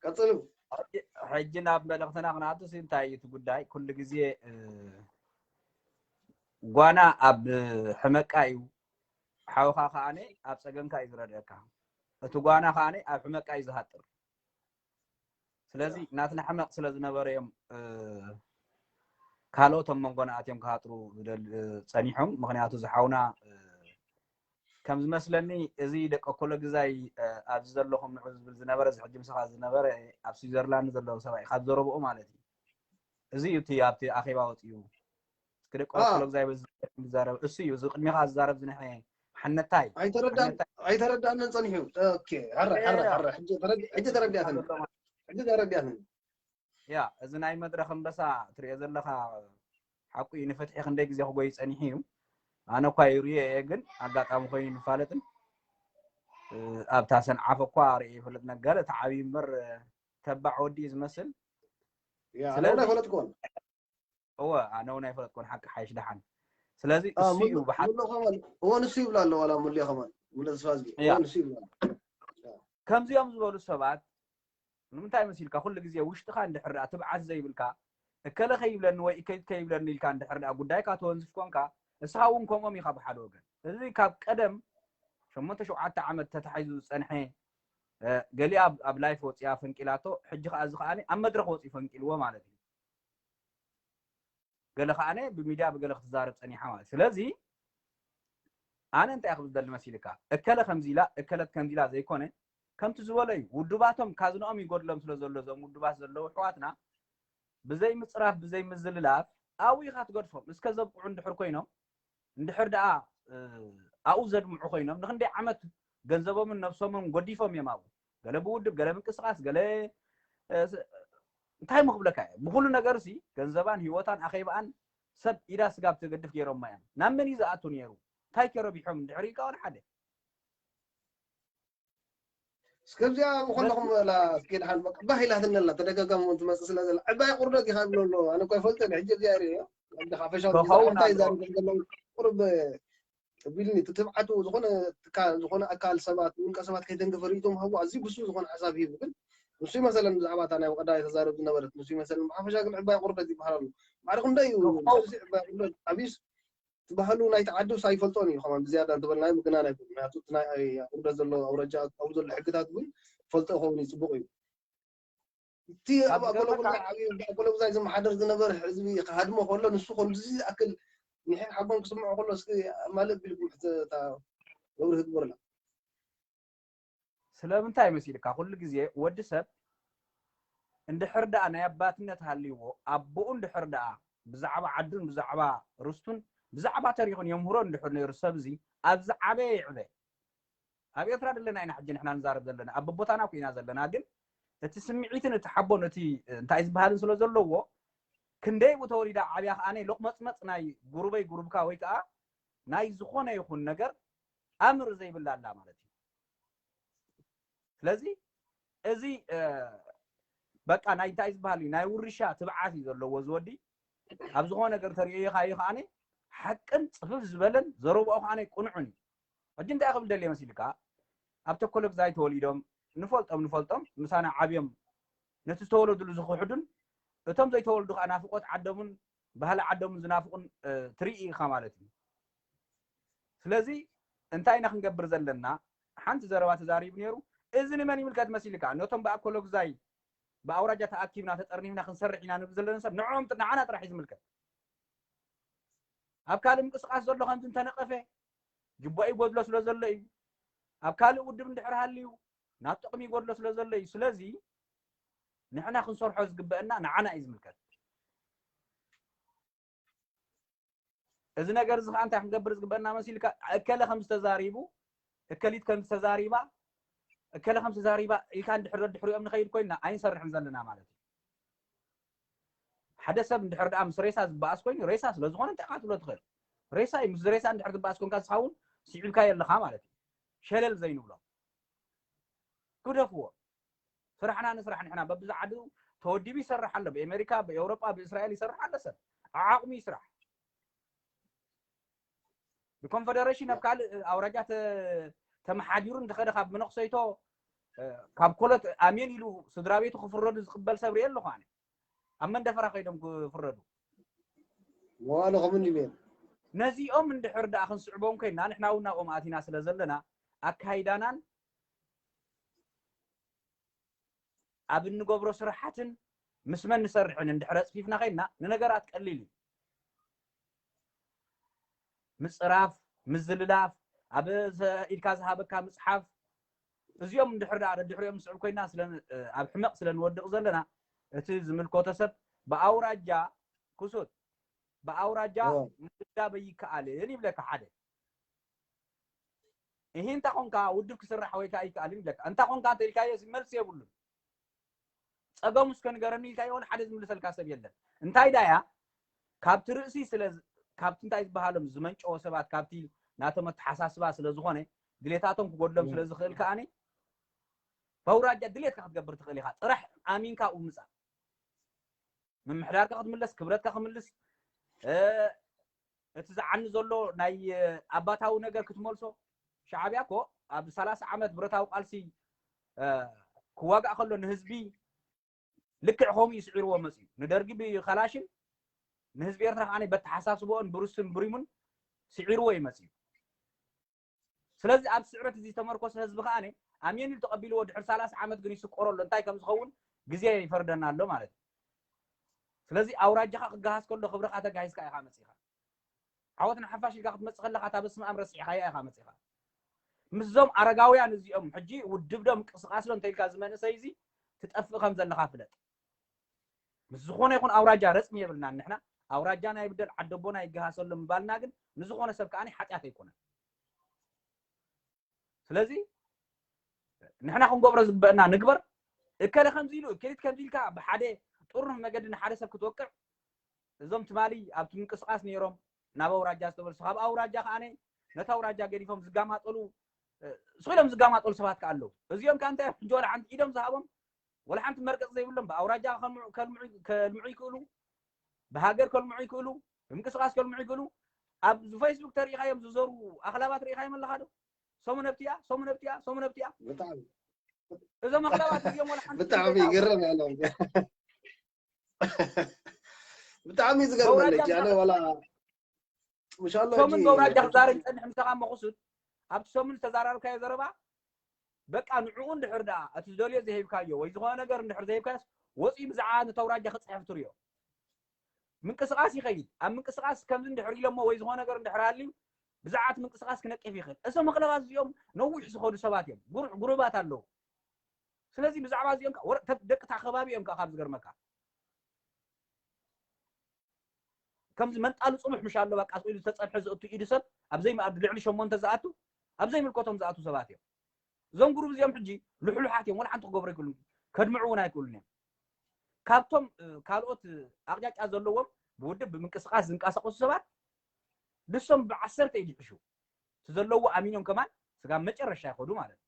ቀፅሉ ሕጂ ናብ መልእኽትና ክንኣቱ ሲ እንታይ እዩ እቲ ጉዳይ ኩሉ ግዜ እ፣ ጓና ኣብ ሕመቃ እዩ ሓውኻ ከኣነ ኣብ ፀገምካ እዩ ዝረድአካ እቲ ጓና ከኣነ ኣብ ሕመቃ እዩ ዝሃጥር ስለዚ ናትና ሕመቕ ስለ ዝነበረ እዮም እ፣ ካልኦቶም መንጎና ኣትዮም ክሃጥሩ ዝደል- እ፣ ፀኒሖም ምክንያቱ ዝሓውና እ፣ ከም ዝመስለኒ እዚ ደቂ ኮሎ ግዛይ እ፣ ኣብዚ ዘለኹም ንዑ ዝብል ዝነበረ እዚ ሕጂ ምሳኻ ዝነበረ ኣብ ስዊዘርላንድ ዘለዉ ሰብኣይ ካብ ዘረብኡ ማለት እዩ እዚ እዩ እቲ ኣብቲ ኣኼባ ወፂኡ እስኪ ደቂ አ። ኮሎ ግዛይ በዚ ዝዛረብ እሱ እዩ እዚ ቅድሚኻ ዝዛረብ ዝነሐ ሓነታይ ኣይተረዳን ሓነታይ ኣይተረዳንን ፀኒሑ ኦኬ ሕረ ሕረ ሕረ ሕጂ ተረዲ- ሕጂ ተረዲኣትኒ ሕጂ ተረዲኣትኒ ያ እዚ ናይ መድረክ ኣንበሳ ትሪኦ ዘለኻ ሓቁ እዩ ንፍትሒ ክንደይ ግዜ ክጎይ ፀኒሑ እዩ ኣነ እኳ ይሪኦ እየ ግን ኣጋጣሚ ኮይኑ ንፋለጥን እ፣ ኣብታ ሰንዓፈ እኳ ርኢ ይፈልጥ ነገረ እቲ ዓብዪ እምበር እ፣ ተባዕ ወዲ እዩ ዝመስል ያ ኣነ ስለዚ- እውን ኣይፈለጥኩዎን እወ ኣነ እውን ኣይፈለጥኩን ሓቂ ሓይሽ ደሓን ስለዚ አ፣ እሱ እዩ ሙሉ- ብሓቂ ሙሉ ከማን እወ ንሱ ይብላ ኣሎ ዋላ ሙሉ ከማን ሙሉ ተስፋ ዝጊ ያ። እወ ንሱ ይብላ ኣሎ ከምዚኦም ዝበሉ ሰባት ንምንታይ መሲልካ ኩሉ ግዜ ውሽጥኻ እንድሕር ደኣ ትብዓት ዘይብልካ እከለ ከይብለኒ ወይ እከይት ከይብለኒ ኢልካ እንድሕር ደኣ ጉዳይካ ተወንዝፍ ኮንካ እስኻ እውን ከምኦም ኢኻ ብሓደ ወገን እዚ ካብ ቀደም ሸሞንተ ሸውዓተ ዓመት ተታሒዙ ዝፀንሐ እ፣ ገሊኣ ኣብ- ኣብ ላይፍ ወፂኣ ፈንቂላቶ ሕጂ ከዓ እዚ ከዓ ኣብ መድረክ ወፂኡ ፈንቂልዎ ማለት እዩ ገለ ከዓ ብሚድያ ብገለ ክትዛረብ ፀኒሓ ማለት ስለዚ ኣነ እንታይ ክብል ደሊ መሲልካ እከለ ከምዚ ኢላ እከለት ከምዚ ኢላ ዘይኮነ ከምቲ ዝበሎ እዩ ውዱባቶም ካዝንኦም ይጎድሎም ስለ ዘሎ እዞም ውዱባት ዘለዉ ኣሕዋትና ብዘይ ምፅራፍ ብዘይ ምዝልላፍ ኣብኡ ኢኻ ትገድፎም እስከ ዘብቅዑ እንድሕር ኮይኖም እንድሕር ደኣ እ፣ ኣብኡ ዘድምዑ ኮይኖም ንክንደይ ዓመት ገንዘቦምን ነብሶምን ጎዲፎም እዮም ኣብኡ ገለ ብውድብ ገለ ምንቅስቃስ ገለ እ፣ ስ- እንታይ ምክብለካ እየ? ብኩሉ ነገር ሲ ገንዘባን ህይወታን ኣኼባኣን ሰብ ኢዳ ስጋብ ትገድፍ ገይሮማ እዮም። ናብ መን እዩ ዝኣቱ ነይሩ? እንታይ ከረቢሖም? እንድሕር ኢልካ ወላ ሓደ። እስከብዚኣ ምኮለኹም ላ እስኪ ድሓን በቃ ባህ ኢላትኒ ኣላ። ተደጋጋሚ እውን ትመፅእ ስለ ዘላ ዕባይ ቁርደት ኢኻ ይብሎ ኣሎ። ኣነ እኳ ይፈልጠ ሕጂ እዚኣ ርእዮ። እንደ ሓፈሻዊ ክኸውን እንታይ ኣለዎ። ዛረብ ዘሎ ቁርብ ቢልኒ እቲ ትብዓቱ ዝኾነ ትካ- ዝኾነ ኣካል ሰባት ውልቀ ሰባት ከይተንገፈ ርእይቶም ሃቡ ኣዝዩ ብሱ ዝኾነ ሓሳብ ሂቡ። ግን ንሱ መሰለን ብዛዕባ እታ ናይ ቀዳማይ ተዛረብ ዝነበረት ንሱ መሰለን ብሓፈሻ ግን ዕባይ ቁርደት ይበሃል ኣሎ። ማዕረ ክንደይ እዩ ክኸውን ንሱ ዕባይ ቁርደት ዓብዩስ እቲ ባህሉ ናይቲ ዓዲ ውስ ኣይፈልጦን እዩ። ከማን ብዝያዳ እንተበልናዮ ምግናን ኣይኮን። ምክንያቱ እቲ ናይ ቁርደት ዘሎ ኣውራጃ ኣብኡ ዘሎ ሕግታት እውን ፈልጦ ይኸውን እዩ፣ ፅቡቅ እዩ። እቲ ኣብ ካብ ኣኮሎጉዛይ ዝገርመካ ዓብዩ ኣኮሎጉዛይ ዝመሓደር ዝነበረ ህዝቢ ክሃድሞ ከሎ ንሱ ከምዚ ዝኣክል ኒሕን ሓጎን ክስምዖ ከሎ እስኪ ማልእ ቢልኩም ሕተታ መብርሂ ግበሩላ። ስለምንታይ መሲልካ ኩሉ ግዜ ወዲ ሰብ እንድሕር ደኣ ናይ ኣባትነት ሃልይዎ ኣቦኡ እንድሕር ደኣ ብዛዕባ ዓዱን ብዛዕባ ርስቱን ብዛዕባ ተሪኹን የምህሮ እንድሕር ነይሩ ሰብ እዚ ኣብዚ ዓበየ ይዕበ ኣብ ኤርትራ ደለና ኢና ሕጂ ንሕና ንዛረብ ዘለና ኣብ ቦታና ኮይና ዘለና ግን እቲ ስምዒትን እቲ ሓቦን እቲ እንታይ ዝበሃልን ስለ ዘለዎ ክንደይ ብኡ ተወሊዳ ዓብያ ከዓነ ሎቅመፅመፅ ናይ ጉሩበይ ጉሩብካ ወይ ከዓ ናይ ዝኾነ ይኹን ነገር ኣምር ዘይብላ ኣላ ማለት እዩ ስለዚ እዚ በቃ ናይ እንታይ ዝበሃል እዩ ናይ ውርሻ ትብዓት እዩ ዘለዎ ዝወዲ ኣብ ዝኾነ ነገር ተሪኦ ይኻ እዩ ከዓነ ሓቅን ፅፍፍ ዝበለን ዘረብኦ ከዓነ ቁንዑን እዩ ሕጂ እንታይ ክብል ደልየ መሲልካ ኣብ ተኮለግዛይ ተወሊዶም ንፈልጦም ንፈልጦም ምሳና ዓብዮም ነቲ ዝተወለድሉ ዝኽሕዱን እቶም ዘይተወልዱ ከዓ ናፍቆት ዓዶምን ባህሊ ዓዶምን ዝናፍቁን ትርኢ ኢኻ ማለት እዩ ስለዚ እንታይ ኢና ክንገብር ዘለና ሓንቲ ዘረባ ተዛሪቡ ነይሩ እዚ ንመን ይምልከት መሲልካ ነቶም ብኣኮሎግዛይ ብኣውራጃ ተኣኪብና ተጠርኒፍና ክንሰርሕ ኢና ንብል ዘለና ሰብ ንዕኦም ንዓና ጥራሕ እዩ ዝምልከት ኣብ ካልእ ምንቅስቃስ ዘሎ ከምዚ እንተነቀፈ ጅቦ ይጎድሎ ስለ ዘሎ እዩ ኣብ ካልእ ውድብ እንድሕር ሃልዩ ናብ ጥቕሚ ይጎድሎ ስለ ዘሎ እዩ ስለዚ ንሕና ክንሰርሖ ዝግበአና ንዓና እዩ ዝምልከት እዚ ነገር እዚ ከዓ እንታይ ክንገብር ዝግበአና መሲልካ እከለ ከም ዝተዛሪቡ እከሊት ከም ዝተዛሪባ እከለ ከም ተዛሪባ ኢልካ እንድሕር ድሕሪኦም ንኸይድ ኮይና ኣይንሰርሕን ዘለና ማለት እዩ ሓደ ሰብ እንድሕር ደኣ ምስ ሬሳ ዝበኣስ ኮይኑ ሬሳ ስለ ዝኾነ እንታይ ቃትሎ ትኽእል ሬሳ እዩ ምስ ሬሳ እንድሕር ዝበኣስ ኮንካ ዝኸውን ስዒብካ የለኻ ማለት እዩ ሸለል ዘይንብሎ ግደፍዎ ስራሕና ንስራሕ ንሕና በብዝዓዱ ተወዲቡ ይሰርሕ ኣሎ ብኤሜሪካ ብኤውሮጳ ብእስራኤል ይሰርሕ ኣሎ ሰብ ዓዓቕሚ ይስራሕ ብኮንፈደሬሽን ኣብ ካልእ ኣውራጃ ተመሓዲሩ እንተኸደ ካብ መነክሰይቶ ካብ ኮለት ኣሜን ኢሉ ስድራ ቤቱ ክፍረዱ ዝቅበል ሰብ ርየ ኣለኹ ኣነ ኣብ መንደፈራ ከይዶም ክፍረዱ መዋእለ ከምኡ እንዲበል ነዚኦም እንድሕር ደኣ ክንስዕቦም ኮይና ንሕና እውን ናብኦም ኣቲና ስለ ዘለና ኣካይዳናን ኣብ እንገብሮ ስራሓትን ምስ መን ንሰርሕን እንድሕር ኣፅፊፍና ከይድና ንነገራት ቀሊል እዩ ምፅራፍ ምዝልላፍ ኣብ ኢድካ ዝሃበካ ምፅሓፍ እዚኦም እንድሕር ደኣ ደድሕሪኦም ንስዕብ ኮይና ኣብ ሕመቕ ስለ ንወድቕ ዘለና እቲ ዝምልከቶ ሰብ ብኣውራጃ ክሱት ብኣውራጃ ምድብዳብ ኣይከኣልን ይብለካ ሓደ ይሄ እንታ ኮንካ ውድብ ክስራሕ ወይ ከዓ ይከኣልን ይብለካ እንታ ኮንካ እንተ ኢልካዮ መልሲ የብሉን ፀገሙ እስከ ንገረኒ ኢልካዮ ወላ ሓደ ዝምልሰልካ ሰብ የለን እንታይ ዳያ ካብቲ ርእሲ ስለ ካብቲ እንታይ ዝበሃሎም ዝመንጨዎ ሰባት ካብቲ ናቶም ኣተሓሳስባ ስለ ዝኾነ ድሌታቶም ክጎድሎም ስለ ዝኽእል ከዓኒ በውራጃ ድሌትካ ክትገብር ትኽእል ኢኻ ጥራሕ ኣሚንካ ኣብኡ ምፃእ ምምሕዳርካ ክትምለስ ክብረትካ ክምልስ እቲ ዝዓኒ ዘሎ ናይ ኣባታዊ ነገር ክትመልሶ ሻዕብያ ኮ ኣብ ሰላሳ ዓመት ብረታዊ ቃልሲ ክዋጋእ ከሎ ንህዝቢ ልክዕ ከምኡ እዩ ስዒርዎ መፅዩ ንደርጊ ብከላሽን ንህዝቢ ኤርትራ ከዓ በተሓሳስቦኦን ብሩስን ብሪሙን ስዒርዎ እዩ መፅዩ ስለዚ ኣብ ስዕረት እዚ ዝተመርኮሰ ህዝቢ ከዓ ኣሜን ኢሉ ተቐቢልዎ ድሕሪ ሰላሳ ዓመት ግን ይስቆሮ ኣሎ እንታይ ከም ዝኸውን ግዜ ይፈርደና ኣሎ ማለት እዩ ስለዚ ኣውራጃኻ ክገሃስ ከሎ ክብርኻ ተጋሂስካ ኢኻ መፂኻ ዓወት ንሓፋሽ ኢልካ ክትመፅእ ከለካ እታ በስመኣም ረሲዕካያ ኢኻ መፂኻ ምስዞም ኣረጋውያን እዚኦም ሕጂ ውድብ ዶ ምቅስቃስ ዶ እንተኢልካ ዝመንእሰይ እዚ ትጠፍእ ከም ዘለካ ፍለጥ ምስ ዝኾነ ይኹን ኣውራጃ ረፅሚ የብልናን ንሕና ኣውራጃና ይብደል ዓደቦና ይገሃሰሉ ምባልና ግን ንዝኾነ ሰብ ከዓ ሓጢኣት ኣይኮነን ስለዚ ንሕና ክንገብሮ ዝግበአና ንግበር እከለ ከምዚ ኢሉ እከሊት ከምዚ ኢልካ ብሓደ ጥርኑፍ መገዲ ንሓደ ሰብ ክትወቅዕ እዞም ትማሊ ኣብቲ ምንቅስቃስ ነይሮም ናብ ኣውራጃ ዝተበልሱ ካብ ኣውራጃ ከዓነ ነታ ኣውራጃ ገዲፎም ዝጋማጠሉ ስኢሎም ዝጋማጠሉ ሰባት ከ ኣለዉ። እዚኦም ከ እንታይ ሕጂ ወላ ሓንቲ ኢዶም ዝሃቦም ወላ ሓንቲ መርገፂ ዘይብሎም ብኣውራጃ ከልምዑ ይክእሉ፣ ብሃገር ከልምዑ ይክእሉ፣ ብምንቅስቃስ ከልምዑ ይክእሉ። ኣብ ፌስቡክ ተሪኢኻዮም ዝዘሩ ኣኽላባት ርኢኻዮም ኣለኻ ዶ? ሰሙን ኣብቲያ ሰሙን ኣብቲያ ሰሙን ኣብቲያ ብጣዕሚ እዞም ኣኽላባት እዚኦም ወላ ሓንቲ ብጣዕሚ ይገርም ያለው ብጣዕሚ ዝገርመለች ያለ ወላ ሰሙን በውራጃ ክዛረብ ይፀንሕ ምሳኻ መኹሱድ ኣብቲ ሰሙን ዝተዛራርካዮ ዘረባ በቃ ንዕኡ እንድሕር ደኣ እቲ ዝደልዮ ዘይሂብካዮ ወይ ዝኾነ ነገር እንድሕር ዘይሂብካዮስ ወፂኡ ብዛዕባ ነቲ ኣውራጃ ክፅሕፍ ትሪኦ ምንቅስቃስ ይኸይድ ኣብ ምንቅስቃስ ከምዚ እንድሕር ኢሎሞ ወይ ዝኾነ ነገር እንድሕር ሃልዩ ብዛዕባ እቲ ምንቅስቃስ ክነቅፍ ይኽእል እዞም ኣኽለባት እዚኦም ነዊሕ ዝኸዱ ሰባት እዮም ጉሩባት ኣለዉ ስለዚ ብዛዕባ እዚኦም ደቅታ ከባቢ እዮም ካብ ዝገርመካ ከምዚ መንጣሉ ፅሙሕ ምሽ ኣሎ በቃ ኢሉ ዝተፀንሐ ዝእቱ ኢዱ ሰብ ኣብዘይ መኣዱ ልዕሊ ሸሞንተ ዝኣቱ ኣብዘይ ምልከቶም ዝኣቱ ሰባት እዮም እዞም ጉሩብ እዚኦም ሕጂ ልሕሉሓት እዮም ወላ ሓንቲ ክገብሩ ኣይክእሉን ከድምዑ እውን ኣይክእሉን እዮም ካብቶም ካልኦት ኣቕጫጫ ዘለዎም ብውድብ ብምንቅስቃስ ዝንቀሳቀሱ ሰባት ንሶም ብዓሰርተ እዩ ዝሕሹ እቲ ዘለዎ ኣሚኖም ከማን ስጋብ መጨረሻ ይኸዱ ማለት እዩ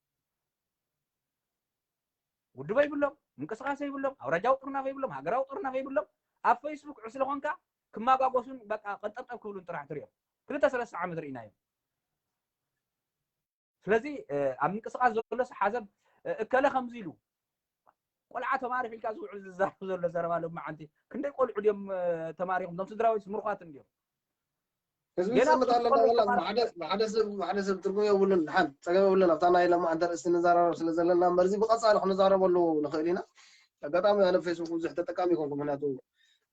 ውድብ ኣይብሎም ምንቅስቃስ ኣይብሎም ኣውራጃዊ ጥርናፍ ኣይብሎም ሃገራዊ ጥርናፍ ኣይብሎም ኣብ ፌስቡክ ዕስለ ኮንካ ክማጓጎሱን በቃ ቀንጠብጠብ ክብሉን ጥራሕ ትሪኦም ክልተ ሰለስተ ዓመት ርኢናዮም ስለዚ ኣብ ምንቅስቃስ ዘሎ ሓሰብ እከለ ከምዚ ኢሉ ቆልዓ ተማሪሑ ኢልካ ዝውዕል ዝዛረብ ዘሎ ዘረባ ሎማዓንቲ ክንደይ ቆልዑ ድዮም ተማሪኹም ቶም ስድራቤት ምርኳት እንድዮም ህዝቢ ዝፀምት ኣለና ብሓደ ሰብ ብሓደ ሰብ ትርጉም የብሉን ድሓን ፀገም የብሉን ኣብታ ናይ ለማዓንቲ ርእሲ ንዘራረብ ስለ ዘለና እምበር እዚ ብቐፃሊ ክንዛረበሉ ንኽእል ኢና ኣጋጣሚ ኣነ ፌስቡክ ብዙሕ ተጠቃሚ ይኮንኩ ምክንያቱ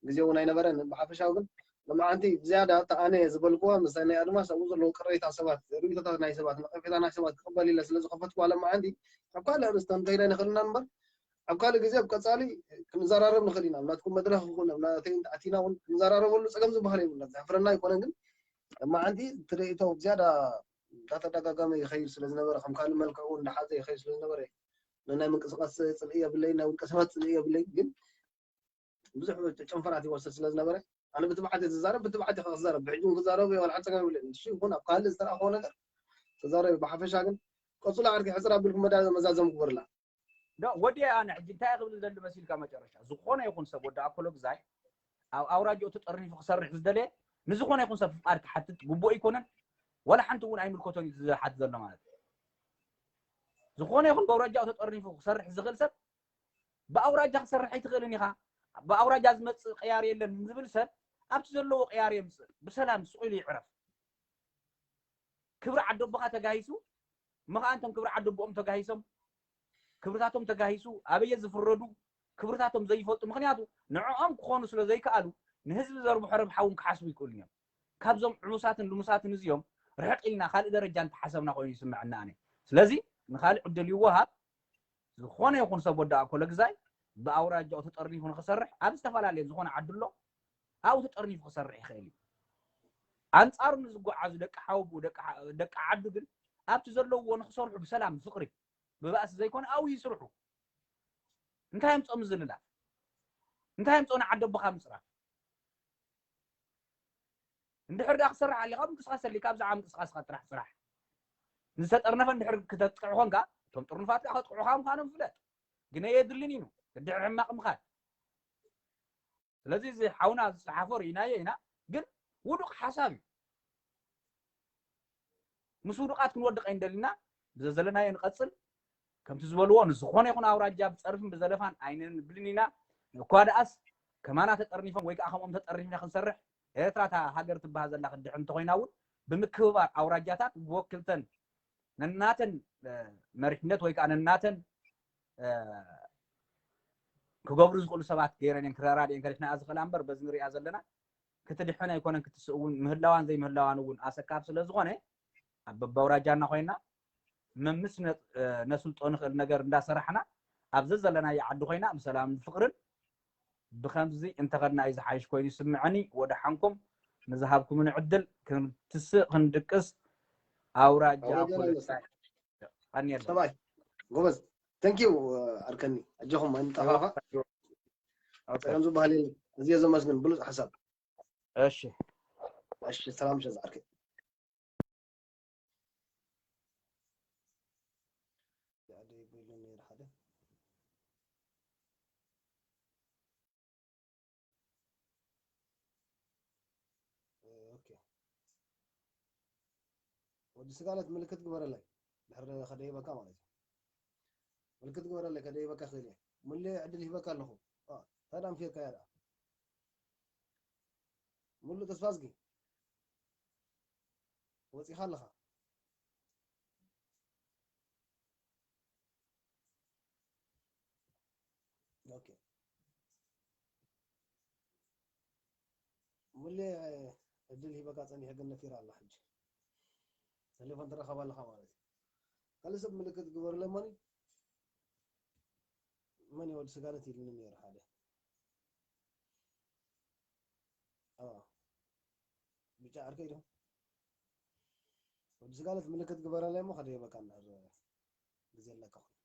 ግዜ እውን ኣይነበረን ብሓፈሻዊ ግን ለማዓንቲ ብዝያዳ እታ ኣነ ዝበልክዋ ምስ ናይ ኣድማስ ኣብኡ ዘለዉ ቅሬታ ሰባት ርእቶታት ናይ ሰባት ነቀፌታ ናይ ሰባት ክቕበል ኢለ ስለ ዝኸፈትክዋ ለማዓንቲ ኣብ ካልእ ኣርእስቲ ክንከይዳ ንኽእልና እምበር ኣብ ካልእ ግዜ ኣብ ቀፃሊ ክንዘራረብ ንኽእል ኢና ኣብ ናትኩም መድረክ ይኹን ኣብ ናተይ ኣቲና እውን ክንዘራረበሉ ፀገም ዝበሃል የብልና ዘሕፍረና ኣይኮነን ግን መዓንቲ እቲ ርእቶ ዝያዳ እንዳተደጋገመ ይኸይድ ስለ ዝነበረ ከም ካልእ መልክዕ እውን እንዳሓዘ ይኸይድ ስለ ዝነበረ ንናይ ምንቅስቃስ ፅልኢ የብለይ ናይ ውልቀ ሰባት ፅልኢ የብለይ ግን ብዙሕ ጨንፈራት ይወስድ ስለ ዝነበረ ኣነ ብትብዓት ዝዛረብ ብትብዓት ክዛረብ ብሕጂ ክዛረብ ወላ ሓንቲ ፀገም የብለይ ንሱ ይኹን ኣብ ካልእ ዝተረኣኸቦ ነገር ተዛረቢ ብሓፈሻ ግን ቀፅሎ ዓርኪ ሕፅር ኣቢልኩም መዛዘም ግበርላ ወዲ ኣነ ሕጂ እንታይ ክብል ዘሉ መሲልካ መጨረሻ ዝኾነ ይኹን ሰብ ወዲ ኣኮሎ ግዛይ ኣብ ኣውራጅኡ ተጠርኒፉ ክሰርሕ ዝደለየ ንዝኾነ ይኹን ሰብ ፍቃድ ክሓትት ግቡእ ኣይኮነን ወላ ሓንቲ እውን ኣይምልከቶን እዩ ዝሓት ዘሎ ማለት ዝኾነ ይኹን በኣውራጃኡ ተጠርኒፉ ክሰርሕ ዝኽእል ሰብ ብኣውራጃ ክሰርሕ ኣይትኽእልን ኢኻ ብኣውራጃ ዝመፅእ ቅያር የለን ዝብል ሰብ ኣብቲ ዘለዎ ቅያር የምፅእ ብሰላም ስቕ ኢሉ ይዕረፍ ክብሪ ዓደቦኻ ተጋሂሱ እሞ ከዓ እንቶም ክብሪ ዓደቦኦም ተጋሂሶም ክብርታቶም ተጋሂሱ ኣበየ ዝፍረዱ ክብርታቶም ዘይፈልጡ ምክንያቱ ንዕኦም ክኾኑ ስለ ዘይከኣሉ ንህዝቢ ዘርብሖ ረብሓ እውን ክሓስቡ ይክእሉ እዮም ካብዞም ዕሙሳትን ልሙሳትን እዚኦም ርሕቅ ኢልና ካልእ ደረጃ እንተሓሰብና ኮይኑ ይስምዐና ኣነ ስለዚ ንካልእ ዕድል ይወሃብ ዝኾነ ይኹን ሰብ ወዲ ኣኮለ ግዛይ ብኣውራጃኡ ተጠርኒፉ ንክሰርሕ ኣብ ዝተፈላለየ ዝኾነ ዓዲ ኣሎ ኣብኡ ተጠርኒፉ ክሰርሕ ይኽእል እዩ ኣንፃሩ ንዝጓዓዙ ደቂ ሓወብኡ ደቂ ዓዱ ግን ኣብቲ ዘለውዎ ንክሰርሑ ብሰላም ብፍቅሪ ብባእሲ ዘይኮነ ኣብኡ ይስርሑ እንታይ ኣምፅኦ ምዝልላል እንታይ ኣምፅኦ ንዓዲ ኣቦኻ ምፅራፍ እንድሕር ደኣ ክሰርሕ ኣሊኻ ምንቅስቃስ ኣሊካ ኣብዛ ዓም ምንቅስቃስካ ጥራሕ ስራሕ ዝተጠርነፈ እንድሕር ክተጥቅዕ ኮንካ እቶም ጥርኑፋት ከዓ ከጥቅዑካ ምዃኖም ፍለጥ ግን ኣየድልን ኢኑ ድሕር ሕማቅ ምኻድ ስለዚ እዚ ሓውና ዝፀሓፎ ርኢናዮ ኢና ግን ውዱቅ ሓሳብ እዩ ምስ ውዱቃት ክንወድቕ ኣይንደልና ብዘዘለናዮ ንቐፅል ከምቲ ዝበልዎ ንዝኾነ ይኹን ኣውራጃ ብፀርፍን ብዘለፋን ኣይንብልን ኢና እኳ ደኣስ ከማና ተጠርኒፎም ወይ ከዓ ከምኦም ተጠርኒፍና ክንሰርሕ ኤርትራ እታ ሃገር ትበሃል ዘላ ክድሕን እንተኮይና እውን ብምክብባር ኣውራጃታት ብወክልተን ነናተን መሪሕነት ወይ ከዓ ነናተን ክገብሩ ዝኽእሉ ሰባት ገይረን እየን ክረዳድእን ከሪሕና ዝኽእላ እምበር በዚ ንሪኣ ዘለና ክትድሕን ኣይኮነን ክትስእ እውን ምህላዋን ዘይምህላዋን እውን ኣሰካፍ ስለ ዝኾነ ኣብ በባውራጃና ኮይና መምስ ነስልጦ ንኽእል ነገር እንዳሰራሕና ኣብ ዘዘለናዮ ዓዲ ኮይና ብሰላምን ፍቕርን ብኸምዚ እንተኸድና እዩ ዝሓይሽ ኮይኑ ይስምዐኒ ወደሓንኩም ንዝሃብኩምኒ ዕድል ክንትስእ ክንድቅስ ኣውራጃ ፖለቲካ ሰባይ ጎበዝ thank you ኣርከኒ ኣጆኹም ኣይንጠፋፋ ኦኬ። ጸገም ዝበሃል የለን። እዚ እየ ዘመስግን፣ ብሉጽ ሓሳብ። እሺ። እሺ፣ ሰላም ምሸት ዝዓርከይ። ኦኬ። ወዲ ስጋለት ምልክት ግበረለይ። ድሕሪ ከደይበካ ማለት እዩ። ምልክት ግበረለይ፣ ከደይበካ ክእል እየ። ሙሌ ዕድል ሂበካ ኣለኹ። አ፣ እንታይ ደኣ ኣንፊርካያ ደኣ? ሙሉ ተስፋዝጊ። ወጺኻ ኣለኻ። ኦኬ። ሙሌ ዕድል ሂበካ ጸኒሐ ግን ነፊራ ኣላ ሕጂ። ቴሌፎን ትረኸብ ኣለኻ ማለት እዩ። ካልእ ሰብ ምልክት ግበርለይ ማኒ? መን እዩ ወዲ ስጋለት ኢሉኒ ነይሩ ሓደ። ኣዎ። ብጫ ዓርከይ ዶ? ወዲ ስጋለት ምልክት ግበረለይ እሞ ከደይበካ እንድሕር ግዜ ኣለካ ኮይኑ።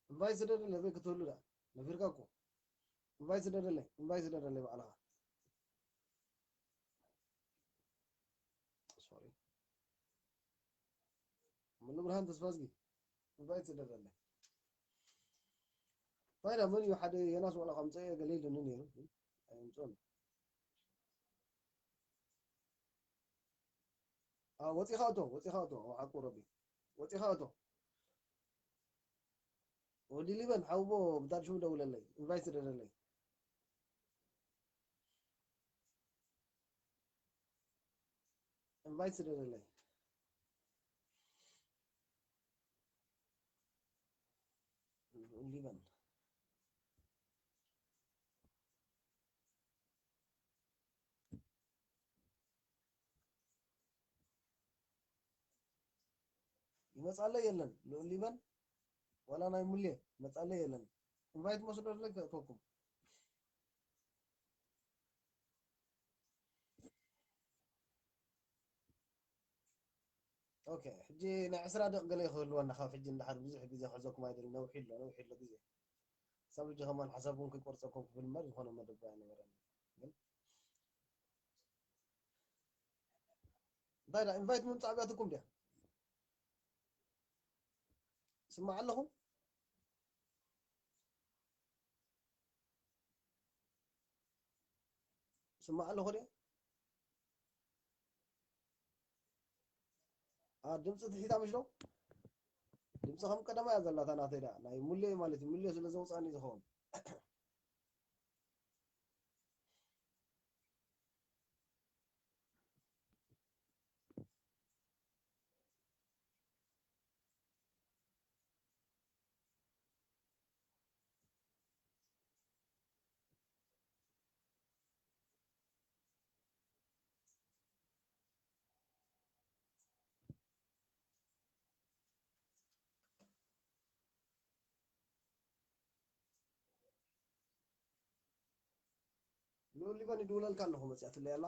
እምባይ ስደደለይ፣ ኣበይ ክትህሉ ደኣ? ነፊርካ እኮ። እምባይ ስደደለይ፣ እምባይ ስደደለይ ባዕልኻ። ሶሪ። ሙሉ ብርሃን ተስፋዝጊ፣ እምባይ ስደደለይ። እንታይ ደኣ፣ መን እዩ ሓደ ዮናስ ዋላ ከምጽኦ እየ ገለ ኢሉኒ ነይሩ፣ ኣይምጽኦን። አ፣ ወጺኻ እቶ፣ ወጺኻ እቶ፣ ኣብ ሓቁ ረቢ። ወጺኻ እቶ። ወዲ ሊበን፣ ሓውቦ፣ ብዳድ ሽው ደውለለይ፣ ኢንቫይት ስደደለይ። ኢንቫይት ስደደለይ። ሊበን። ይመጻለይ የለን፣ ልዑል ሊበን፣ ዋላ ናይ ሙሌ፣ ይመጻለይ የለን። ኢንቫይት መስዶ ኣለይ ከእተኩም። ኦኬ፣ ሕጂ ናይ ዕስራ ደቂቕ ገለ ክህልወና፣ ካብ ሕጂ እንድሓር ብዙሕ ግዜ ክሕዘኩም ኣይደልን፣ ነዊሑ ኣሎ፣ ነዊሑ ኣሎ ግዜ። ክሳብ ሕጂ ከማን ሓሳብ እውን ከይቆርጸኩም ክብል እምበር ዝኾነ መደብ ኣይነበረን። ግን እንታይ ደኣ፣ ኢንቫይት ምምጻእ ኣብያትኩም ድያ? ስማዕ ኣለኹ? ስማዕ ኣለኹ ድየ? አ፣ ድምፂ ትሒታ ምሽ ዶ? ድምፂ ከም ቀደማ እያ ዘላታ ናተይ ደኣ። ናይ ሙሌ ማለት እዩ። ሙሌ ስለ ዘውፅኣኒ ዝኸውን። ልዑል ሊበን ይድውለልካ ኣለኹ፣ መጺኣትለይ ኣላ።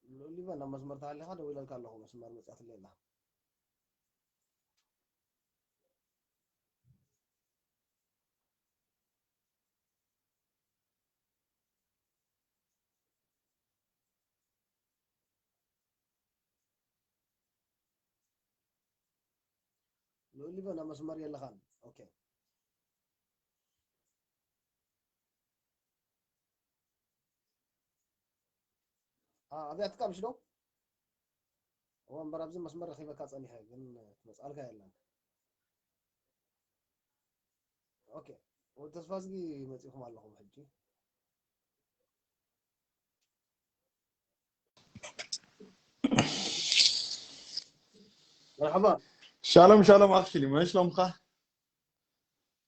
ልዑል ሊበን ኣብ መስመር ተሃሊኻ ደዊለልካ ኣለኹ፣ መስመር መጺኣትለይ ኣላ። ልዑል ሊበን ኣብ መስመር የለኻን። ኦኬ። ኣ፣ ኣብያትካ ምሽ ዶ? እዋ እምበር ኣብዚ መስመር ረኺበካ ጸኒሐ፣ ግን ትመጽኣልካ የለን። ኦኬ። ወዲ ተስፋዝጊ መጺእኩም ኣለኹም ሕጂ። መርሓባ። ሻሎም፣ ሻሎም፣ ኣኽሽሊ፣ መን ሽሎምኻ?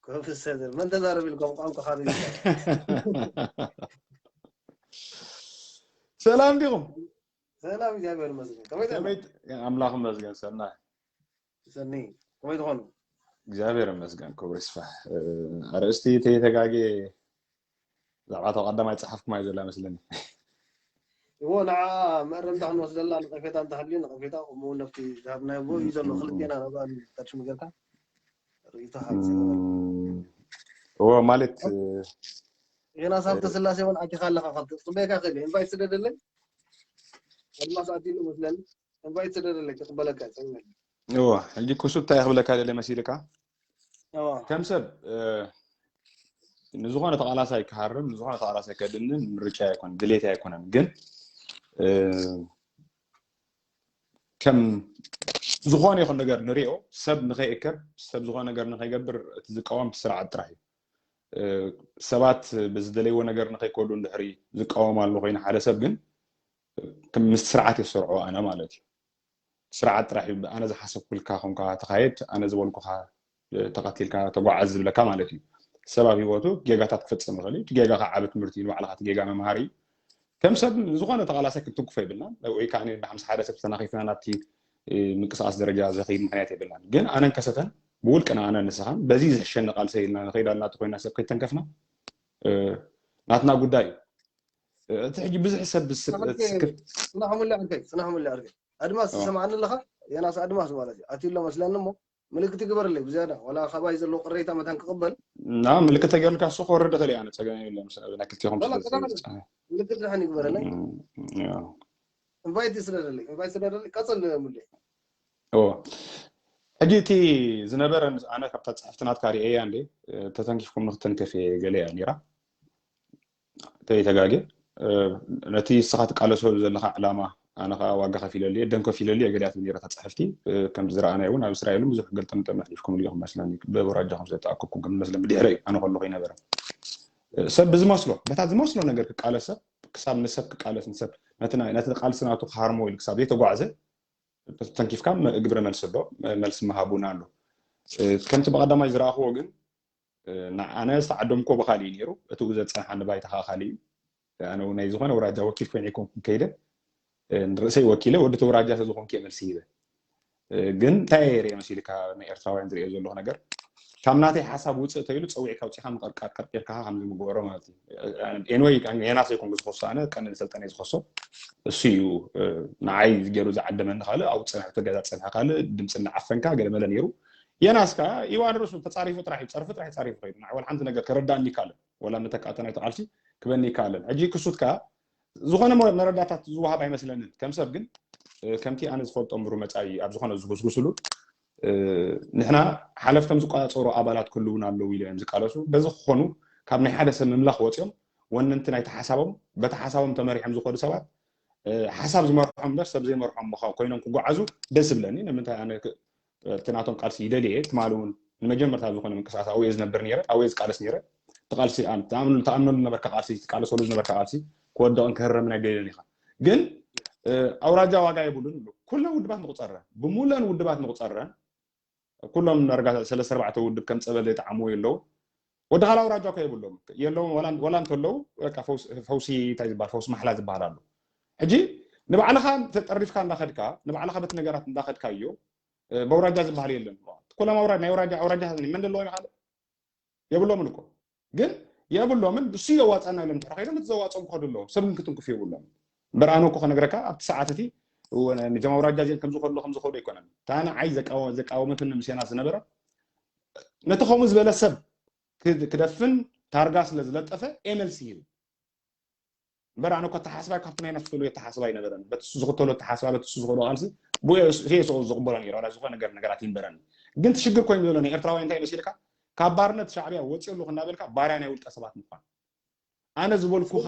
ኮፍ ሰደር፣ መን ተዛረብ ኢልኩም ቋንቋ ካበይ? ሰላም ዲኹም? ሰላም፣ እግዚኣብሔር ይመስገን። ከመይ ትኾኑ? ከመይ ት-፣ ኣምላኽ ይመስገን፣ ሰናይ። ሰኒ፣ ከመይ ትኾኑ? እግዚኣብሔር ይመስገን፣ ክብሪ ይስፋሕ። እ፣ ኣርእስቲ ተይተጋጌ ብዛዕባ እታ ቀዳማይ ጸሓፍኩማ እዩ ዘላ መስለኒ። እዎ ንዓ መእረምታ ክንወስደላ ነቐፌታ እንተሃልዩ ነቐፌታ፣ ከምኡ እውን ነብቲ ዝሃብናዮ እዩ ዘሎ። ክልቴና ናብኣ ንጠርሽም ጌርካ ርእይቶ ሃብ። እዎ ማለት ዮናስ ሃብተ ስላሴ እውን ኣቲኻ ኣለኻ። ካብ ትጽበየካ ክእል ኢንቫይት ስደደለይ። ኣድማስ ኣትሉ መስለኒ። ኢንቫይት ስደደለይ ክቕበለካ ጸሚመ። እዎ ሕጂ ክሱብ እንታይ ክብለካ ደለ መሲልካ? እዎ ከም ሰብ ንዝኾነ ተቓላሳይ ክሃርም፣ ንዝኾነ ተቓላሳይ ከድንን ምርጫ ኣይኮነን፣ ድሌት ኣይኮነን። ግን ከም ዝኾነ ይኹን ነገር ንሪኦ፣ ሰብ ንኸይእከብ፣ ሰብ ዝኾነ ነገር ንኸይገብር እቲ ዝቃወም እቲ ስርዓት ጥራሕ እዩ። ሰባት ብዝደለይዎ ነገር ንኸይከዱ እንድሕሪ ዝቃወም ኣሎ ኮይኑ፣ ሓደ ሰብ ግን ምስ ስርዓት የሰርዖ ኣነ ማለት እዩ። ስርዓት ጥራሕ እዩ ኣነ ዝሓሰብኩልካ ኮንካ ተኻየድ፣ ኣነ ዝበልኩኻ ተቐቲልካ ተጓዓዝ ዝብለካ ማለት እዩ። ሰብ ኣብ ህይወቱ ጌጋታት ክፍጽም ይኽእል እዩ። ጌጋ ከዓ ዓቢ ትምህርቲ እዩ፣ ንባዕልኻ እቲ ጌጋ መምሃሪ እዩ። ከም ሰብ ዝኾነ ተቓላሳይ ክትንክፎ የብልናን፣ ወይ ከዓ ንሓምሳ ሓደ ሰብ ተናኺፍና ናብቲ ምንቅስቃስ ደረጃ ዘኽይድ ምክንያት የብልናን። ግን ኣነን ከሰተን ብውልቅና ኣነን ንስኻን በዚ ዝሕሸኒ ቃልሰ ኢልና ንኸይድ ኣለና እንተኾይና ሰብ ከይተንከፍና ናትና ጉዳይ እዩ። እቲ ሕጂ ብዙሕ ሰብ ዝስክፍ ጽናሕሙለ ዕርከይ ጽናሕሙለ ዕርከይ ኣድማስ ትሰምዓኒ ኣለኻ? የናስ ኣድማስ ማለት እዩ ኣትሎ መስለኒ እሞ ምልክት ይግበርለይ ብዝያዳ ዋላ ካባይ ዘለዎ ቅሬታ መታን ክቕበል እና ምልክት ተገርልካ እሱ ክወርድ ይኽእል እያ። ኣነ ጸገም የብለን። ናይ ክልቲኹም ምልክት ድሓን ይግበረለይ። ኢንቫይት ስደደለይ ኢንቫይት ስደደለይ ቀጽል ሙሌ። እዎ ሕጂ እቲ ዝነበረ ኣነ ካብታ ጸሓፍቲ ናትካ ርእየያ እንዴ ተተንኪፍኩም ንክትንከፍ እየ ገለ እያ ነይራ። ተይተጋጌ ነቲ ንስኻ ትቃለሰሉ ዘለኻ ዕላማ ኣነ ከዓ ዋጋ ከፊለሉ እየ ደም ከፊለሉ እየ ገሊያት ነይረ ተፅሕፍቲ ከም ዝረኣናዮ እውን ኣብ እስራኤል እውን ብዙሕ ገልጠምጠም ኣሕሊፍኩምሉ ኢኹም መስለኒ በበራጃኹም ዝተኣከብኩም ከም መስለኒ ብድሕረ እዩ ኣነ ከለኹ ይነበረ ሰብ ብዝመስሎ በታ ዝመስሎ ነገር ክቃለስ ሰብ ክሳብ ንሰብ ክቃለስ ንሰብ ነቲ ናይ- ነቲ ቃልሲ ናቱ ክሃርሞ ኢሉ ክሳብ ዘይተጓዕዘ ተንኪፍካ መ- ግብረ መልሲ ኣሎ መ- መልሲ መሃቡን ኣሎ ከምቲ ብቀዳማይ ዝረኣኽዎ ግን ኣነ ዝተዓደምኮ ብካሊእ ነይሩ እቲኡ ዘፀንሓኒ ባይታ ከዓ ካሊእ እዩ ኣነ ናይ ዝኾነ ውራጃ ወኪል ኮይነ ኣይኮንኩን ከይደ ንርእሰይ ወኪለ ወዲ ተውራጃ ስለዝኾንኩ እየ መልሲ ሂበ ግን እንታይ እየ ርእ መሲልካ ናይ ኤርትራውያን ዝርእዮ ዘለኹ ነገር ካብ ናተይ ሓሳብ ውፅእ ተይሉ ፀዊዕካ ውፅኢካ ምቐርቃር ቀርቂርካ ከምዚ ምግበሮ ማለት እዩ ኤንወይ የናስ ይኮንኩ ዝኸሶ ኣነ ቀንዲ ሰልጠነ ዝኸሶ እሱ እዩ ንዓይ ገይሩ ዝዓደመኒ ካልእ ኣብ ፅንሕቲ ገዛ ፀንሐ ካልእ ድምፂ እናዓፈንካ ገለመለ ነይሩ የናስ ከዓ ኢዋን ርእሱ ተፃሪፉ ጥራሕ እዩ ፀርፊ ጥራሕ እዩ ፃሪፉ ከይዱ ንዓይ ወላ ሓንቲ ነገር ከረዳእኒ ይካለን ወላ መተካእታ ናይቲ ቃልሲ ክበኒ ይካለን ሕጂ ክሱት ከዓ ዝኾነ መረዳታት ዝወሃብ ኣይመስለንን ከም ሰብ ግን ከምቲ ኣነ ዝፈልጦም ሩ መፃኢ ኣብ ዝኾነ ዝጉስጉስሉ ንሕና ሓለፍቶም ዝቆፃፀሩ ኣባላት ክህልውና ኣለዉ ኢሎም እዮም ዝቃለሱ በዚ ክኾኑ ካብ ናይ ሓደ ሰብ ምምላኽ ወፂኦም ወነንቲ ናይቲ ሓሳቦም በቲ ሓሳቦም ተመሪሖም ዝኸዱ ሰባት ሓሳብ ዝመርሖም እምበር ሰብ ዘይመርሖም ኮይኖም ክጓዓዙ ደስ ይብለኒ ንምንታይ ኣነ እቲ ናቶም ቃልሲ ይደልየ ትማሊ እውን ንመጀመርታ ዝኾነ ምንቅስቃስ ኣብየ ዝነብር ነረ ኣብየ ዝቃለስ ነረ ተቃልሲ ተኣምነሉ ዝነበርካ ቃልሲ ትቃለሰሉ ዝነበርካ ቃልሲ ክወደቕን ክህረምን ኣይደልየን ኢኻ ግን ኣውራጃ ዋጋ የብሉን ይብሉ ኩለን ውድባት ንቁፀረን ብሙለን ውድባት ንቁፀረን ኩሎም ዳርጋ ሰለስተ ኣርባዕተ ውድብ ከም ፀበል ዘይጠዓምዎ የለዉ ወዲ ካላ ኣውራጃ እኮ የብሎም የለዎም ወላ እንተለዉ ፈውሲ እንታይ ዝበሃል ፈውሲ ማሕላ ዝበሃል ኣሎ ሕጂ ንባዕልኻ ተጠሪፍካ እንዳኸድካ ንባዕልኻ በቲ ነገራት እንዳኸድካ እዮ በውራጃ ዝበሃል የለን ኩሎም ኣውራ ናይ ኣውራጃ ኣውራጃ መን ዘለዎም ይኻል የብሎምን እኮ ግን የብሎምን እሱ የዋፃና ኢሎም ትሕረ ከይዶም እቲ ዘዋፅኦም ክኸዱ ኣለዎም ሰብ ግን ክትንክፉ የብሎም እምበር ኣነ እኮ ከነግረካ ኣብቲ ሰዓት እቲ ንጀም ኣውራጃ እዚኦም ከም ዝኸዱ ከም ዝኸዱ ኣይኮነን እታ ንዓይ ዘቃወመትኒ ምሴና ዝነበረ ነቲ ከምኡ ዝበለ ሰብ ክደፍን ታርጋ ስለ ዝለጠፈ ኤመልሲ ይብል እምበር ኣነ እኮ ተሓስባይ ካብቲ ናይ ነፍሲ ተልዮ ተሓስባ ኣይነበረን በቲ እሱ ዝኽተሎ ተሓስባ በቲ እሱ ዝኽእሎ ቃልሲ ብኡ እየ ስቕ ዝቕበሎ ነይረ ዋላ ዝኾነ ነገር ነገራት ይንበረኒ ግን ትሽግር ኮይኑ ዘሎ ናይ ኤርትራውያን እንታይ መሲልካ ካብ ባርነት ሻዕብያ ወፂኡ ኣለኹ እናበልካ ባርያ ናይ ውልቀ ሰባት ምኳን ኣነ ዝበልኩኻ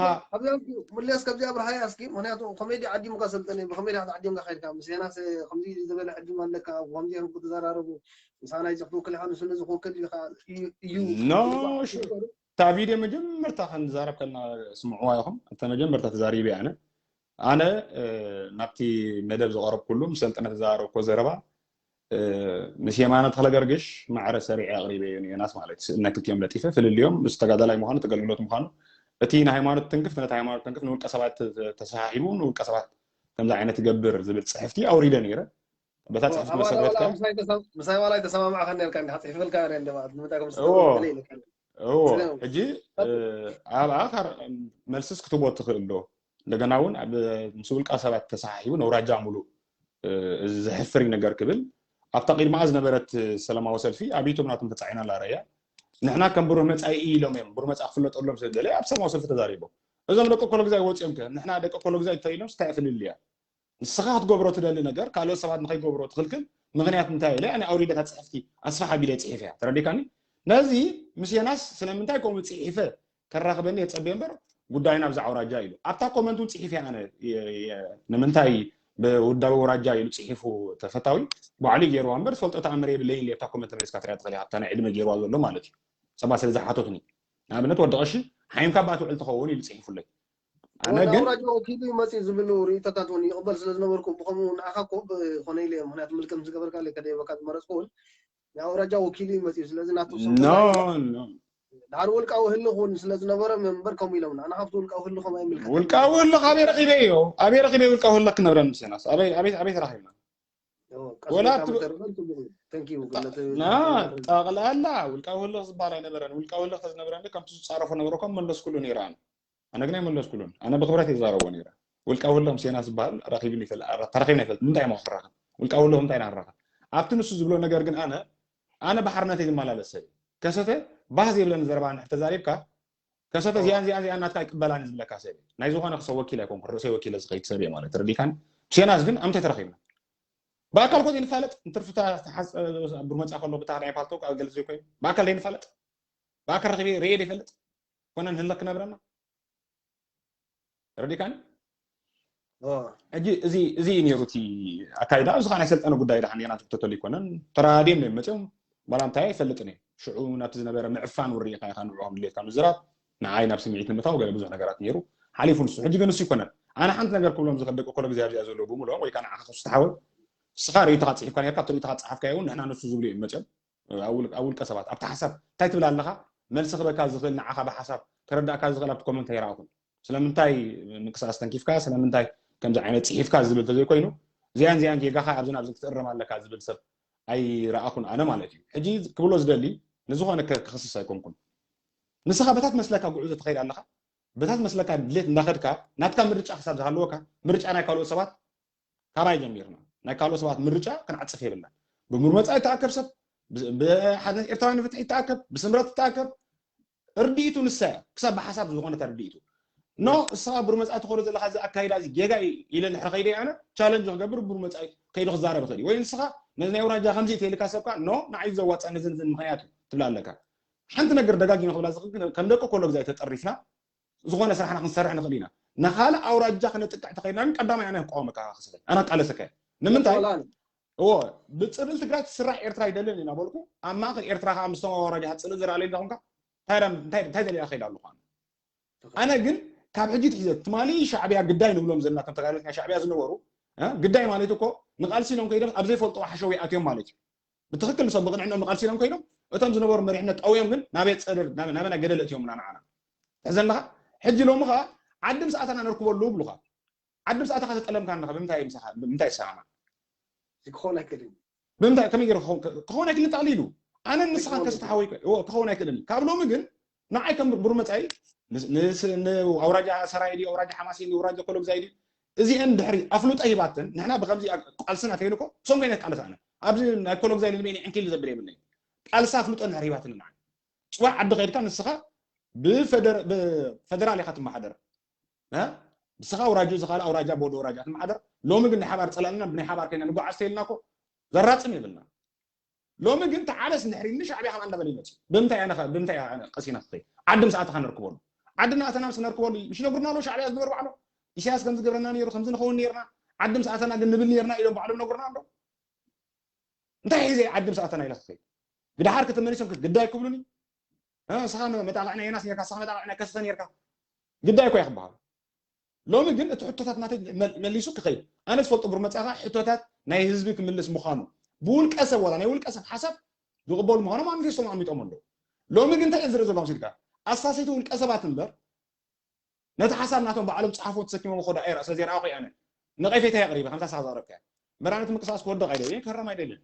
ሙልያስ ከብዚ ኣብርሃያ እስኪ ምክንያቱ ኮሜዲ ዓዲሙካ ሰልጠነ ብኮሜዲ ዓዲምካ ከድካ ምስ ዮናስ ከምዚ ዝበለ ዕድም ኣለካ ከምዚ ኢኹም ክትዘራረቡ ምሳና ይዘክትውክል ኢኻ ንስለ ዝኽውክል ኢኻ እዩ no sure እታ ቪድዮ መጀመርታ ክንዛረብ ከልና ስምዕዋ ኢኹም እተ መጀመርታ ተዛሪበ ኣነ ኣነ ናብቲ መደብ ዝቐረብኩሉ ምስ ሰልጠነ ተዛረብኮ ዘረባ ምስ የማነ ተኽለገርግሽ ማዕረ ሰሪዐ ኣቕሪበዮ ንዮናስ ማለት እዩ። ስእልና ክልቲኦም ለጢፈ ፍልልዮም ምስ ተጋዳላይ ምዃኑ እቲ ኣገልግሎት ምዃኑ እቲ ንሃይማኖት ትንክፍ ነቲ ሃይማኖት ትንክፍ ንውልቀ ሰባት ተሰሓሒቡ ንውልቀ ሰባት ከምዚ ዓይነት ይገብር ዝብል ፅሕፍቲ ኣውሪደ ነይረ። በታ ፅሕፍቲ መሰረት ከ ምሳይ ዋላ ኣይተሰማማዕካ ነርካ እንዲኻ ፅሒፈልካ ረ እንደማለት ንምንታይ ከም እዎ። ዝገብር ኢለካ እዎ ሕጂ ኣብኣ መልስስ ክትቦ ትኽእል ዶ? እንደገና እውን ምስ ውልቃ ሰባት ተሰሓሒቡ ነውራጃ ሙሉእ ዘሕፍር ነገር ክብል ኣብታ ቂድማኣ ዝነበረት ሰላማዊ ሰልፊ ኣብይቶም ናቶም ተፃዒና ኣላ ረያ ንሕና ከም ብሩህ መፃኢ ኢሎም እዮም ብሩህ መፃኢ ክፍለጠሎም ስለ ደለ ኣብ ሰላማዊ ሰልፊ ተዛሪቦም። እዞም ደቂ ኮሎ ግዛይ ወፂኦም ከ ንሕና ደቂ ኮሎ ግዛይ እንተኢሎም ስታይ ፍልልያ ንስኻ ክትገብሮ ትደሊ ነገር ካልኦት ሰባት ንኸይገብሮ ትኽልክል ምኽንያት እንታይ ኢለ ኣነ ኣውሪደ እታ ፅሕፍቲ ኣስፋሕ ኣቢለ ፅሒፈ እያ። ተረዲካኒ? ነዚ ምስ የናስ ስለምንታይ ከምኡ ፅሒፈ ከራኽበኒ የፀበየ እምበር ጉዳይና ብዛዕ ኣውራጃ ኢሉ ኣብታ ኮመንት እውን ፅሒፈ እያ። ኣነ ንምንታይ ብውዳበ ወራጃ ኢሉ ፅሒፉ ተፈታዊ ባዕሉ ገይርዋ እምበር ዝፈልጦ ተኣምር የብለይን ኢለ ኣብታ ኮመንት ተመሊስካ ትሪኣ ትኽእል ኢኻ። ኣብታ ናይ ዕድመ ገይርዋ ዘሎ ማለት እዩ። ሰባት ስለ ዝሓተቱኒ ንኣብነት ወዲ ቀሺ ሓይምካ ባትውዕል ትኸውን ኢሉ ፅሒፉለይ። ኣነ ግን ኣውራጃ ወኪሉ ይመፅእ ዝብል ርእይቶታት እውን ይቕበል ስለ ዝነበርኩ ብኸምኡ ንዓኻ እኮ ብኾነ ኢለ ምክንያቱ ምልክት ምስ ገበርካ ኢለ ከደየበካ ዝመረፅኩ እውን ናይ ኣውራጃ ወኪሉ ይመፅእ ስለዚ ናቱ no no ዳር ውልቃዊ ህልኽ እውን ስለ ዝነበረ እምበር ከምኡ ኢሎምና ኣነ ካብቲ ውልቃዊ ህልኾም ኣይምልከት ውልቃዊ ህልኽ ኣበይ ረኺበ እዮ ኣበይ ረኺበ ውልቃዊ ህልኽ ክነብረን ምስ ዮናስ ኣበይ ኣበይ ኣበይ ተራኺብና ወላ ተረፈን ጽቡቅ እዩ። Thank you ግን ነቲ ጠቕላላ ውልቃዊ ህልኽ ዝበሃል ኣይነበረን። ውልቃዊ ህልኽ ተዝነበረኒ ከምቲ ዝፃረፎ ነበረ እኳ መለስኩሉ ነይረ ኣነ። ኣነ ግን ኣይመለስኩሉን። ኣነ ብክብረት ይዛረቦ ነይረ። ውልቃዊ ህልኽ ምስ ዮናስ ዝበሃል ረኺብኒ ይፈልጥ ተረኺብና ይፈልጥ ምንታይ ኢሞ ክራኸብ ውልቃዊ ህልኽ ምንታይ ኢና ክራኸብ ኣብቲ ንሱ ዝብሎ ነገር ግን ኣነ ኣነ ብሓርነት እየ ዝመላለስ ሰብ እየ። ከሰተ ባህ ዘይብለኒ ዘረባ እንድሕር ተዛሪብካ ከሰተ እዚኣን እዚኣን እዚኣን ናትካ ኣይቅበላን ዝብለካ ሰብ እየ። ናይ ዝኾነ ክሰብ ወኪል ኣይኮንኩን ርእሰይ ወኪለ ዝኸይድ ሰብ እየ ማለት ተረዲካኒ። ምስ ዮናስ ግን ኣምታይ ተረኺብና ብኣካል ኮ ዘይንፋለጥ ንትርፍታ ብር መፃ ከሎ ብታ ናይ ፓልቶ ገለ ዘይኮይኑ ብኣካል ዘይንፋለጥ ብኣካል ረኺበ ርእየ ዘይፈልጥ ኮነ ንህለክ ክነብረና ረዲካኒ ሕጂ እዚ እዚ እዩ ነይሩ እቲ ኣካይዳ እዚ ከዓ ናይ ሰልጠነ ጉዳይ ድሓን ና ትክተተሉ ይኮነን ተራድዮም እዮም መፅኦም ዋላ እንታይ ኣይፈልጥን እየ ሽዑ ናብቲ ዝነበረ ምዕፋን ውርኢኻ ኢኻ ንዕኦም ድሌትካ ምዝራብ ንዓይ ናብ ስምዒት ንምእታው ገለ ብዙሕ ነገራት ነይሩ ሓሊፉ ንሱ ሕጂ ግን ንሱ ይኮነን ኣነ ሓንቲ ነገር ክብሎም ዝኽእል ደቂ ኮሎ ግዜ ኣብዚኣ ዘለዉ ብምልኦም ወይ ከዓ ንዓኻ ክሱ ተሓወል ንስኻ ርእይቶኻ ፅሒፍካ ነርካ ኣብቲ ርእይቶኻ ፀሓፍካዮ እውን ንሕና ንሱ ዝብሉ እዮም መፅኦም ኣብ ውልቀ ሰባት ኣብቲ ሓሳብ እንታይ ትብል ኣለኻ መልሲ ክበካ ዝኽእል ንዓኻ ብሓሳብ ከረዳእካ ዝኽእል ኣብቲ ኮመንት ኣይረኣኹን ስለምንታይ ምንቅስቃስ ተንኪፍካ ስለምንታይ ከምዚ ዓይነት ፅሒፍካ ዝብል ተዘይኮይኑ እዚኣን እዚኣን ጌጋኻ ኣብዝን ኣብዝን ክትእረም ኣለካ ዝብል ሰብ ኣይረኣኹን ኣነ ማለት እዩ ሕጂ ክብሎ ዝደሊ ንዝኾነ ክኽስስ ኣይኮንኩን ንስኻ በታት መስለካ ጉዕዞ ትኸይድ ኣለኻ በታት መስለካ ድሌት እናኸድካ ናትካ ምርጫ ክሳብ ዝሃለወካ ምርጫ ናይ ካልኦት ሰባት ካባይ ጀሚርና ናይ ካልኦት ሰባት ምርጫ ክንዓፅፍ የብልና ብምርመፃ ይተኣከብ ሰብ ብሓድነት ኤርትራዊ ንፍትሒ ይተኣከብ ብስምረት ይተኣከብ ርድኢቱ ንሳ እያ ክሳብ ብሓሳብ ዝኾነት ርድኢቱ ኖ እሳ ብርመፃ ትኸዶ ዘለካ እዚ ኣካይዳ እዚ ጌጋ ኢለ ንሕረ ከይደ ኣነ ቻለንጅ ክገብር ብርመፃ ከይዱ ክዛረብ ይኽእል ወይ ንስኻ ነዚ ናይ ውራጃ ከምዚ ተልካ ሰብካ ኖ ንዓይ ዘዋፃ ነዚ ምክንያት ትብላ ኣለካ ሓንቲ ነገር ደጋጊመ ክብላ ዝኽእል ከም ደቂ ኮሎ ግዜ ተጠሪፍና ዝኾነ ስራሕና ክንሰርሕ ንኽእል ኢና ንኻልእ ኣውራጃ ክነጥቅዕ ተኸይድና ግን ቀዳማይ ኣነ ክቃወመካ ክስለ ኣነ ቃለሰካ ንምንታይ እዎ ብፅልኢ ትግራይ ትስራሕ ኤርትራ ይደልን ኢና በልኩ ኣብ ማእኸል ኤርትራ ከዓ ምስቶም ኣውራጃ ፅልኢ ዝረኣለይ እንዳኹንካ እንታይ ደልያ ከይድ ኣለኹ ኣነ ግን ካብ ሕጂ ትሒዘ ትማሊ ሻዕብያ ግዳይ ንብሎም ዘለና ከም ተጋደልቲ ናይ ሻዕብያ ዝነበሩ ግዳይ ማለት እኮ ንቃልሲ ኢሎም ከይዶም ኣብ ዘይፈልጥዎ ሓሸው ይኣትዮም ማለት እዩ ብትኽክል ንሶም ብቕንዕኖም ንቃልሲ ኢሎም ከይዶም እቶም ዝነበሩ መሪሕነት ጠውዮም ግን ናበይ ፀድር ናበና ገደል እትዮምና ንዓና ትሕዘ ኣለኻ ሕጂ ሎሚ ከዓ ዓዲ ምስ ኣተና ነርክበሉ ብሉኻ ዓዲ ምስ ኣተኻ ተጠለምካ ኣለኻ ብምንታይ ይሰማማ ክኾን ኣይክእልን ብምንታይ ከመይ ገይሩ ክኸውን ኣይክእልን ጠቕሊሉ ኣነን ንስኻን ከስተሓወይ ክኸውን ኣይክእልን ካብ ሎሚ ግን ንዓይ ከም ብሩህ መጻኢ ኣውራጃ ሰራይ ድዩ ኣውራጃ ሓማሴን ድዩ ኣውራጃ ኮሎግዛይ ድዩ እዚአን ድሕሪ ኣፍልጦ ሂባተን ንሕና ብከምዚ ቃልስና ከይልኮ ክሶም ከይነ ቃልስ ኣነ ኣብዚ ናይ ኮሎግዛይ ልንበይኒ ዕንኪል ዘብል የብለይ ቃልሲ ኣፍልጦ እንድሕር ሂባተን ንዓይ ፅዋዕ ዓዲ ከይድካ ንስኻ ብፈደራል ኢኻ ትመሓደር ንስኻ ኣውራጅኡ ዝኻል ኣውራጃ ቦዶ ኣውራጃ ትመሓደር ሎሚ ግን ናይ ሓባር ፀላእና ብናይ ሓባር ከይና ንጓዓዝ ተይልና ኮ ዘራፅም የብልና ሎሚ ግን ተዓለስ እንድሕር ኢልኒ ሻዕብያ ከማን እንዳበለ ይመፅእ ብምንታይ ኣነ ከ- ብምንታይ ኣነ ቀሲና ክኸይድ ዓዲ ምስ ኣተኻ ነርክበሉ ዓዲ እናኣተና ምስ ነርክበሉ ምሽ ነጉርና ኣሎ ሻዕብያ ዝነበሩ ባዕሎ ኢሳያስ ከምዚ ገብረና ነይሩ ከምዚ ንኸውን ነርና ዓዲ ምስ ኣተና ግን ንብል ነርና ኢሎም ባዕሎም ነጉርና ኣሎ እንታይ ሒዘ ዓዲ ምስ ኣተና ኢለ ክኸይድ ብድሓር ከተመሊሶም ግዳይ ክብሉኒ ንስኻ መጣቕዕ ናይ የናስ ነርካ ንስኻ መጣቕዕ ናይ ከስተ ነርካ ግዳይ እኮ እያ ክበሃሉ ሎሚ ግን እቲ ሕቶታት ናተይ መሊሱ ክኸይድ ኣነ ዝፈልጦ ብር መፅእኻ ሕቶታት ናይ ህዝቢ ክምልስ ምዃኑ ብውልቀ ሰብ ዋላ ናይ ውልቀ ሰብ ሓሳብ ዝቕበሉ ምዃኖም ኣንፌስቶም ኣሚጦም ኣለዉ ሎሚ ግን እንታይ ዝርኢ ዘለኹም ሲልካ ኣሳሰይቲ ውልቀ ሰባት እምበር ነቲ ሓሳብ ናቶም ባዕሎም ፀሓፎ ተሰኪሞም ክኸዱ ኣይረእ ስለዚ ረኣኹ ኣነ ነቐፌታ የቕሪበ ከምታ ሳኻ ዘቕረብካ መራነት ምንቅስቃስ ክወድቕ ኣይደልን ክህረም ኣይደልን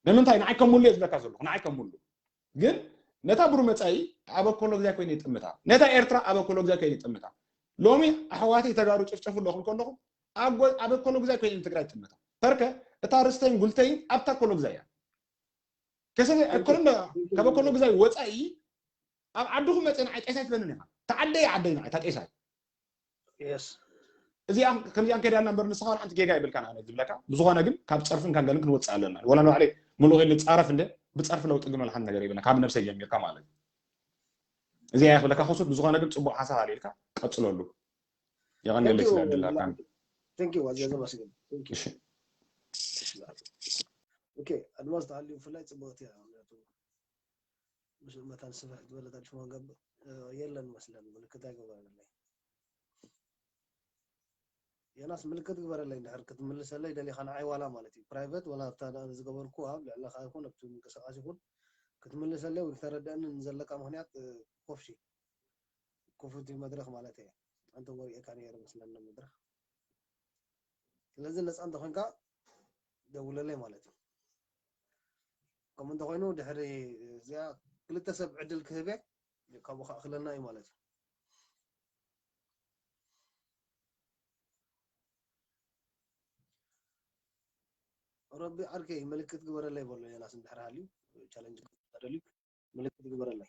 ንምንታይ ንዓይ ከም ሙሉ ዝብለካ ዘለኹ ንዓይ ከም ሙሉ ግን ነታ ብሩህ መጻኢ ኣብ ኣኮሎግዛይ ኮይኑ ይጥምታ፣ ነታ ኤርትራ ኣብ ኣኮሎግዛይ ኮይኑ ይጥምታ። ሎሚ ኣሕዋተይ ተጋሩ ጭፍጨፉ ኣለኹም ከለኹም ኣብ ጎ- ኣብ ኣኮሎግዛይ ኮይኑ ንትግራይ ይጥምታ። ተርከ እታ ርስተይን ጉልተይን ኣብታ ኣኮሎግዛይ እያ። ከሰ ኣይኮነ ካብ ኣኮሎግዛይ ወጻኢ ኣብ ዓድኹም መጸ ንዓይ ጤሳይ ትበንን ኢኻ። ተዓደይ ዓደይ ንዓይ እታ ጤሳይ የስ እዚኣ ከምዚኣ ከይዳና እምበር ንስኻ ሓንቲ ጌጋ ይብልካ ንዓነ ዝብለካ። ብዝኾነ ግን ካብ ጸርፍን ካብ ገልን ክንወጽእ ኣለና። ወላ ንባዕለይ ምሉእ ኢለ ጻረፍ እንደ ብጸርፊ ለውጢ ግን ወላ ሓንቲ ነገር የብልና። ካብ ነብሰይ ጀሚርካ ማለት እዩ። እዚኣ እያ ክብለካ ክሱት። ብዝኾነ ግን ጽቡቕ ሓሳብ ኣልዒልካ ቀጽለሉ። የቐንየለይ ስለ ዕድል ሃብካኒ። Thank you ኣዝየ ዘመስግን። Thank you። እሺ። ኦኬ ኣድማስ ተሃልዩ ብፍላይ ጽቡቕቲ እያ። ምክንያቱ ምስ መታን ስፍሕ ዝበለ ታሪፍ ማንጋብ የለን መስለን ምልክት ኣይገበረለይ። የናስ ምልክት ግበረለይ እንድሕር ክትምልሰለይ ደሊኻ ንዓይ ዋላ ማለት እዩ ፕራይቨት ዋላ ኣብታ ዝገበርኩ ኣብ ልዕለኻ ይኹን ኣብቲ ምንቅስቃስ ይኹን ክትምልሰለይ ወይ ክተረደእኒ ንዘለካ ምክንያት ኮፍሺ ክፉት እዩ መድረኽ ማለት እየ። ኣንተ ወሪኤካ ነይረ መስለኒ መድረኽ። ስለዚ ነፃ እንተኾንካ ደውለለይ ማለት እዩ። ከምኡ እንተኾይኑ ድሕሪ እዚኣ ክልተ ሰብ ዕድል ክህበ ካብኡ ክኣኽለና እዩ ማለት እዩ። ረቢ ዓርከይ ምልክት ግበረለይ በሎ ዮናስ እንድሕር ሃልዩ ቻለንጅ ክደልዩ ምልክት ግበረለይ።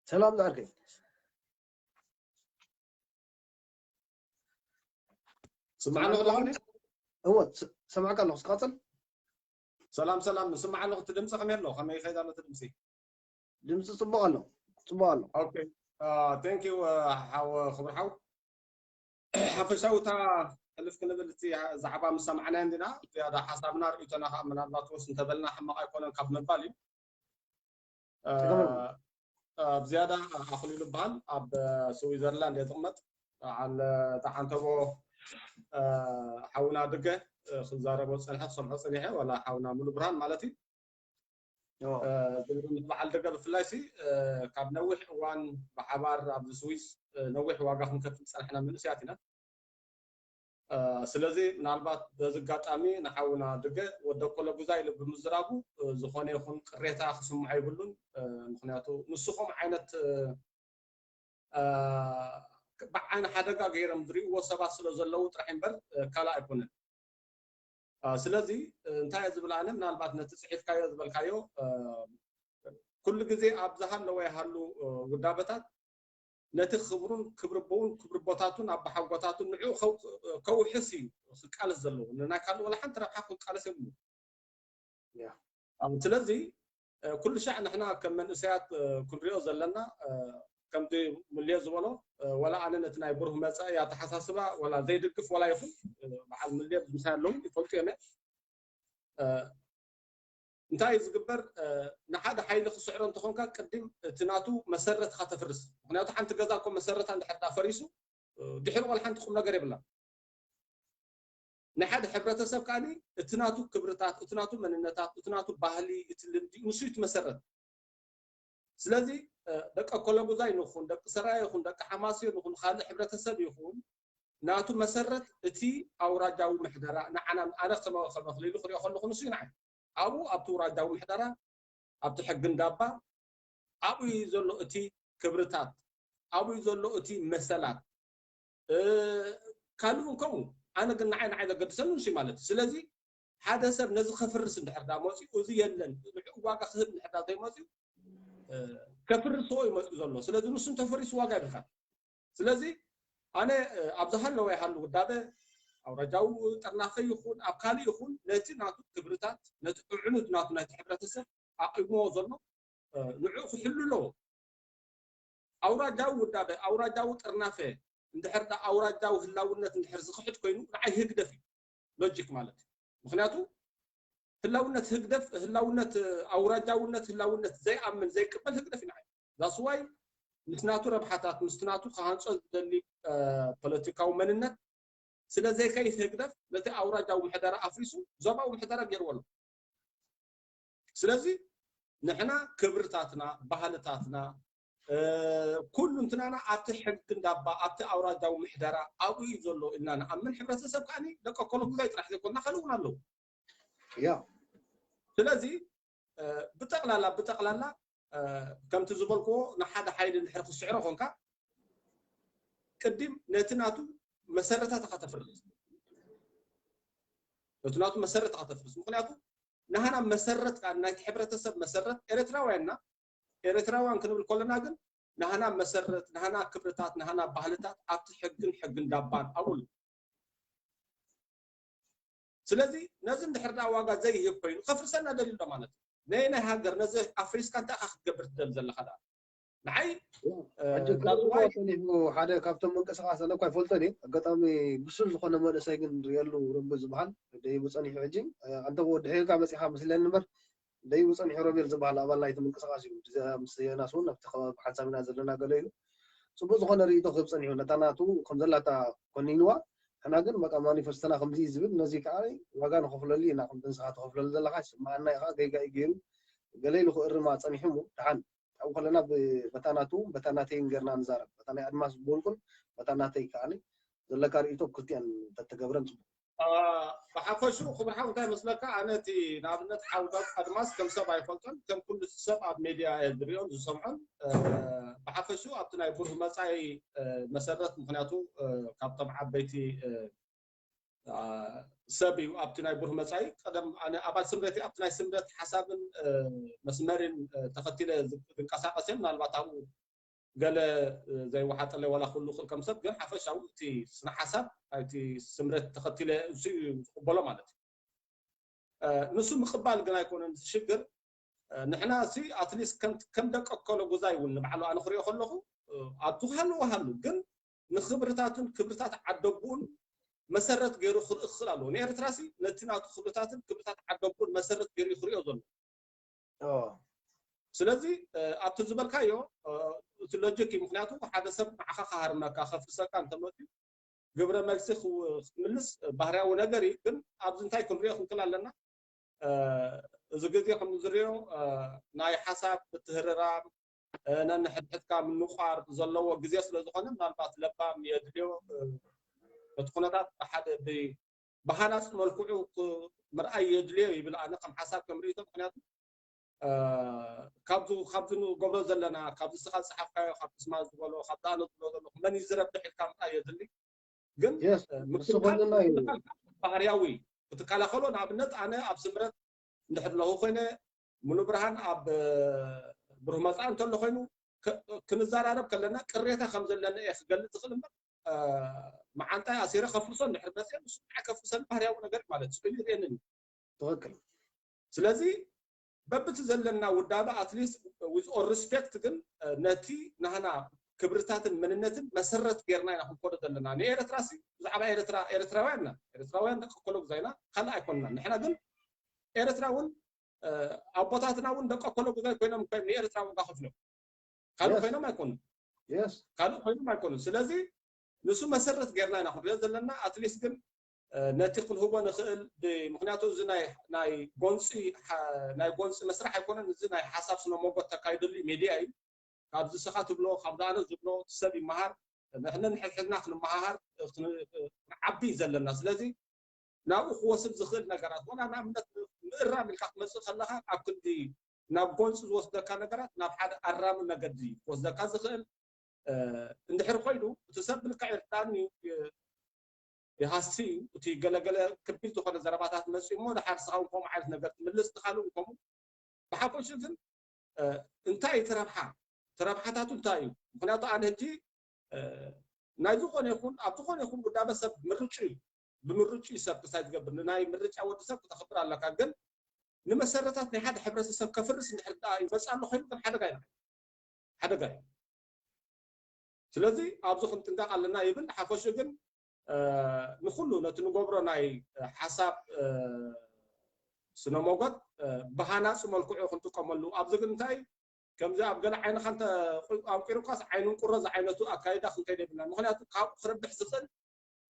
ሰላም ዝዓርከይ ስማዕ ኣለኹ ዳኒ? እወ ስ- ሰማዕካ ኣለኹ ስቃፅል ሰላም ሰላም፣ ስማዕ ኣለኹ። እቲ ድምፂ ከመይ ኣሎ? ከመይ ይኸይድ ኣሎ እቲ ድምፂ? ድምፂ ፅቡቅ ኣሎ ፅቡቅ ኣሎ ኦኬ ቴንክ ዩ ሓው ክቡር ሓው ሓፈሻዊ እታ ሕልፍ ክንብል እቲ ዛዕባ ምስ ሰማዕናዮ እንዲና ዝያዳ ሓሳብና ርእይቶና ከዓ ምናልባት ወስ እንተበልና ሕማቕ ኣይኮነን ካብ ምባል እዩ ኣብ ዝያዳ ኣኽሊሉ በሃል ኣብ ስዊዘርላንድ እየ ዝቕመጥ ዓለ ተዓንተቦ ሓውና ድገ ክዛረቦ ፀንሐ ክሰምዖ ፀኒሐ ዋላ ሓውና ሙሉ ብርሃን ማለት እዩ ዝብል ምስ በዓል ደገ ብፍላይ ሲ ካብ ነዊሕ እዋን ብሓባር ኣብዚ ስዊስ ነዊሕ ዋጋ ክንከፍል ዝፀናሕና መንእሰያት ኢና ስለዚ ምናልባት በዚ ኣጋጣሚ ንሓውና ድገ ወደ ኮለጉዛ ኢሉ ብምዝራቡ ዝኾነ ይኹን ቅሬታ ክስምዖ ይብሉን ምክንያቱ ንስኹም ዓይነት ብዓይኒ ሓደጋ ገይሮም ዝሪእዎ ሰባት ስለ ዘለዉ ጥራሕ እምበር ካልእ ኣይኮነን ስለዚ እንታይ እየ ዝብል ኣነ ምናልባት ነቲ ፅሒፍካዮ ዝበልካዮ ኩሉ ግዜ ኣብ ዝሃለወ ይሃሉ ውዳበታት ነቲ ክብሩን ክብሪ ኣቦውን ክብሪ ኣቦታቱን ኣባሓጎታቱን ንዕኡ ከውሕስ እዩ ክቃለስ ዘለዎ ንናይ ካልእ ወላ ሓንቲ ረብሓ ክቃለስ የብሉ ስለዚ ኩሉ ሻዕ ንሕና ከም መንእሰያት ክንሪኦ ዘለና ከምቲ ሙልየ ዝበሎ ወላ ኣነ ነቲ ናይ ብሩህ መፃኢ ኣተሓሳስባ ወላ ዘይድግፍ ወላ ይኹን በዓል ሙልየ ምሳይ ኣለዉ ይፈልጡ እዮም እንታይ እዩ ዝግበር ንሓደ ሓይሊ ክስዕሮ እንተኾንካ ቅድም እቲ ናቱ መሰረት ኢኻ ተፍርስ ምክንያቱ ሓንቲ ገዛ እኮ መሰረታ እንድሕር ዳ ፈሪሱ ድሕሪ ቆል ሓንቲ ቁም ነገር የብላ ናይ ሓደ ሕብረተሰብ ከዓ እቲ ናቱ ክብርታት እቲ ናቱ መንነታት እቲ ናቱ ባህሊ እቲ ልምዲ ንሱ እዩ መሰረት ስለዚ ደቂ ኮለጉዛይ ንኹን ደቂ ሰራየ ይኹን ደቂ ሓማስዮ ንኹን ካልእ ሕብረተሰብ ይኹን ናቱ መሰረት እቲ ኣውራጃዊ ምሕደራ ንዓና ኣነ ከመኽሊሉ ክሪኦ ከለኹ ንሱ እዩ ንዓይ ኣብኡ ኣብቲ ውራጃዊ ምሕደራ ኣብቲ ሕጊ እንዳባ ኣብኡ እዩ ዘሎ እቲ ክብርታት ኣብኡ እዩ ዘሎ እቲ መሰላት ካልእ እውን ከምኡ ኣነ ግን ንዓይ ንዓይ ዘገድሰኒ ንሱ ማለት እዩ ስለዚ ሓደ ሰብ ነዚ ከፍርስ እንድሕር ዳ መፂኡ እዚ የለን ንዕኡ ዋጋ ክህብ እንድሕር ዳ ዘይመፅኡ ከፍርስ ይመፅኡ ዘሎ ስለዚ ንሱ እንተፈሪሱ ዋጋ ይብልካ ስለዚ ኣነ ኣብ ዝሃለወ ይሃሉ ውዳበ ኣውራጃዊ ጥርናፈ ይኹን ኣብ ካልእ ይኹን ነቲ ናቱ ክብርታት ነቲ ዕዕኑት ናቱ ናይቲ ሕብረተሰብ ኣቂምዎ ዘሎ ንዕኡ ክሕሉ ኣለዎ ኣውራጃዊ ውዳበ ኣውራጃዊ ጥርናፈ እንድሕር ኣውራጃዊ ህላውነት እንድሕር ዝኽሕድ ኮይኑ ንዓይ ህግደፍ እዩ ሎጂክ ማለት እዩ ምክንያቱ ህላውነት ህግደፍ ህላውነት ኣውራጃውነት ህላውነት ዘይኣምን ዘይቅበል ህግደፍ እዩ ንዓይ ዛስዋይ ምስ ናቱ ረብሓታት ምስ ናቱ ክሃንፆ ዝደሊ ፖለቲካዊ መንነት ስለ ዘይከይድ ህግደፍ ነቲ ኣውራጃዊ ምሕደራ ኣፍሪሱ ዞባዊ ምሕደራ ገይርዎ ኣሎ ስለዚ ንሕና ክብርታትና ባህልታትና ኩሉ እንትናና ኣብቲ ሕጊ እንዳባ ኣብቲ ኣውራጃዊ ምሕደራ ኣብኡ እዩ ዘሎ ኢልና ንኣምን ሕብረተሰብ ከዓ ደቂ ኮሎጉዛይ ጥራሕ ዘይኮንና ካልእ እውን ኣለዉ ያ ስለዚ ብጠቕላላ ብጠቕላላ ከምቲ ዝበልክዎ ንሓደ ሓይሊ እንድሕር ክስዕሮ ኮንካ ቅድም ነቲ ናቱ መሰረታት ኢኻ ተፍርስ ነቲ ናቱ መሰረት ኢኻ ተፍርስ ምክንያቱ ናህና መሰረት ናይቲ ሕብረተሰብ መሰረት ኤርትራውያንና ኤርትራውያን ክንብል ከለና ግን ናህና መሰረት ናህና ክብርታት ናህና ባህልታት ኣብቲ ሕግን ሕግን ዳባን ኣብኡ ስለዚ ነዚ እንድሕር ደኣ ዋጋ ዘይህብ ኮይኑ ከፍርሰና ደልዩ ኣሎ ማለት እዩ ነይ ናይ ሃገር ነዚ ኣፍሪስካ እንታይ ኢኻ ክትገብር ትደሊ ዘለኻ ደኣ ንዓይ ጸኒሑ ሓደ ካብቶም ምንቅስቃስ ኣነ እኳ ይፈልጦ እየ ኣጋጣሚ ብሱል ዝኾነ መንእሰይ ግን ሪኤሉ ረቢ ዝበሃል ደይቡ ጸኒሑ ሕጂ ኣንተ ድሒርካ መፂኻ መስለኒ እምበር ደይቡ ጸኒሑ ሮቤል ዝበሃል ኣባል ናይቲ ምንቅስቃስ እዩ ምስ ዮናስ እውን ኣብቲ ከባቢ ሓንሳብ ኢና ዘለና ገለ ኢሉ ፅቡቅ ዝኾነ ርእቶ ክህብ ጸኒሑ ነታ ናቱ ከምዘላታ ኮኒንዋ ሕና ግን በቃ ማኒፈስቶና ከምዚ ዝብል ነዚ ከዓ ዋጋ ንኸፍለሉ ኢና ከምቲ ንስኻ ትኸፍለሉ ዘለኻ ይስማዓና ኢኻ ገይጋ እዩ ገይሩ ገለ ኢሉ ክእርማ ጸኒሑ እሞ ደሓን ኣብኡ ከለና በታ ናቱ በታ ናተይን ጌርና ንዛረብ በታ ናይ ኣድማስ ብውልቁን በታ ናተይ ከዓ ዘለካ ርእቶ ክልቲኣን ተተገብረን ፅቡቅ ብሓፈሹ ክብሪ ሓው እንታይ መስለካ ኣነ እቲ ንኣብነት ሓው ኣድማስ ከም ሰብ ኣይፈልጦን ከም ኩሉ ሰብ ኣብ ሜድያ እየ ዝሪኦን ዝሰምዖን ብሓፈሹ ኣብቲ ናይ ብሩህ መፃኢ መሰረት ምክንያቱ ካብቶም ዓበይቲ ሰብ እዩ ኣብቲ ናይ ብሩህ መፃኢ ቀደም ኣነ ኣባል ስምረት ኣብቲ ናይ ስምረት ሓሳብን መስመርን ተኸቲለ ዝንቀሳቀስ እየ ምናልባት ኣብኡ ገለ ዘይወሓጠለይ ዋላ ኩሉ ክእል ከም ሰብ ግን ሓፈሻዊ እቲ ስነ ሓሳብ እቲ ስምረት ተኸቲለ እሱ እዩ ዝቅበሎ ማለት እዩ ንሱ ምቅባል ግን ኣይኮነን ዝሽግር ንሕና ሲ ኣትሊስት ከም ደቂ ኮሎ ጉዛይ እውን ንባዕሉ ኣነ ክሪኦ ከለኹ ኣብቲ ሃለዎ ሃሉ ግን ንክብርታቱን ክብርታት ዓደቡኡን መሰረት ገይሩ ክርኢ ክኽእል ኣለዎ ንኤርትራ ሲ ነቲ ናቱ ክብርታትን ክብርታት ዓደቡኡን መሰረት ገይሩ ክሪኦ ዘሎ ስለዚ ኣብቲ ዝበልካዮ እቲ ሎጂክ እዩ ምክንያቱ ሓደ ሰብ ንዓኻ ክሃርመካ ከፍርሰካ እንተመፅዩ ግብረ መልሲ ክትምልስ ባህርያዊ ነገር እዩ ግን ኣብዚ እንታይ ክንሪኦ ክንክል ኣለና እዚ ግዜ ከም ዝሪኦ ናይ ሓሳብ ምትህርራም ነንሕድሕድካ ምንቋር ዘለዎ ግዜ ስለ ዝኾነ ምናልባት ለባም የድልዮ እቲ ኩነታት ብሓደ ብሃናፅ መልክዑ ምርኣይ የድልዮ ይብል ኣነ ከም ሓሳብ ከም ርእቶ ምክንያቱ ካብዚ ካብዚ ንገብሮ ዘለና ካብዚ ስኻ ዝፀሓፍካዮ ካብ ስማ ዝበሎ ካብ ኣነ ዝብሎ ዘለኹ መን እዩ ዝረብሕ ኢልካ ምርኣይ የድሊ ግን ባህርያዊ ክትከላኸሎ ንኣብነት ኣነ ኣብ ስምረት እንድሕር ለኹ ኮይነ ሙሉ ብርሃን ኣብ ብሩህ መፃእ እንተሎ ኮይኑ ክንዘራረብ ከለና ቅሬታ ከም ዘለና እየ ክገልፅ ዝኽእል እምበር መዓንጣይ ኣሲረ ከፍርሶ እንድሕር መፅአ ንሱ ከዓ ከፍርሰኒ ባህርያዊ ነገር ማለት ስእሉ ይርእየንን እዩ ትኽክል ስለዚ በብቲ ዘለና ውዳበ ኣትሊስት with all respect ግን ነቲ ናህና ክብርታትን መንነትን መሰረት ጌርና ኢና ክንኮዶ ዘለና ንኤርትራ ሲ ብዛዕባ ኤርትራ ኤርትራውያን ኢና ኤርትራውያን ደቂ ኮሎ ግዛይና ካልእ ኣይኮንና ንሕና ግን ኤርትራ እውን ኣቦታትና እውን ደቂ ኮሎ ግዛይ ኮይኖም ንኤርትራ ዋጋ ከፍሎም ካልእ ኮይኖም ኣይኮኑን ካልእ ኮይኖም ኣይኮኑን ስለዚ ንሱ መሰረት ጌርና ኢና ክንሪኦ ዘለና ኣትሊስት ግን ነቲ ክንህቦ ንኽእል ምክንያቱ እዚ ናይ ጎንፂ ናይ ጎንፂ መስራሕ ኣይኮነን እዚ ናይ ሓሳብ ስነ ሞጎት ተካይደሉ ሚድያ እዩ ካብዚ ስኻ ትብሎ ካብዚ ኣነ ዝብሎ ሰብ ይመሃር ንሕንን ሕድሕድና ክንመሃሃር ንዓቢ ዘለና ስለዚ ናብኡ ክወስድ ዝኽእል ነገራት ወላ ንኣብነት ምእራም ኢልካ ክትመፅእ ከለካ ኣብ ክንዲ ናብ ጎንፂ ዝወስደካ ነገራት ናብ ሓደ ኣራሚ መገዲ ክወስደካ ዝኽእል እንድሕር ኮይኑ እቲ ሰብ ብልክዕ ይርዳእኒ ይሃሲ እዩ እቲ ገለገለ ከቢድ ዝኾነ ዘረባታት መፅኡ እሞ ድሓር ስኻ እውን ከምኡ ዓይነት ነገር ትምልስ ንካልእ እውን ከምኡ ብሓፈሹ ግን እንታይ እዩ ትረብሓ ትረብሓታቱ እንታይ እዩ ምክንያቱ ኣነ ሕጂ ናይ ዝኾነ ይኹን ኣብ ዝኾነ ይኹን ውዳበ ሰብ ምርጩ እዩ ብምርጩ እዩ ሰብ ክሳይ ትገብር ንናይ ምርጫ ወዲ ሰብ ክተኽብር ኣለካ ግን ንመሰረታት ናይ ሓደ ሕብረተሰብ ከፍርስ እንድሕር ይመፅእ ኣሎ ኮይኑ ግን ሓደጋ እዩ ሓደጋ እዩ ስለዚ ኣብዚ ክንጥንቀቕ ኣለና ይብል ሓፈሹ ግን ንኩሉ ነቲ ንገብሮ ናይ ሓሳብ ስነሞጎት ብሃናፂ መልክዑ ክንጥቀመሉ ኣብዚ ግን እንታይ ከምዚ ኣብ ገለ ዓይንኻ ኣንቂሩካስ ዓይኑን ቁሮ ዝዓይነቱ ኣካይዳ ክንከይድ የብልና ምክንያቱ ካብኡ ክረብሕ ዝኽእል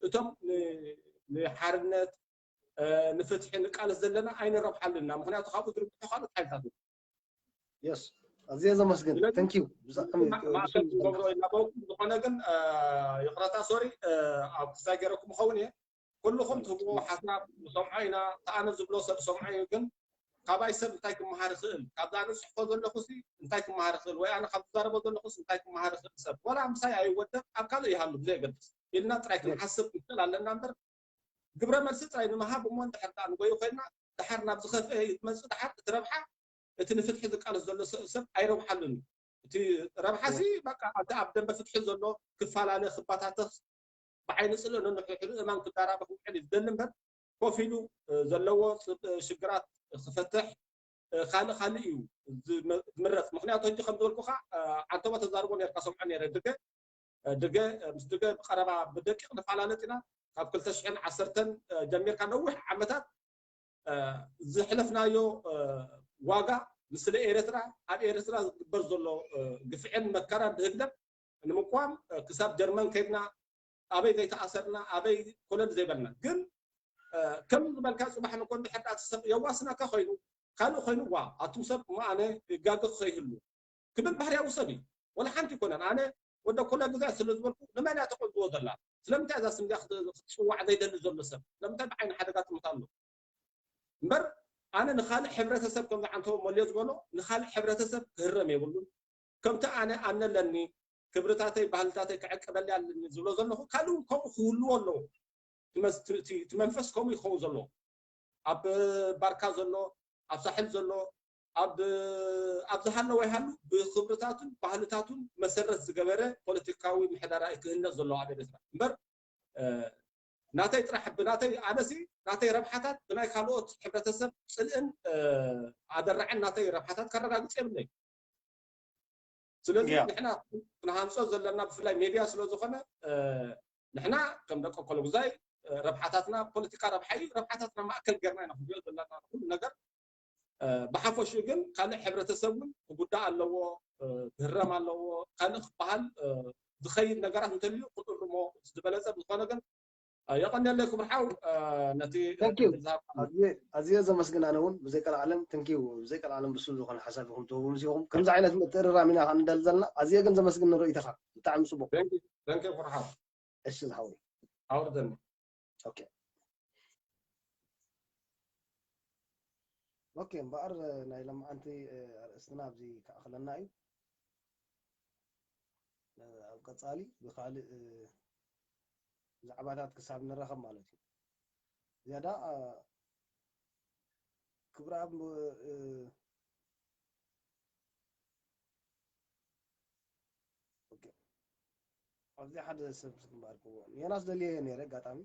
እቶም ንሓርነት ንፍትሒ ንቃለስ ዘለና ኣይንረብሓሉ ኢና ምክንያቱ ካብኡ ዝርብሑ ካልኦት ሓይልታት yes ኣዝየ ዘመስግን thank you ብዛዕሚ ማእከል ዝገብሮ ኢልና በውኩም ዝኾነ ግን ይቕረታ ሶሪ ኣብ ክሳይ ገይረኩም ይኸውን እየ ኩልኹም ትህብዎ ሓሳብ ንሰምዖ ኢና ተኣነ ዝብሎ ሰብ ሰምዖ እዩ ግን ካባይ ሰብ እንታይ ክመሃር ይኽእል፣ ካብዛ ኣነ ዝፅሕፎ ዘለኹ ሲ እንታይ ክመሃር ይኽእል፣ ወይ ኣነ ካብ ዝዛረቦ ዘለኹ ሲ እንታይ ክመሃር ይኽእል ሰብ፣ ወላ ምሳይ ኣይወደብ ኣብ ካልእ ይሃሉ ብዘየገድስ ኢልና ጥራይ ክንሓስብ ንኽእል ኣለና እምበር፣ ግብረ መልሲ ጥራይ ንምሃብ እሞ እንድሕር ደኣ ንጎዩ ኮይና፣ ደሓር ናብ ዝኸፍአ እዩ ዝመጽእ። ደሓር እቲ ረብሓ እቲ ንፍትሒ ዝቃለስ ዘሎ ሰብ ኣይረብሓሉን እዩ። እቲ ረብሓ ሲ በቃ ኣብቲ ኣብ ደንበ ፍትሒ ዘሎ ክፈላለ ክባታተኽ ብዓይኒ ጽልእ ነንሕድሕዱ እማን ክዳራበ ክውዕል እዩ ዝደሊ እምበር፣ ኮፍ ኢሉ ዘለዎ ሽግራት ክፈትሕ ካልእ ካልእ እዩ ዝምረጽ። ምክንያቱ ሕጂ ከም ዝበልኩኻ ዓንተቦ ተዛርቦ ነርካ ሰምዖ ነረ ድገ ድገ ምስ ድገ ብቀረባ ብደቂቕ ንፈላለጥ ኢና። ካብ ክልተ ሽሕን ዓሰርተን ጀሚርካ ነዊሕ ዓመታት ዝሕለፍናዮ ዋጋ፣ ንስለ ኤርትራ፣ ኣብ ኤርትራ ዝግበር ዘሎ ግፍዕን መከራን ብህግደፍ ንምቋም ክሳብ ጀርመን ከድና፣ ኣበይ ዘይተኣሰርና፣ ኣበይ ኮለል ዘይበልና። ግን ከም ዝበልካ ጽባሕ ንኮ እንድሕር ደኣ እቲ ሰብ የዋስነካ ኮይኑ ካልእ ኮይኑ ዋ ኣቱም ሰብ እሞ ኣነ ይጋገ ከይህሉ ክብል ባህርያዊ ሰብ እዩ። ወላ ሓንቲ ይኮነን። ኣነ ወደ ኮለ ግዛይ ስለ ዝበልኩ ንመን እያ ተቆንዝዎ ዘላ? ስለምንታይ እዛ ስም እዚኣ ክት- ክትጽዋዕ ዘይደሊ ዘሎ ሰብ ስለምንታይ ብዓይኒ ሓደጋ ጥምት ኣሎ? እምበር ኣነ ንኻልእ ሕብረተሰብ ከም ዝዓንተቦ መልዮ ዝበሎ ንኻልእ ሕብረተሰብ ክህረም የብሉን። ከምቲ ኣነ ኣነ ኣለኒ ክብርታተይ ባህልታተይ ክዕቅበለይ ኣለኒ ዝብሎ ዘለኹ ካልእ እውን ከምኡ ክህልዎ ኣለዎ። እቲ መስ- እቲ- እቲ መንፈስ ከምኡ ይኸውን ዘለዎ። ኣብ ባርካ ዘሎ፣ ኣብ ሳሕል ዘሎ፣ ኣብ ኣብ ዝሃለወ ይሃሉ ብክብርታቱን ባህልታቱን መሰረት ዝገበረ ፖለቲካዊ ምሕደራ እዩ ክህነፅ ዘለዎ ኣብ ኤርትራ እምበር ናተይ ጥራሕ ብናተይ ኣነሲ ናተይ ረብሓታት ብናይ ካልኦት ሕብረተሰብ ፅልእን ኣደራዕን ናተይ ረብሓታት ከረጋግፅ የብለይ። ስለዚ ንሕና ክንሃንፆ ዘለና ብፍላይ ሜድያ ስለ ዝኾነ ንሕና ከም ደቂ ኮሎጉዛይ ረብሓታትና ፖለቲካ ረብሓ እዩ። ረብሓታትና ማእከል ጌርና ኢና ክንሪኦ ዘለና ኩሉ ነገር ብሓፈሽኡ ግን ካልእ ሕብረተሰብ እውን ክጉዳእ ኣለዎ፣ ክህረም ኣለዎ፣ ካልእ ክበሃል ዝኸይድ ነገራት እንተልዩ ክንእርሞ ዝበለፀ ብዝኾነ ግን የቐንየለይ ክቡር ሓው ነቲ ኣዝየ ዘመስግን ኣነ እውን ብዘይ ቀልዓለም ትንኪው ብዘይ ቀልዓለም ብሱል ዝኾነ ሓሳብ ኢኹም ትህቡ ምስ ኢኹም ከምዚ ዓይነት ምትእርራም ኢና ክንደል ዘለና ኣዝየ ግን ዘመስግን ንርእይትኻ ብጣዕሚ ፅቡቅ። ተንኪ ክቡር ሓው። እሺ ዝሓወይ ኣውርደኒ። ኦኬ ኦኬ እምበኣር ናይ ለማዓንቲ ኣርእስትና ኣብዚ ክኣኽለና እዩ። ኣብ ቀፃሊ ብካልእ ብዛዕባታት ክሳብ ንራኸብ ማለት እዩ። ዝያዳ ክብረኣብ ኣብዚ ሓደ ሰብ ግንባር ክዎ ዮናስ ደልየ ነረ ኣጋጣሚ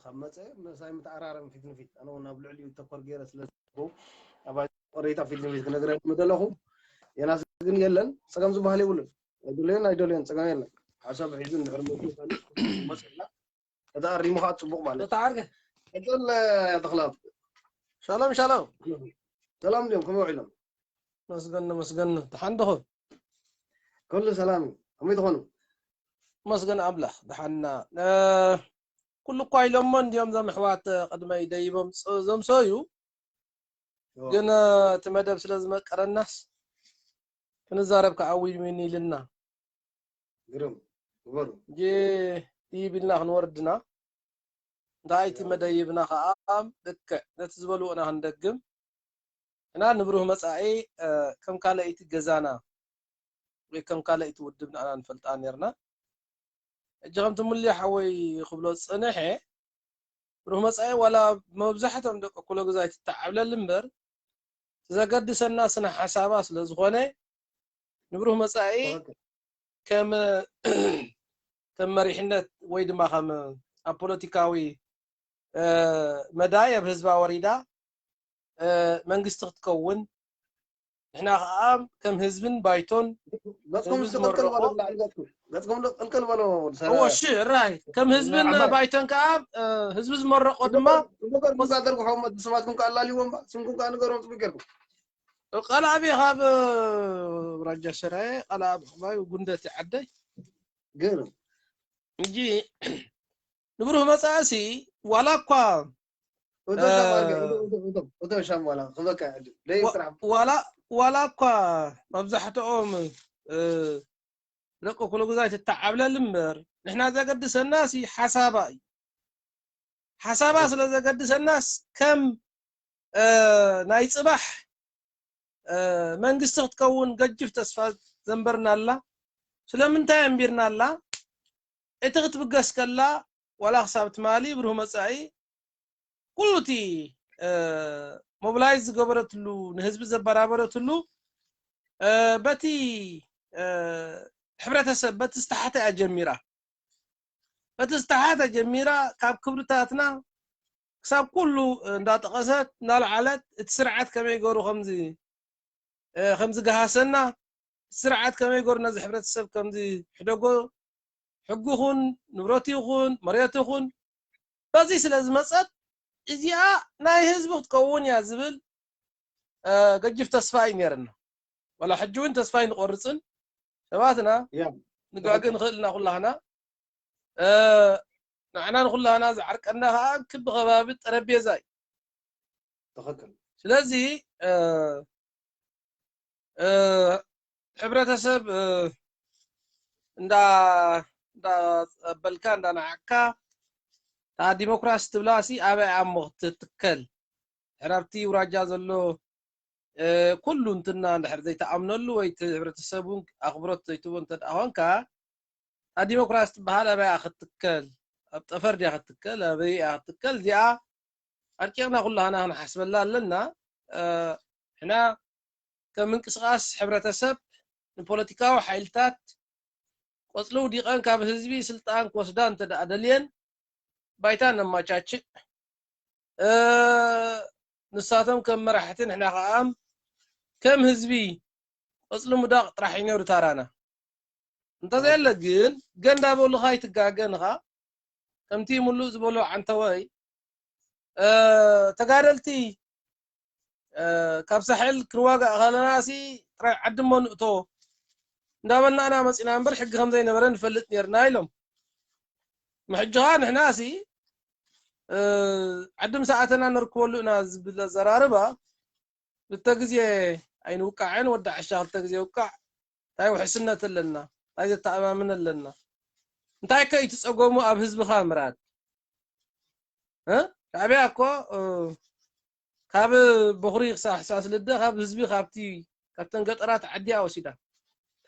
ካብ መፀ ምሳይ ምተኣራረም ፊት ንፊት ኣነ እውን ኣብ ልዕሊኡ ተኮር ገይረ ስለ ኣባይ ቆሬታ ፊት ንፊት ክነግረ ምደለኹ ዮናስ ግን የለን። ፀገም ዝበሃል የብሉን። ኣይደለዮን ኣይደለዮን ፀገም የለን። ሓሳብ ሒዙ እንድሕር መፅኡ ካልእ መፅእና እቲ ኣሪሙ ከዓ ፅቡቅ ማለት እዩ። ተዓርገ ቀፅል። ተክላብ ሻሎም ሻሎም። ሰላም ድዮም ከመይ ውዒሎም? መስገን መስገን ተሓንደኹም ኩሉ ሰላም እዩ። ከመይ ትኾኑ? መስገን ኣምላኽ ደሓና። ኩሉ እኳ ኢሎሞ እንዲዮም ዞም ኣሕዋት ቅድመይ ደይቦም ዘምሰዩ። ግን እቲ መደብ ስለ ዝመቀረናስ ክንዛረብ ከዓ ዊን ዊን ኢልና ግርም ግበሩ። እንጂ ይብ ኢልና ክንወርድና እንታይ እቲ መደይብና ከዓ ልክዕ ነቲ ዝበልዎ ኢና ክንደግም እና ንብሩህ መፃኢ ከም ካልኣይቲ ገዛና ወይ ከም ካልኣይቲ ውድብ ንዓና ንፈልጣ ነርና። ሕጂ ከምቲ ሙልየ ሓወይ ክብሎ ዝፀንሐ ብሩህ መፃኢ ዋላ መብዛሕትኦም ደቂ ኩሎ ግዛይ ትተዓብለል እምበር ዘገድሰና ስነ ሓሳባ ስለ ዝኾነ ንብሩህ መፃኢ ከም ከም መሪሕነት ወይ ድማ ከም ኣብ ፖለቲካዊ መዳይ ኣብ ህዝባ ወሪዳ መንግስቲ ክትከውን ንሕና ከዓ ከም ህዝብን ባይቶን ገፅኩም ዝቅልቀል በሎ። ገፅኩም ቅልቅል በሎ። እሺ ራይ ከም ህዝብን ባይቶን ከዓ ህዝቢ ዝመረቆ ድማ ንገር ምዛደርጉ ሓውመት ስማትኩም ከዓ ኣላልይዎም ስምኩም ከዓ ንገሮም ፅቡቅ ጌርኩም። ቃልኣብ ካብ ራጃ ሰራየ ቃልኣብ ክባዩ ጉንደት ዓደይ ግን እንጂ ንብሩህ መፃእሲ ዋላ እኳ ዋላ እኳ መብዛሕትኦም ደቂ ኩሉ ግዛይ ትተዓብለል እምበር ንሕና ዘገድሰና ሲ ሓሳባ እዩ። ሓሳባ ስለ ዘገድሰናስ ከም እ፣ ናይ ጽባሕ እ፣ መንግስቲ ክትከውን ገጅፍ ተስፋ ዘንበርናላ። ስለምንታይ ኣንቢርናላ? እቲ ክትብገስ ከላ ዋላ ክሳብ ትማሊ ብሩህ መጻኢ ኩሉ እቲ እ፣ ሞቢላይዝ ዝገበረትሉ፣ ንህዝቢ ዘበራበረትሉ፣ እ፣ በቲ እ፣ ሕብረተሰብ በቲ ዝተሓተ እያ ጀሚራ። በቲ ዝተሓተ ጀሚራ ካብ ክብርታትና ክሳብ ኩሉ እንዳጠቐሰት እናልዓለት እቲ ስርዓት ከመይ ገሩ ከምዚ እ፣ ከምዚ ገሃሰና፣ እቲ ስርዓት ከመይ ገሩ ነዚ ሕብረተሰብ ከምዚ ሕደጎ፣ ሕጉ ይኹን ንብረቱ ይኹን መሬቱ ይኹን በዚ ስለ ዝመጸት እዚኣ ናይ ህዝቢ ክትከውን እያ ዝብል እ፣ ገጅፍ ተስፋ እዩ ነይርና። ዋላ ሕጂ እውን ተስፋ ኣይንቆርጽን። ሰባትና ያ ንጋገ ንኽእል ኢና ኩላህና። እ፣ ንዓና ንኩላህና ዝዓርቀና ከዓ ክቢ ከባቢ ጠረጴዛ እዩ። ትኽክል። ስለዚ እ፣ እ፣ ሕብረተሰብ እ፣ እንዳ እንዳጸበልካ እንዳናዓቅካ እታ ዲሞክራሲ ትብላ ሲ ኣበይ እሞ ክትትከል? ድሕር ኣብቲ ውራጃ ዘሎ እ፣ ኩሉ እንትና እንድሕር ዘይተኣምነሉ ወይ እቲ ሕብረተሰብ እውን ኣኽብሮት ዘይትቦ እንተ ደኣ ኮንካ፣ እታ ዲሞክራሲ ትበሃል ኣበይ እያ ክትትከል? ኣብ ጠፈር ድያ ክትትከል? ኣበይ እያ ክትትከል? እዚኣ ኣርቂቕና ኩላህና ክንሓስበላ ኣለና። እ፣ ሕና ከም ምንቅስቓስ ሕብረተሰብ ንፖለቲካዊ ሓይልታት ቆጽሊ ውዲቐን ካብ ህዝቢ ስልጣን ክወስዳ እንተ ደኣ ደልየን ባይታ ነማቻችእ። እ፣ ንሳቶም ከም መራሕቲ ንሕና ከኣ ከም ህዝቢ ቆጽሊ ምውዳቕ ጥራሕ እዩ ነይሩ ታራና። እንተዘየለ ግን ገንዳ በሉኻ ኣይትጋገ ንኻ ከምቲ ሙሉእ ዝበሎ ዓንተወይ እ፣ ተጋደልቲ እ፣ ካብ ሳሕል ክንዋጋእ ከለና ሲ ጥራይ ዓዲ እሞ ንእቶ እንዳበልና ኢና መፂና እምበር ሕጊ ከም ዘይነበረ ንፈልጥ ነርና ኢሎም። ምሕጂ ኸዓ ንሕና ሲ እ፣ ዓዲ ምስ ኣተና ነርክበሉ ኢና ዝብል ኣዘራርባ ክልተ ግዜ ኣይንውቃዕን ወዲ ዓሻ ክልተ ግዜ ውቃዕ እንታይ ውሕስነት ኣለና እንታይ ዘተኣማምን ኣለና እንታይ ከ እዩ እቲ ፀገሙ ኣብ ህዝብኻ ምራድ እ? ሻዕቢያ እኮ እ፣ ካብ በኹሪ ክሳብ ሕሳስ ልደ ካብ ህዝቢ ካብቲ ካብተን ገጠራት ዓዲ እያ ወሲዳ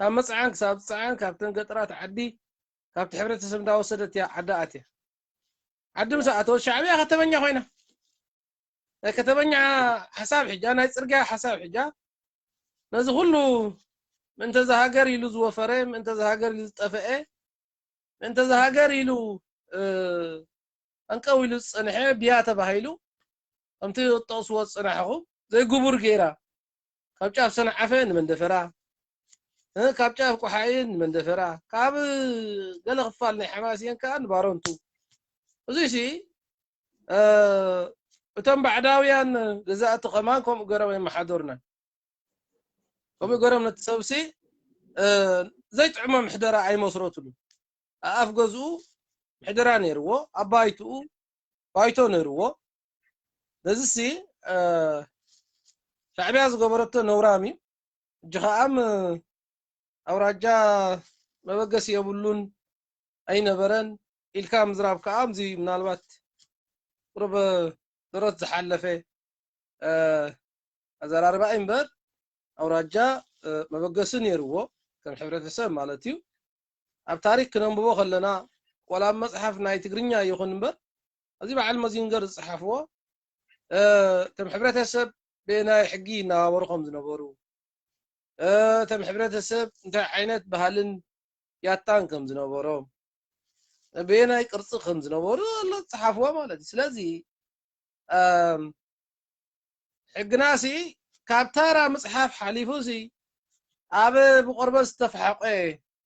ካብ መፅዓን ክሳብ ፅዓን ካብተን ገጠራት ዓዲ ካብቲ ሕብረተሰብ እንዳወሰደት እያ ዓዲ ኣትያ ዓዲ ምስ ኣተወት ሻዕቢያ ከተመኛ ኮይና ናይ ከተመኛ ሓሳብ ሕጃ ናይ ፅርግያ ሓሳብ ሕጃ ነዚ ኩሉ ምእንተ ዝሃገር ኢሉ ዝወፈረ ምእንተ ዝሃገር ኢሉ ዝጠፈአ ምእንተ ዝሃገር ኢሉ እ፣ ጠንቀው ኢሉ ዝፀንሐ ብያ ተባሂሉ ከምቲ ዝጠቕስዎ ዝፀናሕኹ ዘይግቡር ገይራ ካብ ጫፍ ሰንዓፈ ንመንደፈራ እ፣ ካብ ጫፍ ቆሓይን ንመንደፈራ ካብ ገለ ክፋል ናይ ሓማስየን ከዓ ንባሮንቱ እዙይ ሲ እ፣ እቶም ባዕዳውያን ገዛእቲ ከማን ከምኡ ገይሮም የመሓደሩና ከምኡ ገይሮም ነቲ ሰብሲ እ፣ ዘይጥዕሞ ምሕደራ ኣይመስረትሉ ኣኣፍ ገዝኡ ምሕደራ ነይርዎ ኣባይትኡ ባይቶ ነይርዎ ነዚሲ እ፣ ሻዕቢያ ዝገበረቶ ነውራም እዩ እጂ ከኣም ኣውራጃ መበገሲ የብሉን ኣይነበረን ኢልካ ምዝራብ ከዓ ኣብዚ ምናልባት ቁርብ ደረት ዝሓለፈ እ፣ ኣዘራርባ እዩ እምበር ኣውራጃ እ፣ መበገሲ ነይርዎ ከም ሕብረተሰብ ማለት እዩ ኣብ ታሪክ ክነንብቦ ከለና ዋላ ኣብ መፅሓፍ ናይ ትግርኛ ይኹን እምበር ኣብዚ በዓል መዚንገር ዝፀሓፍዎ እ፣ ከም ሕብረተሰብ ብናይ ሕጊ ይነባበሩ ከም ዝነበሩ እ፣ ከም ሕብረተሰብ እንታይ ዓይነት ባህልን ያታን ከም ዝነበሮም ብየናይ ቅርፂ ከም ዝነበሩ ኣሎ ዝፀሓፍዎ ማለት እዩ ስለዚ ሕግናሲ ካብ ታራ ምፅሓፍ ሓሊፉ ሲ ኣብ ብቆርበት ዝተፈሓቆ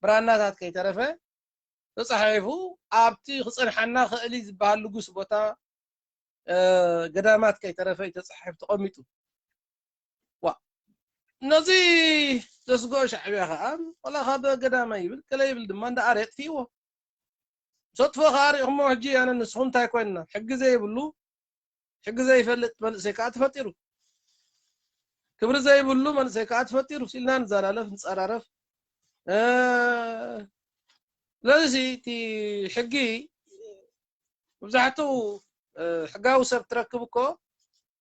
ብራናታት ከይተረፈ ተፃሒፉ ኣብቲ ክፀንሓና ክእል ዝበሃል ልጉስ ቦታ ገዳማት ከይተረፈ ተፃሒፉ ተቐሚጡ ዋ ነዚ ዘስግኦ ሻዕብያ ከዓ ወላ ካብ ገዳማ ይብል ገለ ይብል ድማ እንዳኣረ የጥፍእዎ ሰጥፎ ከዓ ሪእኹሞ ሕጂ ኣነ ንስኹም እንታይ ኮይንና ሕጊ ዘይብሉ ሕጊ ዘይፈልጥ መንእሰይ ከዓ ተፈጢሩ ክብሪ ዘይብሉ መንእሰይ ከዓ ተፈጢሩ ኢልና ንዘላለፍ ንፀራረፍ ስለዚ እቲ ሕጊ መብዛሕትኡ ሕጋዊ ሰብ ትረክብ እኮ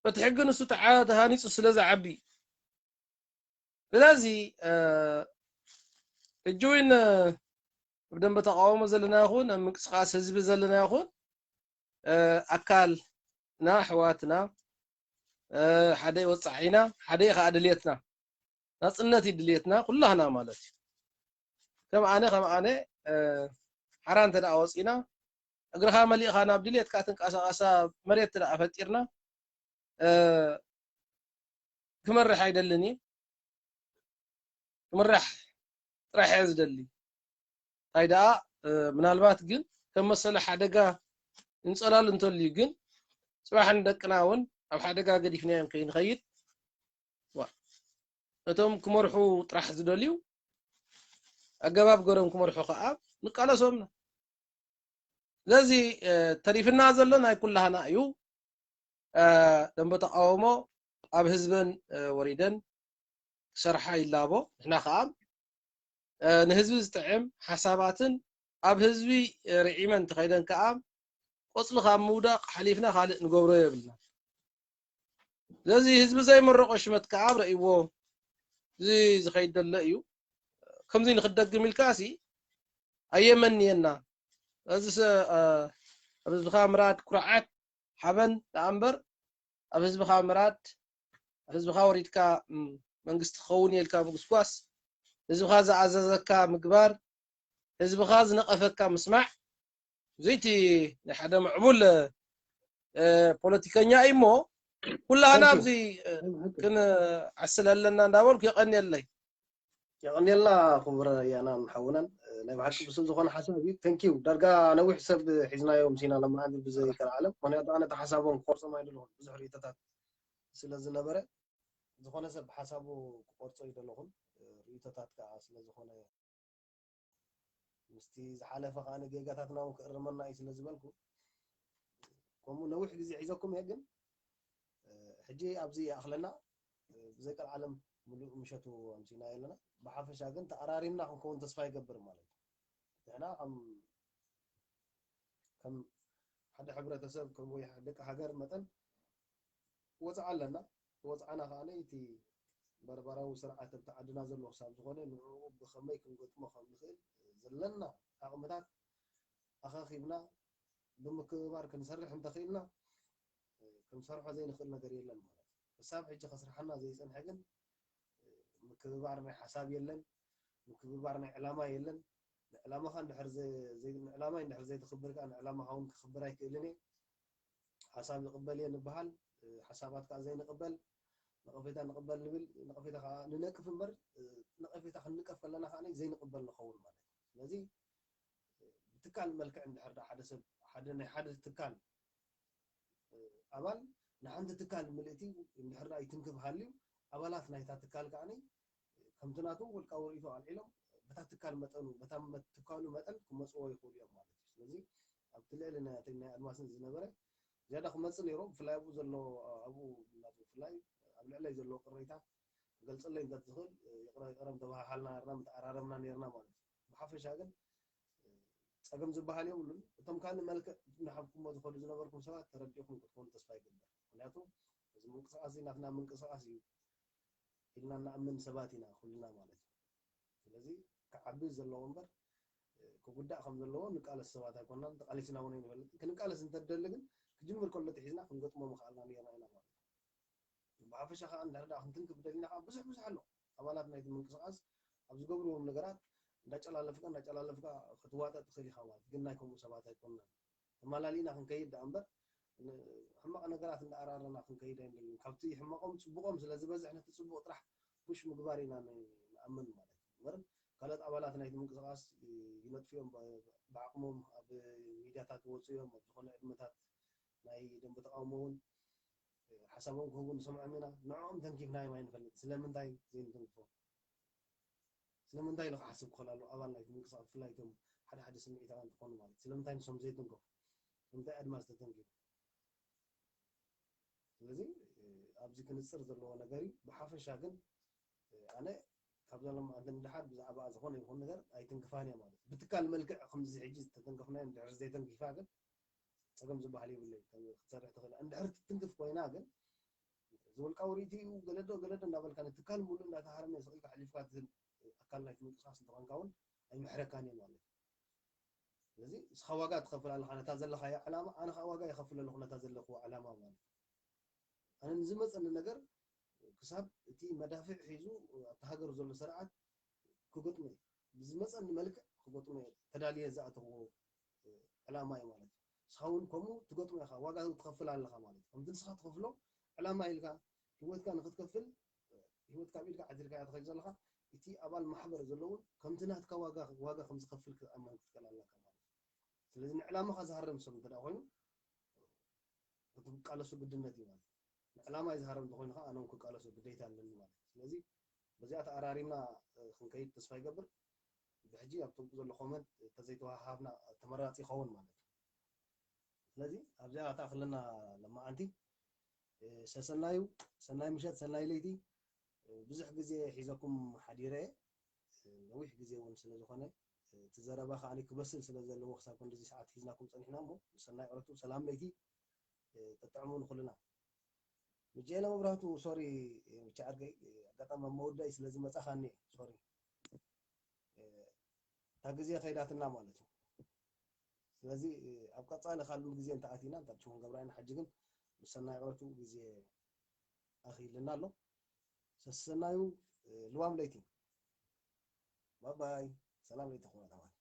እቲ ሕጊ ንሱ ተዓ-፣ ተሃኒፁ ስለ ዝዓቢ። ስለዚ፣ እ፣ ሕጂ እውን፣ እ፣ ኣብ ደንበ ተቃውሞ ዘለና ይኹን፣ ኣብ ምንቅስቃስ ህዝቢ ዘለና ይኹን፣ እ፣ ኣካልና፣ ኣሕዋትና፣ እ፣ ሓደ ወጻዒና፣ ሓደ ከዓ ድልየትና። ናጽነት እዩ ድልየትና፣ ኩላህና ማለት እዩ። ከም ኣነ፣ ከም ኣነ፣ እ፣ ሓራ እንተ ደኣ ወጺና፣ እግርኻ መሊእኻ ናብ ድልየትካ ትንቀሳቐሳ መሬት እንተ ደኣ ፈጢርና፣ እ፣ ክመርሕ ኣይደልን እየ። ክምራሕ ጥራሕ እየ ዝደሊ። እንታይ ደኣ፣ እ፣ ምናልባት ግን ከም መሰለ ሓደጋ እንጸላል እንተልዩ ግን፣ ጽባሕ ንደቅና እውን ኣብ ሓደጋ ገዲፍናዮም ከይንኸይድ፣ ዋ፣ እቶም ክመርሑ ጥራሕ ዝደልዩ፣ ኣገባብ ገሮም ክመርሑ ከኣ ንቃለሶም ኢና። ስለዚ፣ እ፣ ተሪፍና ዘሎ ናይ ኩላህና እዩ። እ፣ ደንበ ተቃውሞ ኣብ ህዝበን፣ እ፣ ወሪደን ክሰርሓ ይላቦ። ንሕና ከኣ፣ እ፣ ንህዝቢ ዝጥዕም ሓሳባትን ኣብ ህዝቢ፣ እ፣ ርዒመን እንተኸይደን ከኣ ቆጽሊ ካብ ምውዳቕ ሓሊፍና ካልእ ንገብሮ የብልና። ስለዚ ህዝቢ ዘይመረቆ ሽመት ከኣ ኣብ ረእይዎ እዚ ዝኸይድ ዘሎ እዩ። ከምዚ ንክደግም ኢልካ ሲ ኣየመንየና። እዚ ሰ-፣ እ፣ ኣብ ህዝብኻ ምራድ ኩርዓት ሓበን ደኣ እምበር፣ ኣብ ህዝብኻ ምራድ፣ ኣብ ህዝብኻ ወሪድካ፣ ም፣ መንግስቲ ክኸውን እየ ኢልካ ምጉስጓስ፣ ህዝብኻ ዝኣዘዘካ ምግባር፣ ህዝብኻ ዝነቐፈካ ምስማዕ፣ እዚ እቲ ናይ ሓደ ምዕቡል፣ እ፣ ፖለቲከኛ እዩ እሞ፣ ኩላህና Thank you። ኣብዚ፣ እ፣ ናይ ብሓቂ። ክንዓስል ኣለና እንዳበልኩ የቐንየለይ። የቐንየልና ክቡር ያናን ሓውናን፣ እ፣ ናይ ብሓቂ ብሱል ዝኾነ ሓሳብ እዩ። Thank you። ዳርጋ ነዊሕ ሰብ ሒዝናዮ ምሲና ሎምዓንቲ ብዘይ ካልእ ዓለም። ምኽንያቱ ኣነ እቲ ሓሳቦም ክቆርጾም ኣይደለኹን። ብዙሕ ርእይቶታት ስለ ዝነበረ፣ ዝኾነ ሰብ ሓሳቡ ክቆርጾ ኣይደለኹን። እ፣ ርእይቶታት ከኣ ስለ ዝኾነ ምስቲ ዝሓለፈ ከኣ ጌጋታትና እውን ክእርመና እዩ ስለ ዝበልኩ፣ ከምኡ ነዊሕ ግዜ ሒዘኩም እየ፣ ግን፣ እ፣ ሕጂ ኣብዚ ይኣኽለና። እ፣ ብዘይ ቀልዓለም ምሉእ ምሸቱ ኣምሲና ኣለና። ብሓፈሻ ግን ተኣራሪምና ክንከውን ተስፋ ይገብር ማለት እዩ። ንሕና ከም፣ ከም ሓደ ሕብረተሰብ፣ ከም ወይ ደቂ ሃገር መጠን ወጽዓ ኣለና። ወጽዓና ከኣ እቲ በርበራዊ ስርዓት ኣብቲ ዓድና ዘሎ ክሳብ ዝኾነ ንዕኡ ብኸመይ ክንገጥሞ ከም ንኽእል ዘለና ዓቕምታት ኣኻኺብና ብምክብባር ክንሰርሕ እንተኽኢልና፣ ክንሰርሖ ዘይንኽእል ነገር የለን ማለት እዩ። ክሳብ ሕጂ ከስርሓና ዘይጸንሐ ግን ምክብባር ናይ ሓሳብ የለን፣ ምክብባር ናይ ዕላማ የለን። ንዕላማኻ እንድሕር ዘ-፣ ዘይ-፣ ንዕላማይ እንድሕር ዘይተኽብር ከኣ ንዕላማኻ እውን ክኽብር ኣይክእልን እየ። ሓሳብ ይቕበል እየ ንበሃል፣ እ፣ ሓሳባት ከኣ ዘይንቕበል፣ ነቐፌታ ንቕበል ንብል፣ ነቐፌታ ከኣ ንነቅፍ እምበር፣ እ፣ ነቐፌታ ክንንቀፍ ከለና ከኣ ዘይንቕበል ንኸውን ማለት እዩ። ስለዚ፣ እ፣ ብትካል መልክዕ እንድሕር ደኣ ሓደ ሰብ፣ ሓደ ናይ ሓደ ትካል፣ እ፣ ኣባል ንሓንቲ ትካል ምልእቲ እንድሕር ደኣ ይትንክፍ ሃልዩ፣ ኣባላት ናይታ ትካል ከኣ ከምቲ ናቶም ውልቃዊ ርእይቶ ኣልዒሎም፣ በታ ትካል መጠኑ፣ በታ መ-፣ ትካሉ መጠን ክመጽዎ ይኽእሉ እዮም ማለት እዩ። ስለዚ፣ ኣብቲ ልዕሊ ናይ፣ ናይ ኣድማስን ዝነበረ ዝያዳ ክመጽእ ነይሩ፣ ብፍላይ ኣብኡ ዘሎ፣ ኣብኡ ናቱ ብፍላይ ኣብ ልዕለይ ዘሎ ቅሬታ ክገልጸለይ እንተ ትኽእል፣ ይቕረ፣ ይቕረ ምተባሃሃልና ነርና፣ ምተኣራረምና ነርና ማለት እዩ። ብሓፈሻ ግን፣ ጸገም ዝበሃል የብሉን። እቶም ካልእ መልክዕ እናሃብኩሞ ትኸዱ ዝነበርኩም ሰባት ተረዲእኩም ክትኮኑ ተስፋ ይገብር። ምኽንያቱ፣ እዚ ምንቅስቓስ እዚ ናትና ምንቅስቓስ እዩ ኢልና እንኣምን ሰባት ኢና ኩልና ማለት እዩ። ስለዚ ክዓቢ ዘለዎ እምበር፣ እ፣ ክጉዳእ ከም ዘለዎ ንቃለስ ሰባት ኣይኮናን፣ ተቃሊስና እውን ኣይንፈልጥን። ክንቃለስ እንተደሊ ግን ክጅምር ከሎ ተሒዝና ክንገጥሞ ምኽኣልና ነይርና ኢና ማለት እዩ። ብሓፈሻ ከኣ እንድሕር ደኣ ክንትንክፍ ደሊና ከኣ ብዙሕ ብዙሕ ኣሎ። ኣባላት ናይቲ ምንቅስቓስ ኣብ ዝገብርዎም ነገራት እንዳጨላለፍካ፣ እንዳጨላለፍካ ክትዋጠጥ ትኽእል ኢኻ ማለት ግን ናይ ከምኡ ሰባት ኣይኮናን። ተማላሊእና ክንከይድ ደኣ እምበር፣ ን-፣ ሕማቕ ነገራት እንዳኣራረና ክንከይድ ኣይንደልን። ካብቲ ሕማቖም ጽቡቖም ስለ ዝበዝሕ ነቲ ጽቡቕ ጥራሕ ፑሽ ምግባር ኢና ን-፣ ንኣምን ማለት እዩ። እምበር ካልኦት ኣባላት ናይቲ ምንቅስቓስ ይ-፣ ይነጥፉ እዮም። ብ-፣ ብዓቕሞም ኣብ ሚድያታት ይወጹ እዮም። ኣብ ዝኾነ ዕድመታት ናይ ደንበ ተቃውሞ እውን ሓሳቦም ክህቡ ንሰምዖም ኢና። ንዕኦም ተንኪፍናዮም ኣይንፈልጥ። ስለምንታይ ዘይንተንክፎም? ስለምንታይ ኢሉ ክሓስብ ክኽእል ኣለዎ? ኣባል ናይቲ ምንቅስቓስ፣ ብፍላይ እቶም ሓደ ሓደ ስምዒታውያን ዝኾኑ ማለት፣ ስለምንታይ ንሶም ዘይትንከፉ? ስለምንታይ ኣድማስ ተተንኪፉ? ስለዚ፣ እ፣ ኣብዚ ክንጽር ዘለዎ ነገር እዩ። ብሓፈሻ ግን፣ እ፣ ኣነ ካብዛ ሎማዓንቲ ንደሓር ብዛዕባ ዝኾነ ይኹን ነገር ኣይትንክፋን እየ ማለት እዩ። ብትካል መልክዕ ከምዚ ሕጂ ዝተተንከፍናዮ እንድሕር ዘይተንኪፋ ግን ጸገም ዝበሃል የብለይ። ከም ክትሰርሕ ትኽእል። እንድሕር ትትንክፍ ኮይና ግን እዚ ውልቃዊ ርእይቶ እዩ፣ ገለዶ ገለዶ እንዳበልካ ንትካል ሙሉእ እንዳተሃረመ ስቕ ኢልካ ኣሕሊፍካ ትህብ ኣካል ናይቲ ምንቅስቃስ እንተኾንካ እውን ኣይምሕረካን እየ ማለት እዩ። ስለዚ ንስኻ ዋጋ ትኸፍል ኣለኻ ነታ ዘለኻያ ዕላማ፣ ኣነ ከዓ ዋጋ ይኸፍል ኣለኹ ነታ ዘለኽዎ ዕላማ ማለት እዩ። ኣነ ንዝመፀኒ ነገር ክሳብ እቲ መዳፍዕ ሒዙ ኣብቲ ሃገር ዘሎ ስርዓት ክገጥሞ እየ። ብዝመፀኒ መልክዕ ክገጥሞ እየ ተዳልየ ዝኣተኽዎ ዕላማ እዩ ማለት እዩ። ንስኻ እውን ከምኡ ትገጥሞ ኢኻ፣ ዋጋ ትኸፍል ኣለኻ ማለት እዩ። ከምቲ ንስኻ ትኸፍሎ ዕላማ ኢልካ ህይወትካ ንክትከፍል ህይወትካ ኣብ ኢድካ ዓዚርካ እያ ትኸይድ ዘለኻ። እቲ ኣባል ማሕበር ዘሎ እውን ከምቲ ናትካ ዋጋ ዋጋ ከም ዝኸፍል ክኣምን ክትክእል ኣለካ ማለት እዩ። ስለዚ ንዕላማኻ ዝሃርም ሰብ እንተ ደኣ ኮይኑ ክትቃለሱ ግድነት እዩ ማለት እዩ። ንዕላማይ ዝሃርም እንተኾይኑ ከዓ ኣነ እውን ክቃለሶ ግዴታ ኣለኒ ማለት እዩ። ስለዚ በዚኣ ተኣራሪምና ክንከይድ ተስፋ ይገብር። ብሕጂ ኣብቲ ዘሎ ኮመንት ተዘይተዋሃሃብና ተመራፂ ይኸውን ማለት እዩ። ስለዚ ኣብዚኣ ተኣኽለና ለማዓንቲ። ሰሰናዩ ሰናይ ምሸት ሰናይ ለይቲ። ብዙሕ ግዜ ሒዘኩም ሓዲረ ነዊሕ ግዜ እውን ስለ ዝኾነ እቲ ዘረባ ከዓ ክበስል ስለ ዘለዎ ክሳብ ክንድዚ ሰዓት ሒዝናኩም ፀኒሕና እሞ ሰናይ ዕረፍቱ ሰላም ለይቲ። ጠጥዕሙ ንኩልና። ምጀለ መብራህቱ ሶሪ ብቻ ዓርከይ ኣጋጣሚ ኣብ መወዳኢ ስለ ዝመፃኻኒ ሶሪ እታ ግዜ ከይዳትና ማለት እዩ። ስለዚ ኣብ ቀፃሊ ካልእ ግዜ እንተኣቲና እንታይ ሽሞም ገብራይና ሕጂ ግን ምስ ሰናይ ዕረፍቱ ግዜ ኣኽይልና ኣሎ። ሰሰናዩ ልዋም ለይቲ ባባይ ሰላም ለይቲ ክኾነ ተማን